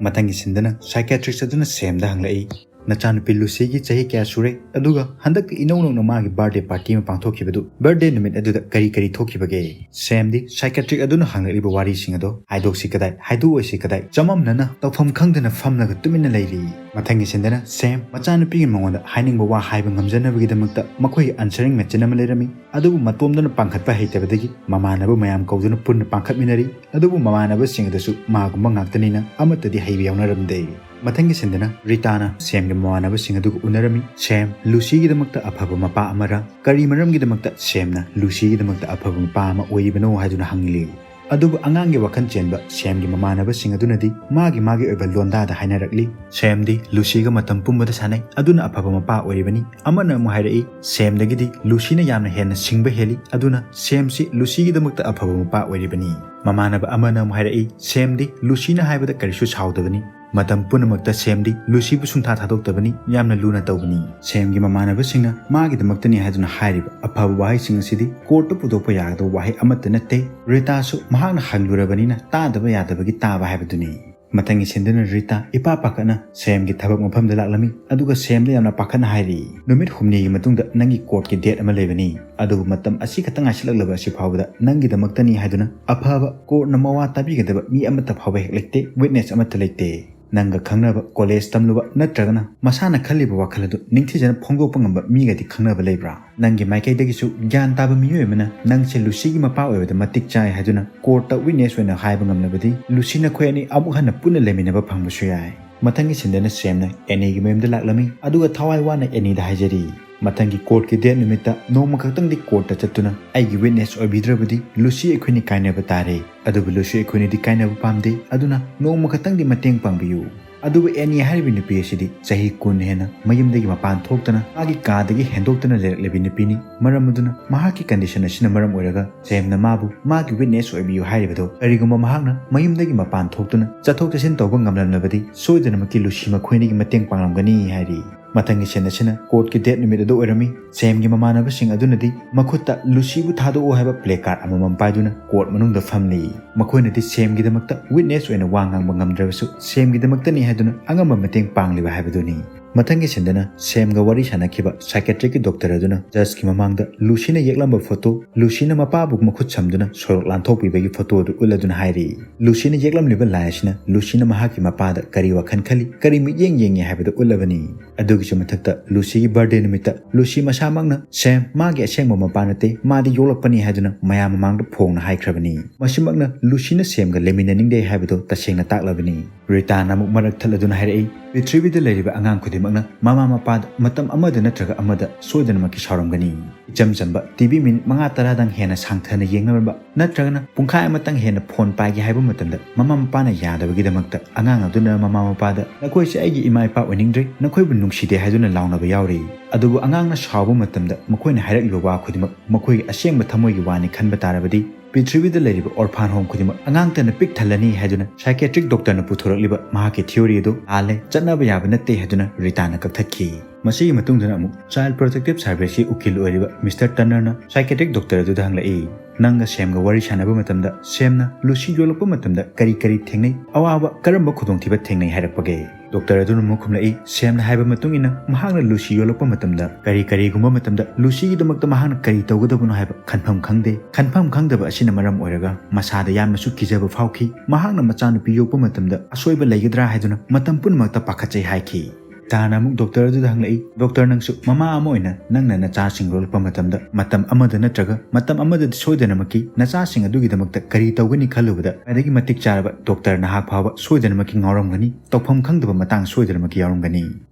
ꯃꯊꯪꯒꯤ ꯁꯤꯟꯗꯅ ꯁꯥꯏꯀꯦꯇ꯭ꯔꯤꯛꯁ ꯑꯗꯨꯅ ꯁꯦꯝꯗ ꯍꯪꯂꯛꯏ, "ꯅꯆꯥꯅꯨꯄꯤ ꯂꯨꯁꯤꯒꯤ ꯆꯍꯤ ꯀꯌꯥ ꯁꯨꯔꯦ? ꯑꯗꯨꯒ ꯍꯟꯗꯛꯀ ꯏꯅꯧ ꯅꯧꯅ ꯃꯥꯒꯤ ꯕꯥꯔꯗꯦ ꯄꯥꯔꯇꯤ ꯑꯃ ꯄꯥꯡꯊꯣꯛꯈꯤꯕꯗꯨ, ꯕꯥꯔꯗꯦ ꯅꯨꯃꯤꯠ ꯑꯗꯨꯗ ꯀꯔꯤ ꯀꯔꯤ ꯊꯣꯛꯈꯤꯕꯒꯦ?" ꯁꯦꯝꯗꯤ ꯁꯥꯏꯀꯦꯇ꯭ꯔꯤꯛ ꯑꯗꯨꯅ ꯍꯪꯂꯛꯂꯤꯕ ꯋꯥꯔꯤꯁꯤꯡ ꯑꯗꯣ ꯍꯥꯏꯗꯣꯛꯁꯤ ꯀꯗꯥꯏ, ꯍꯥꯏꯗꯣꯛꯑꯣꯏꯁꯤ ꯀꯗꯥꯏ, ꯆꯃꯝꯅꯅ ꯇꯧꯐꯝ ꯈꯪꯗꯅ ꯐꯝꯂꯒ ꯇꯨꯃꯤꯟꯅ ꯂꯩꯔꯤ꯫ ꯃꯊꯪꯒꯤ ꯁꯤꯟꯗꯅ ꯁꯦꯝ ꯃꯆꯥꯅꯨꯄꯤꯒꯤ ꯃꯉꯣꯟꯗ ꯍꯥꯏꯅꯤꯡꯕ ꯋꯥ ꯍꯥꯏꯕ ꯉꯝꯖꯅꯕꯒꯤꯗꯃꯛꯇ ꯃꯈꯣꯏꯒꯤ ꯑꯟꯁꯔꯤꯡ ꯃꯦꯆꯤꯟ ꯑꯃ ꯂꯩꯔꯝꯃꯤ꯫ ꯑꯗꯨꯕꯨ ꯃꯇꯣꯝꯗꯅ ꯄꯥꯡꯈꯠꯄ ꯍꯩꯇꯕꯗꯒꯤ ꯃꯃꯥꯟꯅꯕ ꯃꯌꯥꯝ ꯀꯧꯗꯨꯅ ꯄꯨꯟꯅ ꯄꯥꯡꯈꯠꯃꯤꯟꯅꯔꯤ꯫ ꯑꯗꯨꯕꯨ ꯃꯃꯥꯟꯅꯕꯁꯤꯡ ꯑꯗꯨꯁꯨ ꯃꯥꯒꯨꯝꯕ ꯉꯥꯛꯇꯅꯤꯅ ꯑꯃꯠꯇꯗꯤ ꯍꯩꯕ ꯌꯥꯎꯅꯔꯝꯗꯦ꯫ ꯃꯊꯪꯒꯤ ꯁꯤꯟꯗꯅ ꯔꯤꯇꯥꯅ ꯁꯦꯝꯒꯤ ꯃꯃꯥꯟꯅꯕꯁꯤꯡ ꯑꯗꯨꯒ ꯎꯅꯔꯝꯃꯤ꯫ ꯁꯦꯝ ꯂꯨꯁꯤꯒꯤꯗꯃꯛꯇ ꯑꯐꯕ ꯃꯄꯥ ꯑꯃꯔ, ꯀꯔꯤ ꯃꯔꯝꯒꯤꯗꯃꯛꯇ ꯁꯦꯝꯅ ꯂꯨꯁꯤꯒꯤꯗꯃꯛꯇ ꯑꯐꯕ ꯃꯄꯥ ꯑꯃ ꯑꯣꯏꯔꯤꯕꯅꯣ ꯍꯥꯏꯗꯨꯅ ꯍꯪꯂꯤ꯫ ꯑꯗꯨꯕꯨ ꯑꯉꯥꯡꯒꯤ ꯋꯥꯈꯜ ꯆꯦꯟꯕ ꯁꯦꯝꯒꯤ ꯃꯃꯥꯟꯅꯕꯁꯤꯡ ꯑꯗꯨꯅꯗꯤ ꯃꯥꯒꯤ ꯃꯥꯒꯤ ꯑꯣꯏꯕ ꯂꯣꯟꯗꯥꯗ ꯍꯥꯏꯅꯔꯛꯂꯤ꯫ ꯁꯦꯝꯗꯤ ꯂꯨꯁꯤꯒ ꯃꯇꯝ ꯄꯨꯝꯕꯗ ꯁꯥꯟꯅꯩ, ꯑꯗꯨꯅ ꯑꯐꯕ ꯃꯄꯥ ꯑꯣꯏꯔꯤꯕꯅꯤ꯫ ꯑꯃꯅ ꯑꯃꯨꯛ ꯍꯥꯏꯔꯛꯏ, ꯁꯦꯝꯗꯒꯤꯗꯤ ꯂꯨꯁꯤꯅ ꯌꯥꯝꯅ ꯍꯦꯟꯅ ꯁꯤꯡꯕ ꯍꯦꯜꯂꯤ, ꯑꯗꯨꯅ ꯁꯦꯝꯁꯤ ꯂꯨꯁꯤꯒꯤꯗꯃꯛꯇ ꯑꯐꯕ ꯃꯄꯥ ꯑꯣꯏꯔꯤꯕꯅꯤ꯫ ꯃꯃꯥꯟꯅꯕ ꯑꯃꯅ ꯑꯃꯨꯛ ꯍꯥꯏꯔꯛꯏ, ꯁꯦꯝꯗꯤ ꯂꯨꯁꯤꯅ ꯍꯥꯏꯕꯗ ꯀꯔꯤꯁꯨ ꯁꯥꯎꯗꯕꯅꯤ, ꯃꯇꯝ ꯄꯨꯝꯅꯃꯛꯇ ꯁꯦꯝꯗꯤ ꯂꯨꯁꯤꯕꯨ ꯁꯨꯡꯊꯥ ꯊꯥꯗꯣꯛꯇꯕꯅꯤ, ꯌꯥꯝꯅ ꯂꯨꯅ ꯇꯧꯕꯅꯤ꯫ ꯁꯦꯝꯒꯤ ꯃꯃꯥꯟꯅꯕꯁꯤꯡꯅ ꯃꯥꯒꯤꯗꯃꯛꯇꯅꯤ ꯍꯥꯏꯗꯨꯅ ꯍꯥꯏꯔꯤꯕ ꯑꯐꯕ ꯋꯥꯍꯩꯁꯤꯡ ꯑꯁꯤꯗꯤ ꯀꯣꯔꯠꯇ ꯄꯨꯊꯣꯛꯄ ꯌꯥꯒꯗꯕ ꯋꯥꯍꯩ ꯑꯃꯠꯇ ꯅꯠꯇꯦ꯫ ꯔꯤꯇꯥꯁꯨ ꯃꯍꯥꯛꯅ ꯍꯪꯂꯨꯔꯕꯅꯤꯅ ꯇꯥꯗꯕ ꯌꯥꯗꯕꯒꯤ ꯇꯥꯕ ꯍꯥꯏꯕꯗꯨꯅꯤ꯫ ꯃꯊꯪꯒꯤ ꯁꯤꯟꯗꯨꯅ ꯔꯤꯇꯥ ꯏꯄꯥ ꯄꯥꯈꯠꯅ ꯁꯦꯝꯒꯤ ꯊꯕꯛ ꯃꯐꯝꯗ ꯂꯥꯛꯂꯝꯃꯤ, ꯑꯗꯨꯒ ꯁꯦꯝꯗ ꯌꯥꯝꯅ ꯄꯥꯈꯠꯅ ꯍꯥꯏꯔꯤ, "ꯅꯨꯃꯤꯠ ꯍꯨꯝꯅꯤꯒꯤ ꯃꯇꯨꯡꯗ ꯅꯪꯒꯤ ꯀꯣꯔꯠꯀꯤ ꯗꯦꯠ ꯑꯃ ꯂꯩꯕꯅꯤ, ꯑꯗꯨꯕꯨ ꯃꯇꯝ ꯑꯁꯤ ꯈꯛꯇ ꯉꯥꯏꯁꯤꯜꯂꯛꯂꯕ ꯑꯁꯤ ꯐꯥꯎꯕꯗ ꯅꯪꯒꯤꯗꯃꯛꯇꯅꯤ ꯍꯥꯏꯗꯨꯅ ꯑꯐꯕ ꯀꯣꯔꯠꯅ ꯃꯋꯥ ꯇꯥꯕꯤꯒꯗꯕ ꯃꯤ ꯑꯃꯠꯇ ꯐꯥꯎꯕ ꯍꯦꯛ ꯂꯩꯇꯦ, ꯋꯤꯠꯅꯦꯁ ꯑꯃꯠꯇ ꯂꯩꯇꯦ꯫ ꯅꯪꯒ ꯈꯪꯅꯕ, ꯀꯣꯂꯦꯖ ꯇꯝꯂꯨꯕ ꯅꯠꯇ꯭ꯔꯒꯅ ꯃꯁꯥꯅ ꯈꯜꯂꯤꯕ ꯋꯥꯈꯜ ꯑꯗꯨ ꯅꯤꯡꯊꯤꯖꯅ ꯐꯣꯡꯗꯣꯛꯄ ꯉꯝꯕ ꯃꯤꯒꯗꯤ ꯈꯪꯅꯕ ꯂꯩꯕ꯭ꯔꯥ? ꯅꯪꯒꯤ ꯃꯥꯏꯀꯩꯗꯒꯤꯁꯨ ꯒ꯭ꯌꯥꯟ ꯇꯥꯕ ꯃꯤꯑꯣꯏ ꯑꯃꯅ ꯅꯪꯁꯦ ꯂꯨꯁꯤꯒꯤ ꯃꯄꯥ ꯑꯣꯏꯕꯗ ꯃꯇꯤꯛ ꯆꯥꯏ ꯍꯥꯏꯗꯨꯅ ꯀꯣꯔꯠꯇ ꯋꯤꯠꯅꯦꯁ ꯑꯣꯏꯅ ꯍꯥꯏꯕ ꯉꯝꯂꯕꯗꯤ ꯂꯨꯁꯤ ꯅꯈꯣꯏ ꯑꯅꯤ ꯑꯃꯨꯛ ꯍꯟꯅ ꯄꯨꯟꯅ ꯂꯩꯃꯤꯟꯅꯕ ꯐꯪꯕꯁꯨ ꯌꯥꯏ꯫" ꯃꯊꯪꯒꯤ ꯁꯤꯟꯗꯅ ꯁꯦꯝꯅ ꯑꯦꯅꯤꯒꯤ ꯃꯌꯨꯝꯗ ꯂꯥꯛꯂꯝꯃꯤ, ꯑꯗꯨꯒ ꯊꯋꯥꯏ ꯋꯥꯅ ꯑꯦꯅꯤꯗ ꯍꯥꯏꯖꯔꯤ, "ꯃꯊꯪꯒꯤ ꯀꯣꯔꯠꯀꯤ ꯗꯦꯠ ꯅꯨꯃꯤꯠꯇ ꯅꯣꯡꯃ ꯈꯛꯇꯪꯗꯤ ꯀꯣꯔꯠꯇ ꯆꯠꯇꯨꯅ ꯑꯩꯒꯤ ꯋꯤꯠꯅꯦꯁ ꯑꯣꯏꯕꯤꯗ꯭ꯔꯕꯗꯤ ꯂꯨꯁꯤ ꯑꯩꯈꯣꯏꯅꯤ ꯀꯥꯏꯅꯕ ꯇꯥꯔꯦ꯫ ꯑꯗꯨꯕꯨ ꯂꯨꯁꯤ ꯑꯩꯈꯣꯏꯅꯤꯗꯤ ꯀꯥꯏꯅꯕ ꯄꯥꯝꯗꯦ, ꯑꯗꯨꯅ ꯅꯣꯡꯃ ꯈꯛꯇꯪꯗꯤ ꯃꯇꯦꯡ ꯄꯥꯡꯕꯤꯌꯨ꯫" ꯑꯗꯨꯕꯨ ꯑꯦꯅꯤ ꯍꯥꯏꯔꯤꯕ ꯅꯨꯄꯤ ꯑꯁꯤꯗꯤ ꯆꯍꯤ ꯀꯨꯟ ꯍꯦꯟꯅ ꯃꯌꯨꯝꯗꯒꯤ ꯃꯄꯥꯟ ꯊꯣꯛꯇꯅ ꯃꯥꯒꯤ ꯀꯥꯗꯒꯤ ꯍꯦꯟꯗꯣꯛꯇꯅ ꯂꯩꯔꯛꯂꯤꯕꯤ ꯅꯨꯄꯤꯅꯤ꯫ ꯃꯔꯝ ꯑꯗꯨꯅ ꯃꯍꯥꯛꯀꯤ ꯀꯟꯗꯤꯁꯟ ꯑꯁꯤꯅ ꯃꯔꯝ ꯑꯣꯏꯔꯒ ꯁꯦꯝꯅ ꯃꯥꯕꯨ ꯃꯥꯒꯤ ꯋꯤꯠꯅꯦꯁ ꯑꯣꯏꯕꯤꯌꯨ ꯍꯥꯏꯔꯤꯕꯗꯣ ꯀꯔꯤꯒꯨꯝꯕ ꯃꯍꯥꯛꯅ ꯃꯌꯨꯝꯗꯒꯤ ꯃꯄꯥꯟ ꯊꯣꯛꯇꯨꯅ ꯆꯠꯊꯣꯛ ꯆꯠꯁꯤꯟ ꯇꯧꯕ ꯉꯝꯂꯝꯂꯕꯗꯤ ꯁꯣꯏꯗꯅꯃꯛꯀꯤ ꯂꯨꯁꯤ ꯃꯈꯣꯏꯅꯤꯒꯤ ꯃꯇꯦꯡ ꯄꯥꯡꯂꯝꯒꯅꯤ ꯍꯥꯏꯔꯤ꯫ ꯃꯊꯪꯒꯤ ꯁꯤꯟ ꯑꯁꯤꯅ ꯀꯣꯔꯠꯀꯤ ꯗꯦꯠ ꯅꯨꯃꯤꯠ ꯑꯗꯨ ꯑꯣꯏꯔꯝꯃꯤ꯫ ꯁꯦꯝꯒꯤ ꯃꯃꯥꯟꯅꯕꯁꯤꯡ ꯑꯗꯨꯅꯗꯤ ꯃꯈꯨꯠꯇ ꯂꯨꯁꯤꯕꯨ ꯊꯥꯗꯣꯛꯎ ꯍꯥꯏꯕ ꯄ꯭ꯂꯦ ꯀꯥꯔꯗ ꯑꯃꯃꯝ ꯄꯥꯏꯗꯨꯅ ꯀꯣꯔꯠ ꯃꯅꯨꯡꯗ ꯐꯝꯂꯤ꯫ ꯃꯈꯣꯏꯅꯗꯤ ꯁꯦꯝꯒꯤꯗꯃꯛꯇ ꯋꯤꯠꯅꯦꯁ ꯑꯣꯏꯅ ꯋꯥ ꯉꯥꯡꯕ ꯉꯝꯗ꯭ꯔꯕꯁꯨ ꯁꯦꯝꯒꯤꯗꯃꯛꯇꯅꯤ ꯍꯥꯏꯗꯨꯅ ꯑꯉꯝꯕ ꯃꯇꯦꯡ ꯄꯥꯡꯂꯤꯕ ꯍꯥꯏꯕꯗꯨꯅꯤ꯫ ꯃꯊꯪꯒꯤ ꯁꯤꯟꯗꯅ ꯁꯦꯝꯒ ꯋꯥꯔꯤ ꯁꯥꯟꯅꯈꯤꯕ ꯁꯥꯏꯀꯦꯇ꯭ꯔꯤꯛꯀꯤ ꯗꯣꯛꯇꯔ ꯑꯗꯨꯅ ꯖꯁꯀꯤ ꯃꯃꯥꯡꯗ ꯂꯨꯁꯤꯅ ꯌꯦꯛꯂꯝꯕ ꯐꯣꯇꯣ, ꯂꯨꯁꯤꯅ ꯃꯄꯥꯕꯨ ꯃꯈꯨꯠ ꯁꯝꯗꯨꯅ ꯁꯣꯔꯣꯛ ꯂꯥꯟꯊꯣꯛꯄꯤꯕꯒꯤ ꯐꯣꯇꯣ ꯑꯗꯨ ꯎꯠꯂꯗꯨꯅ ꯍꯥꯏꯔꯤ꯫ ꯂꯨꯁꯤꯅ ꯌꯦꯛꯂꯝꯂꯤꯕ ꯂꯥꯏ ꯑꯁꯤꯅ ꯂꯨꯁꯤꯅ ꯃꯍꯥꯛꯀꯤ ꯃꯄꯥꯗ ꯀꯔꯤ ꯋꯥꯈꯜ ꯈꯜꯂꯤ, ꯀꯔꯤ ꯃꯤꯠꯌꯦꯡ ꯌꯦꯡꯉꯤ ꯍꯥꯏꯕꯗꯨ ꯎꯠꯂꯕꯅꯤ꯫ ꯑꯗꯨꯒꯤꯁꯨ ꯃꯊꯛꯇ ꯂꯨꯁꯤꯒꯤ ꯕꯥꯔꯗꯦ ꯅꯨꯃꯤꯠꯇ ꯂꯨꯁꯤ ꯃꯁꯥꯃꯛꯅ ꯁꯦꯝ ꯃꯥꯒꯤ ꯑꯁꯦꯡꯕ ꯃꯄꯥ ꯅꯠꯇꯦ, ꯃꯥꯗꯤ ꯌꯣꯛꯂꯛꯄꯅꯤ ꯍꯥꯏꯗꯨꯅ ꯃꯌꯥꯝ ꯃꯃꯥꯡꯗ ꯐꯣꯡꯅ ꯍꯥꯏꯈ꯭ꯔꯕꯅꯤ꯫ ꯃꯁꯤꯃꯛꯅ ꯂꯨꯁꯤꯅ ꯁꯦꯝꯒ ꯂꯩꯃꯤꯟꯅꯅꯤꯡꯗꯦ ꯍꯥꯏꯕꯗꯨ ꯇꯁꯦꯡꯅ ꯇꯥꯛꯂꯕꯅꯤ꯫ ꯔꯤꯇꯥꯅ ꯑꯃꯨꯛ ꯃꯔꯛ ꯊꯠꯂꯗꯨꯅ ꯍꯥꯏꯔꯛꯏ, ꯄ꯭ꯔꯤꯊꯤꯕꯤꯗ ꯂꯩꯔꯤꯕ ꯑꯉꯥꯡ ꯈꯨꯗꯤꯡꯃꯛꯅ ꯃꯃꯥ ꯃꯄꯥꯗ ꯃꯇꯝ ꯑꯃꯗ ꯅꯠꯇ꯭ꯔꯒ ꯑꯃꯗ ꯁꯣꯏꯗꯅꯃꯛꯀꯤ ꯁꯥꯎꯔꯝꯒꯅꯤ꯫ ꯏꯆꯝ ꯆꯝꯕ ꯇꯤꯚꯤ ꯃꯤꯅꯤꯠ ꯃꯉꯥ ꯇꯔꯥꯗꯪ ꯍꯦꯟꯅ ꯁꯥꯡꯊꯅ ꯌꯦꯡꯅꯔꯝꯕ ꯅꯠꯇ꯭ꯔꯒꯅ ꯄꯨꯡꯈꯥꯏ ꯑꯃꯇꯪ ꯍꯦꯟꯅ ꯐꯣꯟ ꯄꯥꯏꯒꯦ ꯍꯥꯏꯕ ꯃꯇꯝꯗ ꯃꯃꯥ ꯃꯄꯥꯅ ꯌꯥꯗꯕꯒꯤꯗꯃꯛꯇ ꯑꯉꯥꯡ ꯑꯗꯨꯅ ꯃꯃꯥ ꯃꯄꯥꯗ "ꯅꯈꯣꯏꯁꯦ ꯑꯩꯒꯤ ꯏꯃꯥ ꯏꯄꯥ ꯑꯣꯏꯅꯤꯡꯗ꯭ꯔꯦ, ꯅꯈꯣꯏꯕꯨ ꯅꯨꯡꯁꯤꯗꯦ" ꯍꯥꯏꯗꯨꯅ ꯂꯥꯎꯅꯕ ꯌꯥꯎꯔꯤ꯫ ꯑꯗꯨꯕꯨ ꯑꯉꯥꯡꯅ ꯁꯥꯎꯕ ꯃꯇꯝꯗ ꯃꯈꯣꯏꯅ ꯍꯥꯏꯔꯛꯂꯤꯕ ꯋꯥ ꯈꯨꯗꯤꯡꯃꯛ ꯃꯈꯣꯏꯒꯤ ꯑꯁꯦꯡꯕ ꯊꯃꯣꯏꯒꯤ ꯋꯥꯅꯤ ꯈꯟꯕ ꯇꯥꯔꯕꯗꯤ ꯄ꯭ꯔꯤꯊꯤꯕꯤꯗ ꯂꯩꯔꯤꯕ ꯑꯣꯔꯐꯥꯟ ꯍꯣꯝ ꯈꯨꯗꯤꯡꯃꯛ ꯑꯉꯥꯡꯇꯅ ꯄꯤꯛ ꯊꯜꯂꯅꯤ ꯍꯥꯏꯗꯨꯅ ꯁꯥꯏꯀꯦꯇ꯭ꯔꯤꯛ ꯗꯣꯛꯇꯔꯅ ꯄꯨꯊꯣꯔꯛꯂꯤꯕ ꯃꯍꯥꯛꯀꯤ ꯊꯤꯑꯣꯔꯤ ꯑꯗꯨ ꯂꯥꯜꯂꯦ, ꯆꯠꯅꯕ ꯌꯥꯕ ꯅꯠꯇꯦ ꯍꯥꯏꯗꯨꯅ ꯔꯤꯇꯥꯅ ꯀꯛꯊꯠꯈꯤ꯫ ꯃꯁꯤꯒꯤ ꯃꯇꯨꯡꯗꯅ ꯑꯃꯨꯛ ꯆꯥꯏꯜ ꯄ꯭ꯔꯣꯇꯦꯛꯇꯤꯚ ꯁꯥꯔꯚꯤꯁꯀꯤ ꯎꯀꯤꯜ ꯑꯣꯏꯔꯤꯕ ꯃꯤꯁꯇꯔ ꯇꯔꯅꯔꯅ ꯁꯥꯏꯀꯦꯇ꯭ꯔꯤꯛ ꯗꯣꯛꯇꯔ ꯑꯗꯨꯗ ꯍꯪꯂꯛꯏ, "ꯅꯪꯒ ꯁꯦꯝꯒ ꯋꯥꯔꯤ ꯁꯥꯟꯅꯕ ꯃꯇꯝꯗ ꯁꯦꯝꯅ ꯂꯨꯁꯤ ꯌꯣꯜꯂꯛꯄ ꯃꯇꯝꯗ ꯀꯔꯤ ꯀꯔꯤ ꯊꯦꯡꯅꯩ? ꯑꯋꯥꯕ ꯀꯔꯝꯕ ꯈꯨꯗꯣꯡꯊꯤꯕ ꯊꯦꯡꯅꯩ ꯍꯥꯏꯔꯛꯄꯒꯦ?" ꯗꯣꯛꯇꯔ ꯑꯗꯨꯅ ꯑꯃꯨꯛ ꯈꯨꯝꯂꯛꯏ, ꯁꯦꯝꯅ ꯍꯥꯏꯕ ꯃꯇꯨꯡ ꯏꯟꯅ ꯃꯍꯥꯛꯅ ꯂꯨꯁꯤ ꯌꯣꯜꯂꯛꯄ ꯃꯇꯝꯗ ꯀꯔꯤ ꯀꯔꯤꯒꯨꯝꯕ ꯃꯇꯝꯗ ꯂꯨꯁꯤꯒꯤꯗꯃꯛꯇ ꯃꯍꯥꯛꯅ ꯀꯔꯤ ꯇꯧꯒꯗꯕꯅꯣ ꯍꯥꯏꯕ ꯈꯟꯐꯝ ꯈꯪꯗꯦ꯫ ꯈꯟꯐꯝ ꯈꯪꯗꯕ ꯑꯁꯤꯅ ꯃꯔꯝ ꯑꯣꯏꯔꯒ ꯃꯁꯥꯗ ꯌꯥꯝꯅꯁꯨ ꯀꯤꯖꯕ ꯐꯥꯎꯈꯤ꯫ ꯃꯍꯥꯛꯅ ꯃꯆꯥꯅꯨꯄꯤ ꯌꯣꯛꯄ ꯃꯇꯝꯗ ꯑꯁꯣꯏꯕ ꯂꯩꯒꯗ꯭ꯔꯥ ꯍꯥꯏꯗꯨꯅ ꯃꯇꯝ ꯄꯨꯝꯅꯃꯛꯇ ꯄꯥꯈꯠꯆꯩ ꯍꯥꯏꯈꯤ꯫ ꯇꯥꯅ ꯑꯃꯨꯛ ꯗꯣꯛꯇꯔ ꯑꯗꯨꯗ ꯍꯪꯂꯛꯏ, "ꯗꯣꯛꯇꯔ, ꯅꯪꯁꯨ ꯃꯃꯥ ꯑꯃ ꯑꯣꯏꯅ ꯅꯪꯅ ꯅꯆꯥꯁꯤꯡ ꯌꯣꯛꯂꯛꯄ ꯃꯇꯝꯗ ꯃꯇꯝ ꯑꯃꯗ ꯅꯠꯇ꯭ꯔꯒ ꯃꯇꯝ ꯑꯃꯗꯗꯤ ꯁꯣꯏꯗꯅꯃꯛꯀꯤ ꯅꯆꯥꯁꯤꯡ ꯑꯗꯨꯒꯤꯗꯃꯛꯇ ꯀꯔꯤ ꯇꯧꯒꯅꯤ ꯈꯜꯂꯨꯕꯗ ꯈ꯭ꯋꯥꯏꯗꯒꯤ ꯃꯇꯤꯛ ꯆꯥꯔꯕ ꯗꯣꯛꯇꯔ ꯅꯍꯥꯛ ꯐꯥꯎꯕ ꯁꯣꯏꯗꯅꯃꯛꯀꯤ ꯉꯥꯎꯔꯝꯒꯅꯤ, ꯇꯧꯐꯝ ꯈꯪꯗꯕ ꯃꯇꯥꯡ ꯁꯣꯏꯗꯅꯃꯛꯀꯤ ꯌꯥꯎꯔꯝꯒꯅꯤ"꯫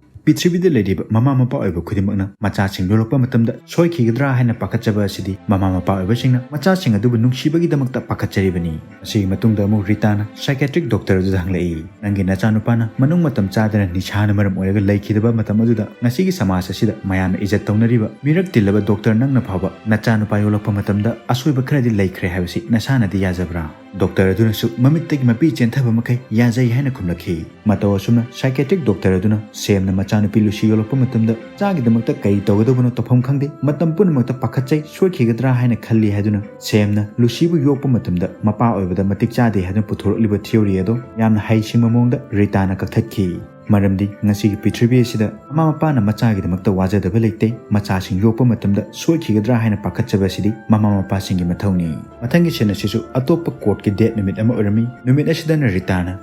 ꯄ꯭ꯔꯤꯊꯤꯕꯤꯗ ꯂꯩꯔꯤꯕ ꯃꯃꯥ ꯃꯄꯥ ꯑꯣꯏꯕ ꯈꯨꯗꯤꯡꯃꯛꯅ ꯃꯆꯥꯁꯤꯡ ꯌꯣꯛꯂꯛꯄ ꯃꯇꯝꯗ ꯁꯣꯏꯈꯤꯒꯗ꯭ꯔꯥ ꯍꯥꯏꯅ ꯄꯥꯈꯠꯆꯕ ꯑꯁꯤꯗꯤ ꯃꯃꯥ ꯃꯄꯥ ꯑꯣꯏꯕꯁꯤꯡꯅ ꯃꯆꯥꯁꯤꯡ ꯑꯗꯨꯕꯨ ꯅꯨꯡꯁꯤꯕꯒꯤꯗꯃꯛꯇ ꯄꯥꯈꯠꯆꯔꯤꯕꯅꯤ꯫ ꯃꯁꯤꯒꯤ ꯃꯇꯨꯡꯗ ꯑꯃꯨꯛ ꯔꯤꯇꯥꯅ psychiatric doctor ꯑꯗꯨꯗ ꯍꯪꯂꯛꯏ, "ꯅꯪꯒꯤ ꯅꯆꯥꯅꯨꯄꯥꯅ ꯃꯅꯨꯡ ꯃꯇꯝ ꯆꯥꯗꯅ ꯅꯤꯁꯥꯅ ꯃꯔꯝ ꯑꯣꯏꯔꯒ ꯂꯩꯈꯤꯗꯕ ꯃꯇꯝ ꯑꯗꯨꯗ ꯉꯁꯤꯒꯤ ꯁꯃꯥꯖ ꯑꯁꯤꯗ ꯃꯌꯥꯝꯅ ꯏꯖꯠ ꯇꯧꯅꯔꯤꯕ ꯃꯤꯔꯛ ꯇꯤꯜꯂꯕ doctor ꯅꯪꯅ ꯐꯥꯎꯕ ꯅꯆꯥꯅꯨꯄꯥ ꯌꯣꯛꯂꯛꯄ ꯃꯇꯝꯗ ꯑꯁꯣꯏꯕ ꯈꯔꯗꯤ ꯂꯩꯈ꯭ꯔꯦ ꯍꯥꯏꯕꯁꯤ ꯅꯁꯥꯅꯗꯤ ꯌꯥꯖꯕ꯭ꯔꯥ?" Doctor ꯑꯗꯨꯅꯁꯨ ꯃꯃꯤꯠꯇꯒꯤ ꯃꯄꯤ ꯆꯦꯟꯊꯕ ꯃꯈꯩ ꯌꯥꯖꯩ ꯍꯥꯏꯅ ꯈꯨꯝꯂꯛꯈꯤ꯫ ꯃꯇꯧ ꯑꯁꯨꯝꯅ psychiatric doctor ꯑꯗꯨꯅ ꯁꯦꯝꯅ ꯃꯆꯥꯅꯨꯄꯤ ꯂꯨꯁꯤ ꯌꯣꯛꯂꯛꯄ ꯃꯇꯝꯗ ꯃꯆꯥꯒꯤꯗꯃꯛꯇ ꯀꯔꯤ ꯇꯧꯒꯗꯧꯕꯅꯣ ꯇꯧꯐꯝ ꯈꯪꯗꯦ, ꯃꯇꯝ ꯄꯨꯝꯅꯃꯛꯇ ꯄꯥꯈꯠꯆꯩ, ꯁꯣꯏꯈꯤꯒꯗ꯭ꯔꯥ ꯍꯥꯏꯅ ꯈꯜꯂꯤ ꯍꯥꯏꯗꯨꯅ ꯁꯦꯝꯅ ꯂꯨꯁꯤꯕꯨ ꯌꯣꯛꯄ ꯃꯇꯝꯗ ꯃꯄꯥ ꯑꯣꯏꯕꯗ ꯃꯇꯤꯛ ꯆꯥꯗꯦ ꯍꯥꯏꯗꯨꯅ ꯄꯨꯊꯣꯔꯛꯂꯤꯕ theory ꯑꯗꯣ ꯌꯥꯝꯅ ꯍꯩꯁꯤꯡꯕ ꯃꯑꯣꯡꯗ ꯔꯤꯇꯥꯅ ꯀꯛꯊꯠꯈꯤ꯫ ꯃꯔꯝꯗꯤ ꯉꯁꯤꯒꯤ ꯄ꯭ꯔꯤꯊꯤꯕꯤ ꯑꯁꯤꯗ ꯃꯃꯥ ꯃꯄꯥꯅ ꯃꯆꯥꯒꯤꯗꯃꯛꯇ ꯋꯥꯖꯗꯕ ꯂꯩꯇꯦ꯫ ꯃꯆꯥꯁꯤꯡ ꯌꯣꯛꯄ ꯃꯇꯝꯗ ꯁꯣꯏꯈꯤꯒꯗ꯭ꯔꯥ ꯍꯥꯏꯅ ꯄꯥꯈꯠꯆꯕ ꯑꯁꯤꯗꯤ ꯃꯃꯥ ꯃꯄꯥꯁꯤꯡꯒꯤ ꯃꯊꯧꯅꯤ꯫ ꯃꯊꯪꯒꯤ scene ꯑꯁꯤꯁꯨ ꯑꯇꯣꯞꯄ courtꯀꯤ date ꯅꯨꯃꯤꯠ ꯑꯃ ꯑꯣꯏꯔꯝꯃꯤ꯫ ꯅꯨꯃꯤꯠ ꯑꯁꯤꯗꯅ ꯔꯤꯇꯥꯅ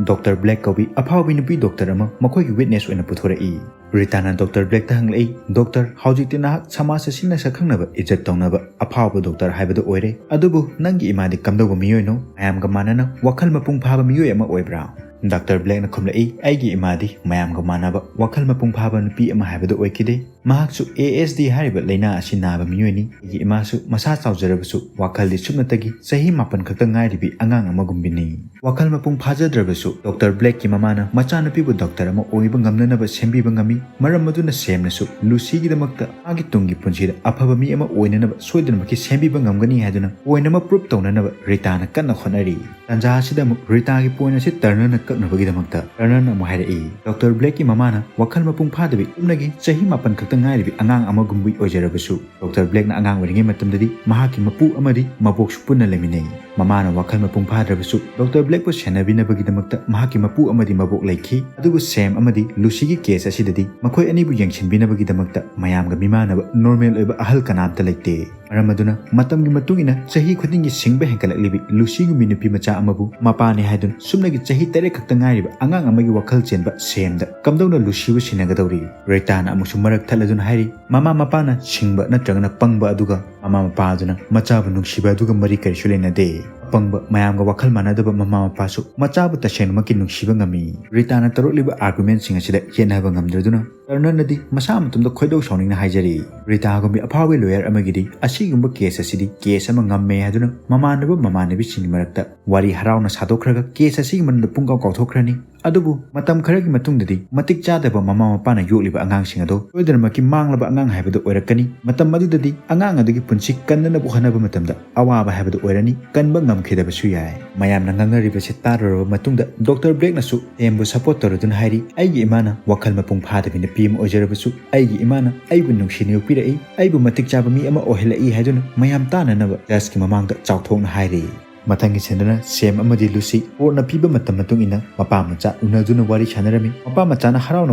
Doctor Black ꯀꯧꯕꯤ ꯑꯐꯥꯎꯕꯤ ꯅꯨꯄꯤ doctor ꯑꯃ ꯃꯈꯣꯏꯒꯤ witness ꯑꯣꯏꯅ ꯄꯨꯊꯣꯔꯛꯏ꯫ ꯔꯤꯇꯥꯅ Doctor Blackꯇ ꯍꯪꯂꯛꯏ, "Doctor, ꯍꯧꯖꯤꯛꯇꯤ ꯅꯍꯥꯛ ꯁꯃꯥꯖ ꯑꯁꯤꯅ ꯁꯛꯈꯪꯅꯕ ꯏꯖꯠ ꯇꯧꯅꯕ ꯑꯐꯥꯎꯕ doctor ꯍꯥꯏꯕꯗꯨ ꯑꯣꯏꯔꯦ, ꯑꯗꯨꯕꯨ ꯅꯪꯒꯤ ꯏꯃꯥꯗꯤ ꯀꯝꯗꯧꯕ ꯃꯤꯑꯣꯏꯅꯣ? ꯃꯌꯥꯝꯒ ꯃꯥꯟꯅꯅ ꯋꯥꯈꯜ ꯃꯄꯨꯡ ꯐꯥꯕ ꯃꯤꯑꯣꯏ ꯑꯃ ꯑꯣꯏꯕ꯭ꯔꯥ?" Doctor Blackꯅ ꯈꯨꯝꯂꯛꯏ, "ꯑꯩꯒꯤ ꯏꯃꯥꯗꯤ ꯃꯌꯥꯝꯒ ꯃꯥꯟꯅꯕ ꯋꯥꯈꯜ ꯃꯄꯨꯡ ꯐꯥꯕ ꯅꯨꯄꯤ ꯑꯃ ꯍꯥꯏꯕꯗꯨ ꯑꯣꯏꯈꯤꯗꯦ꯫ ꯃꯍꯥꯛꯁꯨ ASD ꯍꯥꯏꯔꯤꯕ ꯂꯥꯏꯅꯥ ꯑꯁꯤ ꯅꯥꯕ ꯃꯤꯑꯣꯏꯅꯤ꯫ ꯑꯩꯒꯤ ꯏꯃꯥꯁꯨ ꯃꯁꯥ ꯆꯥꯎꯖꯔꯕꯁꯨ ꯋꯥꯈꯜꯗꯤ ꯁꯨꯞꯅꯇꯒꯤ ꯆꯍꯤ ꯃꯥꯄꯟ ꯈꯛꯇ ꯉꯥꯏꯔꯤꯕꯤ ꯑꯉꯥꯡ ꯑꯃꯒꯨꯝꯕꯤꯅꯤ꯫" ꯋꯥꯈꯜ ꯃꯄꯨꯡ ꯐꯥꯖꯗ꯭ꯔꯕꯁꯨ Doctor Blackꯀꯤ ꯃꯃꯥꯅ ꯃꯆꯥꯅꯨꯄꯤꯕꯨ doctor ꯑꯃ ꯑꯣꯏꯕ ꯉꯝꯅꯅꯕ ꯁꯦꯝꯕꯤꯕ ꯉꯝꯃꯤ꯫ ꯃꯔꯝ ꯑꯗꯨꯅ ꯁꯦꯝꯅꯁꯨ ꯂꯨꯁꯤꯒꯤꯗꯃꯛꯇ ꯃꯥꯒꯤ ꯇꯨꯡꯒꯤ ꯄꯨꯟꯁꯤꯗ ꯑꯐꯕ ꯃꯤ ꯑꯃ ꯑꯣꯏꯅꯅꯕ ꯁꯣꯏꯗꯅꯃꯛꯀꯤ ꯁꯦꯝꯕꯤꯕ ꯉꯝꯒꯅꯤ ꯍꯥꯏꯗꯨꯅ point ꯑꯃ prove ꯇꯧꯅꯅꯕ ꯔꯤꯇꯥꯅ ꯀꯟꯅ ꯍꯣꯠꯅꯔꯤ꯫ ꯇꯥꯟꯖꯥ ꯑꯁꯤꯗ ꯑꯃꯨꯛ ꯔꯤꯇꯥꯒꯤ point ꯑꯁꯤ ꯇꯔꯅꯔꯅ ꯀꯛꯅꯕꯒꯤꯗꯃꯛꯇ ꯇꯔꯅꯔꯅ ꯑꯃꯨꯛ ꯍꯥꯏꯔꯛꯏ, Doctor Blackꯀꯤ ꯃꯃꯥꯅ ꯋꯥꯈꯜ ꯃꯄꯨꯡ ꯐꯥꯗꯕꯤ ꯆꯨꯝꯅꯒꯤ ꯆꯍꯤ ꯃꯥꯄꯟ ꯈꯛꯇ ꯉꯥꯏꯔꯤꯕꯤ ꯑꯉꯥꯡ ꯑꯃꯒꯨꯝꯕꯤ ꯑꯣꯏꯖꯔꯕꯁꯨ, Doctor Blackꯅ ꯑꯉꯥꯡ ꯑꯣꯏꯔꯤꯉꯩ ꯃꯇꯝꯗꯗꯤ ꯃꯍꯥꯛꯀꯤ ꯃꯄꯨ ꯑꯃꯗꯤ ꯃꯕꯣꯛꯁꯨ ꯄꯨꯟꯅ ꯂꯩꯃꯤꯟꯅꯩ꯫ ꯃꯃꯥꯅ ꯋꯥꯈꯜ ꯃꯄꯨꯡ ꯐꯥꯗ꯭ꯔꯕꯁꯨ Doctor Blackꯄꯨ ꯁꯦꯟꯅꯕꯤꯅꯕꯒꯤꯗꯃꯛꯇ ꯃꯍꯥꯛꯀꯤ ꯃꯄꯨ ꯑꯃꯗꯤ ꯃꯕꯣꯛ ꯂꯩꯈꯤ꯫ ꯑꯗꯨꯕꯨ ꯁꯦꯝ ꯑꯃꯗꯤ ꯂꯨꯁꯤꯒꯤ case ꯑꯁꯤꯗꯗꯤ ꯃꯈꯣꯏ ꯑꯅꯤꯕꯨ ꯌꯦꯡꯁꯤꯟꯕꯤꯅꯕꯒꯤꯗꯃꯛꯇ ꯃꯌꯥꯝꯒ ꯃꯤꯃꯥꯟꯅꯕ normal ꯑꯣꯏꯕ ꯑꯍꯜ ꯀꯅꯥꯝꯇ ꯂꯩꯇꯦ꯫ ꯃꯔꯝ ꯑꯗꯨꯅ ꯃꯇꯝꯒꯤ ꯃꯇꯨꯡ ꯏꯟꯅ ꯆꯍꯤ ꯈꯨꯗꯤꯡꯒꯤ ꯁꯤꯡꯕ ꯍꯦꯟꯒꯠꯂꯛꯂꯤꯕꯤ ꯂꯨꯁꯤꯒꯨꯝꯕꯤ ꯅꯨꯄꯤ ꯃꯆꯥ ꯑꯃꯕꯨ ꯃꯄꯥꯅꯤ ꯍꯥꯏꯗꯨꯅ ꯁꯨꯞꯅꯒꯤ ꯆꯍꯤ ꯇꯔꯦꯠ ꯈꯛꯇ ꯉꯥꯏꯔꯤꯕ ꯑꯉꯥꯡ ꯑꯃꯒꯤ ꯋꯥꯈꯜ ꯆꯦꯟꯕ ꯁꯦꯝꯗ ꯀꯝꯗꯧꯅ ꯂꯨꯁꯤꯕꯨ ꯁꯤꯟꯅꯒꯗꯧꯔꯤ? ꯔꯤꯇꯥꯅ ꯑꯃꯨꯛꯁꯨ ꯃꯔꯛ ꯊꯠꯂꯗꯨꯅ ꯍꯥꯏꯔꯤ, ꯃꯃꯥ ꯃꯄꯥꯅ ꯁꯤꯡꯕ ꯅꯠꯇ꯭ꯔꯒꯅ ꯄꯪꯕ ꯑꯗꯨꯒ ꯃꯃꯥ ꯃꯄꯥ ꯑꯗꯨꯅ ꯃꯆꯥꯕꯨ ꯅꯨꯡꯁꯤꯕ ꯑꯗꯨꯒ ꯃꯔꯤ ꯀꯔꯤꯁꯨ ꯂꯩꯅꯗꯦ꯫ ꯑꯄꯪꯕ, ꯃꯌꯥꯝꯒ ꯋꯥꯈꯜ ꯃꯥꯟꯅꯗꯕ ꯃꯃꯥ ꯃꯄꯥꯁꯨ ꯃꯆꯥꯕꯨ ꯇꯁꯦꯡꯅꯃꯛꯀꯤ ꯅꯨꯡꯁꯤꯕ ꯉꯝꯃꯤ꯫ ꯔꯤꯇꯥꯅ ꯇꯧꯔꯛꯂꯤꯕ argumentꯁꯤꯡ ꯑꯁꯤꯗ ꯌꯦꯠꯅꯕ ꯉꯝꯗ꯭ꯔꯗꯨꯅ ꯇꯔꯅꯔꯅꯗꯤ ꯃꯁꯥ ꯃꯇꯣꯝꯇ ꯈꯣꯏꯗꯧ ꯁꯥꯎꯅꯤꯡꯅ ꯍꯥꯏꯖꯔꯤ꯫ ꯔꯤꯇꯥꯒꯨꯝꯕꯤ ꯑꯐꯥꯎꯕ lawyer ꯑꯃꯒꯤꯗꯤ ꯑꯁꯤꯒꯨꯝꯕ case ꯑꯁꯤꯗꯤ case ꯑꯃ ꯉꯝꯃꯦ ꯍꯥꯏꯗꯨꯅ ꯃꯃꯥꯟꯅꯕ ꯃꯃꯥꯟꯅꯕꯤꯁꯤꯡꯒꯤ ꯃꯔꯛꯇ ꯋꯥꯔꯤ ꯍꯔꯥꯎꯅ ꯁꯥꯗꯣꯛꯈ꯭ꯔꯒ case ꯑꯁꯤꯒꯤ ꯃꯔꯝꯗ ꯄꯨꯡꯀꯥꯎ ꯀꯥꯎꯊꯣꯛꯈ꯭ꯔꯅꯤ꯫ ꯑꯗꯨꯕꯨ ꯃꯇꯝ ꯈꯔꯒꯤ ꯃꯇꯨꯡꯗꯗꯤ ꯃꯇꯤꯛ ꯆꯥꯗꯕ ꯃꯃꯥ ꯃꯄꯥꯅ ꯌꯣꯛꯂꯤꯕ ꯑꯉꯥꯡꯁꯤꯡ ꯑꯗꯣ ꯁꯣꯏꯗꯅꯃꯛꯀꯤ ꯃꯥꯡꯂꯕ ꯑꯉꯥꯡ ꯍꯥꯏꯕꯗꯨ ꯑꯣꯏꯔꯛꯀꯅꯤ꯫ ꯃꯇꯝ ꯑꯗꯨꯗꯗꯤ ꯑꯉꯥꯡ ꯑꯗꯨꯒꯤ ꯄꯨꯟꯁꯤ ꯀꯟꯅꯅꯕ ꯍꯣꯠꯅꯕ ꯃꯇꯝꯗ ꯑꯋꯥꯕ ꯍꯥꯏꯕꯗꯨ ꯑꯣꯏꯔꯅꯤ, ꯀꯟꯕ ꯉꯝꯈꯤꯗꯕꯁꯨ ꯌꯥꯏ꯫ ꯃꯌꯥꯝꯅ ꯉꯥꯡꯅꯔꯤꯕꯁꯤ ꯇꯥꯔꯨꯔꯕ ꯃꯇꯨꯡꯗ ꯗꯣꯛꯇꯔ ꯕ꯭ꯂꯦꯛꯅꯁꯨ ꯁꯦꯝꯕꯨ support ꯇꯧꯔꯗꯨꯅ ꯍꯥꯏꯔꯤ, "ꯑꯩꯒꯤ ꯏꯃꯥꯅ ꯋꯥꯈꯜ ꯃꯄꯨꯡ ꯐꯥꯗꯕꯤ ꯅꯨꯄꯤ ꯑꯃ ꯑꯣꯏꯖꯔꯕꯁꯨ ꯑꯩꯒꯤ ꯏꯃꯥꯅ ꯑꯩꯕꯨ ꯅꯨꯡꯁꯤꯅ ꯌꯣꯛꯄꯤꯔꯛꯏ, ꯑꯩꯕꯨ ꯃꯇꯤꯛ ꯆꯥꯕ ꯃꯤ ꯑꯃ ꯑꯣꯏꯍꯜꯂꯛꯏ" ꯍꯥꯏꯗꯨꯅ ꯃꯌꯥꯝ ꯇꯥꯅꯅꯕ judgeꯀꯤ ꯃꯃꯥꯡꯗ ꯆꯥꯎꯊꯣꯛꯅ ꯍꯥꯏꯔꯤ꯫ ꯃꯊꯪꯒꯤ ꯁꯤꯟꯗꯅ ꯁꯦꯝ ꯑꯃꯗꯤ ꯂꯨꯁꯤ ꯀꯣꯔꯠꯅ ꯄꯤꯕ ꯃꯇꯝ ꯃꯇꯨꯡ ꯏꯟꯅ ꯃꯄꯥ ꯃꯆꯥ ꯎꯅꯗꯨꯅ ꯋꯥꯔꯤ ꯁꯥꯟꯅꯔꯝꯃꯤ꯫ ꯃꯄꯥ ꯃꯆꯥꯅ ꯍꯔꯥꯎꯅ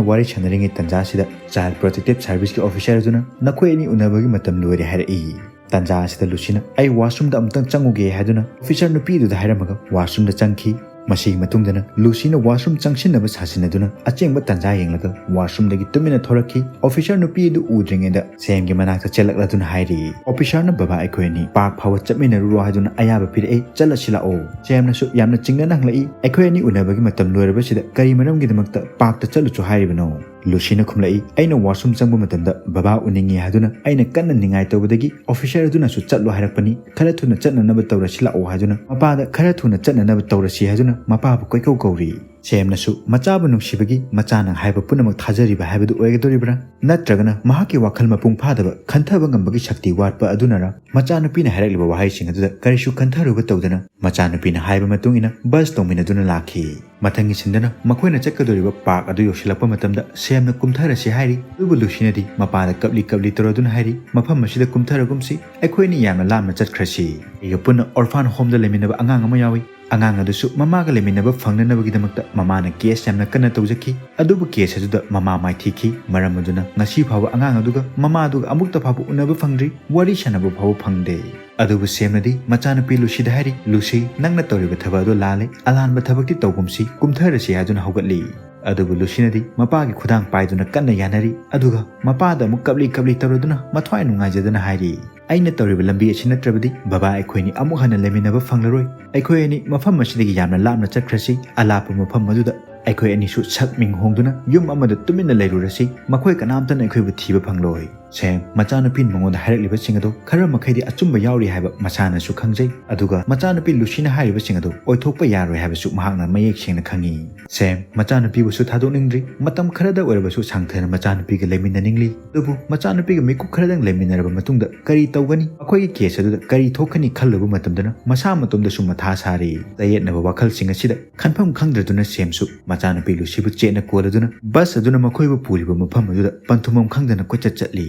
ꯋꯥꯔꯤ ꯁꯥꯟꯅꯔꯤꯉꯩ ꯇꯟꯖꯥ ꯑꯁꯤꯗ Child Protective Serviceꯀꯤ officer ꯑꯗꯨꯅ "ꯅꯈꯣꯏ ꯑꯅꯤ ꯎꯅꯕꯒꯤ ꯃꯇꯝ ꯂꯣꯏꯔꯦ" ꯍꯥꯏꯔꯛꯏ꯫ ꯇꯟꯖꯥ ꯑꯁꯤꯗ ꯂꯨꯁꯤꯅ "ꯑꯩ washroomꯗ ꯑꯃꯨꯛꯇꯪ ꯆꯪꯉꯨꯒꯦ" ꯍꯥꯏꯗꯨꯅ officer ꯅꯨꯄꯤ ꯑꯗꯨꯗ ꯍꯥꯏꯔꯝꯃꯒ washroomꯗ ꯆꯪꯈꯤ꯫ ꯃꯁꯤꯒꯤ ꯃꯇꯨꯡꯗꯅ ꯂꯨꯁꯤꯅ washroom ꯆꯪꯁꯤꯟꯅꯕ ꯁꯥꯖꯤꯟꯅꯗꯨꯅ ꯑꯆꯦꯡꯕ ꯇꯟꯖꯥ ꯌꯦꯡꯂꯒ washroomꯗꯒꯤ ꯇꯨꯃꯤꯟꯅ ꯊꯣꯔꯛꯈꯤ꯫ Officer ꯅꯨꯄꯤ ꯑꯗꯨ ꯎꯗ꯭ꯔꯤꯉꯩꯗ ꯁꯦꯝꯒꯤ ꯃꯅꯥꯛꯇ ꯆꯦꯜꯂꯛꯂꯗꯨꯅ ꯍꯥꯏꯔꯤ, "Officerꯅ ꯕꯕꯥ ꯑꯩꯈꯣꯏ ꯑꯅꯤ park ꯐꯥꯎꯕ ꯆꯠꯃꯤꯟꯅꯔꯨꯔꯣ ꯍꯥꯏꯗꯨꯅ ꯑꯌꯥꯕ ꯄꯤꯔꯛꯏ, ꯆꯠꯂꯁꯤ ꯂꯥꯛꯑꯣ?" ꯁꯦꯝꯅꯁꯨ ꯌꯥꯝꯅ ꯆꯤꯡꯅꯅ ꯍꯪꯂꯛꯏ, "ꯑꯩꯈꯣꯏ ꯑꯅꯤ ꯎꯅꯕꯒꯤ ꯃꯇꯝ ꯂꯣꯏꯔꯕꯁꯤꯗ ꯀꯔꯤ ꯃꯔꯝꯒꯤꯗꯃꯛꯇ parkꯇ ꯆꯠꯂꯨꯆꯣ ꯍꯥꯏꯔꯤꯕꯅꯣ?" ꯂꯨꯁꯤꯅ ꯈꯨꯝꯂꯛꯏ, "ꯑꯩꯅ washroom ꯆꯪꯕ ꯃꯇꯝꯗ ꯕꯕꯥ ꯎꯅꯤꯡꯉꯤ ꯍꯥꯏꯗꯨꯅ ꯑꯩꯅ ꯀꯟꯅ ꯅꯤꯡꯉꯥꯏ ꯇꯧꯕꯗꯒꯤ officer ꯑꯗꯨꯅꯁꯨ ꯆꯠꯂꯣ ꯍꯥꯏꯔꯛꯄꯅꯤ, ꯈꯔ ꯊꯨꯅ ꯆꯠꯅꯅꯕ ꯇꯧꯔꯁꯤ ꯂꯥꯛꯑꯣ" ꯍꯥꯏꯗꯨꯅ ꯃꯄꯥꯗ ꯈꯔ ꯊꯨꯅ ꯆꯠꯅꯅꯕ ꯇꯧꯔꯁꯤ ꯍꯥꯏꯗꯨꯅ ꯃꯄꯥꯕꯨ ꯀꯣꯏꯀꯧ ꯀꯧꯔꯤ꯫ ꯁꯦꯝꯅꯁꯨ ꯃꯆꯥꯕꯨ ꯅꯨꯡꯁꯤꯕꯒꯤ ꯃꯆꯥꯅ ꯍꯥꯏꯕ ꯄꯨꯝꯅꯃꯛ ꯊꯥꯖꯔꯤꯕ ꯍꯥꯏꯕꯗꯨ ꯑꯣꯏꯒꯗꯧꯔꯤꯕ꯭ꯔꯥ? ꯅꯠꯇ꯭ꯔꯒꯅ ꯃꯍꯥꯛꯀꯤ ꯋꯥꯈꯜ ꯃꯄꯨꯡ ꯐꯥꯗꯕ ꯈꯟꯊꯕ ꯉꯝꯕꯒꯤ ꯁꯛꯇꯤ ꯋꯥꯠꯄ ꯑꯗꯨꯅꯔ? ꯃꯆꯥꯅꯨꯄꯤꯅ ꯍꯥꯏꯔꯛꯂꯤꯕ ꯋꯥꯍꯩꯁꯤꯡ ꯑꯗꯨꯗ ꯀꯔꯤꯁꯨ ꯈꯟꯊꯔꯨꯕ ꯇꯧꯗꯅ ꯃꯆꯥꯅꯨꯄꯤꯅ ꯍꯥꯏꯕ ꯃꯇꯨꯡ ꯏꯟꯅ bus ꯇꯣꯡꯃꯤꯟꯅꯗꯨꯅ ꯂꯥꯛꯈꯤ꯫ ꯃꯊꯪꯒꯤ ꯁꯤꯟꯗꯅ ꯃꯈꯣꯏꯅ ꯆꯠꯀꯗꯧꯔꯤꯕ park ꯑꯗꯨ ꯌꯧꯁꯤꯜꯂꯛꯄ ꯃꯇꯝꯗ ꯁꯦꯝꯅ ꯀꯨꯝꯊꯔꯁꯤ ꯍꯥꯏꯔꯤ꯫ ꯑꯗꯨꯕꯨ ꯂꯨꯁꯤꯅꯗꯤ ꯃꯄꯥꯗ ꯀꯞꯂꯤ ꯀꯞꯂꯤ ꯇꯧꯔꯗꯨꯅ ꯍꯥꯏꯔꯤ, "ꯃꯐꯝ ꯑꯁꯤꯗ ꯀꯨꯝꯊꯔꯒꯨꯝꯁꯤ, ꯑꯩꯈꯣꯏ ꯑꯅꯤ ꯌꯥꯝꯅ ꯂꯥꯞꯅ ꯆꯠꯈ꯭ꯔꯁꯤ꯫ ꯑꯩꯒ ꯄꯨꯟꯅ orphan homeꯗ ꯂꯩꯃꯤꯟꯅꯕ ꯑꯉꯥꯡ ꯑꯃ ꯌꯥꯎꯏ꯫ ꯑꯉꯥꯡ ꯑꯗꯨꯁꯨ ꯃꯃꯥꯒ ꯂꯩꯃꯤꯟꯅꯕ ꯐꯪꯅꯅꯕꯒꯤꯗꯃꯛꯇ ꯃꯃꯥꯅ case ꯌꯥꯝꯅ ꯀꯟꯅ ꯇꯧꯖꯈꯤ꯫ ꯑꯗꯨꯕꯨ case ꯑꯗꯨꯗ ꯃꯃꯥ ꯃꯥꯏꯊꯤꯈꯤ꯫ ꯃꯔꯝ ꯑꯗꯨꯅ ꯉꯁꯤ ꯐꯥꯎꯕ ꯑꯉꯥꯡ ꯑꯗꯨꯒ ꯃꯃꯥ ꯑꯗꯨꯒ ꯑꯃꯨꯛꯇ ꯐꯥꯎꯕ ꯎꯅꯕ ꯐꯪꯗ꯭ꯔꯤ, ꯋꯥꯔꯤ ꯁꯥꯟꯅꯕ ꯐꯥꯎꯕ ꯐꯪꯗꯦ꯫" ꯑꯗꯨꯕꯨ ꯁꯦꯝꯅꯗꯤ ꯃꯆꯥꯅꯨꯄꯤ ꯂꯨꯁꯤꯗ ꯍꯥꯏꯔꯤ, "ꯂꯨꯁꯤ, ꯅꯪꯅ ꯇꯧꯔꯤꯕ ꯊꯕꯛ ꯑꯗꯨ ꯂꯥꯜꯂꯦ, ꯑꯂꯥꯟꯕ ꯊꯕꯛꯇꯤ ꯇꯧꯒꯨꯝꯁꯤ, ꯀꯨꯝꯊꯔꯁꯤ" ꯍꯥꯏꯗꯨꯅ ꯍꯧꯒꯠꯂꯤ꯫ ꯑꯗꯨꯕꯨ ꯂꯨꯁꯤꯅꯗꯤ ꯃꯄꯥꯒꯤ ꯈꯨꯗꯥꯡ ꯄꯥꯏꯗꯨꯅ ꯀꯟꯅ ꯌꯥꯅꯔꯤ꯫ ꯑꯗꯨꯒ ꯃꯄꯥꯗ ꯑꯃꯨꯛ ꯀꯞꯂꯤ ꯀꯞꯂꯤ ꯇꯧꯔꯗꯨꯅ ꯃꯊ꯭ꯋꯥꯏ ꯅꯨꯡꯉꯥꯏꯖꯗꯅ ꯍꯥꯏꯔꯤ, "ꯑꯩꯅ ꯇꯧꯔꯤꯕ ꯂꯝꯕꯤ ꯑꯁꯤ ꯅꯠꯇ꯭ꯔꯕꯗꯤ ꯕꯕꯥ ꯑꯩꯈꯣꯏꯅꯤ ꯑꯃꯨꯛ ꯍꯟꯅ ꯂꯩꯃꯤꯟꯅꯕ ꯐꯪꯂꯔꯣꯏ꯫ ꯑꯩꯈꯣꯏ ꯑꯅꯤ ꯃꯐꯝ ꯑꯁꯤꯗꯒꯤ ꯌꯥꯝꯅ ꯂꯥꯞꯅ ꯆꯠꯈ꯭ꯔꯁꯤ꯫ ꯑꯂꯥꯞꯄ ꯃꯐꯝ ꯑꯗꯨꯗ ꯑꯩꯈꯣꯏ ꯑꯅꯤꯁꯨ ꯁꯛ ꯃꯤꯡ ꯍꯣꯡꯗꯨꯅ ꯌꯨꯝ ꯑꯃꯗ ꯇꯨꯃꯤꯟꯅ ꯂꯩꯔꯨꯔꯁꯤ꯫ ꯃꯈꯣꯏ ꯀꯅꯥꯝꯇꯅ ꯑꯩꯈꯣꯏꯕꯨ ꯊꯤꯕ ꯐꯪꯂꯣꯏ꯫" ꯁꯦꯝ ꯃꯆꯥꯅꯨꯄꯤꯅ ꯃꯉꯣꯟꯗ ꯍꯥꯏꯔꯛꯂꯤꯕꯁꯤꯡ ꯑꯗꯨ ꯈꯔ ꯃꯈꯩꯗꯤ ꯑꯆꯨꯝꯕ ꯌꯥꯎꯔꯤ ꯍꯥꯏꯕ ꯃꯁꯥꯅꯁꯨ ꯈꯪꯖꯩ꯫ ꯑꯗꯨꯒ ꯃꯆꯥꯅꯨꯄꯤ ꯂꯨꯁꯤꯅ ꯍꯥꯏꯔꯤꯕꯁꯤꯡ ꯑꯗꯨ ꯑꯣꯏꯊꯣꯛꯄ ꯌꯥꯔꯣꯏ ꯍꯥꯏꯕꯁꯨ ꯃꯍꯥꯛꯅ ꯃꯌꯦꯛ ꯁꯦꯡꯅ ꯈꯪꯏ꯫ ꯁꯦꯝ ꯃꯆꯥꯅꯨꯄꯤꯕꯨꯁꯨ ꯊꯥꯗꯣꯛꯅꯤꯡꯗ꯭ꯔꯤ꯫ ꯃꯇꯝ ꯈꯔꯗ ꯑꯣꯏꯔꯕꯁꯨ ꯁꯥꯡꯊꯅ ꯃꯆꯥꯅꯨꯄꯤꯒ ꯂꯩꯃꯤꯟꯅꯅꯤꯡꯂꯤ꯫ ꯑꯗꯨꯕꯨ ꯃꯆꯥꯅꯨꯄꯤꯒ ꯃꯤꯀꯨꯞ ꯈꯔꯗꯪ ꯂꯩꯃꯤꯟꯅꯔꯕ ꯃꯇꯨꯡꯗ ꯀꯔꯤ ꯇꯧꯒꯅꯤ, ꯃꯈꯣꯏꯒꯤ ꯀꯦꯁ ꯑꯗꯨꯗ ꯀꯔꯤ ꯊꯣꯛꯀꯅꯤ ꯈꯜꯂꯨꯕ ꯃꯇꯝꯗꯅ ꯃꯁꯥ ꯃꯇꯣꯝꯗꯁꯨ ꯃꯊꯥ ꯁꯥꯔꯤ꯫ ꯆꯌꯦꯠꯅꯕ ꯋꯥꯈꯜꯁꯤꯡ ꯑꯁꯤꯗ ꯈꯟꯐꯝ ꯈꯪꯗ꯭ꯔꯗꯨꯅ ꯁꯦꯝꯁꯨ ꯃꯆꯥꯅꯨꯄꯤ ꯂꯨꯁꯤꯕꯨ ꯆꯦꯠꯅ ꯀꯣꯜꯂꯗꯨꯅ ꯕꯁ ꯑꯗꯨꯅ ꯃꯈꯣꯏꯕꯨ ꯄꯨꯔꯤꯕ ꯃꯐꯝ ꯑꯗꯨꯗ ꯄꯟꯊꯨꯡꯐꯝ ꯈꯪꯗꯅ ꯀꯣꯏꯆꯠ ꯆꯠꯂꯤ꯫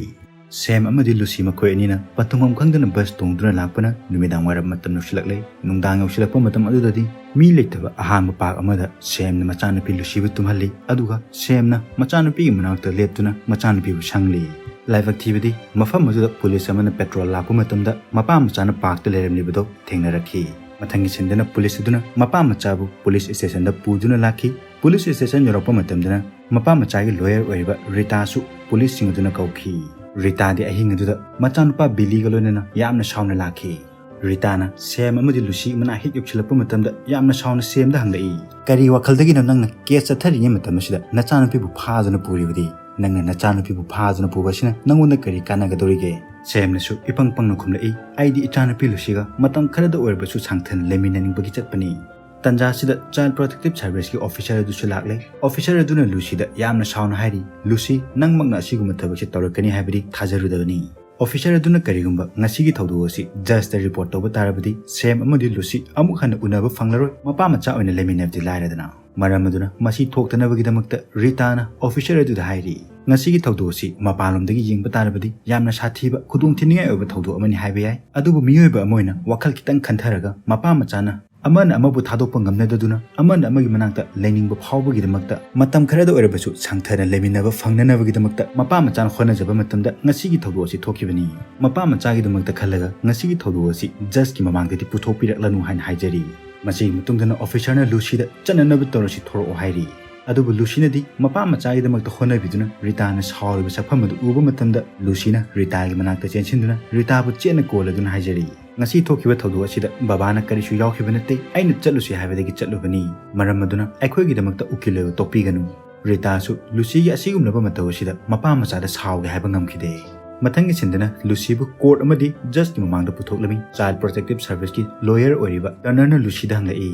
ꯁꯦꯝ ꯑꯃꯗꯤ ꯂꯨꯁꯤ ꯃꯈꯣꯏ ꯑꯅꯤꯅ ꯄꯟꯊꯨꯡꯐꯝ ꯈꯪꯗꯅ ꯕꯁ ꯇꯣꯡꯗꯨꯅ ꯂꯥꯛꯄꯅ ꯅꯨꯃꯤꯗꯥꯡ ꯋꯥꯏꯔꯝ ꯃꯇꯝ ꯌꯧꯁꯤꯜꯂꯛꯂꯦ꯫ ꯅꯨꯡꯗꯥꯡ ꯌꯧꯁꯤꯜꯂꯛꯄ ꯃꯇꯝ ꯑꯗꯨꯗꯗꯤ ꯃꯤ ꯂꯩꯇꯕ ꯑꯍꯥꯡꯕ ꯄꯥꯔꯛ ꯑꯃꯗ ꯁꯦꯝꯅ ꯃꯆꯥꯅꯨꯄꯤ ꯂꯨꯁꯤꯕꯨ ꯇꯨꯝꯍꯜꯂꯤ꯫ ꯑꯗꯨꯒ ꯁꯦꯝꯅ ꯃꯆꯥꯅꯨꯄꯤꯒꯤ ꯃꯅꯥꯛꯇ ꯂꯦꯞꯇꯨꯅ ꯃꯆꯥꯅꯨꯄꯤꯕꯨ ꯁꯪꯂꯤ꯫ ꯂꯥꯏꯕꯛ ꯊꯤꯕꯗꯤ ꯃꯐꯝ ꯑꯗꯨꯗ ꯄꯨꯂꯤꯁ ꯑꯃꯅ ꯄꯦꯇ꯭ꯔꯣꯜ ꯂꯥꯛꯄ ꯃꯇꯝꯗ ꯃꯄꯥ ꯃꯆꯥꯅ ꯄꯥꯔꯛꯇ ꯂꯩꯔꯝꯂꯤꯕꯗꯣ ꯊꯦꯡꯅꯔꯛꯈꯤ꯫ ꯃꯊꯪꯒꯤ ꯁꯤꯟꯗꯅ ꯄꯨꯂꯤꯁ ꯑꯗꯨꯅ ꯃꯄꯥ ꯃꯆꯥꯕꯨ ꯄꯨꯂꯤꯁ ꯁ꯭ꯇꯦꯁꯟꯗ ꯄꯨꯗꯨꯅ ꯂꯥꯛꯈꯤ꯫ ꯄꯨꯂꯤꯁ ꯁ꯭ꯇꯦꯁꯟ ꯌꯧꯔꯛꯄ ꯃꯇꯝꯗꯅ ꯃꯄꯥ ꯃꯆꯥꯒꯤ ꯂꯣꯌꯔ ꯑꯣꯏꯔꯤꯕ ꯔꯤꯇꯥꯁꯨ ꯄꯨꯂꯤꯁꯁꯤꯡ ꯑꯗꯨꯅ ꯀꯧꯈꯤ꯫ ꯔꯤꯇꯥꯗꯤ ꯑꯍꯤꯡ ꯑꯗꯨꯗ ꯃꯆꯥꯅꯨꯄꯥ ꯕꯤꯂꯤꯒ ꯂꯣꯏꯅꯅ ꯌꯥꯝꯅ ꯁꯥꯎꯅ ꯂꯥꯛꯈꯤ꯫ ꯔꯤꯇꯥꯅ ꯁꯦꯝ ꯑꯃꯗꯤ ꯂꯨꯁꯤ ꯃꯅꯥꯛ ꯍꯦꯛ ꯌꯧꯁꯤꯜꯂꯛꯄ ꯃꯇꯝꯗ ꯌꯥꯝꯅ ꯁꯥꯎꯅ ꯁꯦꯝꯗ ꯍꯪꯂꯛꯏ, "ꯀꯔꯤ ꯋꯥꯈꯜꯗꯒꯤꯅꯣ ꯅꯪꯅ ꯀꯦꯁ ꯆꯠꯊꯔꯤꯉꯩ ꯃꯇꯝ ꯑꯁꯤꯗ ꯅꯆꯥꯅꯨꯄꯤꯕꯨ ꯐꯥꯗꯨꯅ ꯄꯨꯔꯤꯕꯗꯤ? ꯅꯪꯅ ꯅꯆꯥꯅꯨꯄꯤꯕꯨ ꯐꯥꯗꯨꯅ ꯄꯨꯕ ꯑꯁꯤꯅ ꯅꯪꯉꯣꯟꯗ ꯀꯔꯤ ꯀꯥꯟꯅꯒꯗꯧꯔꯤꯒꯦ?" ꯁꯦꯝꯅꯁꯨ ꯏꯄꯪ ꯄꯪꯅ ꯈꯨꯝꯂꯛꯏ, "ꯑꯩꯗꯤ ꯏꯆꯥꯅꯨꯄꯤ ꯂꯨꯁꯤꯒ ꯃꯇꯝ ꯈꯔꯗ ꯑꯣꯏꯔꯕꯁꯨ ꯁꯥꯡꯊꯅ ꯂꯩꯃꯤꯟꯅꯅꯤꯡꯕꯒꯤ ꯆꯠꯄꯅꯤ꯫" ꯇꯟꯖꯥꯁꯤꯗ ꯆꯥꯏꯜ ꯄ꯭ꯔꯣꯇꯦꯛꯇꯤꯚ ꯁꯔꯚꯤꯁꯀꯤ ꯑꯣꯐꯤꯁꯔ ꯑꯗꯨꯁꯨ ꯂꯥꯛꯂꯦ꯫ ꯑꯣꯐꯤꯁꯔ ꯑꯗꯨꯅ ꯂꯨꯁꯤꯗ ꯌꯥꯝꯅ ꯁꯥꯎꯅ ꯍꯥꯏꯔꯤ, "ꯂꯨꯁꯤ, ꯅꯪꯃꯛꯅ ꯑꯁꯤꯒꯨꯝꯕ ꯊꯕꯛꯁꯤ ꯇꯧꯔꯛꯀꯅꯤ ꯍꯥꯏꯕꯗꯤ ꯊꯥꯖꯔꯨꯗꯕꯅꯤ꯫" ꯑꯣꯐꯤꯁꯔ ꯑꯗꯨꯅ ꯀꯔꯤꯒꯨꯝꯕ ꯉꯁꯤꯒꯤ ꯊꯧꯗꯣꯛ ꯑꯁꯤ ꯖꯖꯇ ꯔꯤꯄꯣꯔꯠ ꯇꯧꯕ ꯇꯥꯔꯕꯗꯤ ꯁꯦꯝ ꯑꯃꯗꯤ ꯂꯨꯁꯤ ꯑꯃꯨꯛ ꯍꯟꯅ ꯎꯅꯕ ꯐꯪꯂꯔꯣꯏ, ꯃꯄꯥ ꯃꯆꯥ ꯑꯣꯏꯅ ꯂꯩꯃꯤꯟꯅꯕꯗꯤ ꯂꯥꯏꯔꯗꯅ꯫ ꯃꯔꯝ ꯑꯗꯨꯅ ꯃꯁꯤ ꯊꯣꯛꯇꯅꯕꯒꯤꯗꯃꯛꯇ ꯔꯤꯇꯥꯅ ꯑꯣꯐꯤꯁꯔ ꯑꯗꯨꯗ ꯍꯥꯏꯔꯤ, "ꯉꯁꯤꯒꯤ ꯊꯧꯗꯣꯛ ꯑꯁꯤ ꯃꯄꯥꯟꯂꯣꯝꯗꯒꯤ ꯌꯦꯡꯕ ꯇꯥꯔꯕꯗꯤ ꯌꯥꯝꯅ ꯁꯥꯊꯤꯕ, ꯈꯨꯗꯣꯡꯊꯤꯅꯤꯡꯉꯥꯏ ꯑꯣꯏꯕ ꯊꯧꯗꯣꯛ ꯑꯃꯅꯤ ꯍꯥꯏꯕ ꯌꯥꯏ꯫ ꯑꯗꯨꯕꯨ ꯃꯤꯑꯣꯏꯕ ꯑꯃ ꯑꯣꯏꯅ ꯋꯥꯈꯜ ꯈꯤꯇꯪ ꯈꯟꯊꯔꯒ ꯃꯄꯥ ꯃꯆꯥꯅ ꯑꯃꯅ ꯑꯃꯕꯨ ꯊꯥꯗꯣꯛꯄ ꯉꯝꯅꯗꯗꯨꯅ ꯑꯃꯅ ꯑꯃꯒꯤ ꯃꯅꯥꯛꯇ ꯂꯩꯅꯤꯡꯕ ꯐꯥꯎꯕꯒꯤꯗꯃꯛꯇ ꯃꯇꯝ ꯈꯔꯗ ꯑꯣꯏꯔꯕꯁꯨ ꯁꯥꯡꯊꯅ ꯂꯩꯃꯤꯟꯅꯕ ꯐꯪꯅꯅꯕꯒꯤꯗꯃꯛꯇ ꯃꯄꯥ ꯃꯆꯥꯅ ꯍꯣꯠꯅꯖꯕ ꯃꯇꯝꯗ ꯉꯁꯤꯒꯤ ꯊꯧꯗꯣꯛ ꯑꯁꯤ ꯊꯣꯛꯈꯤꯕꯅꯤ꯫ ꯃꯄꯥ ꯃꯆꯥꯒꯤꯗꯃꯛꯇ ꯈꯜꯂꯒ ꯉꯁꯤꯒꯤ ꯊꯧꯗꯣꯛ ꯑꯁꯤ ꯖꯖꯀꯤ ꯃꯃꯥꯡꯗꯗꯤ ꯄꯨꯊꯣꯛꯄꯤꯔꯛꯂꯅꯨ" ꯍꯥꯏꯅ ꯍꯥꯏꯖꯔꯤ꯫ ꯃꯁꯤꯒꯤ ꯃꯇꯨꯡꯗꯅ ꯑꯣꯐꯤꯁꯔꯅ ꯂꯨꯁꯤꯗ ꯆꯠꯅꯅꯕ ꯇꯧꯔꯁꯤ ꯊꯣꯔꯛꯑꯣ ꯍꯥꯏꯔꯤ꯫ ꯑꯗꯨꯕꯨ ꯂꯨꯁꯤꯅꯗꯤ ꯃꯄꯥ ꯃꯆꯥꯒꯤꯗꯃꯛꯇ ꯍꯣꯠꯅꯕꯤꯗꯨꯅ ꯔꯤꯇꯥꯅ ꯁꯥꯎꯔꯤꯕ ꯁꯛꯐꯝ ꯑꯗꯨ ꯎꯕ ꯃꯇꯝꯗ ꯂꯨꯁꯤꯅ ꯔꯤꯇꯥꯒꯤ ꯃꯅꯥꯛꯇ ꯆꯦꯟꯁꯤꯟꯗꯨꯅ ꯔꯤꯇꯥꯕꯨ ꯆꯦꯠꯅ ꯀꯣꯜꯂꯗꯨꯅ ꯍꯥꯏꯖꯔꯤ, "ꯉꯁꯤ ꯊꯣꯛꯈꯤꯕ ꯊꯧꯗꯣꯛ ꯑꯁꯤꯗ ꯕꯕꯥꯅ ꯀꯔꯤꯁꯨ ꯌꯥꯎꯈꯤꯕ ꯅꯠꯇꯦ꯫ ꯑꯩꯅ ꯆꯠꯂꯨꯁꯤ ꯍꯥꯏꯕꯗꯒꯤ ꯆꯠꯂꯨꯕꯅꯤ꯫ ꯃꯔꯝ ꯑꯗꯨꯅ ꯑꯩꯈꯣꯏꯒꯤꯗꯃꯛꯇ ꯎꯀꯤꯜ ꯑꯣꯏꯕ ꯇꯣꯛꯄꯤꯒꯅꯨ꯫" ꯔꯤꯇꯥꯁꯨ ꯂꯨꯁꯤꯒꯤ ꯑꯁꯤꯒꯨꯝꯂꯕ ꯃꯇꯧ ꯑꯁꯤꯗ ꯃꯄꯥ ꯃꯆꯥꯗ ꯁꯥꯎꯒꯦ ꯍꯥꯏꯕ ꯉꯝꯈꯤꯗꯦ꯫ ꯃꯊꯪꯒꯤ ꯁꯤꯟꯗꯅ ꯂꯨꯁꯤꯕꯨ ꯀꯣꯔꯠ ꯑꯃꯗꯤ ꯖꯖꯀꯤ ꯃꯃꯥꯡꯗ ꯄꯨꯊꯣꯛꯂꯝꯃꯤ꯫ ꯆꯥꯏꯜ ꯄ꯭ꯔꯣꯇꯦꯛꯇꯤꯚ ꯁꯔꯚꯤꯁꯀꯤ ꯂꯣꯌꯔ ꯑꯣꯏꯔꯤꯕ ꯇꯔꯅꯔꯅ ꯂꯨꯁꯤꯗ ꯍꯪꯂꯛꯏ,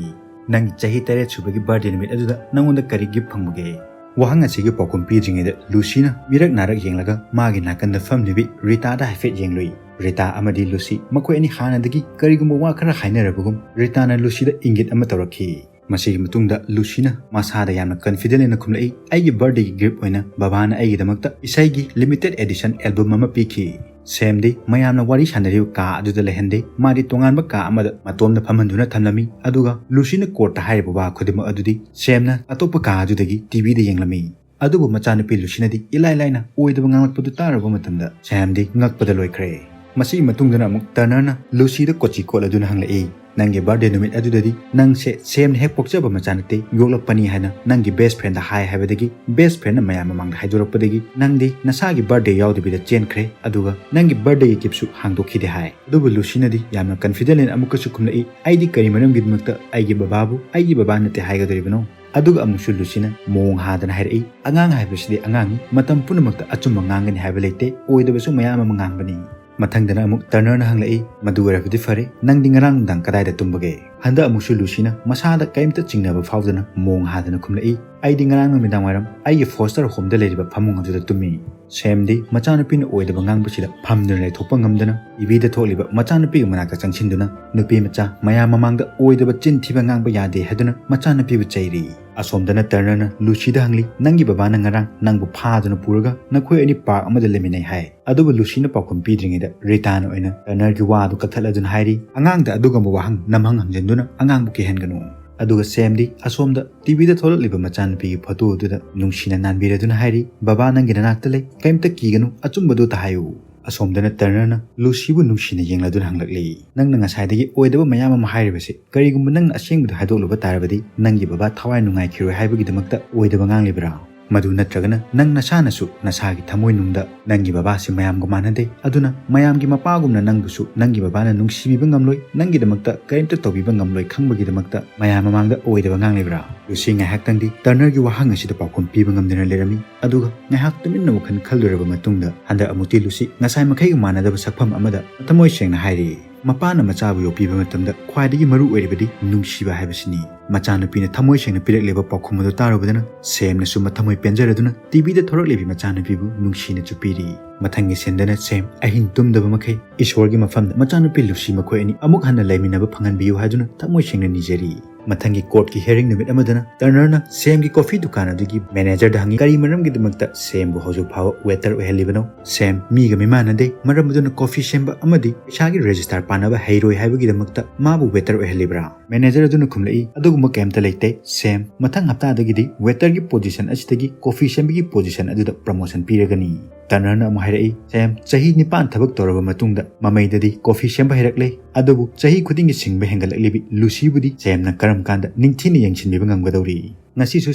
"ꯅꯪꯒꯤ ꯆꯍꯤ ꯇꯔꯦꯠ ꯁꯨꯕꯒꯤ ꯕꯥꯔꯗꯦ ꯅꯨꯃꯤꯠ ꯑꯗꯨꯗ ꯅꯪꯉꯣꯟꯗ ꯀꯔꯤ ꯒꯤꯐ ꯐꯪꯕꯒꯦ?" ꯋꯥꯍꯪ ꯑꯁꯤꯒꯤ ꯄꯥꯎꯈꯨꯝ ꯄꯤꯗ꯭ꯔꯤꯉꯩꯗ ꯂꯨꯁꯤꯅ ꯃꯤꯔꯛ ꯅꯥꯔꯛ ꯌꯦꯡꯂꯒ ꯃꯥꯒꯤ ꯅꯥꯀꯟꯗ ꯐꯝꯂꯤꯕꯤ ꯔꯤꯇꯥꯗ ꯍꯥꯏꯐꯦꯠ ꯌꯦꯡꯂꯨꯏ꯫ ꯔꯤꯇꯥ ꯑꯃꯗꯤ ꯂꯨꯁꯤ ꯃꯈꯣꯏ ꯑꯅꯤ ꯍꯥꯟꯅꯗꯒꯤ ꯀꯔꯤꯒꯨꯝꯕ ꯋꯥ ꯈꯔ ꯍꯥꯏꯅꯔꯕꯒꯨꯝ ꯔꯤꯇꯥꯅ ꯂꯨꯁꯤꯗ ꯏꯪꯒꯤꯠ ꯑꯃ ꯇꯧꯔꯛꯈꯤ꯫ ꯃꯁꯤꯒꯤ ꯃꯇꯨꯡꯗ ꯂꯨꯁꯤꯅ ꯃꯁꯥꯗ ꯌꯥꯝꯅ ꯀꯟꯐꯤꯗꯦꯟ ꯑꯣꯏꯅ ꯈꯨꯝꯂꯛꯏ, "ꯑꯩꯒꯤ ꯕꯥꯔꯗꯦꯒꯤ ꯒꯤꯐ ꯑꯣꯏꯅ ꯕꯕꯥꯅ ꯑꯩꯒꯤꯗꯃꯛꯇ ꯏꯁꯩꯒꯤ ꯂꯤꯃꯤꯇꯦꯗ ꯑꯦꯗꯤꯁꯟ ꯑꯦꯜꯕꯝ ꯑꯃ ꯄꯤꯈꯤ꯫" ꯁꯦꯝꯗꯤ ꯃꯌꯥꯝꯅ ꯋꯥꯔꯤ ꯁꯥꯟꯅꯔꯤꯕ ꯀꯥ ꯑꯗꯨꯗ ꯂꯩꯍꯟꯗꯦ꯫ ꯃꯥꯗꯤ ꯇꯣꯉꯥꯟꯕ ꯀꯥ ꯑꯃꯗ ꯃꯇꯣꯝꯗ ꯐꯝꯍꯟꯗꯨꯅ ꯊꯝꯂꯝꯃꯤ꯫ ꯑꯗꯨꯒ ꯂꯨꯁꯤꯅ ꯀꯣꯔꯠꯇ ꯍꯥꯏꯔꯤꯕ ꯋꯥ ꯈꯨꯗꯤꯡꯃꯛ ꯑꯗꯨꯗꯤ ꯁꯦꯝꯅ ꯑꯇꯣꯞꯄ ꯀꯥ ꯑꯗꯨꯗꯒꯤ ꯇꯤꯚꯤꯗ ꯌꯦꯡꯂꯝꯃꯤ꯫ ꯑꯗꯨꯕꯨ ꯃꯆꯥꯅꯨꯄꯤ ꯂꯨꯁꯤꯅꯗꯤ ꯏꯂꯥꯏ ꯂꯥꯏꯅ ꯑꯣꯏꯗꯕ ꯉꯥꯡꯂꯛꯄꯗꯨ ꯇꯥꯔꯨꯕ ꯃꯇꯝꯗ ꯁꯦꯝꯗꯤ ꯉꯛꯄꯗ ꯂꯣꯏꯈ꯭ꯔꯦ꯫ ꯃꯁꯤꯒꯤ ꯃꯇꯨꯡꯗꯅ ꯑꯃꯨꯛ ꯇꯔꯅꯔꯅ ꯂꯨꯁꯤꯗ ꯀꯣꯆꯤ ꯀꯣꯠꯂꯗꯨꯅ ꯍꯪꯂꯛꯏ, "ꯅꯪꯒꯤ ꯕꯥꯔꯗꯦ ꯅꯨꯃꯤꯠ ꯑꯗꯨꯗꯗꯤ ꯅꯪꯁꯦ ꯁꯦꯝꯅ ꯍꯦꯛ ꯄꯣꯛꯆꯕ ꯃꯆꯥ ꯅꯠꯇꯦ, ꯌꯣꯛꯂꯛꯄꯅꯤ ꯍꯥꯏꯅ ꯅꯪꯒꯤ ꯕꯦꯁ ꯐ꯭ꯔꯦꯟꯗ ꯍꯥꯏ ꯍꯥꯏꯕꯗꯒꯤ ꯕꯦꯁ ꯐ꯭ꯔꯦꯟꯅ ꯃꯌꯥꯝ ꯃꯃꯥꯡꯗ ꯍꯥꯏꯗꯣꯔꯛꯄꯗꯒꯤ ꯅꯪꯗꯤ ꯅꯁꯥꯒꯤ ꯕꯥꯔꯗꯦ ꯌꯥꯎꯗꯕꯤꯗ ꯆꯦꯟꯈ꯭ꯔꯦ, ꯑꯗꯨꯒ ꯅꯪꯒꯤ ꯕꯥꯔꯗꯦꯒꯤ ꯒꯤꯐꯁꯨ ꯍꯥꯡꯗꯣꯛꯈꯤꯗꯦ" ꯍꯥꯏ꯫ ꯑꯗꯨꯕꯨ ꯂꯨꯁꯤꯅꯗꯤ ꯌꯥꯝꯅ ꯀꯟꯐꯤꯗꯦꯟ ꯑꯣꯏꯅ ꯑꯃꯨꯛꯀꯁꯨ ꯈꯨꯝꯂꯛꯏ, "ꯑꯩꯗꯤ ꯀꯔꯤ ꯃꯔꯝꯒꯤꯗꯃꯛꯇ ꯑꯩꯒꯤ ꯕꯕꯥꯕꯨ ꯑꯩꯒꯤ ꯕꯕꯥ ꯅꯠꯇꯦ ꯍꯥꯏꯒꯗꯧꯔꯤꯕꯅꯣ?" ꯑꯗꯨꯒ ꯑꯃꯨꯛꯁꯨ ꯂꯨꯁꯤꯅ ꯃꯑꯣꯡ ꯍꯥꯗꯅ ꯍꯥꯏꯔꯛꯏ, "ꯑꯉꯥꯡ ꯍꯥꯏꯕꯁꯤꯗꯤ ꯑꯉꯥꯡꯅꯤ, ꯃꯇꯝ ꯄꯨꯝꯅꯃꯛꯇ ꯑꯆꯨꯝꯕ ꯉꯥꯡꯒꯅꯤ ꯍꯥꯏꯕ ꯂꯩꯇꯦ, ꯑꯣꯏꯗꯕꯁꯨ ꯃꯌꯥꯝ ꯑꯃ ꯉꯥꯡꯕꯅꯤ꯫" ꯃꯊꯪꯗꯅ ꯑꯃꯨꯛ ꯇꯔꯅꯔꯅ ꯍꯪꯂꯛꯏ, "ꯃꯗꯨ ꯑꯣꯏꯔꯕꯗꯤ ꯐꯔꯦ, ꯅꯪꯗꯤ ꯉꯔꯥꯡ ꯅꯨꯡꯗꯥꯡ ꯀꯗꯥꯏꯗ ꯇꯨꯝꯕꯒꯦ?" ꯍꯟꯗꯛ ꯑꯃꯨꯛꯁꯨ ꯂꯨꯁꯤꯅ ꯃꯁꯥꯗ ꯀꯔꯤꯝꯇ ꯆꯤꯡꯅꯕ ꯐꯥꯎꯗꯅ ꯃꯑꯣꯡ ꯍꯥꯗꯅ ꯈꯨꯝꯂꯛꯏ, "ꯑꯩꯗꯤ ꯉꯔꯥꯡ ꯅꯨꯃꯤꯗꯥꯡ ꯋꯥꯏꯔꯝ ꯑꯩꯒꯤ ꯐꯣꯁꯇꯔ ꯍꯣꯝꯗ ꯂꯩꯔꯤꯕ ꯐꯃꯨꯡ ꯑꯗꯨꯗ ꯇꯨꯝꯃꯤ꯫" ꯁꯦꯝꯗꯤ ꯃꯆꯥꯅꯨꯄꯤꯅ ꯑꯣꯏꯗꯕ ꯉꯥꯡꯕꯁꯤꯗ ꯐꯝꯗꯨꯅ ꯂꯩꯊꯣꯛꯄ ꯉꯝꯗꯅ ꯇꯤꯚꯤꯗ ꯊꯣꯛꯂꯤꯕ ꯃꯆꯥꯅꯨꯄꯤꯒꯤ ꯃꯅꯥꯛꯇ ꯆꯪꯁꯤꯟꯗꯨꯅ ꯅꯨꯄꯤ ꯃꯆꯥ ꯃꯌꯥꯝ ꯃꯃꯥꯡꯗ ꯑꯣꯏꯗꯕ ꯆꯤꯟ ꯊꯤꯕ ꯉꯥꯡꯕ ꯌꯥꯗꯦ ꯍꯥꯏꯗꯨꯅ ꯃꯆꯥꯅꯨꯄꯤꯕꯨ ꯆꯩꯔꯤ꯫ ꯑꯁꯣꯝꯗꯅ ꯇꯔꯅꯔꯅ ꯂꯨꯁꯤꯗ ꯍꯪꯂꯤ, "ꯅꯪꯒꯤ ꯕꯕꯥꯅ ꯉꯔꯥꯡ ꯅꯪꯕꯨ ꯐꯥꯗꯨꯅ ꯄꯨꯔꯒ ꯅꯈꯣꯏ ꯑꯅꯤ ꯄꯥꯔꯛ ꯑꯃꯗ ꯂꯩꯃꯤꯟꯅꯩ ꯍꯥꯏ꯫" ꯑꯗꯨꯕꯨ ꯂꯨꯁꯤꯅ ꯄꯥꯎꯈꯨꯝ ꯄꯤꯗ꯭ꯔꯤꯉꯩꯗ ꯔꯤꯇꯥꯅ ꯑꯣꯏꯅ ꯇꯔꯅꯔꯒꯤ ꯋꯥ ꯑꯗꯨ ꯀꯛꯊꯠꯂꯗꯨꯅ ꯍꯥꯏꯔꯤ, "ꯑꯉꯥꯡꯗ ꯑꯗꯨꯒꯨꯝꯕ ꯋꯥꯍꯪ ꯅꯝꯍꯪ ꯍꯪꯖꯤꯟꯗꯨꯅ ꯑꯉꯥꯡꯕꯨ ꯀꯤꯍꯟꯒꯅꯨ꯫" ꯑꯗꯨꯒ ꯁꯦꯝꯗꯤ ꯑꯁꯣꯝꯗ ꯇꯤꯚꯤꯗ ꯊꯣꯛꯂꯛꯂꯤꯕ ꯃꯆꯥꯅꯨꯄꯤꯒꯤ ꯐꯣꯇꯣ ꯑꯗꯨꯗ ꯅꯨꯡꯁꯤꯅ ꯅꯥꯟꯕꯤꯔꯗꯨꯅ ꯍꯥꯏꯔꯤ, "ꯕꯕꯥ ꯅꯪꯒꯤ ꯅꯅꯥꯛꯇ ꯂꯩ, ꯀꯔꯤꯝꯇ ꯀꯤꯒꯅꯨ, ꯑꯆꯨꯝꯕꯗꯨ ꯇ ꯍꯥꯏꯌꯨ꯫" ꯑꯁꯣꯝꯗꯅ ꯇꯔꯅꯔꯅ ꯂꯨꯁꯤꯕꯨ ꯅꯨꯡꯁꯤꯅ ꯌꯦꯡꯂꯗꯨꯅ ꯍꯪꯂꯛꯂꯤ, "ꯅꯪꯅ ꯉꯁꯥꯏꯗꯒꯤ ꯑꯣꯏꯗꯕ ꯃꯌꯥꯝ ꯑꯃ ꯍꯥꯏꯔꯤꯕꯁꯦ, ꯀꯔꯤꯒꯨꯝꯕ ꯅꯪꯅ ꯑꯁꯦꯡꯕꯗꯨ ꯍꯥꯏꯗꯣꯛꯂꯨꯕ ꯇꯥꯔꯕꯗꯤ ꯅꯪꯒꯤ ꯕꯕꯥ ꯊꯋꯥꯏ ꯅꯨꯡꯉꯥꯏꯈꯤꯔꯣꯏ ꯍꯥꯏꯕꯒꯤꯗꯃꯛꯇ ꯑꯣꯏꯗꯕ ꯉꯥꯡꯂꯤꯕ꯭ꯔꯥ? ꯃꯗꯨ ꯅꯠꯇ꯭ꯔꯒꯅ ꯅꯪ ꯅꯁꯥꯅꯁꯨ ꯅꯁꯥꯒꯤ ꯊꯃꯣꯏꯅꯨꯡꯗ ꯅꯪꯒꯤ ꯕꯕꯥꯁꯤ ꯃꯌꯥꯝꯒ ꯃꯥꯟꯅꯗꯦ, ꯑꯗꯨꯅ ꯃꯌꯥꯝꯒꯤ ꯃꯄꯥꯒꯨꯝꯅ ꯅꯪꯕꯨꯁꯨ ꯅꯪꯒꯤ ꯕꯕꯥꯅ ꯅꯨꯡꯁꯤꯕꯤꯕ ꯉꯝꯂꯣꯏ, ꯅꯪꯒꯤꯗꯃꯛꯇ ꯀꯔꯤꯝꯇ ꯇꯧꯕꯤꯕ ꯉꯝꯂꯣꯏ ꯈꯪꯕꯒꯤꯗꯃꯛꯇ ꯃꯌꯥꯝ ꯃꯃꯥꯡꯗ ꯑꯣꯏꯗꯕ ꯉꯥꯡꯂꯤꯕ꯭ꯔꯥ?" ꯂꯨꯁꯤ ꯉꯥꯏꯍꯥꯛꯇꯪꯗꯤ ꯇꯔꯅꯔꯒꯤ ꯋꯥꯍꯪ ꯑꯁꯤꯗ ꯄꯥꯎꯈꯨꯝ ꯄꯤꯕ ꯉꯝꯗꯅ ꯂꯩꯔꯝꯃꯤ꯫ ꯑꯗꯨꯒ ꯉꯥꯏꯍꯥꯛ ꯇꯨꯃꯤꯟꯅ ꯋꯥꯈꯜ ꯈꯜꯂꯨꯔꯕ ꯃꯇꯨꯡꯗ, ꯍꯟꯗꯛ ꯑꯃꯨꯛꯇꯤ ꯂꯨꯁꯤ ꯉꯁꯥꯏ ꯃꯈꯩꯒ ꯃꯥꯟꯅꯗꯕ ꯁꯛꯐꯝ ꯑꯃꯗ ꯊꯃꯣꯏ ꯁꯦꯡꯅ ꯍꯥꯏꯔꯤ, "ꯃꯄꯥꯅ ꯃꯆꯥꯕꯨ ꯌꯣꯛꯄꯤꯕ ꯃꯇꯝꯗ ꯈ꯭ꯋꯥꯏꯗꯒꯤ ꯃꯔꯨ ꯑꯣꯏꯔꯤꯕꯗꯤ ꯅꯨꯡꯁꯤꯕ ꯍꯥꯏꯕꯁꯤꯅꯤ꯫" ꯃꯆꯥꯅꯨꯄꯤꯅ ꯊꯃꯣꯏ ꯁꯦꯡꯅ ꯄꯤꯔꯛꯂꯤꯕ ꯄꯥꯎꯈꯨꯝ ꯑꯗꯨ ꯇꯥꯔꯨꯕꯗꯅ ꯁꯦꯝꯅꯁꯨ ꯃꯊꯃꯣꯏ ꯄꯦꯟꯖꯔꯗꯨꯅ ꯇꯤꯚꯤꯗ ꯊꯣꯔꯛꯂꯤꯕꯤ ꯃꯆꯥꯅꯨꯄꯤꯕꯨ ꯅꯨꯡꯁꯤꯅ ꯆꯨꯞꯄꯤꯔꯤ꯫ ꯃꯊꯪꯒꯤ ꯁꯤꯟꯗꯅ ꯁꯦꯝ ꯑꯍꯤꯡ ꯇꯨꯝꯗꯕ ꯃꯈꯩ ꯏꯁꯣꯔꯒꯤ ꯃꯐꯝꯗ ꯃꯆꯥꯅꯨꯄꯤ ꯂꯨꯁꯤ ꯃꯈꯣꯏ ꯑꯅꯤ ꯑꯃꯨꯛ ꯍꯟꯅ ꯂꯩꯃꯤꯟꯅꯕ ꯐꯪꯍꯟꯕꯤꯌꯨ ꯍꯥꯏꯗꯨꯅ ꯊꯃꯣꯏ ꯁꯦꯡꯅ ꯅꯤꯖꯔꯤ꯫ ꯃꯊꯪꯒꯤ ꯀꯣꯔꯠꯀꯤ ꯍꯤꯌꯔꯤꯡ ꯅꯨꯃꯤꯠ ꯑꯃꯗꯅ ꯇꯔꯅꯔꯅ ꯁꯦꯝꯒꯤ ꯀꯣꯐꯤ ꯗꯨꯀꯥꯟ ꯑꯗꯨꯒꯤ ꯃꯦꯅꯦꯖꯔꯗ ꯍꯪꯉꯤ, ꯀꯔꯤ ꯃꯔꯝꯒꯤꯗꯃꯛꯇ ꯁꯦꯝꯕꯨ ꯍꯧꯖꯤꯛ ꯐꯥꯎꯕ ꯋꯦꯇꯔ ꯑꯣꯏꯍꯜꯂꯤꯕꯅꯣ? ꯁꯦꯝ ꯃꯤꯒ ꯃꯤꯃꯥꯟꯅꯗꯦ, ꯃꯔꯝ ꯑꯗꯨꯅ ꯀꯣꯐꯤ ꯁꯦꯝꯕ ꯑꯃꯗꯤ ꯄꯩꯁꯥꯒꯤ ꯔꯦꯖꯤꯁꯇꯥꯔ ꯄꯥꯟꯅꯕ ꯍꯩꯔꯣꯏ ꯍꯥꯏꯕꯒꯤꯗꯃꯛꯇ ꯃꯥꯕꯨ ꯋꯦꯇꯔ ꯑꯣꯏꯍꯜꯂꯤꯕ꯭ꯔꯥ? ꯃꯦꯅꯦꯖꯔ ꯑꯗꯨꯅ ꯈꯨꯝꯂꯛꯏ, ꯑꯗꯨꯒꯨꯝꯕ ꯀꯩꯝꯇ ꯂꯩꯇꯦ ꯁꯦꯝ, ꯃꯊꯪ ꯍꯞꯇꯥꯗꯒꯤꯗꯤ ꯋꯦꯇꯔꯒꯤ ꯄꯣꯖꯤꯁꯟ ꯑꯁꯤꯗꯒꯤ ꯀꯣꯐꯤ ꯁꯦꯝꯕꯒꯤ ꯄꯣꯖꯤꯁꯟ ꯑꯗꯨꯗ ꯄ꯭ꯔꯃꯣꯁꯟ ꯄꯤꯔꯒꯅꯤ꯫ ꯇꯔꯅꯔꯅ ꯑꯃꯨꯛ ꯍꯥꯏꯔꯛꯏ, ꯁꯦꯝ, ꯆꯍꯤ ꯅꯤꯄꯥꯟ ꯊꯕꯛ ꯇꯧꯔꯕ ꯃꯇꯨꯡꯗ ꯃꯃꯩꯗꯗꯤ ꯀꯣꯐꯤ ꯁꯦꯝꯕ ꯍꯩꯔꯛꯂꯦ, ꯑꯗꯨꯕꯨ ꯆꯍꯤ ꯈꯨꯗꯤꯡꯒꯤ ꯁꯤꯡꯕ ꯍꯦꯟꯒꯠꯂꯛꯂꯤꯕꯤ ꯂꯨꯁꯤꯕꯨꯗꯤ ꯁꯦꯝꯅ ꯀꯔꯝ ꯀꯥꯟꯗ ꯅꯤꯡꯊꯤꯅ ꯌꯦꯡꯁꯤꯟꯕꯤꯕ ꯉꯝꯒꯗꯧꯔꯤ? ꯉꯁꯤꯁꯨ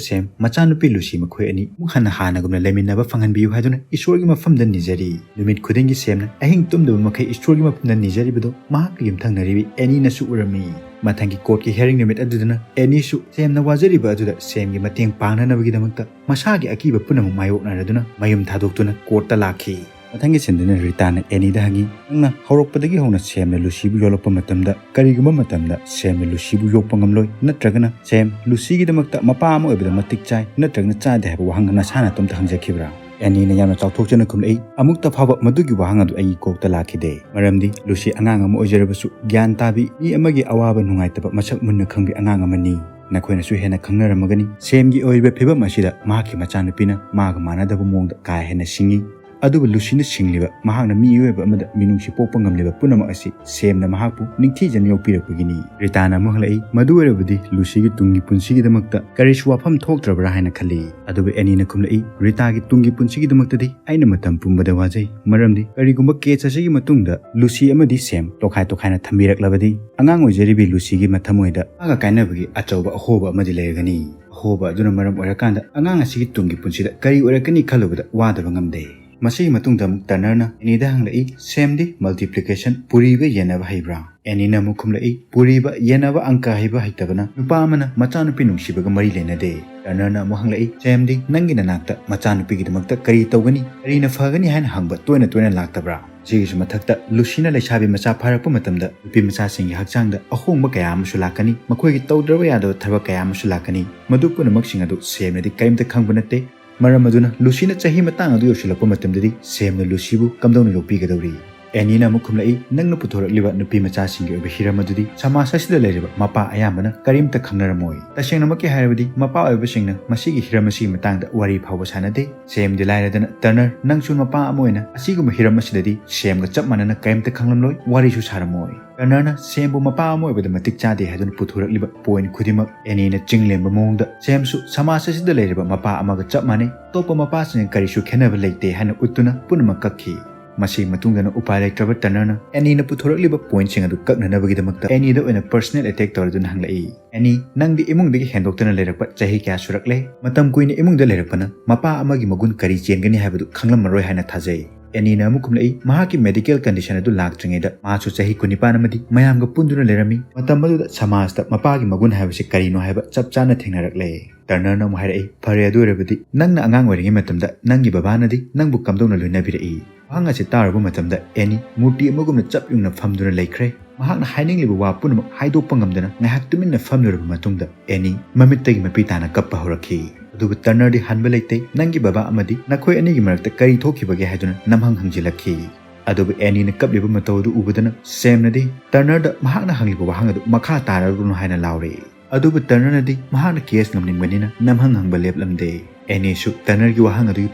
ꯁꯦꯝ, ꯃꯆꯥꯅꯨꯄꯤ ꯂꯨꯁꯤ ꯃꯈꯣꯏ ꯑꯅꯤ ꯑꯃꯨꯛ ꯍꯟꯅ ꯍꯥꯟꯅꯒꯨꯝꯅ ꯂꯩꯃꯤꯟꯅꯕ ꯐꯪꯍꯟꯕꯤꯌꯨ ꯍꯥꯏꯗꯨꯅ ꯏꯁꯣꯔꯒꯤ ꯃꯐꯝꯗ ꯅꯤꯖꯔꯤ꯫ ꯅꯨꯃꯤꯠ ꯈꯨꯗꯤꯡꯒꯤ ꯁꯦꯝꯅ ꯑꯍꯤꯡ ꯇꯨꯝꯗꯕ ꯃꯈꯩ ꯏꯁꯣꯔꯒꯤ ꯃꯐꯝꯗ ꯅꯤꯖꯔꯤꯕꯗꯨ ꯃꯍꯥꯛꯀ ꯌꯨꯝꯊꯪꯅꯔꯤꯕꯤ ꯑꯦꯅꯤꯅꯁꯨ ꯎꯔꯝꯃꯤ꯫ ꯃꯊꯪꯒꯤ ꯀꯣꯔꯠꯀꯤ ꯍꯤꯌꯔꯤꯡ ꯅꯨꯃꯤꯠ ꯑꯗꯨꯗꯅ ꯑꯦꯅꯤꯁꯨ ꯁꯦꯝꯅ ꯋꯥꯖꯔꯤꯕ ꯑꯗꯨꯗ ꯁꯦꯝꯒꯤ ꯃꯇꯦꯡ ꯄꯥꯡꯅꯅꯕꯒꯤꯗꯃꯛꯇ ꯃꯁꯥꯒꯤ ꯑꯀꯤꯕ ꯄꯨꯝꯅꯃꯛ ꯃꯥꯌꯣꯛꯅꯔꯗꯨꯅ ꯃꯌꯨꯝ ꯊꯥꯗꯣꯛꯇꯨꯅ ꯀꯣꯔꯠꯇ ꯂꯥꯛꯈꯤ꯫ ꯃꯊꯪꯒꯤ ꯁꯤꯟꯗꯨꯅ ꯔꯤꯇꯥꯅ ꯑꯦꯅꯤꯗ ꯍꯪꯉꯤ, "ꯅꯪꯅ ꯍꯧꯔꯛꯄꯗꯒꯤ ꯍꯧꯅ ꯁꯦꯝꯅ ꯂꯨꯁꯤꯕꯨ ꯌꯣꯜꯂꯛꯄ ꯃꯇꯝꯗ ꯀꯔꯤꯒꯨꯝꯕ ꯃꯇꯝꯗ ꯁꯦꯝꯅ ꯂꯨꯁꯤꯕꯨ ꯌꯣꯛꯄ ꯉꯝꯂꯣꯏ, ꯅꯠꯇ꯭ꯔꯒꯅ ꯁꯦꯝ ꯂꯨꯁꯤꯒꯤꯗꯃꯛꯇ ꯃꯄꯥ ꯑꯃ ꯑꯣꯏꯕꯗ ꯃꯇꯤꯛ ꯆꯥꯏ ꯅꯠꯇ꯭ꯔꯒꯅ ꯆꯥꯗꯦ ꯍꯥꯏꯕ ꯋꯥꯍꯪ ꯅꯁꯥ ꯅꯇꯣꯝꯇ ꯍꯪꯖꯈꯤꯕ꯭ꯔꯥ?" ꯑꯦꯅꯤꯅ ꯌꯥꯝꯅ ꯆꯥꯎꯊꯣꯛꯆꯅ ꯈꯨꯝꯂꯛꯏ, "ꯑꯃꯨꯛꯇ ꯐꯥꯎꯕ ꯃꯗꯨꯒꯤ ꯋꯥꯍꯪ ꯑꯗꯨ ꯑꯩꯒꯤ ꯀꯣꯛꯇ ꯂꯥꯛꯈꯤꯗꯦ, ꯃꯔꯝꯗꯤ ꯂꯨꯁꯤ ꯑꯉꯥꯡ ꯑꯃ ꯑꯣꯏꯖꯔꯕꯁꯨ ꯒ꯭ꯌꯥꯟ ꯇꯥꯕꯤ, ꯃꯤ ꯑꯃꯒꯤ ꯑꯋꯥꯕ ꯅꯨꯡꯉꯥꯏꯇꯕ ꯃꯁꯛ ꯃꯨꯟꯅ ꯈꯪꯕꯤ ꯑꯉꯥꯡ ꯑꯃꯅꯤ꯫ ꯅꯈꯣꯏꯅꯁꯨ ꯍꯦꯟꯅ ꯈꯪꯅꯔꯝꯃꯒꯅꯤ꯫ ꯁꯦꯝꯒꯤ ꯑꯣꯏꯔꯤꯕ ꯐꯤꯕꯝ ꯑꯁꯤꯗ ꯃꯍꯥꯛꯀꯤ ꯃꯆꯥꯅꯨꯄꯤꯅ ꯃꯥꯒ ꯃꯥꯟꯅꯗꯕ ꯃꯑꯣꯡꯗ ꯀꯥ ꯍꯦꯟꯅ ꯁꯤꯡꯏ꯫ ꯑꯗꯨꯕꯨ ꯂꯨꯁꯤꯅ ꯁꯤꯡꯂꯤꯕ, ꯃꯍꯥꯛꯅ ꯃꯤꯑꯣꯏꯕ ꯑꯃꯗ ꯃꯤꯅꯨꯡꯁꯤ ꯄꯣꯛꯄ ꯉꯝꯂꯤꯕ ꯄꯨꯝꯅꯃꯛ ꯑꯁꯤ ꯁꯦꯝꯅ ꯃꯍꯥꯛꯄꯨ ꯅꯤꯡꯊꯤꯖꯅ ꯌꯣꯛꯄꯤꯔꯛꯄꯒꯤꯅꯤ꯫ ꯔꯤꯇꯥꯅ ꯑꯃꯨꯛ ꯍꯪꯂꯛꯏ, "ꯃꯗꯨ ꯑꯣꯏꯔꯕꯗꯤ ꯂꯨꯁꯤꯒꯤ ꯇꯨꯡꯒꯤ ꯄꯨꯟꯁꯤꯒꯤꯗꯃꯛꯇ ꯀꯔꯤꯁꯨ ꯋꯥꯐꯝ ꯊꯣꯛꯇ꯭ꯔꯕ꯭ꯔꯥ ꯍꯥꯏꯅ ꯈꯜꯂꯤ?" ꯑꯗꯨꯕꯨ ꯑꯦꯅꯤꯅ ꯈꯨꯝꯂꯛꯏ, "ꯔꯤꯇꯥꯒꯤ ꯇꯨꯡꯒꯤ ꯄꯨꯟꯁꯤꯒꯤꯗꯃꯛꯇꯗꯤ ꯑꯩꯅ ꯃꯇꯝ ꯄꯨꯝꯕꯗ ꯋꯥꯖꯩ, ꯃꯔꯝꯗꯤ ꯀꯔꯤꯒꯨꯝꯕ ꯀꯦꯁ ꯑꯁꯤꯒꯤ ꯃꯇꯨꯡꯗ ꯂꯨꯁꯤ ꯑꯃꯗꯤ ꯁꯦꯝ ꯇꯣꯈꯥꯏ ꯇꯣꯈꯥꯏꯅ ꯊꯝꯕꯤꯔꯛꯂꯕꯗꯤ ꯑꯉꯥꯡ ꯑꯣꯏꯖꯔꯤꯕꯤ ꯂꯨꯁꯤꯒꯤ ꯃꯊꯃꯣꯏꯗ ꯃꯥꯒ ꯀꯥꯏꯅꯕꯒꯤ ꯑꯆꯧꯕ ꯑꯍꯣꯕ ꯑꯃꯗꯤ ꯂꯩꯔꯒꯅꯤ꯫ ꯑꯍꯣꯕ ꯑꯗꯨꯅ ꯃꯔꯝ ꯑꯣꯏꯔꯀꯥꯟꯗ ꯑꯉꯥꯡ ꯑꯁꯤꯒꯤ ꯇꯨꯡꯒꯤ ꯄꯨꯟꯁꯤꯗ ꯀꯔꯤ ꯑꯣꯏꯔꯛꯀꯅꯤ ꯈꯜꯂꯨꯕꯗ ꯋꯥꯗꯕ ꯉꯝꯗꯦ꯫ ꯃꯁꯤꯒꯤ ꯃꯇꯨꯡꯗ ꯑꯃꯨꯛ ꯇꯔꯅꯔꯅ ꯑꯦꯅꯤꯗ ꯍꯪꯂꯛꯏ, "ꯁꯦꯝꯗꯤ ꯃꯜꯇꯤꯄ꯭ꯂꯤꯀꯦꯁꯟ, ꯄꯨꯔꯤꯕ ꯌꯦꯟꯅꯕ ꯍꯩꯕ꯭ꯔꯥ?" ꯑꯦꯅꯤꯅ ꯑꯃꯨꯛ ꯈꯨꯝꯂꯛꯏ, "ꯄꯨꯔꯤꯕ ꯌꯦꯟꯅꯕ ꯑꯪꯀ ꯍꯩꯕ ꯍꯩꯇꯕꯅ ꯅꯨꯄꯥ ꯑꯃꯅ ꯃꯆꯥꯅꯨꯄꯤ ꯅꯨꯡꯁꯤꯕꯒ ꯃꯔꯤ ꯂꯩꯅꯗꯦ꯫" ꯇꯔꯅꯔꯅ ꯑꯃꯨꯛ ꯍꯪꯂꯛꯏ, "ꯁꯦꯝꯗꯤ ꯅꯪꯒꯤ ꯅꯅꯥꯛꯇ ꯃꯆꯥꯅꯨꯄꯤꯒꯤꯗꯃꯛꯇ ꯀꯔꯤ ꯇꯧꯒꯅꯤ, ꯀꯔꯤꯅ ꯐꯒꯅꯤ ꯍꯥꯏꯅ ꯍꯪꯕ ꯇꯣꯏꯅ ꯇꯣꯏꯅ ꯂꯥꯛꯇꯕ꯭ꯔꯥ?" ꯁꯤꯒꯤꯁꯨ ꯃꯊꯛꯇ ꯂꯨꯁꯤꯅ ꯂꯩꯁꯥꯕꯤ ꯃꯆꯥ ꯐꯥꯔꯛꯄ ꯃꯇꯝꯗ ꯅꯨꯄꯤ ꯃꯆꯥꯁꯤꯡꯒꯤ ꯍꯛꯆꯥꯡꯗ ꯑꯍꯣꯡꯕ ꯀꯌꯥ ꯑꯃꯁꯨ ꯂꯥꯛꯀꯅꯤ, ꯃꯈꯣꯏꯒꯤ ꯇꯧꯗ꯭ꯔꯕ ꯌꯥꯗꯕ ꯊꯕꯛ ꯀꯌꯥ ꯑꯃꯁꯨ ꯂꯥꯛꯀꯅꯤ꯫ ꯃꯗꯨ ꯄꯨꯝꯅꯃꯛꯁꯤꯡ ꯑꯗꯨ ꯁꯦꯝꯅꯗꯤ ꯀꯔꯤꯝꯇ ꯈꯪꯕ ꯅꯠꯇꯦ꯫ ꯃꯔꯝ ꯑꯗꯨꯅ ꯂꯨꯁꯤꯅ ꯆꯍꯤ ꯃꯇꯥꯡ ꯑꯗꯨ ꯌꯧꯁꯤꯜꯂꯛꯄ ꯃꯇꯝꯗꯗꯤ ꯁꯦꯝꯅ ꯂꯨꯁꯤꯕꯨ ꯀꯝꯗꯧꯅ ꯌꯣꯛꯄꯤꯒꯗꯧꯔꯤ? ꯑꯦꯅꯤꯅ ꯑꯃꯨꯛ ꯈꯨꯝꯂꯛꯏ, "ꯅꯪꯅ ꯄꯨꯊꯣꯔꯛꯂꯤꯕ ꯅꯨꯄꯤ ꯃꯆꯥꯁꯤꯡꯒꯤ ꯑꯣꯏꯕ ꯍꯤꯔꯝ ꯑꯗꯨꯗꯤ ꯁꯃꯥꯖ ꯑꯁꯤꯗ ꯂꯩꯔꯤꯕ ꯃꯄꯥ ꯑꯌꯥꯝꯕꯅ ꯀꯔꯤꯝꯇ ꯈꯪꯅꯔꯝꯃꯣꯏ꯫ ꯇꯁꯦꯡꯅꯃꯛꯀꯤ ꯍꯥꯏꯔꯕꯗꯤ ꯃꯄꯥ ꯑꯣꯏꯕꯁꯤꯡꯅ ꯃꯁꯤꯒꯤ ꯍꯤꯔꯝ ꯑꯁꯤꯒꯤ ꯃꯇꯥꯡꯗ ꯋꯥꯔꯤ ꯐꯥꯎꯕ ꯁꯥꯟꯅꯗꯦ꯫ ꯁꯦꯝꯗꯤ ꯂꯥꯏꯔꯗꯅ, ꯇꯔꯅꯔ, ꯅꯪꯁꯨ ꯃꯄꯥ ꯑꯃ ꯑꯣꯏꯅ ꯑꯁꯤꯒꯨꯝꯕ ꯍꯤꯔꯝ ꯑꯁꯤꯗꯗꯤ ꯁꯦꯝꯒ ꯆꯞ ꯃꯥꯟꯅꯅ ꯀꯔꯤꯝꯇ ꯈꯪꯂꯝꯂꯣꯏ, ꯋꯥꯔꯤꯁꯨ ꯁꯥꯔꯝꯃꯣꯏ꯫" ꯇꯔꯅꯔꯅ ꯁꯦꯝꯕꯨ ꯃꯄꯥ ꯑꯃ ꯑꯣꯏꯕꯗ ꯃꯇꯤꯛ ꯆꯥꯗꯦ ꯍꯥꯏꯗꯨꯅ ꯄꯨꯊꯣꯔꯛꯂꯤꯕ ꯄꯣꯏꯟ ꯈꯨꯗꯤꯡꯃꯛ ꯑꯦꯅꯤꯅ ꯆꯤꯡꯂꯦꯝꯕ ꯃꯑꯣꯡꯗ, "ꯁꯦꯝꯁꯨ ꯁꯃꯥꯖ ꯑꯁꯤꯗ ꯂꯩꯔꯤꯕ ꯃꯄꯥ ꯑꯃꯒ ꯆꯞ ꯃꯥꯟꯅꯩ, ꯑꯇꯣꯞꯄ ꯃꯄꯥꯁꯤꯡꯒ ꯀꯔꯤꯁꯨ ꯈꯦꯠꯅꯕ ꯂꯩꯇꯦ" ꯍꯥꯏꯅ ꯎꯠꯇꯨꯅ ꯄꯨꯝꯅꯃꯛ ꯀꯛꯈꯤ꯫ ꯃꯁꯤꯒꯤ ꯃꯇꯨꯡꯗꯅ ꯎꯄꯥꯏ ꯂꯩꯇ꯭ꯔꯕ ꯇꯔꯅꯔꯅ ꯑꯦꯅꯤꯅ ꯄꯨꯊꯣꯔꯛꯂꯤꯕ ꯄꯣꯏꯟꯁꯤꯡ ꯑꯗꯨ ꯀꯛꯅꯅꯕꯒꯤꯗꯃꯛꯇ ꯑꯦꯅꯤꯗ ꯑꯣꯏꯅ ꯄꯔꯁꯅꯦꯜ ꯑꯦꯇꯦꯛ ꯇꯧꯔꯗꯨꯅ ꯍꯪꯂꯛꯏ, "ꯑꯦꯅꯤ, ꯅꯪꯗꯤ ꯏꯃꯨꯡꯗꯒꯤ ꯍꯦꯟꯗꯣꯛꯇꯅ ꯂꯩꯔꯛꯄ ꯆꯍꯤ ꯀꯌꯥ ꯁꯨꯔꯛꯂꯦ? ꯃꯇꯝ ꯀꯨꯏꯅ ꯏꯃꯨꯡꯗ ꯂꯩꯔꯛꯄꯅ ꯃꯄꯥ ꯑꯃꯒꯤ ꯃꯒꯨꯟ ꯀꯔꯤ ꯆꯦꯟꯒꯅꯤ ꯍꯥꯏꯕꯗꯨ ꯈꯪꯂꯝꯃꯔꯣꯏ ꯍꯥꯏꯅ ꯊꯥꯖꯩ꯫" ꯑꯦꯅꯤꯅ ꯑꯃꯨꯛ ꯈꯨꯝꯂꯛꯏ, ꯃꯍꯥꯛꯀꯤ ꯃꯦꯗꯤꯀꯦꯜ ꯀꯟꯗꯤꯁꯟ ꯑꯗꯨ ꯂꯥꯛꯇ꯭ꯔꯤꯉꯩꯗ ꯃꯍꯥꯛꯁꯨ ꯆꯍꯤ ꯀꯨꯟꯅꯤꯄꯥꯟ ꯑꯃꯗꯤ ꯃꯌꯥꯝꯒ ꯄꯨꯟꯗꯨꯅ ꯂꯩꯔꯝꯃꯤ꯫ ꯃꯇꯝ ꯑꯗꯨꯗ ꯁꯃꯥꯖꯇ ꯃꯄꯥꯒꯤ ꯃꯒꯨꯟ ꯍꯥꯏꯕꯁꯤ ꯀꯔꯤꯅꯣ ꯍꯥꯏꯕ ꯆꯞ ꯆꯥꯅ ꯊꯦꯡꯅꯔꯛꯂꯦ꯫ ꯇꯔꯅꯔꯅ ꯑꯃꯨꯛ ꯍꯥꯏꯔꯛꯏ, "ꯐꯔꯦ, ꯑꯗꯨ ꯑꯣꯏꯔꯕꯗꯤ ꯅꯪꯅ ꯑꯉꯥꯡ ꯑꯣꯏꯔꯤꯉꯩ ꯃꯇꯝꯗ ꯅꯪꯒꯤ ꯕꯕꯥꯅꯗꯤ ꯅꯪꯕꯨ ꯀꯝꯗꯧꯅ ꯂꯣꯏꯅꯕꯤꯔꯛꯏ?" ꯋꯥꯍꯪ ꯑꯁꯤ ꯇꯥꯔꯨꯕ ꯃꯇꯝꯗ ꯑꯦꯅꯤ ꯃꯨꯔꯇꯤ ꯑꯃꯒꯨꯝꯅ ꯆꯞ ꯌꯨꯡꯅ ꯐꯝꯗꯨꯅ ꯂꯩꯈ꯭ꯔꯦ꯫ ꯃꯍꯥꯛꯅ ꯍꯥꯏꯅꯤꯡꯂꯤꯕ ꯋꯥ ꯄꯨꯝꯅꯃꯛ ꯍꯥꯏꯗꯣꯛꯄ ꯉꯝꯗꯅ ꯉꯥꯏꯍꯥꯛ ꯇꯨꯃꯤꯟꯅ ꯐꯝꯂꯨꯔꯕ ꯃꯇꯨꯡꯗ ꯑꯦꯅꯤ ꯃꯃꯤꯠꯇꯒꯤ ꯃꯄꯤ ꯇꯥꯅ ꯀꯞꯄ ꯍꯧꯔꯛꯈꯤ꯫ ꯑꯗꯨꯕꯨ ꯇꯔꯅꯔꯗꯤ ꯍꯟꯕ ꯂꯩꯇꯦ꯫ "ꯅꯪꯒꯤ ꯕꯕꯥ ꯑꯃꯗꯤ ꯅꯈꯣꯏ ꯑꯅꯤꯒꯤ ꯃꯔꯛꯇ ꯀꯔꯤ ꯊꯣꯛꯈꯤꯕꯒꯦ?" ꯍꯥꯏꯗꯨꯅ ꯅꯝꯍꯪ ꯍꯪꯖꯤꯜꯂꯛꯈꯤ꯫ ꯑꯗꯨꯕꯨ ꯑꯦꯅꯤꯅ ꯀꯞꯂꯤꯕ ꯃꯇꯧ ꯑꯗꯨ ꯎꯕꯗꯅ ꯁꯦꯝꯅꯗꯤ ꯇꯔꯅꯔꯗ ꯃꯍꯥꯛꯅ ꯍꯪꯂꯤꯕ ꯋꯥꯍꯪ ꯑꯗꯨ ꯃꯈꯥ ꯇꯥꯔꯔꯨꯅꯨ ꯍꯥꯏꯅ ꯂꯥꯎꯔꯦ꯫ ꯑꯗꯨꯕꯨ ꯇꯔꯅꯔꯅꯗꯤ ꯃꯍꯥꯛꯅ ꯀꯦꯁ ꯉꯝꯅꯤꯡꯕꯅꯤꯅ ꯅꯝꯍꯪ ꯍꯪꯕ ꯂꯦꯞꯂꯝꯗꯦ꯫ ꯑꯦꯅꯤꯁꯨ ꯇꯔꯅꯔꯒꯤ ꯋꯥꯍꯪ ꯑꯗꯨꯒꯤ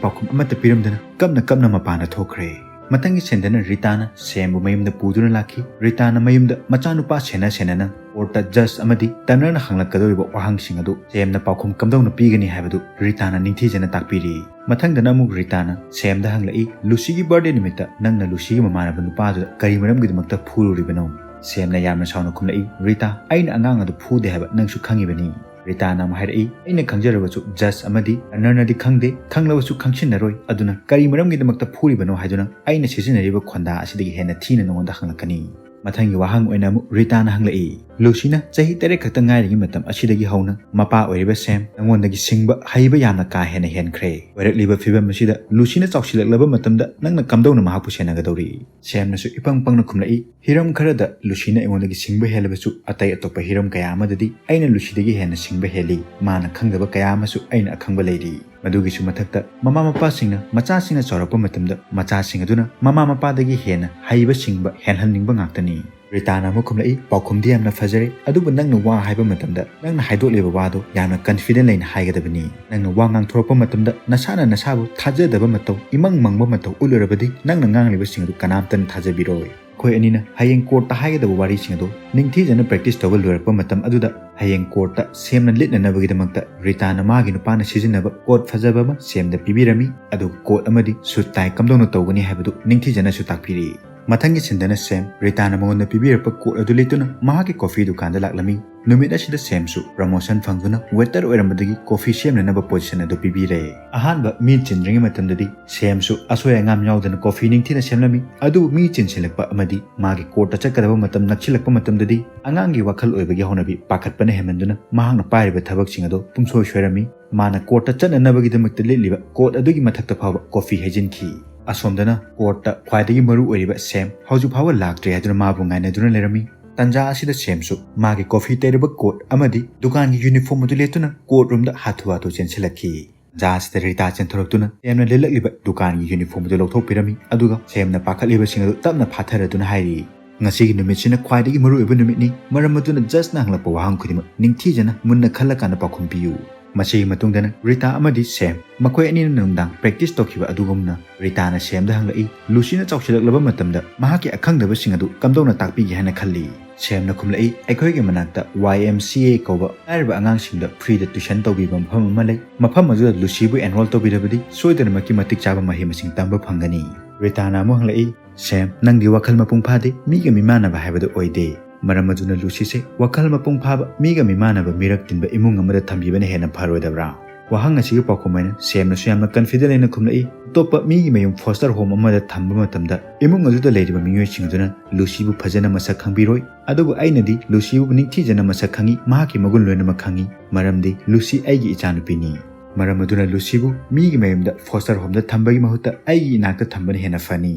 ꯄꯥꯎꯈꯨꯝ ꯑꯃꯠꯇ ꯄꯤꯔꯝꯗꯅ ꯀꯞꯅ ꯀꯞꯅ ꯃꯄꯥꯟꯗ ꯊꯣꯛꯈ꯭ꯔꯦ꯫ ꯃꯊꯪꯒꯤ ꯁꯤꯟꯗꯅ ꯔꯤꯇꯥꯅ ꯁꯦꯝꯕꯨ ꯃꯌꯨꯝꯗ ꯄꯨꯗꯨꯅ ꯂꯥꯛꯈꯤ꯫ ꯔꯤꯇꯥꯅ ꯃꯌꯨꯝꯗ ꯃꯆꯥꯅꯨꯄꯥ ꯁꯦꯟꯅ ꯁꯦꯟꯅꯅ ꯀꯣꯔꯠꯇ ꯖꯖ ꯑꯃꯗꯤ ꯇꯔꯅꯔꯅ ꯍꯪꯂꯛꯀꯗꯧꯔꯤꯕ ꯋꯥꯍꯪꯁꯤꯡ ꯑꯗꯨ ꯁꯦꯝꯅ ꯄꯥꯎꯈꯨꯝ ꯀꯝꯗꯧꯅ ꯄꯤꯒꯅꯤ ꯍꯥꯏꯕꯗꯨ ꯔꯤꯇꯥꯅ ꯅꯤꯡꯊꯤꯖꯅ ꯇꯥꯛꯄꯤꯔꯤ꯫ ꯃꯊꯪꯗꯅ ꯑꯃꯨꯛ ꯔꯤꯇꯥꯅ ꯁꯦꯝꯗ ꯍꯪꯂꯛꯏ, "ꯂꯨꯁꯤꯒꯤ ꯕꯥꯔꯗꯦ ꯅꯨꯃꯤꯠꯇ ꯅꯪꯅ ꯂꯨꯁꯤꯒꯤ ꯃꯃꯥꯟꯅꯕ ꯅꯨꯄꯥꯗꯨꯗ ꯀꯔꯤ ꯃꯔꯝꯒꯤꯗꯃꯛꯇ ꯐꯨꯔꯨꯔꯤꯕꯅꯣ?" ꯁꯦꯝꯅ ꯌꯥꯝꯅ ꯁꯥꯎꯅ ꯈꯨꯝꯂꯛꯏ, "ꯔꯤꯇꯥ, ꯑꯩꯅ ꯑꯉꯥꯡ ꯑꯗꯨ ꯐꯨꯗꯦ ꯍꯥꯏꯕ ꯅꯪꯁꯨ ꯈꯪꯉꯤꯕꯅꯤ꯫" ꯔꯤꯇꯥꯅ ꯑꯃꯨꯛ ꯍꯥꯏꯔꯛꯏ, "ꯑꯩꯅ ꯈꯪꯖꯔꯕꯁꯨ ꯖꯖ ꯑꯃꯗꯤ ꯇꯔꯅꯔꯅꯗꯤ ꯈꯪꯗꯦ, ꯈꯪꯂꯕꯁꯨ ꯈꯪꯁꯤꯟꯅꯔꯣꯏ꯫ ꯑꯗꯨꯅ ꯀꯔꯤ ꯃꯔꯝꯒꯤꯗꯃꯛꯇ ꯐꯨꯔꯤꯕꯅꯣ ꯍꯥꯏꯗꯨꯅ ꯑꯩꯅ ꯁꯤꯖꯤꯟꯅꯔꯤꯕ ꯈꯣꯟꯗꯥ ꯑꯁꯤꯗꯒꯤ ꯍꯦꯟꯅ ꯊꯤꯅ ꯅꯉꯣꯟꯗ ꯍꯪꯂꯛꯀꯅꯤ꯫" ꯃꯊꯪꯒꯤ ꯋꯥꯍꯪ ꯑꯣꯏꯅ ꯑꯃꯨꯛ ꯔꯤꯇꯥꯅ ꯍꯪꯂꯛꯏ, "ꯂꯨꯁꯤꯅ ꯆꯍꯤ ꯇꯔꯦꯠ ꯈꯛꯇ ꯉꯥꯏꯔꯤꯉꯩ ꯃꯇꯝ ꯑꯁꯤꯗꯒꯤ ꯍꯧꯅ ꯃꯄꯥ ꯑꯣꯏꯔꯤꯕ ꯁꯦꯝ ꯅꯉꯣꯟꯗꯒꯤ ꯁꯤꯡꯕ ꯍꯩꯕ ꯌꯥꯝꯅ ꯀꯥ ꯍꯦꯟꯅ ꯍꯦꯟꯈ꯭ꯔꯦ꯫ ꯑꯣꯏꯔꯛꯂꯤꯕ ꯐꯤꯕꯝ ꯑꯁꯤꯗ ꯂꯨꯁꯤꯅ ꯆꯥꯎꯁꯤꯜꯂꯛꯂꯕ ꯃꯇꯝꯗ ꯅꯪꯅ ꯀꯝꯗꯧꯅ ꯃꯍꯥꯛꯄꯨ ꯁꯦꯟꯅꯒꯗꯧꯔꯤ?" ꯁꯦꯝꯅꯁꯨ ꯏꯄꯪ ꯄꯪꯅ ꯈꯨꯝꯂꯛꯏ, "ꯍꯤꯔꯝ ꯈꯔꯗ ꯂꯨꯁꯤꯅ ꯑꯩꯉꯣꯟꯗꯒꯤ ꯁꯤꯡꯕ ꯍꯦꯜꯂꯕꯁꯨ ꯑꯇꯩ ꯑꯇꯣꯞꯄ ꯍꯤꯔꯝ ꯀꯌꯥ ꯑꯃꯗꯗꯤ ꯑꯩꯅ ꯂꯨꯁꯤꯗꯒꯤ ꯍꯦꯟꯅ ꯁꯤꯡꯕ ꯍꯦꯜꯂꯤ꯫ ꯃꯥꯅ ꯈꯪꯗꯕ ꯀꯌꯥ ꯑꯃꯁꯨ ꯑꯩꯅ ꯑꯈꯪꯕ ꯂꯩꯔꯤ꯫ ꯃꯗꯨꯒꯤꯁꯨ ꯃꯊꯛꯇ ꯃꯃꯥ ꯃꯄꯥꯁꯤꯡꯅ ꯃꯆꯥꯁꯤꯡꯅ ꯆꯥꯎꯔꯛꯄ ꯃꯇꯝꯗ ꯃꯆꯥꯁꯤꯡ ꯑꯗꯨꯅ ꯃꯃꯥ ꯃꯄꯥꯗꯒꯤ ꯍꯦꯟꯅ ꯍꯩꯕ ꯁꯤꯡꯕ ꯍꯦꯜꯍꯟꯅꯤꯡꯕ ꯉꯥꯛꯇꯅꯤ꯫" ꯔꯤꯇꯥꯅ ꯑꯃꯨꯛ ꯈꯨꯝꯂꯛꯏ, "ꯄꯥꯎꯈꯨꯝꯗꯤ ꯌꯥꯝꯅ ꯐꯖꯔꯦ, ꯑꯗꯨꯕꯨ ꯅꯪꯅ ꯋꯥ ꯍꯥꯏꯕ ꯃꯇꯝꯗ ꯅꯪꯅ ꯍꯥꯏꯗꯣꯛꯂꯤꯕ ꯋꯥꯗꯣ ꯌꯥꯝꯅ ꯀꯟꯐꯤꯗꯦꯟ ꯂꯩꯅ ꯍꯥꯏꯒꯗꯕꯅꯤ꯫ ꯅꯪꯅ ꯋꯥ ꯉꯥꯡꯊꯣꯔꯛꯄ ꯃꯇꯝꯗ ꯅꯁꯥꯅ ꯅꯁꯥꯕꯨ ꯊꯥꯖꯗꯕ ꯃꯇꯧ, ꯏꯃꯪ ꯃꯪꯕ ꯃꯇꯧ ꯎꯠꯂꯨꯔꯕꯗꯤ ꯅꯪꯅ ꯉꯥꯡꯂꯤꯕꯁꯤꯡ ꯑꯗꯨ ꯀꯅꯥꯝꯇꯅ ꯊꯥꯖꯕꯤꯔꯣꯏ꯫" ꯃꯈꯣꯏ ꯑꯅꯤꯅ ꯍꯌꯦꯡ ꯀꯣꯔꯠꯇ ꯍꯥꯏꯒꯗꯕ ꯋꯥꯔꯤꯁꯤꯡ ꯑꯗꯨ ꯅꯤꯡꯊꯤꯖꯅ ꯄ꯭ꯔꯦꯛꯇꯤꯁ ꯇꯧꯕ ꯂꯣꯏꯔꯛꯄ ꯃꯇꯝ ꯑꯗꯨꯗ ꯍꯌꯦꯡ ꯀꯣꯔꯠꯇ ꯁꯦꯝꯅ ꯂꯤꯠꯅꯅꯕꯒꯤꯗꯃꯛꯇ ꯔꯤꯇꯥꯅ ꯃꯥꯒꯤ ꯅꯨꯄꯥꯅ ꯁꯤꯖꯤꯟꯅꯕ ꯀꯣꯠ ꯐꯖꯕ ꯑꯃ ꯁꯦꯝꯗ ꯄꯤꯕꯤꯔꯝꯃꯤ꯫ ꯑꯗꯨꯒ ꯀꯣꯠ ꯑꯃꯗꯤ ꯁꯨꯠ ꯇꯥꯏ ꯀꯝꯗꯧꯅ ꯇꯧꯒꯅꯤ ꯍꯥꯏꯕꯗꯨ ꯅꯤꯡꯊꯤꯖꯅꯁꯨ ꯇꯥꯛꯄꯤꯔꯤ꯫ ꯃꯊꯪꯒꯤ ꯁꯤꯟꯗꯅ ꯁꯦꯝ ꯔꯤꯇꯥꯅ ꯃꯉꯣꯟꯗ ꯄꯤꯕꯤꯔꯛꯄ ꯀꯣꯠ ꯑꯗꯨ ꯂꯤꯠꯇꯨꯅ ꯃꯍꯥꯛꯀꯤ ꯀꯣꯐꯤ ꯗꯨꯀꯥꯟꯗ ꯂꯥꯛꯂꯝꯃꯤ꯫ ꯅꯨꯃꯤꯠ ꯑꯁꯤꯗ ꯁꯦꯝꯁꯨ ꯄ꯭ꯔꯃꯣꯁꯟ ꯐꯪꯗꯨꯅ ꯋꯦꯇꯔ ꯑꯣꯏꯔꯝꯕꯗꯒꯤ ꯀꯣꯐꯤ ꯁꯦꯝꯅꯅꯕ ꯄꯣꯖꯤꯁꯟ ꯑꯗꯨ ꯄꯤꯕꯤꯔꯦ꯫ ꯑꯍꯥꯟꯕ ꯃꯤ ꯆꯤꯟꯗ꯭ꯔꯤꯉꯩ ꯃꯇꯝꯗꯗꯤ ꯁꯦꯝꯁꯨ ꯑꯁꯣꯏ ꯑꯉꯥꯝ ꯌꯥꯎꯗꯅ ꯀꯣꯐꯤ ꯅꯤꯡꯊꯤꯅ ꯁꯦꯝꯂꯝꯃꯤ꯫ ꯑꯗꯨꯕꯨ ꯃꯤ ꯆꯤꯟꯁꯤꯜꯂꯛꯄ ꯑꯃꯗꯤ ꯃꯥꯒꯤ ꯀꯣꯔꯠꯇ ꯆꯠꯀꯗꯕ ꯃꯇꯝ ꯅꯛꯁꯤꯜꯂꯛꯄ ꯃꯇꯝꯗꯗꯤ ꯑꯉꯥꯡꯒꯤ ꯋꯥꯈꯜ ꯑꯣꯏꯕꯒꯤ ꯍꯧꯅꯕꯤ ꯄꯥꯈꯠꯄꯅ ꯍꯦꯟꯃꯟꯗꯨꯅ ꯃꯍꯥꯛꯅ ꯄꯥꯏꯔꯤꯕ ꯊꯕꯛꯁꯤꯡ ꯑꯗꯨ ꯄꯨꯝꯁꯣꯏ ꯁꯣꯏꯔꯝꯃꯤ꯫ ꯃꯥꯅ ꯀꯣꯔꯠꯇ ꯆꯠꯅꯅꯕꯒꯤꯗꯃꯛꯇ ꯂꯤꯠꯂꯤꯕ ꯀꯣꯠ ꯑꯗꯨꯒꯤ ꯃꯊꯛꯇ ꯐꯥꯎꯕ ꯀꯣꯐꯤ ꯍꯩꯖꯤꯟꯈꯤ꯫ ꯑꯁꯣꯝꯗꯅ ꯀꯣꯔꯠꯇ ꯈ꯭ꯋꯥꯏꯗꯒꯤ ꯃꯔꯨ ꯑꯣꯏꯔꯤꯕ ꯁꯦꯝ ꯍꯧꯖꯤꯛ ꯐꯥꯎꯕ ꯂꯥꯛꯇ꯭ꯔꯤ ꯍꯥꯏꯗꯨꯅ ꯃꯥꯕꯨ ꯉꯥꯏꯅꯗꯨꯅ ꯂꯩꯔꯝꯃꯤ꯫ ꯇꯟꯖꯥ ꯑꯁꯤꯗ ꯁꯦꯝꯁꯨ ꯃꯥꯒꯤ ꯀꯣꯐꯤ ꯇꯩꯔꯕ ꯀꯣꯠ ꯑꯃꯗꯤ ꯗꯨꯀꯥꯟꯒꯤ ꯌꯨꯅꯤꯐꯣꯔꯝ ꯑꯗꯨ ꯂꯤꯠꯇꯨꯅ ꯀꯣꯔꯠ ꯔꯨꯝꯗ ꯍꯥꯊꯨ ꯍꯥꯊꯨ ꯆꯦꯟꯁꯤꯜꯂꯛꯈꯤ꯫ ꯇꯟꯖꯥ ꯑꯁꯤꯗ ꯔꯤꯇꯥ ꯆꯦꯟꯊꯣꯔꯛꯇꯨꯅ ꯁꯦꯝꯅ ꯂꯤꯠꯂꯛꯂꯤꯕ ꯗꯨꯀꯥꯟꯒꯤ ꯌꯨꯅꯤꯐꯣꯔꯝ ꯑꯗꯨ ꯂꯧꯊꯣꯛꯄꯤꯔꯝꯃꯤ, ꯑꯗꯨꯒ ꯁꯦꯝꯅ ꯄꯥꯈꯠꯂꯤꯕꯁꯤꯡ ꯑꯗꯨ ꯇꯞꯅ ꯐꯥꯊꯔꯗꯨꯅ ꯍꯥꯏꯔꯤ, "ꯉꯁꯤꯒꯤ ꯅꯨꯃꯤꯠꯁꯤꯅ ꯈ꯭ꯋꯥꯏꯗꯒꯤ ꯃꯔꯨꯑꯣꯏꯕ ꯅꯨꯃꯤꯠꯅꯤ, ꯃꯔꯝ ꯑꯗꯨꯅ ꯖꯖꯅ ꯍꯪꯂꯛꯄ ꯋꯥꯍꯪ ꯈꯨꯗꯤꯡꯃꯛ ꯅꯤꯡꯊꯤꯖꯅ ꯃꯨꯟꯅ ꯈꯜꯂꯀꯥꯟꯗ ꯄꯥꯎꯈꯨꯝ ꯄꯤꯌꯨ꯫" ꯃꯁꯤꯒꯤ ꯃꯇꯨꯡꯗꯅ ꯔꯤꯇꯥ ꯑꯃꯗꯤ ꯁꯦꯝ ꯃꯈꯣꯏ ꯑꯅꯤꯅ ꯅꯨꯡꯗꯥꯡ practice ꯇꯧꯈꯤꯕ ꯑꯗꯨꯒꯨꯝꯅ ꯔꯤꯇꯥꯅ ꯁꯦꯝꯗ ꯍꯪꯂꯛꯏ, ꯂꯨꯁꯤꯅ ꯆꯥꯎꯁꯤꯜꯂꯛꯂꯕ ꯃꯇꯝꯗ ꯃꯍꯥꯛꯀꯤ ꯑꯈꯪꯗꯕꯁꯤꯡ ꯑꯗꯨ ꯀꯝꯗꯧꯅ ꯇꯥꯛꯄꯤꯒꯦ ꯍꯥꯏꯅ ꯈꯜꯂꯤ? ꯁꯦꯝꯅ ꯈꯨꯝꯂꯛꯏ, ꯑꯩꯈꯣꯏꯒꯤ ꯃꯅꯥꯛꯇ Y M C A ꯀꯧꯕ ꯂꯥꯏꯔꯕ ꯑꯉꯥꯡꯁꯤꯡꯗ freeꯗ tuition ꯇꯧꯕꯤꯕ ꯃꯐꯝ ꯑꯃ ꯂꯩ꯫ ꯃꯐꯝ ꯑꯗꯨꯗ ꯂꯨꯁꯤꯕꯨ enroll ꯇꯧꯕꯤꯔꯕꯗꯤ ꯁꯣꯏꯗꯅꯃꯛꯀꯤ ꯃꯇꯤꯛ ꯆꯥꯕ ꯃꯍꯩ ꯃꯁꯤꯡ ꯇꯝꯕ ꯐꯪꯒꯅꯤ꯫ ꯔꯤꯇꯥꯅ ꯑꯃꯨꯛ ꯍꯪꯂꯛꯏ, ꯁꯦꯝ, ꯅꯪꯗꯤ ꯋꯥꯈꯜ ꯃꯄꯨꯡ ꯐꯥꯗꯦ, ꯃꯤꯒ ꯃꯤꯃꯥꯟꯅꯕ ꯍꯥꯏꯕꯗꯨ ꯑꯣꯏꯗꯦ꯫ ꯃꯔꯝ ꯑꯗꯨꯅ ꯂꯨꯁꯤꯁꯦ ꯋꯥꯈꯜ ꯃꯄꯨꯡ ꯐꯥꯕ, ꯃꯤꯒ ꯃꯤꯃꯥꯟꯅꯕ, ꯃꯤꯔꯛ ꯇꯤꯟꯕ ꯏꯃꯨꯡ ꯑꯃꯗ ꯊꯝꯕꯤꯕꯅ ꯍꯦꯟꯅ ꯐꯔꯣꯏꯗꯕ꯭ꯔꯥ? ꯋꯥꯍꯪ ꯑꯁꯤꯒꯤ ꯄꯥꯎꯈꯨꯝ ꯑꯣꯏꯅ ꯁꯦꯝꯅꯁꯨ ꯌꯥꯝꯅ confident ꯂꯩꯅ ꯈꯨꯝꯂꯛꯏ, ꯑꯇꯣꯞꯄ ꯃꯤꯒꯤ ꯃꯌꯨꯝ foster home ꯑꯃꯗ ꯊꯝꯕ ꯃꯇꯝꯗ ꯏꯃꯨꯡ ꯑꯗꯨꯗ ꯂꯩꯔꯤꯕ ꯃꯤꯑꯣꯏꯁꯤꯡ ꯑꯗꯨꯅ ꯂꯨꯁꯤꯕꯨ ꯐꯖꯅ ꯃꯁꯛ ꯈꯪꯕꯤꯔꯣꯏ꯫ ꯑꯗꯨꯕꯨ ꯑꯩꯅꯗꯤ ꯂꯨꯁꯤꯕꯨ ꯅꯤꯡꯊꯤꯖꯅ ꯃꯁꯛ ꯈꯪꯏ, ꯃꯍꯥꯛꯀꯤ ꯃꯒꯨꯟ ꯂꯣꯏꯅꯃꯛ ꯈꯪꯏ, ꯃꯔꯝꯗꯤ ꯂꯨꯁꯤ ꯑꯩꯒꯤ ꯏꯆꯥꯅꯨꯄꯤꯅꯤ꯫ ꯃꯔꯝ ꯑꯗꯨꯅ ꯂꯨꯁꯤꯕꯨ ꯃꯤꯒꯤ ꯃꯌꯨꯝꯗ foster homeꯗ ꯊꯝꯕꯒꯤ ꯃꯍꯨꯠꯇ ꯑꯩꯒꯤ ꯏꯅꯥꯛꯇ ꯊꯝꯕꯅ ꯍꯦꯟꯅ ꯐꯅꯤ꯫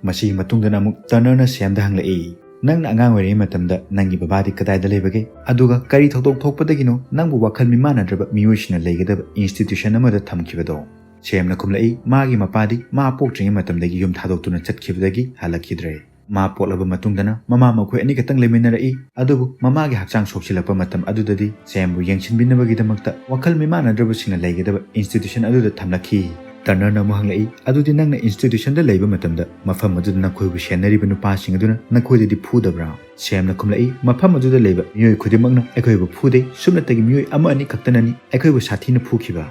ꯃꯁꯤꯒꯤ ꯃꯇꯨꯡꯗꯅ ꯑꯃꯨꯛ ꯇꯔꯅꯔꯅ ꯁꯦꯝꯗ ꯍꯪꯂꯛꯏ, ꯅꯪꯅ ꯑꯉꯥꯡ ꯑꯣꯏꯔꯤꯉꯩ ꯃꯇꯝꯗ ꯅꯪꯒꯤ ꯕꯕꯥꯗꯤ ꯀꯗꯥꯏꯗ ꯂꯩꯕꯒꯦ? ꯑꯗꯨꯒ ꯀꯔꯤ ꯊꯧꯗꯣꯛ ꯊꯣꯛꯄꯗꯒꯤꯅꯣ ꯅꯪꯕꯨ ꯋꯥꯈꯜ ꯃꯤꯃꯥꯟꯅꯗ꯭ꯔꯕ ꯃꯤꯑꯣꯏꯁꯤꯡꯅ ꯂꯩꯒꯗꯕ institution ꯑꯃꯗ ꯊꯝꯈꯤꯕꯗꯣ? ꯁꯦꯝꯅ ꯈꯨꯝꯂꯛꯏ, ꯃꯥꯒꯤ ꯃꯄꯥꯗꯤ ꯃꯥ ꯄꯣꯛꯇ꯭ꯔꯤꯉꯩ ꯃꯇꯝꯗꯒꯤ ꯌꯨꯝ ꯊꯥꯗꯣꯛꯇꯨꯅ ꯆꯠꯈꯤꯕꯗꯒꯤ ꯍꯜꯂꯛꯈꯤꯗ꯭ꯔꯦ꯫ ꯃꯥ ꯄꯣꯛꯂꯕ ꯃꯇꯨꯡꯗꯅ ꯃꯃꯥ ꯃꯈꯣꯏ ꯑꯅꯤꯈꯛꯇꯪ ꯂꯩꯃꯤꯟꯅꯔꯛꯏ꯫ ꯑꯗꯨꯕꯨ ꯃꯃꯥꯒꯤ ꯍꯛꯆꯥꯡ ꯁꯣꯛꯆꯤꯜꯂꯛꯄ ꯃꯇꯝ ꯑꯗꯨꯗꯗꯤ ꯁꯦꯝꯕꯨ ꯌꯦꯡꯁꯤꯟꯕꯤꯅꯕꯒꯤꯗꯃꯛꯇ ꯋꯥꯈꯜ ꯃꯤꯃꯥꯟꯅꯗ꯭ꯔꯕꯁꯤꯡꯅ ꯂꯩꯒꯗꯕ institution ꯑꯗꯨꯗ ꯊꯝꯂꯛꯈꯤ꯫ ꯇꯔꯅꯔꯅ ꯑꯃꯨꯛ ꯍꯪꯂꯛꯏ, ꯑꯗꯨꯗꯤ ꯅꯪꯅ institutionꯗ ꯂꯩꯕ ꯃꯇꯝꯗ ꯃꯐꯝ ꯑꯗꯨꯗ ꯅꯈꯣꯏꯕꯨ ꯁꯦꯟꯅꯔꯤꯕ ꯅꯨꯄꯥꯁꯤꯡ ꯑꯗꯨꯅ ꯅꯈꯣꯏꯗꯗꯤ ꯐꯨꯗꯕ꯭ꯔꯥ? ꯁꯦꯝꯅ ꯈꯨꯝꯂꯛꯏ, ꯃꯐꯝ ꯑꯗꯨꯗ ꯂꯩꯕ ꯃꯤꯑꯣꯏ ꯈꯨꯗꯤꯡꯃꯛꯅ ꯑꯩꯈꯣꯏꯕꯨ ꯐꯨꯗꯦ, ꯁꯨꯞꯅꯇꯒꯤ ꯃꯤꯑꯣꯏ ꯑꯃ ꯑꯅꯤ ꯈꯛꯇꯅꯅꯤ ꯑꯩꯈꯣꯏꯕꯨ ꯁꯥꯊꯤꯅ ꯐꯨꯈꯤꯕ꯫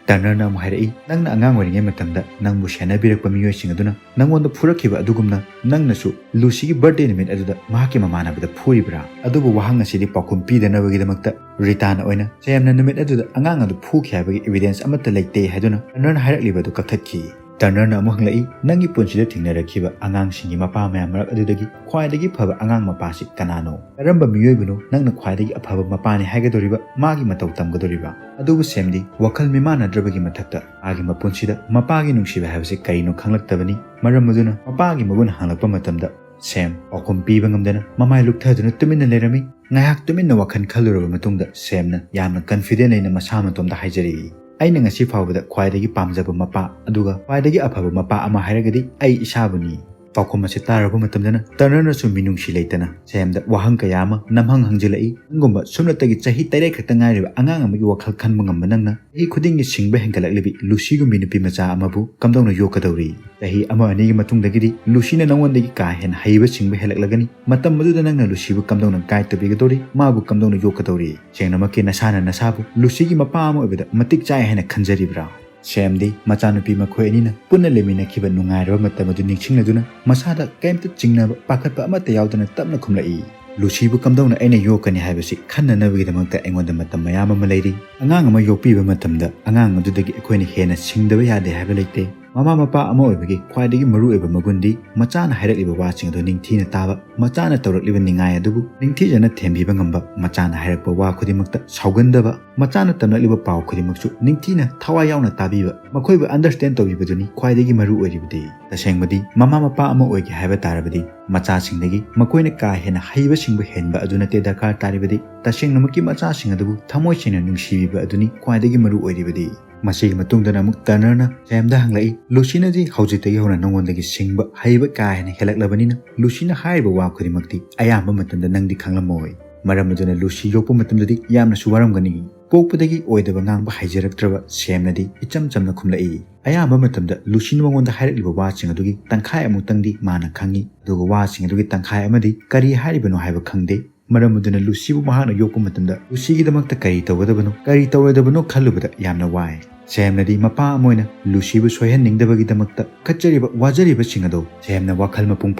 ꯇꯔꯅꯔꯅ ꯑꯃꯨꯛ ꯍꯥꯏꯔꯛꯏ, ꯅꯪꯅ ꯑꯉꯥꯡ ꯑꯣꯏꯔꯤꯉꯩ ꯃꯇꯝꯗ ꯅꯪꯕꯨ ꯁꯦꯟꯅꯕꯤꯔꯛꯄ ꯃꯤꯑꯣꯏꯁꯤꯡ ꯑꯗꯨꯅ ꯅꯪꯉꯣꯟꯗ ꯐꯨꯔꯛꯈꯤꯕ ꯑꯗꯨꯒꯨꯝꯅ ꯅꯪꯅꯁꯨ ꯂꯨꯁꯤꯒꯤ birthday ꯅꯨꯃꯤꯠ ꯑꯗꯨꯗ ꯃꯍꯥꯛꯀꯤ ꯃꯃꯥꯟꯅꯕꯗ ꯐꯨꯔꯤꯕ꯭ꯔꯥ? ꯑꯗꯨꯕꯨ ꯋꯥꯍꯪ ꯑꯁꯤꯗꯤ ꯄꯥꯎꯈꯨꯝ ꯄꯤꯗꯅꯕꯒꯤꯗꯃꯛꯇ ꯔꯤꯇꯥꯅ ꯑꯣꯏꯅ ꯁꯦꯝꯅ ꯅꯨꯃꯤꯠ ꯑꯗꯨꯗ ꯑꯉꯥꯡ ꯑꯗꯨ ꯐꯨꯈꯤ ꯍꯥꯏꯕꯒꯤ evidence ꯑꯃꯠꯇ ꯂꯩꯇꯦ ꯍꯥꯏꯗꯨꯅ ꯇꯔꯅꯔꯅ ꯍꯥꯏꯔꯛꯂꯤꯕ ꯑꯗꯨ ꯀꯛꯊꯠꯈꯤ꯫ ꯇꯔꯅꯔꯅ ꯑꯃꯨꯛ ꯍꯪꯂꯛꯏ, ꯅꯪꯒꯤ ꯄꯨꯟꯁꯤꯗ ꯊꯦꯡꯅꯔꯛꯈꯤꯕ ꯑꯉꯥꯡꯁꯤꯡꯒꯤ ꯃꯄꯥ ꯃꯌꯥꯝ ꯃꯔꯛ ꯑꯗꯨꯗꯒꯤ ꯈ꯭ꯋꯥꯏꯗꯒꯤ ꯐꯕ ꯑꯉꯥꯡ ꯃꯄꯥꯁꯤ ꯀꯅꯥꯅꯣ? ꯀꯔꯝꯕ ꯃꯤꯑꯣꯏꯕꯅꯣ ꯅꯪꯅ ꯈ꯭ꯋꯥꯏꯗꯒꯤ ꯑꯐꯕ ꯃꯄꯥꯅꯤ ꯍꯥꯏꯒꯗꯧꯔꯤꯕ, ꯃꯥꯒꯤ ꯃꯇꯧ ꯇꯝꯒꯗꯧꯔꯤꯕ? ꯑꯗꯨꯕꯨ ꯁꯦꯝꯗꯤ ꯋꯥꯈꯜ ꯃꯤꯃꯥꯟꯅꯗ꯭ꯔꯕꯒꯤ ꯃꯊꯛꯇ ꯃꯥꯒꯤ ꯃꯄꯨꯟꯁꯤꯗ ꯃꯄꯥꯒꯤ ꯅꯨꯡꯁꯤꯕ ꯍꯥꯏꯕꯁꯤ ꯀꯔꯤꯅꯣ ꯈꯪꯂꯛꯇꯕꯅꯤ꯫ ꯃꯔꯝ ꯑꯗꯨꯅ ꯃꯄꯥꯒꯤ ꯃꯒꯨꯟ ꯍꯪꯂꯛꯄ ꯃꯇꯝꯗ ꯁꯦꯝ ꯄꯥꯎꯈꯨꯝ ꯄꯤꯕ ꯉꯝꯗꯅ ꯃꯃꯥꯏ ꯂꯨꯞꯊꯗꯨꯅ ꯇꯨꯃꯤꯟꯅ ꯂꯩꯔꯝꯃꯤ꯫ ꯉꯥꯏꯍꯥꯛ ꯇꯨꯃꯤꯟꯅ ꯋꯥꯈꯜ ꯈꯜꯂꯨꯔꯕ ꯃꯇꯨꯡꯗ ꯁꯦꯝꯅ ꯌꯥꯝꯅ confident ꯂꯩꯅ ꯃꯁꯥ ꯃꯇꯣꯝꯗ ꯍꯥꯏꯖꯔꯛꯏ, ꯑꯩꯅ ꯉꯁꯤ ꯐꯥꯎꯕꯗ ꯈ꯭ꯋꯥꯏꯗꯒꯤ ꯄꯥꯝꯖꯕ ꯃꯄꯥ, ꯑꯗꯨꯒ ꯈ꯭ꯋꯥꯏꯗꯒꯤ ꯑꯐꯕ ꯃꯄꯥ ꯑꯃ ꯍꯥꯏꯔꯒꯗꯤ ꯑꯩ ꯏꯁꯥꯕꯨꯅꯤ꯫ ꯄꯥꯎꯈꯨꯝ ꯑꯁꯤ ꯇꯥꯔꯕ ꯃꯇꯝꯗꯅ ꯇꯔꯅꯔꯅꯁꯨ ꯃꯤꯅꯨꯡꯁꯤ ꯂꯩꯇꯅ ꯁꯦꯝꯗ ꯋꯥꯍꯪ ꯀꯌꯥ ꯑꯃ ꯅꯝꯍꯪ ꯍꯪꯖꯤꯜꯂꯛꯏ꯫ ꯅꯪꯒꯨꯝꯕ ꯁꯨꯞꯅꯇꯒꯤ ꯆꯍꯤ ꯇꯔꯦꯠ ꯈꯛꯇ ꯉꯥꯏꯔꯤꯕ ꯑꯉꯥꯡ ꯑꯃꯒꯤ ꯋꯥꯈꯜ ꯈꯟꯕ ꯉꯝꯕ ꯅꯪꯅ ꯆꯍꯤ ꯈꯨꯗꯤꯡꯒꯤ ꯁꯤꯡꯕ ꯍꯦꯟꯒꯠꯂꯛꯂꯤꯕꯤ ꯂꯨꯁꯤꯒꯨꯝꯕꯤ ꯅꯨꯄꯤ ꯃꯆꯥ ꯑꯃꯕꯨ ꯀꯝꯗꯧꯅ ꯌꯣꯛꯀꯗꯧꯔꯤ? ꯆꯍꯤ ꯑꯃ ꯑꯅꯤꯒꯤ ꯃꯇꯨꯡꯗꯒꯤꯗꯤ ꯂꯨꯁꯤꯅ ꯅꯪꯉꯣꯟꯗꯒꯤ ꯀꯥ ꯍꯦꯟꯅ ꯍꯩꯕ ꯁꯤꯡꯕ ꯍꯦꯜꯂꯛꯂꯒꯅꯤ꯫ ꯃꯇꯝ ꯑꯗꯨꯗ ꯅꯪꯅ ꯂꯨꯁꯤꯕꯨ ꯀꯝꯗꯧꯅ ꯒꯥꯏꯗ ꯇꯧꯕꯤꯒꯗꯧꯔꯤ? ꯃꯥꯕꯨ ꯀꯝꯗꯧꯅ ꯌꯣꯛꯀꯗꯧꯔꯤ? ꯁꯦꯡꯅꯃꯛꯀꯤ ꯅꯁꯥꯅ ꯅꯁꯥꯕꯨ ꯂꯨꯁꯤꯒꯤ ꯃꯄꯥ ꯑꯃ ꯑꯣꯏꯕꯗ ꯃꯇꯤꯛ ꯆꯥꯏ ꯍꯥꯏꯅ ꯈꯟꯖꯔꯤꯕ꯭ꯔꯥ? ꯁꯦꯝꯗꯤ ꯃꯆꯥꯅꯨꯄꯤ ꯃꯈꯣꯏ ꯑꯅꯤꯅ ꯄꯨꯟꯅ ꯂꯩꯃꯤꯟꯅꯈꯤꯕ ꯅꯨꯡꯉꯥꯏꯔꯕ ꯃꯇꯝ ꯑꯗꯨ ꯅꯤꯡꯁꯤꯡꯂꯗꯨꯅ ꯃꯁꯥꯗ ꯀꯔꯤꯝꯇ ꯆꯤꯡꯅꯕ, ꯄꯥꯈꯠꯄ ꯑꯃꯠꯇ ꯌꯥꯎꯗꯅ ꯇꯞꯅ ꯈꯨꯝꯂꯛꯏ꯫ ꯂꯨꯁꯤꯕꯨ ꯀꯝꯗꯧꯅ ꯑꯩꯅ ꯌꯣꯛꯀꯅꯤ ꯍꯥꯏꯕꯁꯤ ꯈꯟꯅꯅꯕꯒꯤꯗꯃꯛꯇ ꯑꯩꯉꯣꯟꯗ ꯃꯇꯝ ꯃꯌꯥꯝ ꯑꯃ ꯂꯩꯔꯤ꯫ ꯑꯉꯥꯡ ꯑꯃ ꯌꯣꯛꯄꯤꯕ ꯃꯇꯝꯗ ꯑꯉꯥꯡ ꯑꯗꯨꯗꯒꯤ ꯑꯩꯈꯣꯏꯅ ꯍꯦꯟꯅ ꯁꯤꯡꯗꯕ ꯌꯥꯗꯦ ꯍꯥꯏꯕ ꯂꯩꯇꯦ꯫ ꯃꯃꯥ ꯃꯄꯥ ꯑꯃ ꯑꯣꯏꯕꯒꯤ ꯈ꯭ꯋꯥꯏꯗꯒꯤ ꯃꯔꯨꯑꯣꯏꯕ ꯃꯒꯨꯟꯗꯤ ꯃꯆꯥꯅ ꯍꯥꯏꯔꯛꯂꯤꯕ ꯋꯥꯁꯤꯡ ꯑꯗꯨ ꯅꯤꯡꯊꯤꯅ ꯇꯥꯕ, ꯃꯆꯥꯅ ꯇꯧꯔꯛꯂꯤꯕ ꯅꯤꯡꯉꯥꯏ ꯑꯗꯨꯕꯨ ꯅꯤꯡꯊꯤꯖꯅ ꯊꯦꯝꯕꯤꯕ ꯉꯝꯕ, ꯃꯆꯥꯅ ꯍꯥꯏꯔꯛꯄ ꯋꯥ ꯈꯨꯗꯤꯡꯃꯛꯇ ꯁꯥꯎꯒꯟꯗꯕ, ꯃꯆꯥꯅ ꯇꯝꯂꯛꯂꯤꯕ ꯄꯥꯎ ꯈꯨꯗꯤꯡꯃꯛꯁꯨ ꯅꯤꯡꯊꯤꯅ ꯊꯋꯥꯏ ꯌꯥꯎꯅ ꯇꯥꯕꯤꯕ, ꯃꯈꯣꯏꯕꯨ ꯑꯟꯗꯔꯁꯇꯦꯟ ꯇꯧꯕꯤꯕꯗꯨꯅꯤ ꯈ꯭ꯋꯥꯏꯗꯒꯤ ꯃꯔꯨ ꯑꯣꯏꯔꯤꯕꯗꯤ꯫ ꯇꯁꯦꯡꯕꯗꯤ ꯃꯃꯥ ꯃꯄꯥ ꯑꯃ ꯑꯣꯏꯒꯦ ꯍꯥꯏꯕ ꯇꯥꯔꯕꯗꯤ ꯃꯆꯥꯁꯤꯡꯗꯒꯤ ꯃꯈꯣꯏꯅ ꯀꯥ ꯍꯦꯟꯅ ꯍꯩꯕ ꯁꯤꯡꯕ ꯍꯦꯟꯕ ꯑꯗꯨ ꯅꯠꯇꯦ ꯗꯔꯀꯥꯔ ꯇꯥꯔꯤꯕꯗꯤ, ꯇꯁꯦꯡꯅꯃꯛꯀꯤ ꯃꯆꯥꯁꯤꯡ ꯑꯗꯨꯕꯨ ꯊꯃꯣꯏ ꯁꯦꯡꯅ ꯅꯨꯡꯁꯤꯕꯤꯕ ꯑꯗꯨꯅꯤ ꯈ꯭ꯋꯥꯏꯗꯒꯤ ꯃꯔꯨ ꯑꯣꯏꯔꯤꯕꯗꯤ꯫ ꯃꯁꯤꯒꯤ ꯃꯇꯨꯡꯗꯅ ꯑꯃꯨꯛ ꯇꯔꯅꯔꯅ ꯁꯦꯝꯗ ꯍꯪꯂꯛꯏ, "ꯂꯨꯁꯤꯅꯗꯤ ꯍꯧꯖꯤꯛꯇꯒꯤ ꯍꯧꯅ ꯅꯉꯣꯟꯗꯒꯤ ꯁꯤꯡꯕ, ꯍꯩꯕ ꯀꯥ ꯍꯦꯟꯅ ꯍꯦꯜꯂꯛꯂꯕꯅꯤꯅ ꯂꯨꯁꯤꯅ ꯍꯥꯏꯔꯤꯕ ꯋꯥ ꯈꯨꯗꯤꯡꯃꯛꯇꯤ ꯑꯌꯥꯝꯕ ꯃꯇꯝꯗ ꯅꯪꯗꯤ ꯈꯪꯂꯝꯃꯣꯏ꯫ ꯃꯔꯝ ꯑꯗꯨꯅ ꯂꯨꯁꯤ ꯌꯣꯛꯄ ꯃꯇꯝꯗꯗꯤ ꯌꯥꯝꯅꯁꯨ ꯋꯥꯔꯝꯒꯅꯤ꯫" ꯄꯣꯛꯄꯗꯒꯤ ꯑꯣꯏꯗꯕ ꯉꯥꯡꯕ ꯍꯩꯖꯔꯛꯇ꯭ꯔꯕ ꯁꯦꯝꯅꯗꯤ ꯏꯆꯝ ꯆꯝꯅ ꯈꯨꯝꯂꯛꯏ꯫ ꯑꯌꯥꯝꯕ ꯃꯇꯝꯗ ꯂꯨꯁꯤꯅ ꯃꯉꯣꯟꯗ ꯍꯥꯏꯔꯛꯂꯤꯕ ꯋꯥꯁꯤꯡ ꯑꯗꯨꯒꯤ ꯇꯪꯈꯥꯏ ꯑꯃꯨꯛꯇꯪꯗꯤ ꯃꯥꯅ ꯈꯪꯏ, ꯑꯗꯨꯒ ꯋꯥꯁꯤꯡ ꯑꯗꯨꯒꯤ ꯇꯪꯈꯥꯏ ꯑꯃꯗꯤ ꯀꯔꯤ ꯍꯥꯏꯔꯤꯕꯅꯣ ꯍꯥꯏꯕ ꯈꯪꯗꯦ꯫ ꯃꯔꯝ ꯑꯗꯨꯅ ꯂꯨꯁꯤꯕꯨ ꯃꯍꯥꯛꯅ ꯌꯣꯛꯄ ꯃꯇꯝꯗ ꯂꯨꯁꯤꯒꯤꯗꯃꯛꯇ ꯀꯔꯤ ꯇꯧꯒꯗꯕꯅꯣ, ꯀꯔꯤ ꯇꯧꯔꯣꯏꯗꯕꯅꯣ ꯈꯜꯂꯨꯕꯗ ꯌꯥꯝꯅ ꯋꯥꯏ꯫ ꯁꯦꯝꯅꯗꯤ ꯃꯄꯥ ꯑꯃ ꯑꯣꯏꯅ ꯂꯨꯁꯤꯕꯨ ꯁꯣꯏꯍꯟꯅꯤꯡꯗꯕꯒꯤꯗꯃꯛꯇ ꯀꯠꯆꯔꯤꯕ, ꯋꯥꯖꯔꯤꯕꯁꯤꯡ ꯑꯗꯣ ꯁꯦꯝꯅ ꯋꯥꯈꯜ ꯃꯄꯨꯡ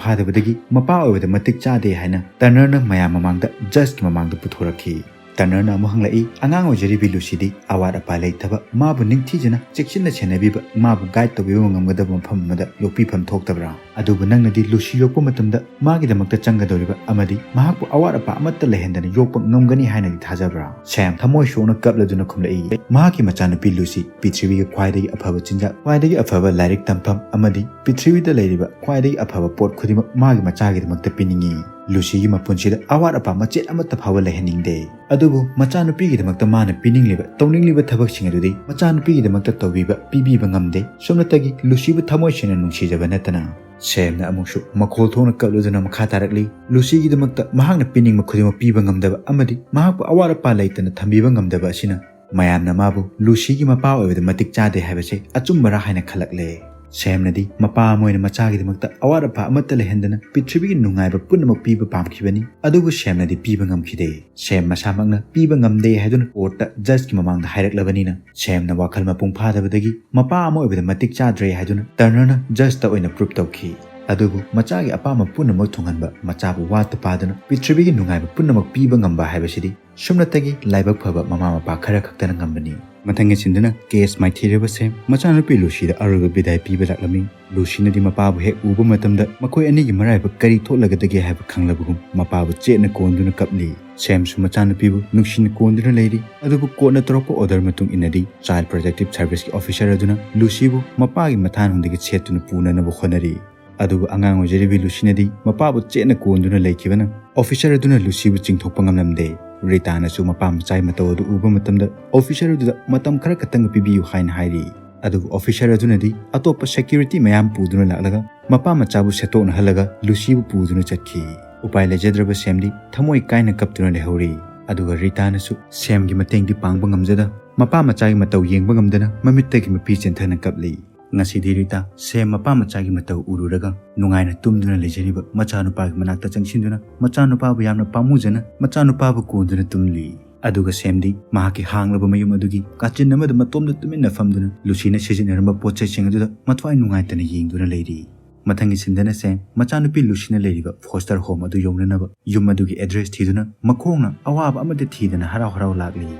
ꯐꯥꯗꯕꯗꯒꯤ ꯃꯄꯥ ꯑꯣꯏꯕꯗ ꯃꯇꯤꯛ ꯆꯥꯗꯦ ꯍꯥꯏꯅ ꯇꯔꯅꯔꯅ ꯃꯌꯥꯝ ꯃꯃꯥꯡꯗ, ꯖꯖꯀꯤ ꯃꯃꯥꯡꯗ ꯄꯨꯊꯣꯔꯛꯈꯤ꯫ ꯇꯔꯅꯔꯅ ꯑꯃꯨꯛ ꯍꯪꯂꯛꯏ, "ꯑꯉꯥꯡ ꯑꯣꯏꯖꯔꯤꯕꯤ ꯂꯨꯁꯤꯗꯤ ꯑꯋꯥꯠ ꯑꯄꯥ ꯂꯩꯇꯕ, ꯃꯥꯕꯨ ꯅꯤꯡꯊꯤꯖꯅ ꯆꯦꯛꯁꯤꯟꯅ ꯁꯦꯟꯅꯕꯤꯕ, ꯃꯥꯕꯨ ꯒꯥꯏꯗ ꯇꯧꯕꯤꯕ ꯉꯝꯒꯗꯕ ꯃꯐꯝ ꯑꯃꯗ ꯌꯣꯛꯄꯤꯐꯝ ꯊꯣꯛꯇꯕ꯭ꯔꯥ? ꯑꯗꯨꯕꯨ ꯅꯪꯅꯗꯤ ꯂꯨꯁꯤ ꯌꯣꯛꯄ ꯃꯇꯝꯗ ꯃꯥꯒꯤꯗꯃꯛꯇ ꯆꯪꯒꯗꯧꯔꯤꯕ ꯑꯃꯗꯤ ꯃꯍꯥꯛꯄꯨ ꯑꯋꯥꯠ ꯑꯄꯥ ꯑꯃꯠꯇ ꯂꯩꯍꯟꯗꯅ ꯌꯣꯛꯄ ꯉꯝꯒꯅꯤ ꯍꯥꯏꯅꯗꯤ ꯊꯥꯖꯕ꯭ꯔꯥ?" ꯁꯦꯝ ꯊꯃꯣꯏ ꯁꯣꯛꯅ ꯀꯞꯂꯗꯨꯅ ꯈꯨꯝꯂꯛꯏ, ꯃꯍꯥꯛꯀꯤ ꯃꯆꯥꯅꯨꯄꯤ ꯂꯨꯁꯤ ꯄ꯭ꯔꯤꯊꯤꯕꯤꯒꯤ ꯈ꯭ꯋꯥꯏꯗꯒꯤ ꯑꯐꯕ ꯆꯤꯟꯖꯥꯛ, ꯈ꯭ꯋꯥꯏꯗꯒꯤ ꯑꯐꯕ ꯂꯥꯏꯔꯤꯛ ꯇꯝꯐꯝ ꯑꯃꯗꯤ ꯄ꯭ꯔꯤꯊꯤꯕꯤꯗ ꯂꯩꯔꯤꯕ ꯈ꯭ꯋꯥꯏꯗꯒꯤ ꯑꯐꯕ ꯄꯣꯠ ꯈꯨꯗꯤꯡꯃꯛ ꯃꯥꯒꯤ ꯃꯆꯥꯒꯤꯗꯃꯛꯇ ꯄꯤꯅꯤꯡꯏ꯫ ꯂꯨꯁꯤꯒꯤ ꯃꯄꯨꯟꯁꯤꯗ ꯑꯋꯥꯠ ꯑꯄꯥ ꯃꯆꯦꯠ ꯑꯃꯠꯇ ꯐꯥꯎꯕ ꯂꯩꯍꯟꯅꯤꯡꯗꯦ꯫ ꯑꯗꯨꯕꯨ ꯃꯆꯥꯅꯨꯄꯤꯒꯤꯗꯃꯛꯇ ꯃꯥꯅ ꯄꯤꯅꯤꯡꯂꯤꯕ, ꯇꯧꯅꯤꯡꯂꯤꯕ ꯊꯕꯛꯁꯤꯡ ꯑꯗꯨꯗꯤ ꯃꯆꯥꯅꯨꯄꯤꯒꯤꯗꯃꯛꯇ ꯇꯧꯕꯤꯕ, ꯄꯤꯕꯤꯕ ꯉꯝꯗꯦ꯫ ꯁꯨꯞꯅꯇꯒꯤ ꯂꯨꯁꯤꯕꯨ ꯊꯃꯣꯏ ꯁꯦꯡꯅ ꯅꯨꯡꯁꯤꯖꯕ ꯅꯠꯇꯅ꯫ ꯁꯦꯝꯅ ꯑꯃꯨꯛꯁꯨ ꯃꯈꯣꯜ ꯊꯣꯛꯅ ꯀꯞꯂꯗꯨꯅ ꯃꯈꯥ ꯇꯥꯔꯛꯂꯤ꯫ ꯂꯨꯁꯤꯒꯤꯗꯃꯛꯇ ꯃꯍꯥꯛꯅ ꯄꯤꯅꯤꯡꯕ ꯈꯨꯗꯤꯡꯃꯛ ꯄꯤꯕ ꯉꯝꯗꯕ ꯑꯃꯗꯤ ꯃꯍꯥꯛꯄꯨ ꯑꯋꯥꯠ ꯑꯄꯥ ꯂꯩꯇꯅ ꯊꯝꯕꯤꯕ ꯉꯝꯗꯕ ꯑꯁꯤꯅ ꯃꯌꯥꯝꯅ ꯃꯥꯕꯨ ꯂꯨꯁꯤꯒꯤ ꯃꯄꯥ ꯑꯣꯏꯕꯗ ꯃꯇꯤꯛ ꯆꯥꯗꯦ ꯍꯥꯏꯕꯁꯦ ꯑꯆꯨꯝꯕꯔꯥ ꯍꯥꯏꯅ ꯈꯜꯂꯛꯂꯦ꯫ ꯁꯦꯝꯅꯗꯤ ꯃꯄꯥ ꯑꯃ ꯑꯣꯏꯅ ꯃꯆꯥꯒꯤꯗꯃꯛꯇ ꯑꯋꯥꯠ ꯑꯄꯥ ꯑꯃꯠꯇ ꯂꯩꯍꯟꯗꯅ ꯄ꯭ꯔꯤꯊꯤꯕꯤꯒꯤ ꯅꯨꯡꯉꯥꯏꯕ ꯄꯨꯝꯅꯃꯛ ꯄꯤꯕ ꯄꯥꯝꯈꯤꯕꯅꯤ, ꯑꯗꯨꯕꯨ ꯁꯦꯝꯅꯗꯤ ꯄꯤꯕ ꯉꯝꯈꯤꯗꯦ꯫ ꯁꯦꯝ ꯃꯁꯥꯃꯛꯅ ꯄꯤꯕ ꯉꯝꯗꯦ ꯍꯥꯏꯗꯨꯅ ꯀꯣꯔꯠꯇ ꯖꯖꯀꯤ ꯃꯃꯥꯡꯗ ꯍꯥꯏꯔꯛꯂꯕꯅꯤꯅ ꯁꯦꯝꯅ ꯋꯥꯈꯜ ꯃꯄꯨꯡ ꯐꯥꯗꯕꯗꯒꯤ ꯃꯄꯥ ꯑꯃ ꯑꯣꯏꯕꯗ ꯃꯇꯤꯛ ꯆꯥꯗ꯭ꯔꯦ ꯍꯥꯏꯗꯨꯅ ꯇꯔꯅꯔꯅ ꯖꯖꯇ ꯑꯣꯏꯅ ꯄ꯭ꯔꯨꯞ ꯇꯧꯈꯤ꯫ ꯑꯗꯨꯕꯨ ꯃꯆꯥꯒꯤ ꯑꯄꯥꯝꯕ ꯄꯨꯝꯅꯃꯛ ꯊꯨꯡꯍꯟꯕ, ꯃꯆꯥꯕꯨ ꯋꯥꯠꯇ ꯄꯥꯗꯅ ꯄ꯭ꯔꯤꯊꯤꯕꯤꯒꯤ ꯅꯨꯡꯉꯥꯏꯕ ꯄꯨꯝꯅꯃꯛ ꯄꯤꯕ ꯉꯝꯕ ꯍꯥꯏꯕꯁꯤꯗꯤ ꯁꯨꯞꯅꯇꯒꯤ ꯂꯥꯏꯕꯛ ꯐꯕ ꯃꯃꯥ ꯃꯄꯥ ꯈꯔ ꯈꯛꯇꯅ ꯉꯝꯕꯅꯤ꯫ ꯃꯊꯪꯒꯤ ꯁꯤꯟꯗꯨꯅ ꯀꯦꯁ ꯃꯥꯏꯊꯤꯔꯕ ꯁꯦꯝ ꯃꯆꯥꯅꯨꯄꯤ ꯂꯨꯁꯤꯗ ꯑꯔꯣꯏꯕ ꯕꯤꯗꯥꯏ ꯄꯤꯕ ꯂꯥꯛꯂꯝꯃꯤ꯫ ꯂꯨꯁꯤꯅꯗꯤ ꯃꯄꯥꯕꯨ ꯍꯦꯛ ꯎꯕ ꯃꯇꯝꯗ ꯃꯈꯣꯏ ꯑꯅꯤꯒꯤ ꯃꯔꯥꯏꯕꯛ ꯀꯔꯤ ꯊꯣꯛꯂꯒꯗꯒꯦ ꯍꯥꯏꯕ ꯈꯪꯂꯕꯒꯨꯝ ꯃꯄꯥꯕꯨ ꯆꯦꯠꯅ ꯀꯣꯟꯗꯨꯅ ꯀꯞꯂꯤ꯫ ꯁꯦꯝꯁꯨ ꯃꯆꯥꯅꯨꯄꯤꯕꯨ ꯅꯨꯡꯁꯤꯅ ꯀꯣꯟꯗꯨꯅ ꯂꯩꯔꯤ꯫ ꯑꯗꯨꯕꯨ ꯀꯣꯔꯠꯅ ꯇꯧꯔꯛꯄ ꯑꯣꯔꯗꯔ ꯃꯇꯨꯡ ꯏꯟꯅꯗꯤ ꯆꯥꯏꯜ ꯄ꯭ꯔꯣꯇꯦꯛꯇꯤꯞ ꯁꯔꯚꯤꯁꯀꯤ ꯑꯣꯐꯤꯁꯔ ꯑꯗꯨꯅ ꯂꯨꯁꯤꯕꯨ ꯃꯄꯥꯒꯤ ꯃꯊꯥꯅꯨꯡꯗꯒꯤ ꯁꯦꯠꯇꯨꯅ ꯄꯨꯅꯅꯕ ꯍꯣꯠꯅꯔꯤ꯫ ꯑꯗꯨꯕꯨ ꯑꯉꯥꯡ ꯑꯣꯏꯖꯔꯤꯕꯤ ꯂꯨꯁꯤꯅꯗꯤ ꯃꯄꯥꯕꯨ ꯆꯦꯠꯅ ꯀꯣꯟꯗꯨꯅ ꯂꯩꯈꯤꯕꯅ ꯑꯣꯐꯤꯁꯔ ꯑꯗꯨꯅ ꯂꯨꯁꯤꯕꯨ ꯆꯤꯡꯊꯣꯛꯄ ꯉꯝꯂꯝꯗꯦ꯫ ꯔꯤꯇꯥꯅꯁꯨ ꯃꯄꯥ ꯃꯆꯥꯒꯤ ꯃꯇꯧ ꯑꯗꯨ ꯎꯕ ꯃꯇꯝꯗ ꯑꯣꯐꯤꯁꯔ ꯑꯗꯨꯗ ꯃꯇꯝ ꯈꯔ ꯈꯛꯇꯪ ꯄꯤꯕꯤꯌꯨ ꯍꯥꯏꯅ ꯍꯥꯏꯔꯤ꯫ ꯑꯗꯨꯕꯨ ꯑꯣꯐꯤꯁꯔ ꯑꯗꯨꯅꯗꯤ ꯑꯇꯣꯞꯄ ꯁꯦꯀ꯭ꯌꯨꯔꯤꯇꯤ ꯃꯌꯥꯝ ꯄꯨꯗꯨꯅ ꯂꯥꯛꯂꯒ ꯃꯄꯥ ꯃꯆꯥꯕꯨ ꯁꯦꯠꯇꯣꯛꯅꯍꯜꯂꯒ ꯂꯨꯁꯤꯕꯨ ꯄꯨꯗꯨꯅ ꯆꯠꯈꯤ꯫ ꯎꯄꯥꯏ ꯂꯩꯖꯗ꯭ꯔꯕ ꯁꯦꯝꯗꯤ ꯊꯃꯣꯏ ꯀꯥꯏꯅ ꯀꯞꯇꯨꯅ ꯂꯩꯍꯧꯔꯤ꯫ ꯑꯗꯨꯒ ꯔꯤꯇꯥꯅꯁꯨ ꯁꯦꯝꯒꯤ ꯃꯇꯦꯡꯗꯤ ꯄꯥꯡꯕ ꯉꯝꯖꯗ ꯃꯄꯥ ꯃꯆꯥꯒꯤ ꯃꯇꯧ ꯌꯦꯡꯕ ꯉꯝꯗꯅ ꯃꯃꯤꯠꯇꯒꯤ ꯃꯄꯤ ꯆꯦꯟꯊꯅ ꯀꯞꯂꯤ꯫ ꯉꯁꯤꯗꯤ ꯔꯤꯇꯥ ꯁꯦꯝ ꯃꯄꯥ ꯃꯆꯥꯒꯤ ꯃꯇꯧ ꯎꯔꯨꯔꯒ ꯅꯨꯡꯉꯥꯏꯅ ꯇꯨꯝꯗꯨꯅ ꯂꯩꯖꯔꯤꯕ ꯃꯆꯥꯅꯨꯄꯥꯒꯤ ꯃꯅꯥꯛꯇ ꯆꯪꯁꯤꯟꯗꯨꯅ ꯃꯆꯥꯅꯨꯄꯥꯕꯨ ꯌꯥꯝꯅ ꯄꯥꯝꯃꯨꯖꯅ ꯃꯆꯥꯅꯨꯄꯥꯕꯨ ꯀꯣꯟꯗꯨꯅ ꯇꯨꯝꯂꯤ꯫ ꯑꯗꯨꯒ ꯁꯦꯝꯗꯤ ꯃꯍꯥꯛꯀꯤ ꯍꯥꯡꯂꯕ ꯃꯌꯨꯝ ꯑꯗꯨꯒꯤ ꯀꯥꯆꯤꯟ ꯑꯃꯗ ꯃꯇꯣꯝꯗ ꯇꯨꯃꯤꯟꯅ ꯐꯝꯗꯨꯅ ꯂꯨꯁꯤꯅ ꯁꯤꯖꯤꯟꯅꯔꯝꯕ ꯄꯣꯠ ꯆꯩꯁꯤꯡ ꯑꯗꯨꯗ ꯃꯊ꯭ꯋꯥꯏ ꯅꯨꯡꯉꯥꯏꯇꯅ ꯌꯦꯡꯗꯨꯅ ꯂꯩꯔꯤ꯫ ꯃꯊꯪꯒꯤ ꯁꯤꯟꯗꯅ ꯁꯦꯝ ꯃꯆꯥꯅꯨꯄꯤ ꯂꯨꯁꯤꯅ ꯂꯩꯔꯤꯕ ꯐꯣꯁꯇꯔ ꯍꯣꯝ ꯑꯗꯨ ꯌꯧꯅꯅꯕ ꯌꯨꯝ ꯑꯗꯨꯒꯤ ꯑꯦꯗ꯭ꯔꯦꯁ ꯊꯤꯗꯨꯅ ꯃꯈꯣꯡꯅ ꯑꯋꯥꯕ ꯑꯃꯠꯇ ꯊꯤꯗꯅ ꯍꯔꯥꯎ ꯍꯔꯥꯎ ꯂꯥꯛꯂꯤ꯫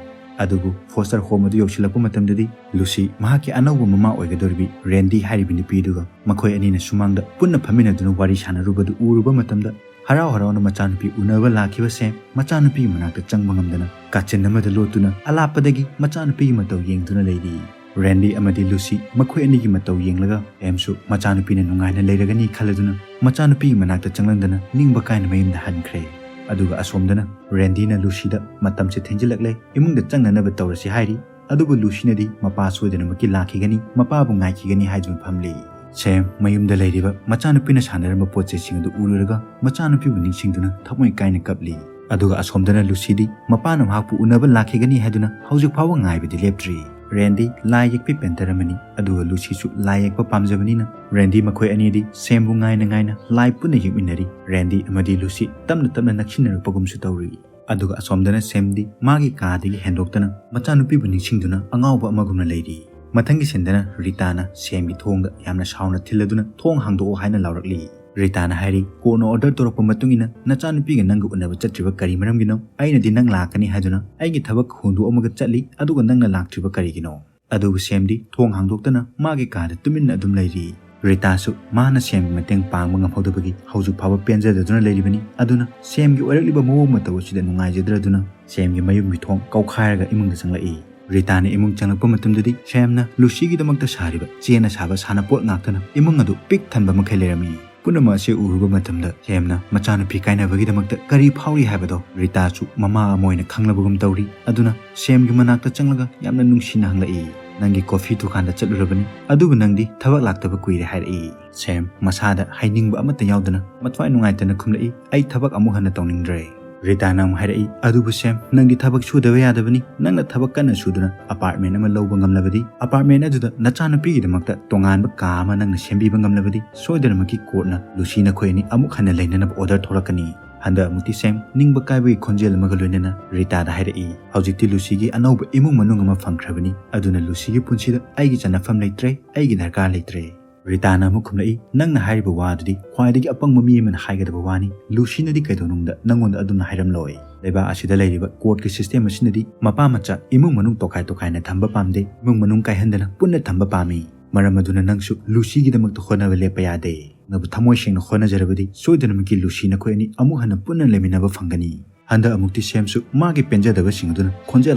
ꯑꯗꯨꯕꯨ ꯐꯣꯁꯇꯔ ꯍꯣꯝ ꯑꯗꯨ ꯌꯧꯁꯤꯜꯂꯛꯄ ꯃꯇꯝꯗꯗꯤ ꯂꯨꯁꯤ ꯃꯍꯥꯛꯀꯤ ꯑꯅꯧꯕ ꯃꯃꯥ ꯑꯣꯏꯒꯗꯧꯔꯤꯕꯤ ꯔꯦꯟꯗꯤ ꯍꯥꯏꯔꯤꯕ ꯅꯨꯄꯤꯗꯨꯒ ꯃꯈꯣꯏ ꯑꯅꯤꯅ ꯁꯨꯃꯥꯡꯗ ꯄꯨꯟꯅ ꯐꯝꯃꯤꯟꯅꯗꯨꯅ ꯋꯥꯔꯤ ꯁꯥꯟꯅꯔꯨꯕꯗꯨ ꯎꯔꯨꯕ ꯃꯇꯝꯗ ꯍꯔꯥꯎ ꯍꯔꯥꯎꯅ ꯃꯆꯥꯅꯨꯄꯤ ꯎꯅꯕ ꯂꯥꯛꯈꯤꯕ ꯁꯦꯝ ꯃꯆꯥꯅꯨꯄꯤꯒꯤ ꯃꯅꯥꯛꯇ ꯆꯪꯕ ꯉꯝꯗꯅ ꯀꯥꯆꯤꯟ ꯑꯃꯗ ꯂꯣꯠꯇꯨꯅ ꯑꯂꯥꯞꯄꯗꯒꯤ ꯃꯆꯥꯅꯨꯄꯤꯒꯤ ꯃꯇꯧ ꯌꯦꯡꯗꯨꯅ ꯂꯩꯔꯤ꯫ ꯔꯦꯟꯗꯤ ꯑꯃꯗꯤ ꯂꯨꯁꯤ ꯃꯈꯣꯏ ꯑꯅꯤꯒꯤ ꯃꯇꯧ ꯌꯦꯡꯂꯒ ꯁꯦꯝꯁꯨ ꯃꯆꯥꯅꯨꯄꯤꯅ ꯅꯨꯡꯉꯥꯏꯅ ꯂꯩꯔꯒꯅꯤ ꯈꯜꯂꯗꯨꯅ ꯃꯆꯥꯅꯨꯄꯤꯒꯤ ꯃꯅꯥꯛꯇ ꯆꯪꯂꯝꯗꯅ ꯅꯤꯡꯕ ꯀꯥꯏꯅ ꯃꯌꯨꯝꯗ ꯍꯟꯈ꯭ꯔꯦ꯫ ꯑꯗꯨꯒ ꯑꯁꯣꯝꯗꯅ ꯔꯦꯟꯗꯤꯅ ꯂꯨꯁꯤꯗ ꯃꯇꯝꯁꯦ ꯊꯦꯡꯖꯤꯜꯂꯛꯂꯦ, ꯏꯃꯨꯡꯗ ꯆꯪꯅꯅꯕ ꯇꯧꯔꯁꯤ ꯍꯥꯏꯔꯤ꯫ ꯑꯗꯨꯕꯨ ꯂꯨꯁꯤꯅꯗꯤ ꯃꯄꯥ ꯁꯣꯏꯗꯅꯃꯛꯀꯤ ꯂꯥꯛꯈꯤꯒꯅꯤ, ꯃꯄꯥꯕꯨ ꯉꯥꯏꯈꯤꯒꯅꯤ ꯍꯥꯏꯗꯨꯅ ꯐꯝꯂꯤ꯫ ꯁꯦꯝ ꯃꯌꯨꯝꯗ ꯂꯩꯔꯤꯕ ꯃꯆꯥꯅꯨꯄꯤꯅ ꯁꯥꯟꯅꯔꯝꯕ ꯄꯣꯠ ꯆꯩꯁꯤꯡ ꯑꯗꯨ ꯎꯔꯨꯔꯒ ꯃꯆꯥꯅꯨꯄꯤꯕꯨ ꯅꯤꯡꯁꯤꯡꯗꯨꯅ ꯊꯃꯣꯏ ꯀꯥꯏꯅ ꯀꯞꯂꯤ꯫ ꯑꯗꯨꯒ ꯑꯁꯣꯝꯗꯅ ꯂꯨꯁꯤꯗꯤ ꯃꯄꯥꯅ ꯃꯍꯥꯛꯄꯨ ꯎꯅꯕ ꯂꯥꯛꯈꯤꯒꯅꯤ ꯍꯥꯏꯗꯨꯅ ꯍꯧꯖꯤꯛ ꯐꯥꯎꯕ ꯉꯥꯏꯕꯗꯤ ꯂꯦꯞꯇ꯭ꯔꯤ꯫ ꯔꯦꯟꯗꯤ ꯂꯥꯏ ꯌꯦꯛꯄꯤ ꯄꯦꯟꯇꯔ ꯑꯃꯅꯤ, ꯑꯗꯨꯒ ꯂꯨꯁꯤꯁꯨ ꯂꯥꯏ ꯌꯦꯛꯄ ꯄꯥꯝꯖꯕꯅꯤꯅ ꯔꯦꯟꯗꯤ ꯃꯈꯣꯏ ꯑꯅꯤꯗꯤ ꯁꯦꯝꯕꯨ ꯉꯥꯏꯅ ꯉꯥꯏꯅ ꯂꯥꯏ ꯄꯨꯟꯅ ꯌꯦꯛꯃꯤꯟꯅꯔꯤ꯫ ꯔꯦꯟꯗꯤ ꯑꯃꯗꯤ ꯂꯨꯁꯤ ꯇꯞꯅ ꯇꯞꯅ ꯅꯛꯁꯤꯟꯅꯔꯛꯄꯒꯨꯝꯁꯨ ꯇꯧꯔꯤ꯫ ꯑꯗꯨꯒ ꯑꯁꯣꯝꯗꯅ ꯁꯦꯝꯗꯤ ꯃꯥꯒꯤ ꯀꯥꯗꯒꯤ ꯍꯦꯟꯗꯣꯛꯇꯅ ꯃꯆꯥꯅꯨꯄꯤꯕꯨ ꯅꯤꯡꯁꯤꯡꯗꯨꯅ ꯑꯉꯥꯎꯕ ꯑꯃꯒꯨꯝꯅ ꯂꯩꯔꯤ꯫ ꯃꯊꯪꯒꯤ ꯁꯤꯟꯗꯅ ꯔꯤꯇꯥꯅ ꯁꯦꯝꯒꯤ ꯊꯣꯡꯗ ꯌꯥꯝꯅ ꯁꯥꯎꯅ ꯊꯤꯜꯂꯗꯨꯅ "ꯊꯣꯡ ꯍꯥꯡꯗꯣꯛꯑꯣ" ꯍꯥꯏꯅ ꯂꯥꯎꯔꯛꯂꯤ꯫ ꯔꯤꯇꯥꯅ ꯍꯥꯏꯔꯤ, "ꯀꯣꯔꯠꯅ ꯑꯣꯔꯗꯔ ꯇꯧꯔꯛꯄ ꯃꯇꯨꯡ ꯏꯟꯅ ꯅꯆꯥꯅꯨꯄꯤꯒ ꯅꯪꯒ ꯎꯅꯕ ꯆꯠꯇ꯭ꯔꯤꯕ ꯀꯔꯤ ꯃꯔꯝꯒꯤꯅꯣ? ꯑꯩꯅꯗꯤ ꯅꯪ ꯂꯥꯛꯀꯅꯤ ꯍꯥꯏꯗꯨꯅ ꯑꯩꯒꯤ ꯊꯕꯛ ꯍꯨꯟꯗꯣꯛꯑꯝꯃꯒ ꯆꯠꯂꯤ, ꯑꯗꯨꯒ ꯅꯪꯅ ꯂꯥꯛꯇ꯭ꯔꯤꯕ ꯀꯔꯤꯒꯤꯅꯣ?" ꯑꯗꯨꯕꯨ ꯁꯦꯝꯗꯤ ꯊꯣꯡ ꯍꯥꯡꯗꯣꯛꯇꯅ ꯃꯥꯒꯤ ꯀꯥꯗ ꯇꯨꯃꯤꯟꯅ ꯑꯗꯨꯝ ꯂꯩꯔꯤ꯫ ꯔꯤꯇꯥꯁꯨ ꯃꯥꯅ ꯁꯦꯝꯒꯤ ꯃꯇꯦꯡ ꯄꯥꯡꯕ ꯉꯝꯍꯧꯗꯕꯒꯤ ꯍꯧꯖꯤꯛ ꯐꯥꯎꯕ ꯄꯦꯟꯖꯗꯗꯨꯅ ꯂꯩꯔꯤꯕꯅꯤ꯫ ꯑꯗꯨꯅ ꯁꯦꯝꯒꯤ ꯑꯣꯏꯔꯛꯂꯤꯕ ꯃꯑꯣꯡ ꯃꯇꯧ ꯑꯁꯤꯗ ꯅꯨꯡꯉꯥꯏꯖꯗ꯭ꯔꯗꯨꯅ ꯁꯦꯝꯒꯤ ꯃꯌꯨꯝꯒꯤ ꯊꯣꯡ ꯀꯧꯈꯥꯏꯔꯒ ꯏꯃꯨꯡꯗ ꯆꯪꯂꯛꯏ꯫ ꯔꯤꯇꯥꯅ ꯏꯃꯨꯡ ꯆꯪꯂꯛꯄ ꯃꯇꯝꯗꯗꯤ ꯁꯦꯝꯅ ꯂꯨꯁꯤꯒꯤꯗꯃꯛꯇ ꯁꯥꯔꯤꯕ ꯆꯦꯅ ꯁꯥꯕ ꯁꯥꯟꯅꯄꯣꯠ ꯉꯥꯛꯇꯅ ꯏꯃꯨꯡ ꯑꯗꯨ ꯄꯤꯛ ꯊꯟꯕ ꯃꯈꯩ ꯂꯩꯔꯝꯃꯤ꯫ ꯄꯨꯝꯅꯃꯛ ꯑꯁꯤ ꯎꯔꯨꯕ ꯃꯇꯝꯗ ꯁꯦꯝꯅ ꯃꯆꯥꯅꯨꯄꯤ ꯀꯥꯏꯅꯕꯒꯤꯗꯃꯛꯇ ꯀꯔꯤ ꯐꯥꯎꯔꯤ ꯍꯥꯏꯕꯗꯣ ꯔꯤꯇꯥꯁꯨ ꯃꯃꯥ ꯑꯃ ꯑꯣꯏꯅ ꯈꯪꯂꯕꯒꯨꯝ ꯇꯧꯔꯤ꯫ ꯑꯗꯨꯅ ꯁꯦꯝꯒꯤ ꯃꯅꯥꯛꯇ ꯆꯪꯂꯒ ꯌꯥꯝꯅ ꯅꯨꯡꯁꯤꯅ ꯍꯪꯂꯛꯏ, "ꯅꯪꯒꯤ ꯀꯣꯐꯤ ꯗꯨꯀꯥꯟꯗ ꯆꯠꯂꯨꯔꯕꯅꯤ, ꯑꯗꯨꯕꯨ ꯅꯪꯗꯤ ꯊꯕꯛ ꯂꯥꯛꯇꯕ ꯀꯨꯏꯔꯦ" ꯍꯥꯏꯔꯛꯏ꯫ ꯁꯦꯝ ꯃꯁꯥꯗ ꯍꯥꯏꯅꯤꯡꯕ ꯑꯃꯠꯇ ꯌꯥꯎꯗꯅ ꯃꯊ꯭ꯋꯥꯏ ꯅꯨꯡꯉꯥꯏꯇꯅ ꯈꯨꯝꯂꯛꯏ, "ꯑꯩ ꯊꯕꯛ ꯑꯃꯨꯛ ꯍꯟꯅ ꯇꯧꯅꯤꯡꯗ꯭ꯔꯦ"꯫ ꯔꯤꯇꯥꯅ ꯑꯃꯨꯛ ꯍꯥꯏꯔꯛꯏ, "ꯑꯗꯨꯕꯨ ꯁꯦꯝ, ꯅꯪꯗꯤ ꯊꯕꯛ ꯁꯨꯗꯕ ꯌꯥꯗꯕꯅꯤ꯫ ꯅꯪꯅ ꯊꯕꯛ ꯀꯟꯅ ꯁꯨꯗꯨꯅ ꯑꯄꯥꯔꯠꯃꯦꯟ ꯑꯃ ꯂꯧꯕ ꯉꯝꯂꯕꯗꯤ, ꯑꯄꯥꯔꯠꯃꯦꯟ ꯑꯗꯨꯗ ꯅꯆꯥꯅꯨꯄꯤꯒꯤꯗꯃꯛꯇ ꯇꯣꯉꯥꯟꯕ ꯀꯥ ꯑꯃ ꯅꯪꯅ ꯁꯦꯝꯕꯤꯕ ꯉꯝꯂꯕꯗꯤ, ꯁꯣꯏꯗꯅꯃꯛꯀꯤ ꯀꯣꯔꯠꯅ ꯂꯨꯁꯤ ꯅꯈꯣꯏ ꯑꯅꯤ ꯑꯃꯨꯛ ꯍꯟꯅ ꯂꯩꯅꯅꯕ ꯑꯣꯔꯗꯔ ꯊꯣꯛꯂꯛꯀꯅꯤ"꯫ ꯍꯟꯗꯛ ꯑꯃꯨꯛꯇꯤ ꯁꯦꯝ ꯅꯤꯡꯕ ꯀꯥꯏꯕꯒꯤ ꯈꯣꯟꯖꯦꯜ ꯑꯃꯒ ꯂꯣꯏꯅꯅ ꯔꯤꯇꯥꯗ ꯍꯥꯏꯔꯛꯏ, "ꯍꯧꯖꯤꯛꯇꯤ ꯂꯨꯁꯤꯒꯤ ꯑꯅꯧꯕ ꯏꯃꯨꯡ ꯃꯅꯨꯡ ꯑꯃ ꯐꯪꯈ꯭ꯔꯕꯅꯤ, ꯑꯗꯨꯅ ꯂꯨꯁꯤꯒꯤ ꯄꯨꯟꯁꯤꯗ ꯑꯩꯒꯤ ꯆꯟꯅꯐꯝ ꯂꯩꯇ꯭ꯔꯦ, ꯑꯩꯒꯤ ꯗꯔꯀꯥꯔ ꯂꯩꯇ꯭ꯔꯦ"꯫ ꯔꯤꯇꯥꯅ ꯑꯃꯨꯛ ꯈꯨꯝꯂꯛꯏ, "ꯅꯪꯅ ꯍꯥꯏꯔꯤꯕ ꯋꯥ ꯑꯗꯨꯗꯤ ꯈ꯭ꯋꯥꯏꯗꯒꯤ ꯑꯄꯪꯕ ꯃꯤ ꯑꯃꯅ ꯍꯥꯏꯒꯗꯕ ꯋꯥꯅꯤ꯫ ꯂꯨꯁꯤꯅꯗꯤ ꯀꯩꯗꯧꯅꯨꯡꯗ ꯅꯪꯉꯣꯟꯗ ꯑꯗꯨꯝꯅ ꯍꯥꯏꯔꯝꯂꯣꯏ꯫ ꯂꯩꯕꯥꯛ ꯑꯁꯤꯗ ꯂꯩꯔꯤꯕ ꯀꯣꯔꯠꯀꯤ ꯁꯤꯁꯇꯦꯝ ꯑꯁꯤꯅꯗꯤ ꯃꯄꯥ ꯃꯆꯥ ꯏꯃꯨꯡ ꯃꯅꯨꯡ ꯇꯣꯈꯥꯏ ꯇꯣꯈꯥꯏꯅ ꯊꯝꯕ ꯄꯥꯝꯗꯦ, ꯏꯃꯨꯡ ꯃꯅꯨꯡ ꯀꯥꯏꯍꯟꯗꯅ ꯄꯨꯟꯅ ꯊꯝꯕ ꯄꯥꯝꯃꯤ꯫ ꯃꯔꯝ ꯑꯗꯨꯅ ꯅꯪꯁꯨ ꯂꯨꯁꯤꯒꯤꯗꯃꯛꯇ ꯍꯣꯠꯅꯕ ꯂꯦꯞꯄ ꯌꯥꯗꯦ꯫ ꯅꯪꯕꯨ ꯊꯃꯣꯏ ꯁꯦꯡꯅ ꯍꯣꯠꯅꯖꯔꯕꯗꯤ ꯁꯣꯏꯗꯅꯃꯛꯀꯤ ꯂꯨꯁꯤ ꯅꯈꯣꯏ ꯑꯅꯤ ꯑꯃꯨꯛ ꯍꯟꯅ ꯄꯨꯟꯅ ꯂꯩꯃꯤꯟꯅꯕ ꯐꯪꯒꯅꯤ"꯫ ꯍꯟꯗꯛ ꯑꯃꯨꯛꯇꯤ ꯁꯦꯝꯁꯨ ꯃꯥꯒꯤ ꯄꯦꯟꯖꯗꯕꯁꯤꯡ ꯑꯗꯨꯅ ꯈꯣꯟꯖꯦꯜ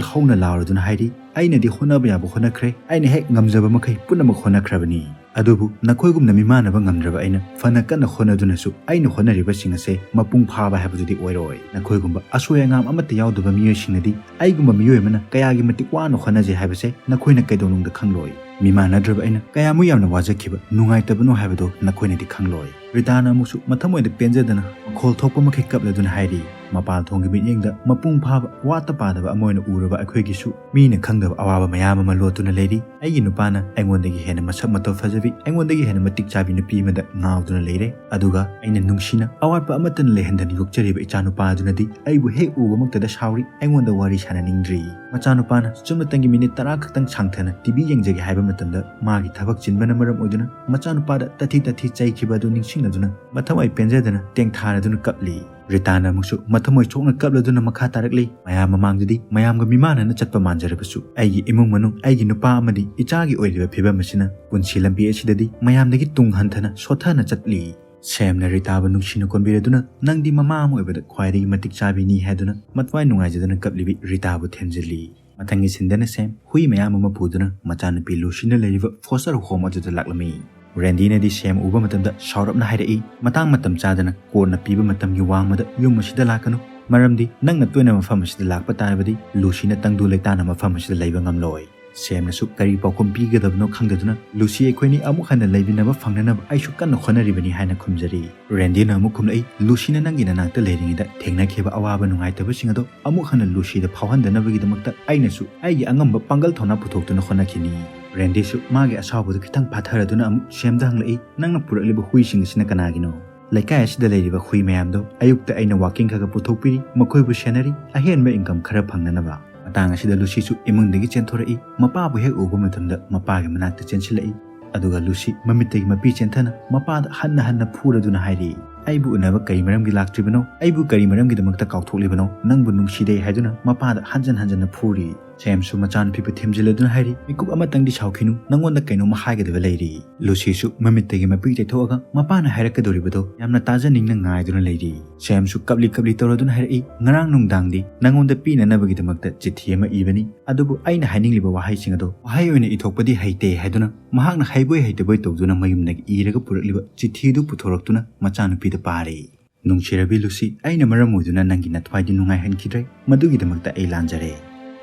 ꯍꯧꯅ ꯂꯥꯎꯔꯗꯨꯅ ꯍꯥꯏꯔꯤ, "ꯑꯩꯅꯗꯤ ꯍꯣꯠꯅꯕ ꯌꯥꯕ ꯍꯣꯠꯅꯈ꯭ꯔꯦ, ꯑꯩꯅ ꯍꯦꯛ ꯉꯝꯖꯕ ꯃꯈꯩ ꯄꯨꯝꯅꯃꯛ ꯍꯣꯠꯅꯈ꯭ꯔꯕꯅꯤ꯫ ꯑꯗꯨꯕꯨ ꯅꯈꯣꯏꯒꯨꯝꯅ ꯃꯤꯃꯥꯟꯅꯕ ꯉꯝꯗ꯭ꯔꯕ ꯑꯩꯅ ꯐꯅ ꯀꯟꯅ ꯍꯣꯠꯅꯗꯨꯅꯁꯨ ꯑꯩꯅ ꯍꯣꯠꯅꯔꯤꯕꯁꯤꯡ ꯑꯁꯦ ꯃꯄꯨꯡ ꯐꯥꯕ ꯍꯥꯏꯕꯗꯨꯗꯤ ꯑꯣꯏꯔꯣꯏ꯫ ꯅꯈꯣꯏꯒꯨꯝꯕ ꯑꯁꯣꯏ ꯑꯉꯥꯝ ꯑꯃꯠꯇ ꯌꯥꯎꯗꯕ ꯃꯤꯑꯣꯏꯁꯤꯡꯅꯗꯤ ꯑꯩꯒꯨꯝꯕ ꯃꯤꯑꯣꯏ ꯑꯃꯅ ꯀꯌꯥꯒꯤ ꯃꯇꯤꯛ ꯋꯥꯅ ꯍꯣꯠꯅꯖꯩ ꯍꯥꯏꯕꯁꯦ ꯅꯈꯣꯏꯅ ꯀꯩꯗꯧꯅꯨꯡꯗ ꯈꯪꯂꯣꯏ"꯫ ꯃꯤꯃꯥꯟꯅꯗ꯭ꯔꯕ ꯑꯩꯅ ꯀꯌꯥꯃꯨꯛ ꯌꯥꯝꯅ ꯋꯥꯖꯈꯤꯕ, ꯅꯨꯡꯉꯥꯏꯇꯕꯅꯣ ꯍꯥꯏꯕꯗꯣ ꯅꯈꯣꯏꯅꯗꯤ ꯈꯪꯂꯣꯏ꯫ ꯔꯤꯇꯥꯅ ꯑꯃꯨꯛꯁꯨ ꯃꯊꯃꯣꯏꯗ ꯄꯦꯟꯖꯗꯅ ꯃꯈꯣꯜ ꯊꯣꯛꯄ ꯃꯈꯩ ꯀꯞꯂꯗꯨꯅ ꯍꯥꯏꯔꯤ, ꯃꯄꯥꯜ ꯊꯣꯡꯒꯤ ꯃꯤꯠꯌꯦꯡꯗ ꯃꯄꯨꯡ ꯐꯥꯕ, ꯋꯥꯠꯇ ꯄꯥꯗꯕ ꯑꯃ ꯑꯣꯏꯅ ꯎꯔꯕ ꯑꯩꯈꯣꯏꯒꯤꯁꯨ ꯃꯤꯅ ꯈꯪꯗꯕ ꯑꯋꯥꯕ ꯃꯌꯥꯝ ꯑꯃ ꯂꯣꯠꯇꯨꯅ ꯂꯩꯔꯤ꯫ ꯑꯩꯒꯤ ꯅꯨꯄꯥꯅ ꯑꯩꯉꯣꯟꯗꯒꯤ ꯍꯦꯟꯅ ꯃꯁꯛ ꯃꯇꯧ ꯐꯖꯕꯤ, ꯑꯩꯉꯣꯟꯗꯒꯤ ꯍꯦꯟꯅ ꯃꯇꯤꯛ ꯆꯥꯕꯤ ꯅꯨꯄꯤ ꯑꯃꯗ ꯉꯥꯎꯗꯨꯅ ꯂꯩꯔꯦ꯫ ꯑꯗꯨꯒ ꯑꯩꯅ ꯅꯨꯡꯁꯤꯅ ꯑꯋꯥꯠꯄ ꯑꯃꯠꯇꯅ ꯂꯩꯍꯟꯗꯅ ꯌꯣꯛꯆꯔꯤꯕ ꯏꯆꯥꯅꯨꯄꯥ ꯑꯗꯨꯅꯗꯤ ꯑꯩꯕꯨ ꯍꯦꯛ ꯎꯕꯃꯛꯇꯗ ꯁꯥꯎꯔꯤ, ꯑꯩꯉꯣꯟꯗ ꯋꯥꯔꯤ ꯁꯥꯟꯅꯅꯤꯡꯗ꯭ꯔꯤ꯫ ꯃꯆꯥꯅꯨꯄꯥꯅ ꯆꯨꯝꯅꯇꯪꯒꯤ ꯃꯤꯅꯤꯠ ꯇꯔꯥ ꯈꯛꯇꯪ ꯁꯥꯡꯊꯅ ꯇꯤ ꯚꯤ ꯌꯦꯡꯖꯒꯦ ꯍꯥꯏꯕ ꯃꯇꯝꯗ ꯃꯥꯒꯤ ꯊꯕꯛ ꯆꯤꯟꯕꯅ ꯃꯔꯝ ꯑꯣꯏꯗꯨꯅ ꯃꯆꯥꯅꯨꯄꯥꯗ ꯇꯊꯤ ꯇꯊꯤ ꯆꯩꯈꯤꯕ ꯑꯗꯨ ꯅꯤꯡꯁꯤꯡꯂꯗꯨꯅ ꯃꯊꯃꯣꯏ ꯄꯦꯟꯖꯗꯅ ꯇꯦꯡꯊꯥꯔꯗꯨꯅ ꯀꯞꯂꯤ꯫ ꯔꯤꯇꯥꯅ ꯑꯃꯨꯛꯁꯨ ꯃꯊꯃꯣꯏ ꯁꯣꯛꯅ ꯀꯞꯂꯗꯨꯅ ꯃꯈꯥ ꯇꯥꯔꯛꯂꯤ, ꯃꯌꯥꯝ ꯃꯃꯥꯡꯗꯗꯤ ꯃꯌꯥꯝꯒ ꯃꯤꯃꯥꯟꯅꯅ ꯆꯠꯄ ꯃꯥꯟꯖꯔꯕꯁꯨ ꯑꯩꯒꯤ ꯏꯃꯨꯡ ꯃꯅꯨꯡ, ꯑꯩꯒꯤ ꯅꯨꯄꯥ ꯑꯃꯗꯤ ꯏꯆꯥꯒꯤ ꯑꯣꯏꯔꯤꯕ ꯐꯤꯕꯝ ꯑꯁꯤꯅ ꯄꯨꯟꯁꯤ ꯂꯝꯕꯤ ꯑꯁꯤꯗꯗꯤ ꯃꯌꯥꯝꯗꯒꯤ ꯇꯨꯡ ꯍꯟꯊꯅ ꯁꯣꯠꯊꯅ ꯆꯠꯂꯤ꯫ ꯁꯦꯝꯅ ꯔꯤꯇꯥꯕꯨ ꯅꯨꯡꯁꯤꯅ ꯀꯣꯟꯕꯤꯔꯗꯨꯅ, "ꯅꯪꯗꯤ ꯃꯃꯥ ꯑꯃ ꯑꯣꯏꯕꯗ ꯈ꯭ꯋꯥꯏꯗꯒꯤ ꯃꯇꯤꯛ ꯆꯥꯕꯤꯅꯤ" ꯍꯥꯏꯗꯨꯅ ꯃꯊ꯭ꯋꯥꯏ ꯅꯨꯡꯉꯥꯏꯖꯗꯨꯅ ꯀꯞꯂꯤꯕꯤ ꯔꯤꯇꯥꯕꯨ ꯊꯦꯝꯖꯤꯜꯂꯤ꯫ ꯃꯊꯪꯒꯤ ꯁꯤꯟꯗꯅ ꯁꯦꯝ ꯍꯨꯏ ꯃꯌꯥꯝ ꯑꯃ ꯄꯨꯗꯨꯅ ꯃꯆꯥꯅꯨꯄꯤ ꯂꯨꯁꯤꯅ ꯂꯩꯔꯤꯕ ꯐꯣꯁꯇꯔ ꯍꯣꯝ ꯑꯗꯨꯗ ꯂꯥꯛꯂꯝꯃꯤ꯫ ꯔꯦꯟꯗꯤꯅꯗꯤ ꯁꯦꯝ ꯎꯕ ꯃꯇꯝꯗ ꯁꯥꯎꯔꯞꯅ ꯍꯥꯏꯔꯛꯏ, "ꯃꯇꯥꯡ ꯃꯇꯝ ꯆꯥꯗꯅ ꯀꯣꯔꯠꯅ ꯄꯤꯕ ꯃꯇꯝꯒꯤ ꯋꯥꯡꯃꯗ ꯌꯨꯝ ꯑꯁꯤꯗ ꯂꯥꯛꯀꯅꯨ, ꯃꯔꯝꯗꯤ ꯅꯪꯅ ꯇꯣꯏꯅ ꯃꯐꯝ ꯑꯁꯤꯗ ꯂꯥꯛꯄ ꯇꯥꯔꯕꯗꯤ ꯂꯨꯁꯤꯅ ꯇꯪꯗꯨ ꯂꯩꯇꯥꯅ ꯃꯐꯝ ꯑꯁꯤꯗ ꯂꯩꯕ ꯉꯝꯂꯣꯏ"꯫ ꯁꯦꯝꯅꯁꯨ ꯀꯔꯤ ꯄꯥꯎꯈꯨꯝ ꯄꯤꯒꯗꯕꯅꯣ ꯈꯪꯗꯗꯨꯅ, "ꯂꯨꯁꯤ ꯑꯩꯈꯣꯏꯅꯤ ꯑꯃꯨꯛ ꯍꯟꯅ ꯂꯩꯃꯤꯟꯅꯕ ꯐꯪꯅꯅꯕ ꯑꯩꯁꯨ ꯀꯟꯅ ꯍꯣꯠꯅꯔꯤꯕꯅꯤ" ꯍꯥꯏꯅ ꯈꯨꯝꯖꯔꯤ꯫ ꯔꯦꯟꯗꯤꯅ ꯑꯃꯨꯛ ꯈꯨꯝꯂꯛꯏ, "ꯂꯨꯁꯤꯅ ꯅꯪꯒꯤ ꯅꯅꯥꯛꯇ ꯂꯩꯔꯤꯉꯩꯗ ꯊꯦꯡꯅꯈꯤꯕ ꯑꯋꯥꯕ ꯅꯨꯡꯉꯥꯏꯇꯕꯁꯤꯡ ꯑꯗꯣ ꯑꯃꯨꯛ ꯍꯟꯅ ꯂꯨꯁꯤꯗ ꯐꯥꯎꯍꯟꯗꯅꯕꯒꯤꯗꯃꯛꯇ ꯑꯩꯅꯁꯨ ꯑꯩꯒꯤ ꯑꯉꯝꯕ ꯄꯥꯡꯒꯜ ꯊꯧꯅꯥ ꯄꯨꯊꯣꯛꯇꯨꯅ ꯍꯣꯠꯅꯈꯤꯅꯤ"꯫ ꯔꯦꯟꯗꯤꯁꯨ ꯃꯥꯒꯤ ꯑꯁꯥꯎꯕꯗꯨ ꯈꯤꯇꯪ ꯐꯥꯊꯔꯗꯨꯅ ꯑꯃꯨꯛ ꯁꯦꯝꯗ ꯍꯪꯂꯛꯏ, "ꯅꯪꯅ ꯄꯨꯔꯛꯂꯤꯕ ꯍꯨꯏꯁꯤꯡ ꯑꯁꯤꯅ ꯀꯅꯥꯒꯤꯅꯣ?" "ꯂꯩꯀꯥꯏ ꯑꯁꯤꯗ ꯂꯩꯔꯤꯕ ꯍꯨꯏ ꯃꯌꯥꯝꯗꯣ ꯑꯌꯨꯛꯇ ꯑꯩꯅ ꯋꯥꯀꯤꯡ ꯈꯔ ꯈꯔ ꯄꯨꯊꯣꯛꯄꯤꯔꯤ, ꯃꯈꯣꯏꯕꯨ ꯁꯦꯟꯅꯔꯤ, ꯑꯍꯦꯟꯕ ꯏꯟꯀꯝ ꯈꯔ ꯐꯪꯅꯅꯕ"꯫ ꯃꯇꯥꯡ ꯑꯁꯤꯗ ꯂꯨꯁꯤꯁꯨ ꯏꯃꯨꯡꯗꯒꯤ ꯆꯦꯟꯊꯣꯔꯛꯏ꯫ ꯃꯄꯥꯕꯨ ꯍꯦꯛ ꯎꯕ ꯃꯇꯝꯗ ꯃꯄꯥꯒꯤ ꯃꯅꯥꯛꯇ ꯆꯦꯟꯁꯤꯜꯂꯛꯏ꯫ ꯑꯗꯨꯒ ꯂꯨꯁꯤ ꯃꯃꯤꯠꯇꯒꯤ ꯃꯄꯤ ꯆꯦꯟꯊꯅ ꯃꯄꯥꯗ ꯍꯟꯅ ꯍꯟꯅ ꯐꯨꯔꯗꯨꯅ ꯍꯥꯏꯔꯤ, "ꯑꯩꯕꯨ ꯎꯅꯕ ꯀꯔꯤ ꯃꯔꯝꯒꯤ ꯂꯥꯛꯇ꯭ꯔꯤꯕꯅꯣ? ꯑꯩꯕꯨ ꯀꯔꯤ ꯃꯔꯝꯒꯤꯗꯃꯛꯇ ꯀꯥꯎꯊꯣꯛꯂꯤꯕꯅꯣ? ꯅꯪꯕꯨ ꯅꯨꯡꯁꯤꯗꯦ" ꯍꯥꯏꯗꯨꯅ ꯃꯄꯥꯗ ꯍꯟꯖꯟ ꯍꯟꯖꯟꯅ ꯐꯨꯔꯤ꯫ ꯁꯦꯝꯁꯨ ꯃꯆꯥꯅꯨꯄꯤꯕꯨ ꯊꯦꯝꯖꯤꯜꯂꯗꯨꯅ ꯍꯥꯏꯔꯤ, "ꯃꯤꯀꯨꯞ ꯑꯃꯇꯪꯗꯤ ꯁꯥꯎꯈꯤꯅꯨ, ꯅꯪꯉꯣꯟꯗ ꯀꯩꯅꯣꯝꯃ ꯍꯥꯏꯒꯗꯕ ꯂꯩꯔꯤ"꯫ ꯂꯨꯁꯤꯁꯨ ꯃꯃꯤꯠꯇꯒꯤ ꯃꯄꯤ ꯇꯩꯊꯣꯛꯑꯒ ꯃꯄꯥꯅ ꯍꯥꯏꯔꯛꯀꯗꯧꯔꯤꯕꯗꯣ ꯌꯥꯝꯅ ꯇꯥꯖꯅꯤꯡꯅ ꯉꯥꯏꯗꯨꯅ ꯂꯩꯔꯤ꯫ ꯁꯦꯝꯁꯨ ꯀꯞꯂꯤ ꯀꯞꯂꯤ ꯇꯧꯔꯗꯨꯅ ꯍꯥꯏꯔꯛꯏ, "ꯉꯔꯥꯡ ꯅꯨꯡꯗꯥꯡꯗꯤ ꯅꯪꯉꯣꯟꯗ ꯄꯤꯅꯅꯕꯒꯤꯗꯃꯛꯇ ꯆꯤꯊꯤ ꯑꯃ ꯏꯕꯅꯤ, ꯑꯗꯨꯕꯨ ꯑꯩꯅ ꯍꯥꯏꯅꯤꯡꯂꯤꯕ ꯋꯥꯍꯩꯁꯤꯡ ꯑꯗꯣ ꯋꯥꯍꯩ ꯑꯣꯏꯅ ꯏꯊꯣꯛꯄꯗꯤ ꯍꯩꯇꯦ" ꯍꯥꯏꯗꯨꯅ ꯃꯍꯥꯛꯅ ꯍꯩꯕꯣꯏ ꯍꯩꯇꯕꯣꯏ ꯇꯧꯗꯨꯅ ꯃꯌꯨꯝꯗꯒꯤ ꯏꯔꯒ ꯄꯨꯔꯛꯂꯤꯕ ꯆꯤꯊꯤꯗꯨ ꯄꯨꯊꯣꯔꯛꯇꯨꯅ ꯃꯆꯥꯅꯨꯄꯤꯗ ꯄꯥꯔꯤ꯫ "ꯅꯨꯡꯁꯤꯔꯕꯤ ꯂꯨꯁꯤ, ꯑꯩꯅ ꯃꯔꯝ ꯑꯣꯏꯗꯨꯅ ꯅꯪꯒꯤ ꯅꯊ꯭ꯋꯥꯏꯗꯤ ꯅꯨꯡꯉꯥꯏꯍꯟꯈꯤꯗ꯭ꯔꯦ, ꯃꯗꯨꯒꯤꯗꯃꯛꯇ ꯑꯩ ꯂꯥꯟꯖꯔꯦ꯫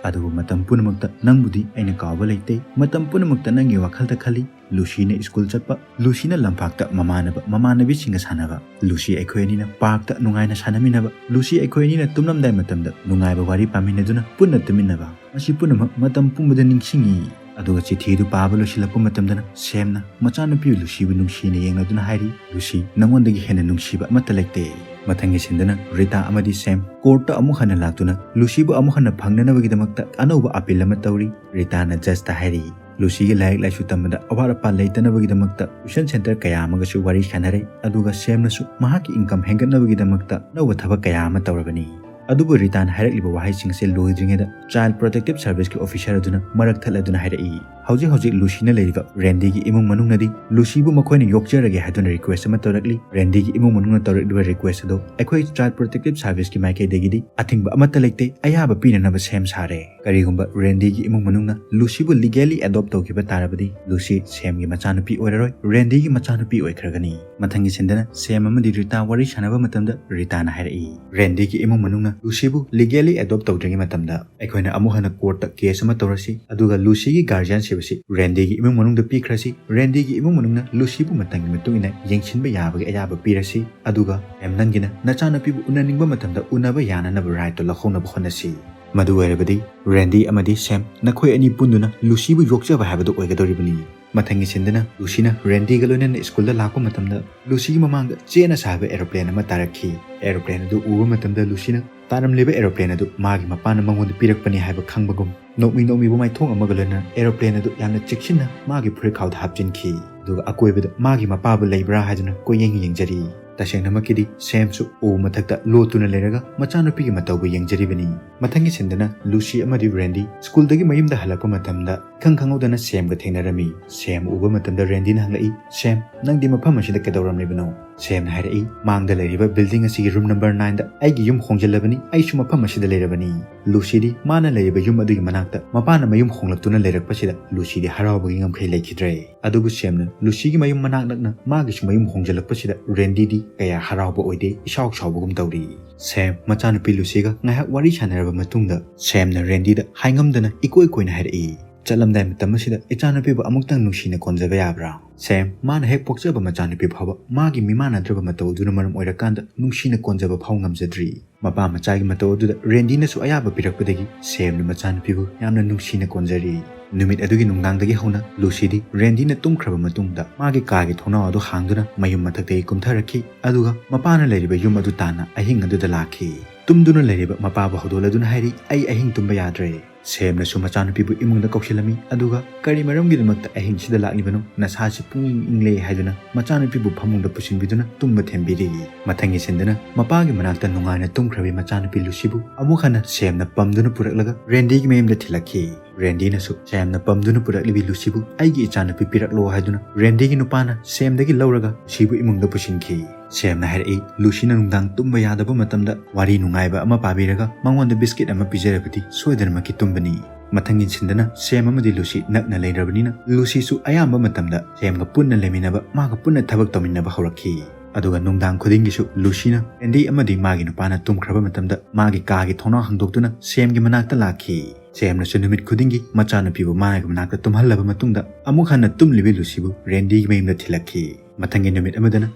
ꯑꯗꯨꯕꯨ ꯃꯇꯝ ꯄꯨꯝꯅꯃꯛꯇ ꯅꯪꯕꯨꯗꯤ ꯑꯩꯅ ꯀꯥꯎꯕ ꯂꯩꯇꯦ꯫ ꯃꯇꯝ ꯄꯨꯝꯅꯃꯛꯇ ꯅꯪꯒꯤ ꯋꯥꯈꯜꯗ ꯈꯜꯂꯤ꯫ ꯂꯨꯁꯤꯅ ꯁ꯭ꯀꯨꯜ ꯆꯠꯄ, ꯂꯨꯁꯤꯅ ꯂꯝꯄꯥꯛꯇ ꯃꯃꯥꯟꯅꯕ ꯃꯃꯥꯟꯅꯕꯤꯁꯤꯡꯒ ꯁꯥꯟꯅꯕ, ꯂꯨꯁꯤ ꯑꯩꯈꯣꯏ ꯑꯅꯤꯅ ꯄꯥꯔꯛꯇ ꯅꯨꯡꯉꯥꯏꯅ ꯁꯥꯟꯅꯃꯤꯟꯅꯕ, ꯂꯨꯁꯤ ꯑꯩꯈꯣꯏ ꯑꯅꯤꯅ ꯇꯨꯝꯂꯝꯗꯥꯏ ꯃꯇꯝꯗ ꯅꯨꯡꯉꯥꯏꯕ ꯋꯥꯔꯤ ꯄꯥꯃꯤꯟꯅꯗꯨꯅ ꯄꯨꯟꯅ ꯇꯨꯝꯃꯤꯟꯅꯕ, ꯃꯁꯤ ꯄꯨꯝꯅꯃꯛ ꯃꯇꯝ ꯄꯨꯝꯕꯗ ꯅꯤꯡꯁꯤꯡꯉꯤ꯫ ꯑꯗꯨꯒ ꯆꯤꯊꯤꯗꯨ ꯄꯥꯕ ꯂꯣꯏꯁꯤꯜꯂꯛꯄ ꯃꯇꯝꯗꯅ ꯁꯦꯝꯅ ꯃꯆꯥꯅꯨꯄꯤ ꯂꯨꯁꯤꯕꯨ ꯅꯨꯡꯁꯤꯅ ꯌꯦꯡꯂꯗꯨꯅ ꯍꯥꯏꯔꯤ, "ꯂꯨꯁꯤ, ꯅꯉꯣꯟꯗꯒꯤ ꯍꯦꯟꯅ ꯅꯨꯡꯁꯤꯕ ꯑꯃꯠꯇ ꯂꯩꯇꯦ"꯫ ꯃꯊꯪꯒꯤ ꯁꯤꯟꯗꯅ ꯔꯤꯇꯥ ꯑꯃꯗꯤ ꯁꯦꯝ ꯀꯣꯔꯠꯇ ꯑꯃꯨꯛ ꯍꯟꯅ ꯂꯥꯛꯇꯨꯅ ꯂꯨꯁꯤꯕꯨ ꯑꯃꯨꯛ ꯍꯟꯅ ꯐꯪꯅꯅꯕꯒꯤꯗꯃꯛꯇ ꯑꯅꯧꯕ ꯑꯄꯤꯜ ꯑꯃ ꯇꯧꯔꯤ꯫ ꯔꯤꯇꯥꯅ ꯖꯖꯇ ꯍꯥꯏꯔꯤ, ꯂꯨꯁꯤꯒꯤ ꯂꯥꯏꯔꯤꯛ ꯂꯥꯏꯁꯨ ꯇꯝꯕꯗ ꯑꯋꯥꯠ ꯑꯄꯥ ꯂꯩꯇꯅꯕꯒꯤꯗꯃꯛꯇ ꯇ꯭ꯌꯨꯁꯟ ꯁꯦꯟꯇꯔ ꯀꯌꯥ ꯑꯃꯒꯁꯨ ꯋꯥꯔꯤ ꯁꯥꯟꯅꯔꯦ, ꯑꯗꯨꯒ ꯁꯦꯝꯅꯁꯨ ꯃꯍꯥꯛꯀꯤ ꯏꯟꯀꯝ ꯍꯦꯟꯒꯠꯅꯕꯒꯤꯗꯃꯛꯇ ꯑꯅꯧꯕ ꯊꯕꯛ ꯀꯌꯥ ꯑꯃ ꯇꯧꯔꯕꯅꯤ꯫ ꯑꯗꯨꯕꯨ ꯔꯤꯇꯥꯅ ꯍꯥꯏꯔꯛꯂꯤꯕ ꯋꯥꯍꯩꯁꯤꯡ ꯑꯁꯤ ꯂꯣꯏꯗ꯭ꯔꯤꯉꯩꯗ ꯆꯥꯏꯜ ꯄ꯭ꯔꯣꯇꯦꯛꯇꯤꯚ ꯁꯔꯚꯤꯁꯀꯤ ꯑꯣꯐꯤꯁꯔ ꯑꯗꯨꯅ ꯃꯔꯛ ꯊꯠꯂꯗꯨꯅ ꯍꯥꯏꯔꯛꯏ, "ꯍꯧꯖꯤꯛ ꯍꯧꯖꯤꯛ ꯂꯨꯁꯤꯅ ꯂꯩꯔꯤꯕ ꯔꯦꯟꯗꯤꯒꯤ ꯏꯃꯨꯡ ꯃꯅꯨꯡꯅꯗꯤ ꯂꯨꯁꯤꯕꯨ ꯃꯈꯣꯏꯅ ꯌꯣꯛꯆꯔꯒꯦ ꯍꯥꯏꯗꯨꯅ ꯔꯤꯀ꯭ꯋꯦꯁ ꯑꯃ ꯇꯧꯔꯛꯂꯤ꯫ ꯔꯦꯟꯗꯤꯒꯤ ꯏꯃꯨꯡ ꯃꯅꯨꯡꯅ ꯇꯧꯔꯛꯂꯤꯕ ꯔꯤꯀ꯭ꯋꯦꯁ ꯑꯗꯨ ꯑꯩꯈꯣꯏ ꯆꯥꯏꯜ ꯄ꯭ꯔꯣꯇꯦꯛꯇꯤꯚ ꯁꯔꯚꯤꯁꯀꯤ ꯃꯥꯏꯀꯩꯗꯒꯤꯗꯤ ꯑꯊꯤꯡꯕ ꯑꯃꯠꯇ ꯂꯩꯇꯦ, ꯑꯌꯥꯕ ꯄꯤꯅꯅꯕ ꯁꯦꯝ ꯁꯥꯔꯦ꯫ ꯀꯔꯤꯒꯨꯝꯕ ꯔꯦꯟꯗꯤꯒꯤ ꯏꯃꯨꯡ ꯃꯅꯨꯡꯅ ꯂꯨꯁꯤꯕꯨ ꯂꯤꯒꯦꯂꯤ ꯑꯦꯗꯣꯞ ꯇꯧꯈꯤꯕ ꯇꯥꯔꯕꯗꯤ ꯂꯨꯁꯤ ꯁꯦꯝꯒꯤ ꯃꯆꯥꯅꯨꯄꯤ ꯑꯣꯏꯔꯔꯣꯏ, ꯔꯦꯟꯗꯤꯒꯤ ꯃꯆꯥꯅꯨꯄꯤ ꯑꯣꯏꯈ꯭ꯔꯒꯅꯤ"꯫ ꯃꯊꯪꯒꯤ ꯁꯤꯟꯗꯅ ꯁꯦꯝ ꯑꯃꯗꯤ ꯔꯤꯇꯥ ꯋꯥꯔꯤ ꯁꯥꯟꯅꯕ ꯃꯇꯝꯗ ꯔꯤꯇꯥꯅ ꯍꯥꯏꯔꯛꯏ, "ꯔꯦꯟꯗꯤꯒꯤ ꯏꯃꯨꯡ ꯃꯅꯨꯡꯅ ꯂꯨꯁꯤꯕꯨ ꯂꯤꯒꯦꯂꯤ ꯑꯦꯗꯣꯞ ꯇꯧꯗ꯭ꯔꯤꯉꯩ ꯃꯇꯝꯗ ꯑꯩꯈꯣꯏꯅ ꯑꯃꯨꯛ ꯍꯟꯅ ꯀꯣꯔꯠꯇ ꯀꯦꯁ ꯑꯃ ꯇꯧꯔꯁꯤ, ꯑꯗꯨꯒ ꯂꯨꯁꯤꯒꯤ ꯒꯥꯔꯖꯤꯌꯟꯁꯤꯞ ꯑꯁꯤ ꯔꯦꯟꯗꯤꯒꯤ ꯏꯃꯨꯡ ꯃꯅꯨꯡꯗ ꯄꯤꯈ꯭ꯔꯁꯤ꯫ ꯔꯦꯟꯗꯤꯒꯤ ꯏꯃꯨꯡ ꯃꯅꯨꯡꯅ ꯂꯨꯁꯤꯕꯨ ꯃꯇꯝꯒꯤ ꯃꯇꯨꯡ ꯏꯟꯅ ꯌꯦꯡꯁꯤꯟꯕ ꯌꯥꯕꯒꯤ ꯑꯌꯥꯕ ꯄꯤꯔꯁꯤ, ꯑꯗꯨꯒ ꯁꯦꯝ, ꯅꯪꯒꯤꯅ ꯅꯆꯥꯅꯨꯄꯤꯕꯨ ꯎꯅꯅꯤꯡꯕ ꯃꯇꯝꯗ ꯎꯅꯕ ꯌꯥꯅꯅꯕ ꯔꯥꯏꯠꯇꯨ ꯂꯧꯍꯧꯅꯕ ꯍꯣꯠꯅꯁꯤ꯫ ꯃꯗꯨ ꯑꯣꯏꯔꯕꯗꯤ ꯔꯦꯟꯗꯤ ꯑꯃꯗꯤ ꯁꯦꯝ, ꯅꯈꯣꯏ ꯑꯅꯤ ꯄꯨꯟꯗꯨꯅ ꯂꯨꯁꯤꯕꯨ ꯌꯣꯛꯆꯕ ꯍꯥꯏꯕꯗꯨ ꯑꯣꯏꯒꯗꯧꯔꯤꯕꯅꯤ꯫ ꯃꯊꯪꯒꯤ ꯁꯤꯟꯗꯅ ꯂꯨꯁꯤꯅ ꯔꯦꯟꯗꯤꯒ ꯂꯣꯏꯅꯅ ꯁ꯭ꯀꯨꯜꯗ ꯂꯥꯛꯄ ꯃꯇꯝꯗ ꯂꯨꯁꯤꯒꯤ ꯃꯃꯥꯡꯗ ꯆꯦꯅ ꯁꯥꯕ ꯑꯦꯔꯣꯄ꯭ꯂꯦꯟ ꯑꯃ ꯇꯥꯔꯛꯈꯤ꯫ ꯑꯦꯔꯣꯄ꯭ꯂꯦꯟ ꯑꯗꯨ ꯎꯕ ꯃꯇꯝꯗ ꯂꯨꯁꯤꯅ ꯇꯥꯔꯝꯂꯤꯕ ꯑꯦꯔꯣꯄ꯭ꯂꯦꯟ ꯑꯗꯨ ꯃꯥꯒꯤ ꯃꯄꯥꯅ ꯃꯉꯣꯟꯗ ꯄꯤꯔꯛꯄꯅꯤ ꯍꯥꯏꯕ ꯈꯪꯕꯒꯨꯝ ꯅꯣꯛꯃꯤ ꯅꯣꯛꯃꯤꯕ ꯃꯥꯏꯊꯣꯡ ꯑꯃꯒ ꯂꯣꯏꯅꯅ ꯑꯦꯔꯣꯄ꯭ꯂꯦꯟ ꯑꯗꯨ ꯌꯥꯝꯅ ꯆꯦꯛꯁꯤꯟꯅ ꯃꯥꯒꯤ ꯐꯨꯔꯤꯠꯈꯥꯎꯗ ꯍꯥꯞꯆꯤꯟꯈꯤ꯫ ꯑꯗꯨꯒ ꯑꯀꯣꯏꯕꯗ ꯃꯥꯒꯤ ꯃꯄꯥꯕꯨ ꯂꯩꯕ꯭ꯔꯥ ꯍꯥꯏꯗꯨꯅ ꯀꯣꯏꯌꯦꯡ ꯌꯦꯡꯖꯔꯤ꯫ ꯇꯁꯦꯡꯅꯃꯛꯀꯤꯗꯤ ꯁꯦꯝꯁꯨ ꯎ ꯃꯊꯛꯇ ꯂꯣꯠꯇꯨꯅ ꯂꯩꯔꯒ ꯃꯆꯥꯅꯨꯄꯤꯒꯤ ꯃꯇꯧꯕꯨ ꯌꯦꯡꯖꯔꯤꯕꯅꯤ꯫ ꯃꯊꯪꯒꯤ ꯁꯤꯟꯗꯅ ꯂꯨꯁꯤ ꯑꯃꯗꯤ ꯔꯦꯟꯗꯤ ꯁ꯭ꯀꯨꯜꯗꯒꯤ ꯃꯌꯨꯝꯗ ꯍꯜꯂꯛꯄ ꯃꯇꯝꯗ ꯏꯈꯪ ꯈꯪꯍꯧꯗꯅ ꯁꯦꯝꯒ ꯊꯦꯡꯅꯔꯝꯃꯤ꯫ ꯁꯦꯝ ꯎꯕ ꯃꯇꯝꯗ ꯔꯦꯟꯗꯤꯅ ꯍꯪꯂꯛꯏ, "ꯁꯦꯝ, ꯅꯪꯗꯤ ꯃꯐꯝ ꯑꯁꯤꯗ ꯀꯩꯗꯧꯔꯝꯂꯤꯕꯅꯣ?" ꯁꯦꯝꯅ ꯍꯥꯏꯔꯛꯏ, "ꯃꯥꯡꯗ ꯂꯩꯔꯤꯕ ꯕꯤꯜꯗꯤꯡ ꯑꯁꯤꯒꯤ ꯔꯨꯝ ꯅꯝꯕꯔ ꯅꯥꯏꯟꯗ ꯑꯩꯒꯤ ꯌꯨꯝ ꯍꯣꯡꯖꯤꯜꯂꯕꯅꯤ, ꯑꯩꯁꯨ ꯃꯐꯝ ꯑꯁꯤꯗ ꯂꯩꯔꯕꯅꯤ"꯫ ꯂꯨꯁꯤꯗꯤ ꯃꯥꯅ ꯂꯩꯔꯤꯕ ꯌꯨꯝ ꯑꯗꯨꯒꯤ ꯃꯅꯥꯛꯇ ꯃꯄꯥꯅ ꯃꯌꯨꯝ ꯍꯣꯡꯂꯛꯇꯨꯅ ꯂꯩꯔꯛꯄꯁꯤꯗ ꯂꯨꯁꯤꯗꯤ ꯍꯔꯥꯎꯕꯒꯤ ꯉꯝꯈꯩ ꯂꯩꯈꯤꯗ꯭ꯔꯦ꯫ ꯑꯗꯨꯕꯨ ꯁꯦꯝꯅ ꯂꯨꯁꯤꯒꯤ ꯃꯌꯨꯝ ꯃꯅꯥꯛ ꯅꯛꯅ ꯃꯥꯒꯤꯁꯨ ꯃꯌꯨꯝ ꯍꯣꯡꯖꯤꯜꯂꯛꯄꯁꯤꯗ ꯔꯦꯟꯗꯤꯗꯤ ꯀꯌꯥ ꯍꯔꯥꯎꯕ ꯑꯣꯏꯗꯦ, ꯏꯁꯥꯎ ꯁꯥꯎꯕꯒꯨꯝ ꯇꯧꯔꯤ꯫ ꯁꯦꯝ ꯃꯆꯥꯅꯨꯄꯤ ꯂꯨꯁꯤꯒ ꯉꯥꯏꯍꯥꯛ ꯋꯥꯔꯤ ꯁꯥꯟꯅꯔꯕ ꯃꯇꯨꯡꯗ ꯁꯦꯝꯅ ꯔꯦꯟꯗꯤꯗ ꯍꯥꯏꯉꯝꯗꯅ ꯏꯀꯣꯏ ꯀꯣꯏꯅ ꯍꯥꯏꯔꯛꯏ, "ꯆꯠꯂꯝꯗꯥꯏ ꯃꯇꯝ ꯑꯁꯤꯗ ꯏꯆꯥꯅꯨꯄꯤꯕꯨ ꯑꯃꯨꯛꯇꯪ ꯅꯨꯡꯁꯤꯅ ꯀꯣꯟꯖꯕ ꯌꯥꯕ꯭ꯔꯥ?" ꯁꯦꯝ, ꯃꯥꯅ ꯍꯦꯛ ꯄꯣꯛꯆꯕ ꯃꯆꯥꯅꯨꯄꯤ ꯐꯥꯎꯕ ꯃꯥꯒꯤ ꯃꯤꯃꯥꯟꯅꯗ꯭ꯔꯕ ꯃꯇꯧ ꯑꯗꯨꯅ ꯃꯔꯝ ꯑꯣꯏꯔꯀꯥꯟꯗ ꯅꯨꯡꯁꯤꯅ ꯀꯣꯟꯖꯕ ꯐꯥꯎ ꯉꯝꯖꯗ꯭ꯔꯤ꯫ ꯃꯄꯥ ꯃꯆꯥꯒꯤ ꯃꯇꯧ ꯑꯗꯨꯗ ꯔꯦꯟꯗꯤꯅꯁꯨ ꯑꯌꯥꯕ ꯄꯤꯔꯛꯄꯗꯒꯤ ꯁꯦꯝꯅ ꯃꯆꯥꯅꯨꯄꯤꯕꯨ ꯌꯥꯝꯅ ꯅꯨꯡꯁꯤꯅ ꯀꯣꯟꯖꯔꯤ꯫ ꯅꯨꯃꯤꯠ ꯑꯗꯨꯒꯤ ꯅꯨꯡꯗꯥꯡꯗꯒꯤ ꯍꯧꯅ ꯂꯨꯁꯤꯗꯤ ꯔꯦꯟꯗꯤꯅ ꯇꯨꯝꯈ꯭ꯔꯕ ꯃꯇꯨꯡꯗ ꯃꯥꯒꯤ ꯀꯥꯒꯤ ꯊꯣꯡꯅꯥꯎ ꯑꯗꯨ ꯍꯥꯡꯗꯨꯅ ꯃꯌꯨꯝ ꯃꯊꯛꯇꯒꯤ ꯀꯨꯝꯊꯔꯛꯈꯤ, ꯑꯗꯨꯒ ꯃꯄꯥꯅ ꯂꯩꯔꯤꯕ ꯌꯨꯝ ꯑꯗꯨ ꯇꯥꯟꯅ ꯑꯍꯤꯡ ꯑꯗꯨꯗ ꯂꯥꯛꯈꯤ꯫ ꯇꯨꯝꯗꯨꯅ ꯂꯩꯔꯤꯕ ꯃꯄꯥꯕꯨ ꯍꯧꯗꯣꯛꯂꯗꯨꯅ ꯍꯥꯏꯔꯤ, "ꯑꯩ ꯑꯍꯤꯡ ꯇꯨꯝꯕ ꯌꯥꯗ꯭ꯔꯦ"꯫ ꯁꯦꯝꯅꯁꯨ ꯃꯆꯥꯅꯨꯄꯤꯕꯨ ꯏꯃꯨꯡꯗ ꯀꯧꯁꯤꯜꯂꯝꯃꯤ, ꯑꯗꯨꯒ "ꯀꯔꯤ ꯃꯔꯝꯒꯤꯗꯃꯛꯇ ꯑꯍꯤꯡꯁꯤꯗ ꯂꯥꯛꯂꯤꯕꯅꯣ? ꯅꯁꯥꯁꯤ ꯄꯨꯡꯏꯪ ꯏꯪꯂꯦ" ꯍꯥꯏꯗꯨꯅ ꯃꯆꯥꯅꯨꯄꯤꯕꯨ ꯐꯃꯨꯡꯗ ꯄꯨꯁꯤꯟꯕꯤꯗꯨꯅ ꯇꯨꯝꯕ ꯊꯦꯝꯕꯤꯔꯤ꯫ ꯃꯊꯪꯒꯤ ꯁꯤꯟꯗꯅ ꯃꯄꯥꯒꯤ ꯃꯅꯥꯛꯇ ꯅꯨꯡꯉꯥꯏꯅ ꯇꯨꯝꯈ꯭ꯔꯕꯤ ꯃꯆꯥꯅꯨꯄꯤ ꯂꯨꯁꯤꯕꯨ ꯑꯃꯨꯛ ꯍꯟꯅ ꯁꯦꯝꯅ ꯄꯝꯗꯨꯅ ꯄꯨꯔꯛꯂꯒ ꯔꯦꯟꯗꯤꯒꯤ ꯃꯌꯨꯝꯗ ꯊꯤꯜꯂꯛꯈꯤ꯫ ꯔꯦꯟꯗꯤꯅꯁꯨ ꯁꯦꯝꯅ ꯄꯝꯗꯨꯅ ꯄꯨꯔꯛꯂꯤꯕꯤ ꯂꯨꯁꯤꯕꯨ "ꯑꯩꯒꯤ ꯏꯆꯥꯅꯨꯄꯤ ꯄꯤꯔꯛꯂꯣ" ꯍꯥꯏꯗꯨꯅ ꯔꯦꯟꯗꯤꯒꯤ ꯅꯨꯄꯥꯅ ꯁꯦꯝꯗꯒꯤ ꯂꯧꯔꯒ ꯂꯨꯁꯤꯕꯨ ꯏꯃꯨꯡꯗ ꯄꯨꯁꯤꯟꯈꯤ꯫ ꯁꯦꯝꯅ ꯍꯥꯏꯔꯛꯏ, ꯂꯨꯁꯤꯅ ꯅꯨꯡꯗꯥꯡ ꯇꯨꯝꯕ ꯌꯥꯗꯕ ꯃꯇꯝꯗ ꯋꯥꯔꯤ ꯅꯨꯡꯉꯥꯏꯕ ꯑꯃ ꯄꯥꯕꯤꯔꯒ ꯃꯉꯣꯟꯗ ꯕꯤꯁꯀꯤꯠ ꯑꯃ ꯄꯤꯖꯔꯕꯗꯤ ꯁꯣꯏꯗꯅꯃꯛꯀꯤ ꯇꯨꯝꯕꯅꯤ꯫ ꯃꯊꯪꯒꯤ ꯁꯤꯟꯗꯅ ꯁꯦꯝ ꯑꯃꯗꯤ ꯂꯨꯁꯤ ꯅꯛꯅ ꯂꯩꯔꯕꯅꯤꯅ ꯂꯨꯁꯤꯁꯨ ꯑꯌꯥꯝꯕ ꯃꯇꯝꯗ ꯁꯦꯝꯒ ꯄꯨꯟꯅ ꯂꯩꯃꯤꯟꯅꯕ, ꯃꯥꯒ ꯄꯨꯟꯅ ꯊꯕꯛ ꯇꯧꯃꯤꯟꯅꯕ ꯍꯧꯔꯛꯈꯤ꯫ ꯑꯗꯨꯒ ꯅꯨꯡꯗꯥꯡ ꯈꯨꯗꯤꯡꯒꯤꯁꯨ ꯂꯨꯁꯤꯅ ꯔꯦꯟꯗꯤ ꯑꯃꯗꯤ ꯃꯥꯒꯤ ꯅꯨꯄꯥꯅ ꯇꯨꯝꯈ꯭ꯔꯕ ꯃꯇꯝꯗ ꯃꯥꯒꯤ ꯀꯥꯒꯤ ꯊꯣꯡꯅꯥꯎ ꯍꯥꯡꯗꯣꯛꯇꯨꯅ ꯁꯦꯝꯒꯤ ꯃꯅꯥꯛꯇ ꯂꯥꯛꯈꯤ꯫ ꯁꯦꯝꯅꯁꯨ ꯅꯨꯃꯤꯠ ꯈꯨꯗꯤꯡꯒꯤ ꯃꯆꯥꯅꯨꯄꯤꯕꯨ ꯃꯥꯒꯤ ꯃꯅꯥꯛꯇ ꯇꯨꯝꯍꯜꯂꯕ ꯃꯇꯨꯡꯗ ꯑꯃꯨꯛ ꯍꯟꯅ ꯇꯨꯝꯂꯤꯕꯤ ꯂꯨꯁꯤꯕꯨ ꯔꯦꯟꯗꯤꯒꯤ ꯃꯌꯨꯝꯗ ꯊꯤꯜꯂꯛꯈꯤ꯫ ꯃꯊꯪꯒꯤ ꯅꯨꯃꯤꯠ ꯑꯃꯗꯅ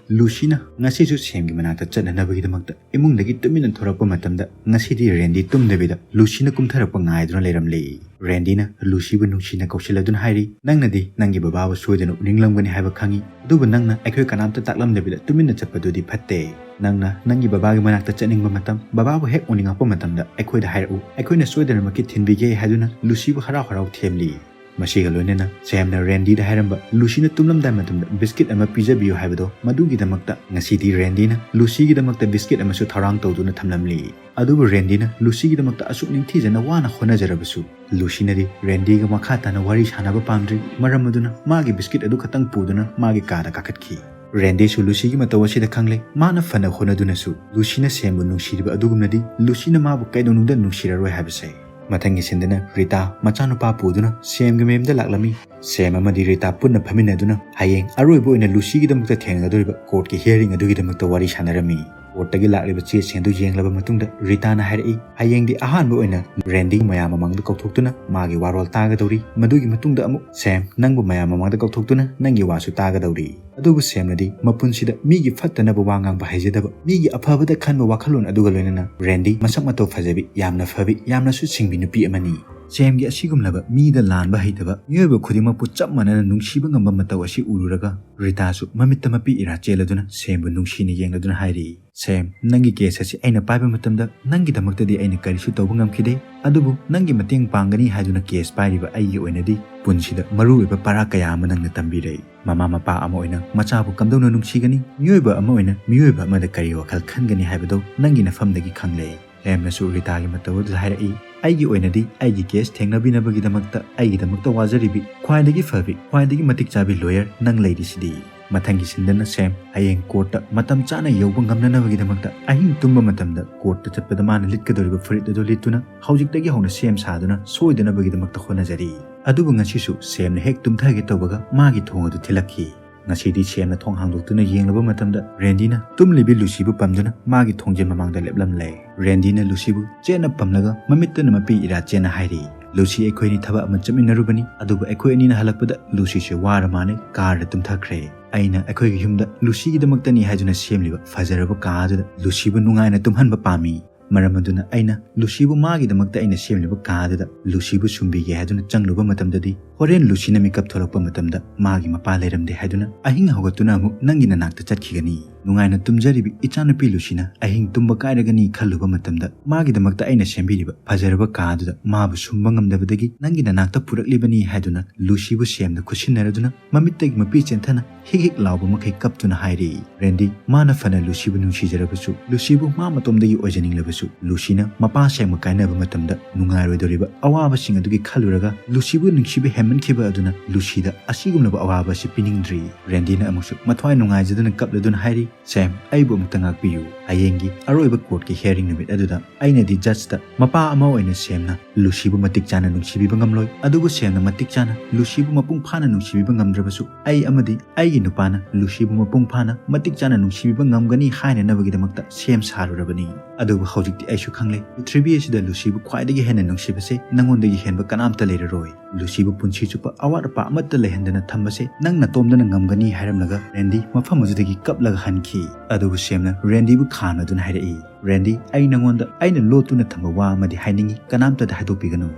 ꯂꯨꯁꯤꯅ ꯉꯁꯤꯁꯨ ꯁꯦꯝꯒꯤ ꯃꯅꯥꯛꯇ ꯆꯠꯅꯅꯕꯒꯤꯗꯃꯛꯇ ꯏꯃꯨꯡꯗꯒꯤ ꯇꯨꯃꯤꯟꯅ ꯊꯣꯔꯛꯄ ꯃꯇꯝꯗ ꯉꯁꯤꯗꯤ ꯔꯦꯟꯗꯤ ꯇꯨꯝꯗꯕꯤꯗ ꯂꯨꯁꯤꯅ ꯀꯨꯝꯊꯔꯛꯄ ꯉꯥꯏꯗꯨꯅ ꯂꯩꯔꯝꯂꯦ꯫ ꯔꯦꯟꯗꯤꯅ ꯂꯨꯁꯤꯕꯨ ꯅꯨꯡꯁꯤꯅ ꯀꯧꯁꯤꯜꯂꯗꯨꯅ ꯍꯥꯏꯔꯤ, "ꯅꯪꯅꯗꯤ ꯅꯪꯒꯤ ꯕꯕꯥꯕꯨ ꯁꯣꯏꯗꯅ ꯎꯅꯤꯡꯂꯝꯒꯅꯤ ꯍꯥꯏꯕ ꯈꯪꯏ, ꯑꯗꯨꯕꯨ ꯅꯪꯅ ꯑꯩꯈꯣꯏ ꯀꯅꯥꯝꯇ ꯇꯥꯛꯂꯝꯗꯕꯤꯗ ꯇꯨꯃꯤꯟꯅ ꯆꯠꯄꯗꯨꯗꯤ ꯐꯠꯇꯦ꯫ ꯅꯪꯅ ꯅꯪꯒꯤ ꯕꯕꯥꯒꯤ ꯃꯅꯥꯛꯇ ꯆꯠꯅꯤꯡꯕ ꯃꯇꯝ, ꯕꯕꯥꯕꯨ ꯍꯦꯛ ꯎꯅꯤꯡꯉꯛꯄ ꯃꯇꯝꯗ ꯑꯩꯈꯣꯏꯗ ꯍꯥꯏꯔꯛꯎ, ꯑꯩꯈꯣꯏꯅ ꯁꯣꯏꯗꯅꯃꯛꯀꯤ ꯊꯤꯟꯕꯤꯒꯦ" ꯍꯥꯏꯗꯨꯅ ꯂꯨꯁꯤꯕꯨ ꯍꯔꯥꯎ ꯍꯔꯥꯎ ꯊꯦꯝꯂꯤ꯫ ꯃꯁꯤꯒ ꯂꯣꯏꯅꯅ ꯁꯦꯝꯅ ꯔꯦꯟꯗꯤꯗ ꯍꯥꯏꯔꯝꯕ ꯂꯨꯁꯤꯅ ꯇꯨꯝꯂꯝꯗꯥꯏ ꯃꯇꯝꯗ ꯕꯤꯁꯀꯤꯠ ꯑꯃ ꯄꯤꯖꯕꯤꯌꯨ ꯍꯥꯏꯕꯗꯣ, ꯃꯗꯨꯒꯤꯗꯃꯛꯇ ꯉꯁꯤꯗꯤ ꯔꯦꯟꯗꯤꯅ ꯂꯨꯁꯤꯒꯤꯗꯃꯛꯇ ꯕꯤꯁꯀꯤꯠ ꯑꯃꯁꯨ ꯊꯧꯔꯥꯡ ꯇꯧꯗꯨꯅ ꯊꯝꯂꯝꯂꯤ꯫ ꯑꯗꯨꯕꯨ ꯔꯦꯟꯗꯤꯅ ꯂꯨꯁꯤꯒꯤꯗꯃꯛꯇ ꯑꯁꯨꯛ ꯅꯤꯡꯊꯤꯖꯅ ꯋꯥꯅ ꯍꯣꯠꯅꯖꯔꯕꯁꯨ ꯂꯨꯁꯤꯅꯗꯤ ꯔꯦꯟꯗꯤꯒ ꯃꯈꯥ ꯇꯥꯅ ꯋꯥꯔꯤ ꯁꯥꯟꯅꯕ ꯄꯥꯝꯗ꯭ꯔꯤ꯫ ꯃꯔꯝ ꯑꯗꯨꯅ ꯃꯥꯒꯤ ꯕꯤꯁꯀꯤꯠ ꯑꯗꯨ ꯈꯛꯇꯪ ꯄꯨꯗꯨꯅ ꯃꯥꯒꯤ ꯀꯥꯗ ꯀꯥꯈꯠꯈꯤ꯫ ꯔꯦꯟꯗꯤꯁꯨ ꯂꯨꯁꯤꯒꯤ ꯃꯇꯧ ꯑꯁꯤꯗ ꯈꯪꯂꯦ꯫ ꯃꯥꯅ ꯐꯅ ꯍꯣꯠꯅꯗꯨꯅꯁꯨ ꯂꯨꯁꯤꯅ ꯁꯦꯝꯕꯨ ꯅꯨꯡꯁꯤꯔꯤꯕ ꯑꯗꯨꯒꯨꯝꯅꯗꯤ ꯂꯨꯁꯤꯅ ꯃꯥꯕꯨ ꯀꯩꯗꯧꯅꯨꯡꯗ ꯅꯨꯡꯁꯤꯔꯔꯣꯏ ꯍꯥꯏꯕꯁꯦ꯫ ꯃꯊꯪꯒꯤ ꯁꯤꯟꯗꯅ ꯔꯤꯇꯥ ꯃꯆꯥꯅꯨꯄꯥ ꯄꯨꯗꯨꯅ ꯁꯦꯝꯒꯤ ꯃꯌꯨꯝꯗ ꯂꯥꯛꯂꯝꯃꯤ꯫ ꯁꯦꯝ ꯑꯃꯗꯤ ꯔꯤꯇꯥ ꯄꯨꯟꯅ ꯐꯝꯃꯤꯟꯅꯗꯨꯅ ꯍꯌꯦꯡ ꯑꯔꯣꯏꯕ ꯑꯣꯏꯅ ꯂꯨꯁꯤꯒꯤꯗꯃꯛꯇ ꯊꯦꯡꯅꯒꯗꯧꯔꯤꯕ ꯀꯣꯔꯠꯀꯤ ꯍꯤꯌꯔꯤꯡ ꯑꯗꯨꯒꯤꯗꯃꯛꯇ ꯋꯥꯔꯤ ꯁꯥꯟꯅꯔꯝꯃꯤ꯫ ꯀꯣꯔꯠꯇꯒꯤ ꯂꯥꯛꯂꯤꯕ ꯆꯦꯁꯤꯡ ꯑꯗꯨ ꯌꯦꯡꯂꯕ ꯃꯇꯨꯡꯗ ꯔꯤꯇꯥꯅ ꯍꯥꯏꯔꯛꯏ, ꯍꯌꯦꯡꯗꯤ ꯑꯍꯥꯟꯕ ꯑꯣꯏꯅ ꯔꯦꯟꯗꯤ ꯃꯌꯥꯝ ꯃꯃꯥꯡꯗ ꯀꯧꯊꯣꯛꯇꯨꯅ ꯃꯥꯒꯤ ꯋꯥꯔꯣꯜ ꯇꯥꯒꯗꯧꯔꯤ꯫ ꯃꯗꯨꯒꯤ ꯃꯇꯨꯡꯗ ꯑꯃꯨꯛ ꯁꯦꯝ, ꯅꯪꯕꯨ ꯃꯌꯥꯝ ꯃꯃꯥꯡꯗ ꯀꯧꯊꯣꯛꯇꯨꯅ ꯅꯪꯒꯤ ꯋꯥꯁꯨ ꯇꯥꯒꯗꯧꯔꯤ꯫ ꯑꯗꯨꯕꯨ ꯁꯦꯝꯅꯗꯤ ꯃꯄꯨꯟꯁꯤꯗ ꯃꯤꯒꯤ ꯐꯠꯇꯅꯕ ꯋꯥ ꯉꯥꯡꯕ ꯍꯩꯖꯗꯕ, ꯃꯤꯒꯤ ꯑꯐꯕꯗ ꯈꯟꯕ ꯋꯥꯈꯜꯂꯣꯟ ꯑꯗꯨꯒ ꯂꯣꯏꯅꯅ ꯔꯦꯟꯗꯤ ꯃꯁꯛ ꯃꯇꯧ ꯐꯖꯕꯤ, ꯌꯥꯝꯅ ꯐꯕꯤ, ꯌꯥꯝꯅꯁꯨ ꯁꯤꯡꯕꯤ ꯅꯨꯄꯤ ꯑꯃꯅꯤ꯫ ꯁꯦꯝꯒꯤ ꯑꯁꯤꯒꯨꯝꯂꯕ ꯃꯤꯗ ꯂꯥꯟꯕ ꯍꯩꯇꯕ, ꯃꯤꯑꯣꯏꯕ ꯈꯨꯗꯤꯡꯃꯛꯄꯨ ꯆꯞ ꯃꯥꯟꯅꯅ ꯅꯨꯡꯁꯤꯕ ꯉꯝꯕ ꯃꯇꯧ ꯑꯁꯤ ꯎꯔꯨꯔꯒ ꯔꯤꯇꯥꯁꯨ ꯃꯃꯤꯠꯇ ꯃꯄꯤ ꯏꯔꯥ ꯆꯦꯜꯂꯗꯨꯅ ꯁꯦꯝꯕꯨ ꯅꯨꯡꯁꯤꯅ ꯌꯦꯡꯂꯗꯨꯅ ꯍꯥꯏꯔꯤ, "ꯁꯦꯝ, ꯅꯪꯒꯤ ꯀꯦꯁ ꯑꯁꯤ ꯑꯩꯅ ꯄꯥꯏꯕ ꯃꯇꯝꯗ ꯅꯪꯒꯤꯗꯃꯛꯇꯗꯤ ꯑꯩꯅ ꯀꯔꯤꯁꯨ ꯇꯧꯕ ꯉꯝꯈꯤꯗꯦ, ꯑꯗꯨꯕꯨ ꯅꯪꯒꯤ ꯃꯇꯦꯡ ꯄꯥꯡꯒꯅꯤ ꯍꯥꯏꯗꯨꯅ ꯀꯦꯁ ꯄꯥꯏꯔꯤꯕ ꯑꯩꯒꯤ ꯑꯣꯏꯅꯗꯤ ꯄꯨꯟꯁꯤꯗ ꯃꯔꯨꯑꯣꯏꯕ ꯄꯔꯥ ꯀꯌꯥ ꯑꯃ ꯅꯪꯅ ꯇꯝꯕꯤꯔꯦ꯫ ꯃꯃꯥ ꯃꯄꯥ ꯑꯃ ꯑꯣꯏꯅ ꯃꯆꯥꯕꯨ ꯀꯝꯗꯧꯅ ꯅꯨꯡꯁꯤꯒꯅꯤ? ꯃꯤꯑꯣꯏꯕ ꯑꯃ ꯑꯣꯏꯅ ꯃꯤꯑꯣꯏꯕ ꯑꯃꯗ ꯀꯔꯤ ꯋꯥꯈꯜ ꯈꯟꯒꯅꯤ ꯍꯥꯏꯕꯗꯨ ꯅꯪꯒꯤ ꯅꯐꯝꯗꯒꯤ ꯈꯪꯂꯦ꯫" ꯁꯦꯝꯅꯁꯨ ꯔꯤꯇꯥꯒꯤ ꯃꯇꯧ ꯑꯗꯨꯗ ꯍꯥꯏꯔꯛꯏ, "ꯑꯩꯒꯤ ꯑꯣꯏꯅꯗꯤ ꯑꯩꯒꯤ ꯀꯦꯁ ꯊꯦꯡꯅꯕꯤꯅꯕꯒꯤꯗꯃꯛꯇ ꯑꯩꯒꯤꯗꯃꯛꯇ ꯋꯥꯖꯔꯤꯕꯤ ꯈ꯭ꯋꯥꯏꯗꯒꯤ ꯐꯕꯤ, ꯈ꯭ꯋꯥꯏꯗꯒꯤ ꯃꯇꯤꯛ ꯆꯥꯕꯤ ꯂꯣꯌꯔ ꯅꯪ ꯂꯩꯔꯤꯁꯤꯗꯤ꯫" ꯃꯊꯪꯒꯤ ꯁꯤꯟꯗꯅ ꯁꯦꯝ ꯍꯌꯦꯡ ꯀꯣꯔꯠꯇ ꯃꯇꯝ ꯆꯥꯅ ꯌꯧꯕ ꯉꯝꯅꯅꯕꯒꯤꯗꯃꯛꯇ ꯑꯍꯤꯡ ꯇꯨꯝꯕ ꯃꯇꯝꯗ ꯀꯣꯔꯠꯇ ꯆꯠꯄꯗ ꯃꯥꯅ ꯂꯤꯠꯀꯗꯧꯔꯤꯕ ꯐꯨꯔꯤꯠ ꯑꯗꯨ ꯂꯤꯠꯇꯨꯅ ꯍꯧꯖꯤꯛꯇꯒꯤ ꯍꯧꯅ ꯁꯦꯝ ꯁꯥꯗꯨꯅ ꯁꯣꯏꯗꯅꯕꯒꯤꯗꯃꯛꯇ ꯍꯣꯠꯅꯖꯔꯤ꯫ ꯑꯗꯨꯕꯨ ꯉꯁꯤꯁꯨ ꯁꯦꯝꯅ ꯍꯦꯛ ꯇꯨꯝꯊꯒꯦ ꯇꯧꯕꯒ ꯃꯥꯒꯤ ꯊꯣꯡ ꯑꯗꯨ ꯊꯤꯜꯂꯛꯈꯤ꯫ ꯉꯁꯤꯗꯤ ꯁꯦꯝꯅ ꯊꯣꯡ ꯍꯥꯡꯗꯣꯛꯇꯨꯅ ꯌꯦꯡꯂꯕ ꯃꯇꯝꯗ ꯔꯦꯟꯗꯤꯅ ꯇꯨꯝꯂꯤꯕꯤ ꯂꯨꯁꯤꯕꯨ ꯄꯝꯗꯨꯅ ꯃꯥꯒꯤ ꯊꯣꯡꯖꯤꯟ ꯃꯃꯥꯡꯗ ꯂꯦꯞꯂꯝꯂꯦ꯫ ꯔꯦꯟꯗꯤꯅ ꯂꯨꯁꯤꯕꯨ ꯆꯦꯠꯅ ꯄꯝꯂꯒ ꯃꯃꯤꯠꯇꯅ ꯃꯄꯤ ꯏꯔꯥ ꯆꯦꯟꯅ ꯍꯥꯏꯔꯤ, "ꯂꯨꯁꯤ, ꯑꯩꯈꯣꯏꯅꯤ ꯊꯕꯛ ꯑꯃ ꯆꯠꯃꯤꯟꯅꯔꯨꯕꯅꯤ, ꯑꯗꯨꯕꯨ ꯑꯩꯈꯣꯏ ꯑꯅꯤꯅ ꯍꯜꯂꯛꯄꯗ ꯂꯨꯁꯤꯁꯦ ꯋꯥꯔ ꯃꯥꯜꯂꯦ, ꯀꯥꯔꯗ ꯇꯨꯝꯊꯈ꯭ꯔꯦ꯫ ꯑꯩꯅ ꯑꯩꯈꯣꯏꯒꯤ ꯌꯨꯝꯗ ꯂꯨꯁꯤꯒꯤꯗꯃꯛꯇꯅꯤ ꯍꯥꯏꯗꯨꯅ ꯁꯦꯝꯂꯤꯕ ꯐꯖꯔꯕ ꯀꯥ ꯑꯗꯨꯗ ꯂꯨꯁꯤꯕꯨ ꯅꯨꯡꯉꯥꯏꯅ ꯇꯨꯝꯍꯟꯕ ꯄꯥꯝꯃꯤ꯫ ꯃꯔꯝ ꯑꯗꯨꯅ ꯑꯩꯅ ꯂꯨꯁꯤꯕꯨ ꯃꯥꯒꯤꯗꯃꯛꯇ ꯑꯩꯅ ꯁꯦꯝꯂꯤꯕ ꯀꯥ ꯑꯗꯨꯗ ꯂꯨꯁꯤꯕꯨ ꯁꯨꯝꯕꯤꯒꯦ ꯍꯥꯏꯗꯨꯅ ꯆꯪꯂꯨꯕ ꯃꯇꯝꯗꯗꯤ ꯍꯣꯔꯦꯟ ꯂꯨꯁꯤꯅ ꯃꯤꯀꯞ ꯊꯣꯛꯂꯛꯄ ꯃꯇꯝꯗ ꯃꯥꯒꯤ ꯃꯄꯥ ꯂꯩꯔꯝꯗꯦ ꯍꯥꯏꯗꯨꯅ ꯑꯍꯤꯡ ꯍꯧꯒꯠꯇꯨꯅ ꯑꯃꯨꯛ ꯅꯪꯒꯤ ꯅꯅꯥꯛꯇ ꯆꯠꯈꯤꯒꯅꯤ꯫ ꯅꯨꯡꯉꯥꯏꯅ ꯇꯨꯝꯖꯔꯤꯕꯤ ꯏꯆꯥꯅꯨꯄꯤ ꯂꯨꯁꯤꯅ ꯑꯍꯤꯡ ꯇꯨꯝꯕ ꯀꯥꯏꯔꯒꯅꯤ ꯈꯜꯂꯨꯕ ꯃꯇꯝꯗ ꯃꯥꯒꯤꯗꯃꯛꯇ ꯑꯩꯅ ꯁꯦꯝꯕꯤꯔꯤꯕ ꯐꯖꯔꯕ ꯀꯥ ꯑꯗꯨꯗ ꯃꯥꯕꯨ ꯁꯨꯝꯕ ꯉꯝꯗꯕꯗꯒꯤ ꯅꯪꯒꯤ ꯅꯅꯥꯛꯇ ꯄꯨꯔꯛꯂꯤꯕꯅꯤ" ꯍꯥꯏꯗꯨꯅ ꯂꯨꯁꯤꯕꯨ ꯁꯦꯝꯅ ꯈꯨꯠꯁꯤꯟꯅꯔꯗꯨꯅ ꯃꯃꯤꯠꯇꯒꯤ ꯃꯄꯤ ꯆꯦꯟꯊꯅ ꯍꯤꯛ ꯍꯤꯛ ꯂꯥꯎꯕ ꯃꯈꯩ ꯀꯞꯇꯨꯅ ꯍꯥꯏꯔꯤ꯫ ꯔꯦꯟꯗꯤ ꯃꯥꯅ ꯐꯅ ꯂꯨꯁꯤꯕꯨ ꯅꯨꯡꯁꯤꯖꯔꯕꯁꯨ, ꯂꯨꯁꯤꯕꯨ ꯃꯥ ꯃꯇꯣꯝꯗꯒꯤ ꯑꯣꯏꯖꯅꯤꯡꯂꯕꯁꯨ, ꯂꯨꯁꯤꯅ ꯃꯄꯥ ꯁꯦꯡꯕ ꯀꯥꯏꯅꯕ ꯃꯇꯝꯗ ꯅꯨꯡꯉꯥꯏꯔꯣꯏꯗꯧꯔꯤꯕ ꯑꯋꯥꯕꯁꯤꯡ ꯑꯗꯨꯒꯤ ꯈꯜꯂꯨꯔꯒ ꯂꯨꯁꯤꯕꯨ ꯅꯨꯡꯁꯤꯕ ꯍꯦꯟꯃꯟꯈꯤꯕ ꯑꯗꯨꯅ ꯂꯨꯁꯤꯗ ꯑꯁꯤꯒꯨꯝꯂꯕ ꯑꯋꯥꯕ ꯑꯁꯤ ꯄꯤꯅꯤꯡꯗ꯭ꯔꯤ꯫ ꯔꯦꯟꯗꯤꯅ ꯑꯃꯨꯛꯁꯨ ꯃꯊ꯭ꯋꯥꯏ ꯅꯨꯡꯉꯥꯏꯖꯗꯅ ꯀꯞꯂꯗꯨꯅ ꯍꯥꯏꯔꯤ, "ꯁꯦꯝ, ꯑꯩꯕꯨ ꯑꯃꯨꯛꯇ ꯉꯥꯛꯄꯤꯌꯨ꯫ ꯍꯌꯦꯡꯒꯤ ꯑꯔꯣꯏꯕ ꯀꯣꯔꯠꯀꯤ ꯍꯤꯌꯥꯔꯤꯡ ꯅꯨꯃꯤꯠ ꯑꯗꯨꯗ ꯑꯩꯅꯗꯤ ꯖꯖꯇ ꯃꯄꯥ ꯑꯃ ꯑꯣꯏꯅ ꯁꯦꯝꯅ ꯂꯨꯁꯤꯕꯨ ꯃꯇꯤꯛ ꯆꯥꯅ ꯅꯨꯡꯁꯤꯕꯤꯕ ꯉꯝꯂꯣꯏ, ꯑꯗꯨꯕꯨ ꯁꯦꯝꯅ ꯃꯇꯤꯛ ꯆꯥꯅ ꯂꯨꯁꯤꯕꯨ ꯃꯄꯨꯡ ꯐꯥꯅ ꯅꯨꯡꯁꯤꯕꯤꯕ ꯉꯝꯗ꯭ꯔꯕꯁꯨ, ꯑꯩ ꯑꯃꯗꯤ ꯑꯩꯒꯤ ꯅꯨꯄꯥꯅ ꯂꯨꯁꯤꯕꯨ ꯃꯄꯨꯡ ꯐꯥꯅ ꯃꯇꯤꯛ ꯆꯥꯅ ꯅꯨꯡꯁꯤꯕꯤꯕ ꯉꯝꯒꯅꯤ ꯍꯥꯏꯅꯅꯕꯒꯤꯗꯃꯛꯇ ꯁꯦꯝ ꯁꯥꯔꯨꯔꯕꯅꯤ꯫ ꯑꯗꯨꯕꯨ ꯍꯧꯖꯤꯛꯇꯤ ꯑꯩꯁꯨ ꯈꯪꯂꯦ, ꯄ꯭ꯔꯤꯊꯤꯕꯤ ꯑꯁꯤꯗ ꯂꯨꯁꯤꯕꯨ ꯈ꯭ꯋꯥꯏꯗꯒꯤ ꯍꯦꯟꯅ ꯅꯨꯡꯁꯤꯕꯁꯦ ꯅꯪꯉꯣꯟꯗꯒꯤ ꯍꯦꯟꯕ ꯀꯅꯥꯝꯇ ꯂꯩꯔꯔꯣꯏ꯫ ꯂꯨꯁꯤꯕꯨ ꯄꯨꯟꯁꯤ ꯆꯨꯞꯄ ꯑꯋꯥꯠ ꯑꯄꯥ ꯑꯃꯠꯇ ꯂꯩꯍꯟꯗꯅ ꯊꯝꯕꯁꯦ ꯅꯪ ꯅꯇꯣꯝꯗꯅ ꯉꯝꯒꯅꯤ" ꯍꯥꯏꯔꯝꯂꯒ ꯔꯦꯟꯗꯤ ꯃꯐꯝ ꯑꯗꯨꯗꯒꯤ ꯀꯞꯂꯒ ꯍꯟꯈꯤ꯫ ꯑꯗꯨꯕꯨ ꯁꯦꯝꯅ ꯔꯦꯟꯗꯤꯕꯨ ꯈꯥꯝꯅꯗꯨꯅ ꯍꯥꯏꯔꯛꯏ, "ꯔꯦꯟꯗꯤ, ꯑꯩ ꯅꯪꯉꯣꯟꯗ ꯑꯩꯅ ꯂꯣꯠꯇꯨꯅ ꯊꯝꯕ ꯋꯥ ꯑꯃꯗꯤ ꯍꯥꯏꯅꯤꯡꯏ, ꯀꯅꯥꯝꯇꯗ ꯍꯥꯏꯗꯣꯛꯄꯤꯒꯅꯨ꯫"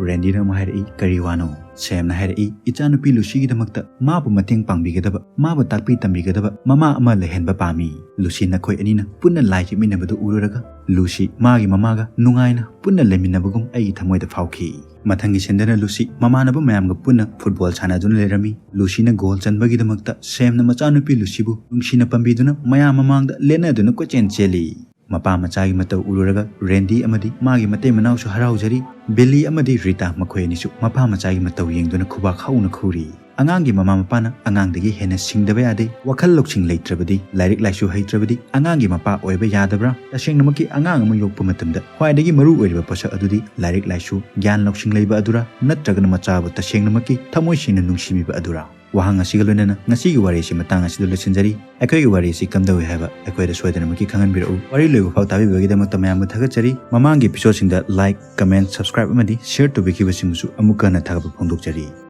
ꯔꯦꯟꯗꯤꯅ ꯑꯃꯨꯛ ꯍꯥꯏꯔꯛꯏ, "ꯀꯔꯤ ꯋꯥꯅꯣ?" ꯁꯦꯝꯅ ꯍꯥꯏꯔꯛꯏ, "ꯏꯆꯥꯅꯨꯄꯤ ꯂꯨꯁꯤꯒꯤꯗꯃꯛꯇ ꯃꯥꯕꯨ ꯃꯇꯦꯡ ꯄꯥꯡꯕꯤꯒꯗꯕ, ꯃꯥꯕꯨ ꯇꯥꯛꯄꯤ ꯇꯝꯕꯤꯒꯗꯕ ꯃꯃꯥ ꯑꯃ ꯂꯩꯍꯟꯕ ꯄꯥꯝꯃꯤ꯫ ꯂꯨꯁꯤ ꯅꯈꯣꯏ ꯑꯅꯤꯅ ꯄꯨꯟꯅ ꯂꯥꯏ ꯌꯦꯛꯃꯤꯟꯅꯕꯗꯨ ꯎꯔꯨꯔꯒ ꯂꯨꯁꯤ ꯃꯥꯒꯤ ꯃꯃꯥꯒ ꯅꯨꯡꯉꯥꯏꯅ ꯄꯨꯟꯅ ꯂꯩꯃꯤꯟꯅꯕꯒꯨꯝ ꯑꯩꯒꯤ ꯊꯃꯣꯏꯗ ꯐꯥꯎꯈꯤ꯫" ꯃꯊꯪꯒꯤ ꯁꯤꯟꯗꯅ ꯂꯨꯁꯤ ꯃꯃꯥꯟꯅꯕ ꯃꯌꯥꯝꯒ ꯄꯨꯟꯅ ꯐꯨꯠꯕꯣꯜ ꯁꯥꯟꯅꯗꯨꯅ ꯂꯩꯔꯝꯃꯤ꯫ ꯂꯨꯁꯤꯅ ꯒꯣꯜ ꯆꯟꯕꯒꯤꯗꯃꯛꯇ ꯁꯦꯝꯅ ꯃꯆꯥꯅꯨꯄꯤ ꯂꯨꯁꯤꯕꯨ ꯅꯨꯡꯁꯤꯅ ꯄꯥꯝꯕꯤꯗꯨꯅ ꯃꯌꯥꯝ ꯃꯃꯥꯡꯗ ꯂꯦꯟꯅꯗꯨꯅ ꯀꯣꯏꯆꯦꯟ ꯆꯦꯜꯂꯤ꯫ ꯃꯄꯥ ꯃꯆꯥꯒꯤ ꯃꯇꯧ ꯎꯔꯨꯔꯒ ꯔꯦꯟꯗꯤ ꯑꯃꯗꯤ ꯃꯥꯒꯤ ꯃꯇꯩ ꯃꯅꯥꯎꯁꯨ ꯍꯔꯥꯎꯖꯔꯤ꯫ ꯕꯤꯜꯂꯤ ꯑꯃꯗꯤ ꯔꯤꯇꯥ ꯃꯈꯣꯏ ꯑꯅꯤꯁꯨ ꯃꯄꯥ ꯃꯆꯥꯒꯤ ꯃꯇꯧ ꯌꯦꯡꯗꯨꯅ ꯈꯨꯕꯥꯛ ꯍꯧꯅ ꯈꯨꯔꯤ꯫ ꯑꯉꯥꯡꯒꯤ ꯃꯃꯥ ꯃꯄꯥꯅ ꯑꯉꯥꯡꯗꯒꯤ ꯍꯦꯟꯅ ꯁꯤꯡꯗꯕ ꯌꯥꯗꯦ꯫ ꯋꯥꯈꯜ ꯂꯧꯁꯤꯡ ꯂꯩꯇ꯭ꯔꯕꯗꯤ, ꯂꯥꯏꯔꯤꯛ ꯂꯥꯏꯁꯨ ꯍꯩꯇ꯭ꯔꯕꯗꯤ ꯑꯉꯥꯡꯒꯤ ꯃꯄꯥ ꯑꯣꯏꯕ ꯌꯥꯗꯕ꯭ꯔꯥ? ꯇꯁꯦꯡꯅꯃꯛꯀꯤ ꯑꯉꯥꯡ ꯑꯃ ꯌꯣꯛꯄ ꯃꯇꯝꯗ ꯈ꯭ꯋꯥꯏꯗꯒꯤ ꯃꯔꯨ ꯑꯣꯏꯔꯤꯕ ꯄꯣꯠꯁꯛ ꯑꯗꯨꯗꯤ ꯂꯥꯏꯔꯤꯛ ꯂꯥꯏꯁꯨ, ꯒ꯭ꯌꯥꯟ ꯂꯧꯁꯤꯡ ꯂꯩꯕ ꯑꯗꯨꯔꯥ, ꯅꯠꯇ꯭ꯔꯒꯅ ꯃꯆꯥꯕꯨ ꯇꯁꯦꯡꯅꯃꯛꯀꯤ ꯊꯃꯣꯏ ꯁꯦꯡꯅ ꯅꯨꯡꯁꯤꯕꯤꯕ ꯑꯗꯨꯔꯥ? ꯋꯥꯍꯪ ꯑꯁꯤꯒ ꯂꯣꯏꯅꯅ ꯉꯁꯤꯒꯤ ꯋꯥꯔꯤ ꯑꯁꯤ ꯃꯇꯥꯡ ꯑꯁꯤꯗ ꯂꯣꯏꯁꯤꯟꯖꯔꯤ꯫ ꯑꯩꯈꯣꯏꯒꯤ ꯋꯥꯔꯤ ꯑꯁꯤ ꯀꯝꯗꯧꯏ ꯍꯥꯏꯕ ꯑꯩꯈꯣꯏꯗ ꯁꯣꯏꯗꯅꯃꯛꯀꯤ ꯈꯪꯍꯟꯕꯤꯔꯛꯎ꯫ ꯋꯥꯔꯤ ꯂꯣꯏꯕ ꯐꯥꯎ ꯇꯥꯕꯤꯕꯒꯤꯗꯃꯛꯇ ꯃꯌꯥꯝꯕꯨ ꯊꯥꯒꯠꯆꯔꯤ꯫ ꯃꯃꯥꯡꯒꯤ episodeꯁꯤꯡꯗ like, comment, subscribe ꯑꯃꯗꯤ share ꯇꯧꯕꯤꯈꯤꯕꯁꯤꯡꯕꯨꯁꯨ ꯑꯃꯨꯛꯀ ꯍꯟꯅ ꯊꯥꯒꯠꯄ ꯐꯣꯡꯗꯣꯛꯆꯔꯤ꯫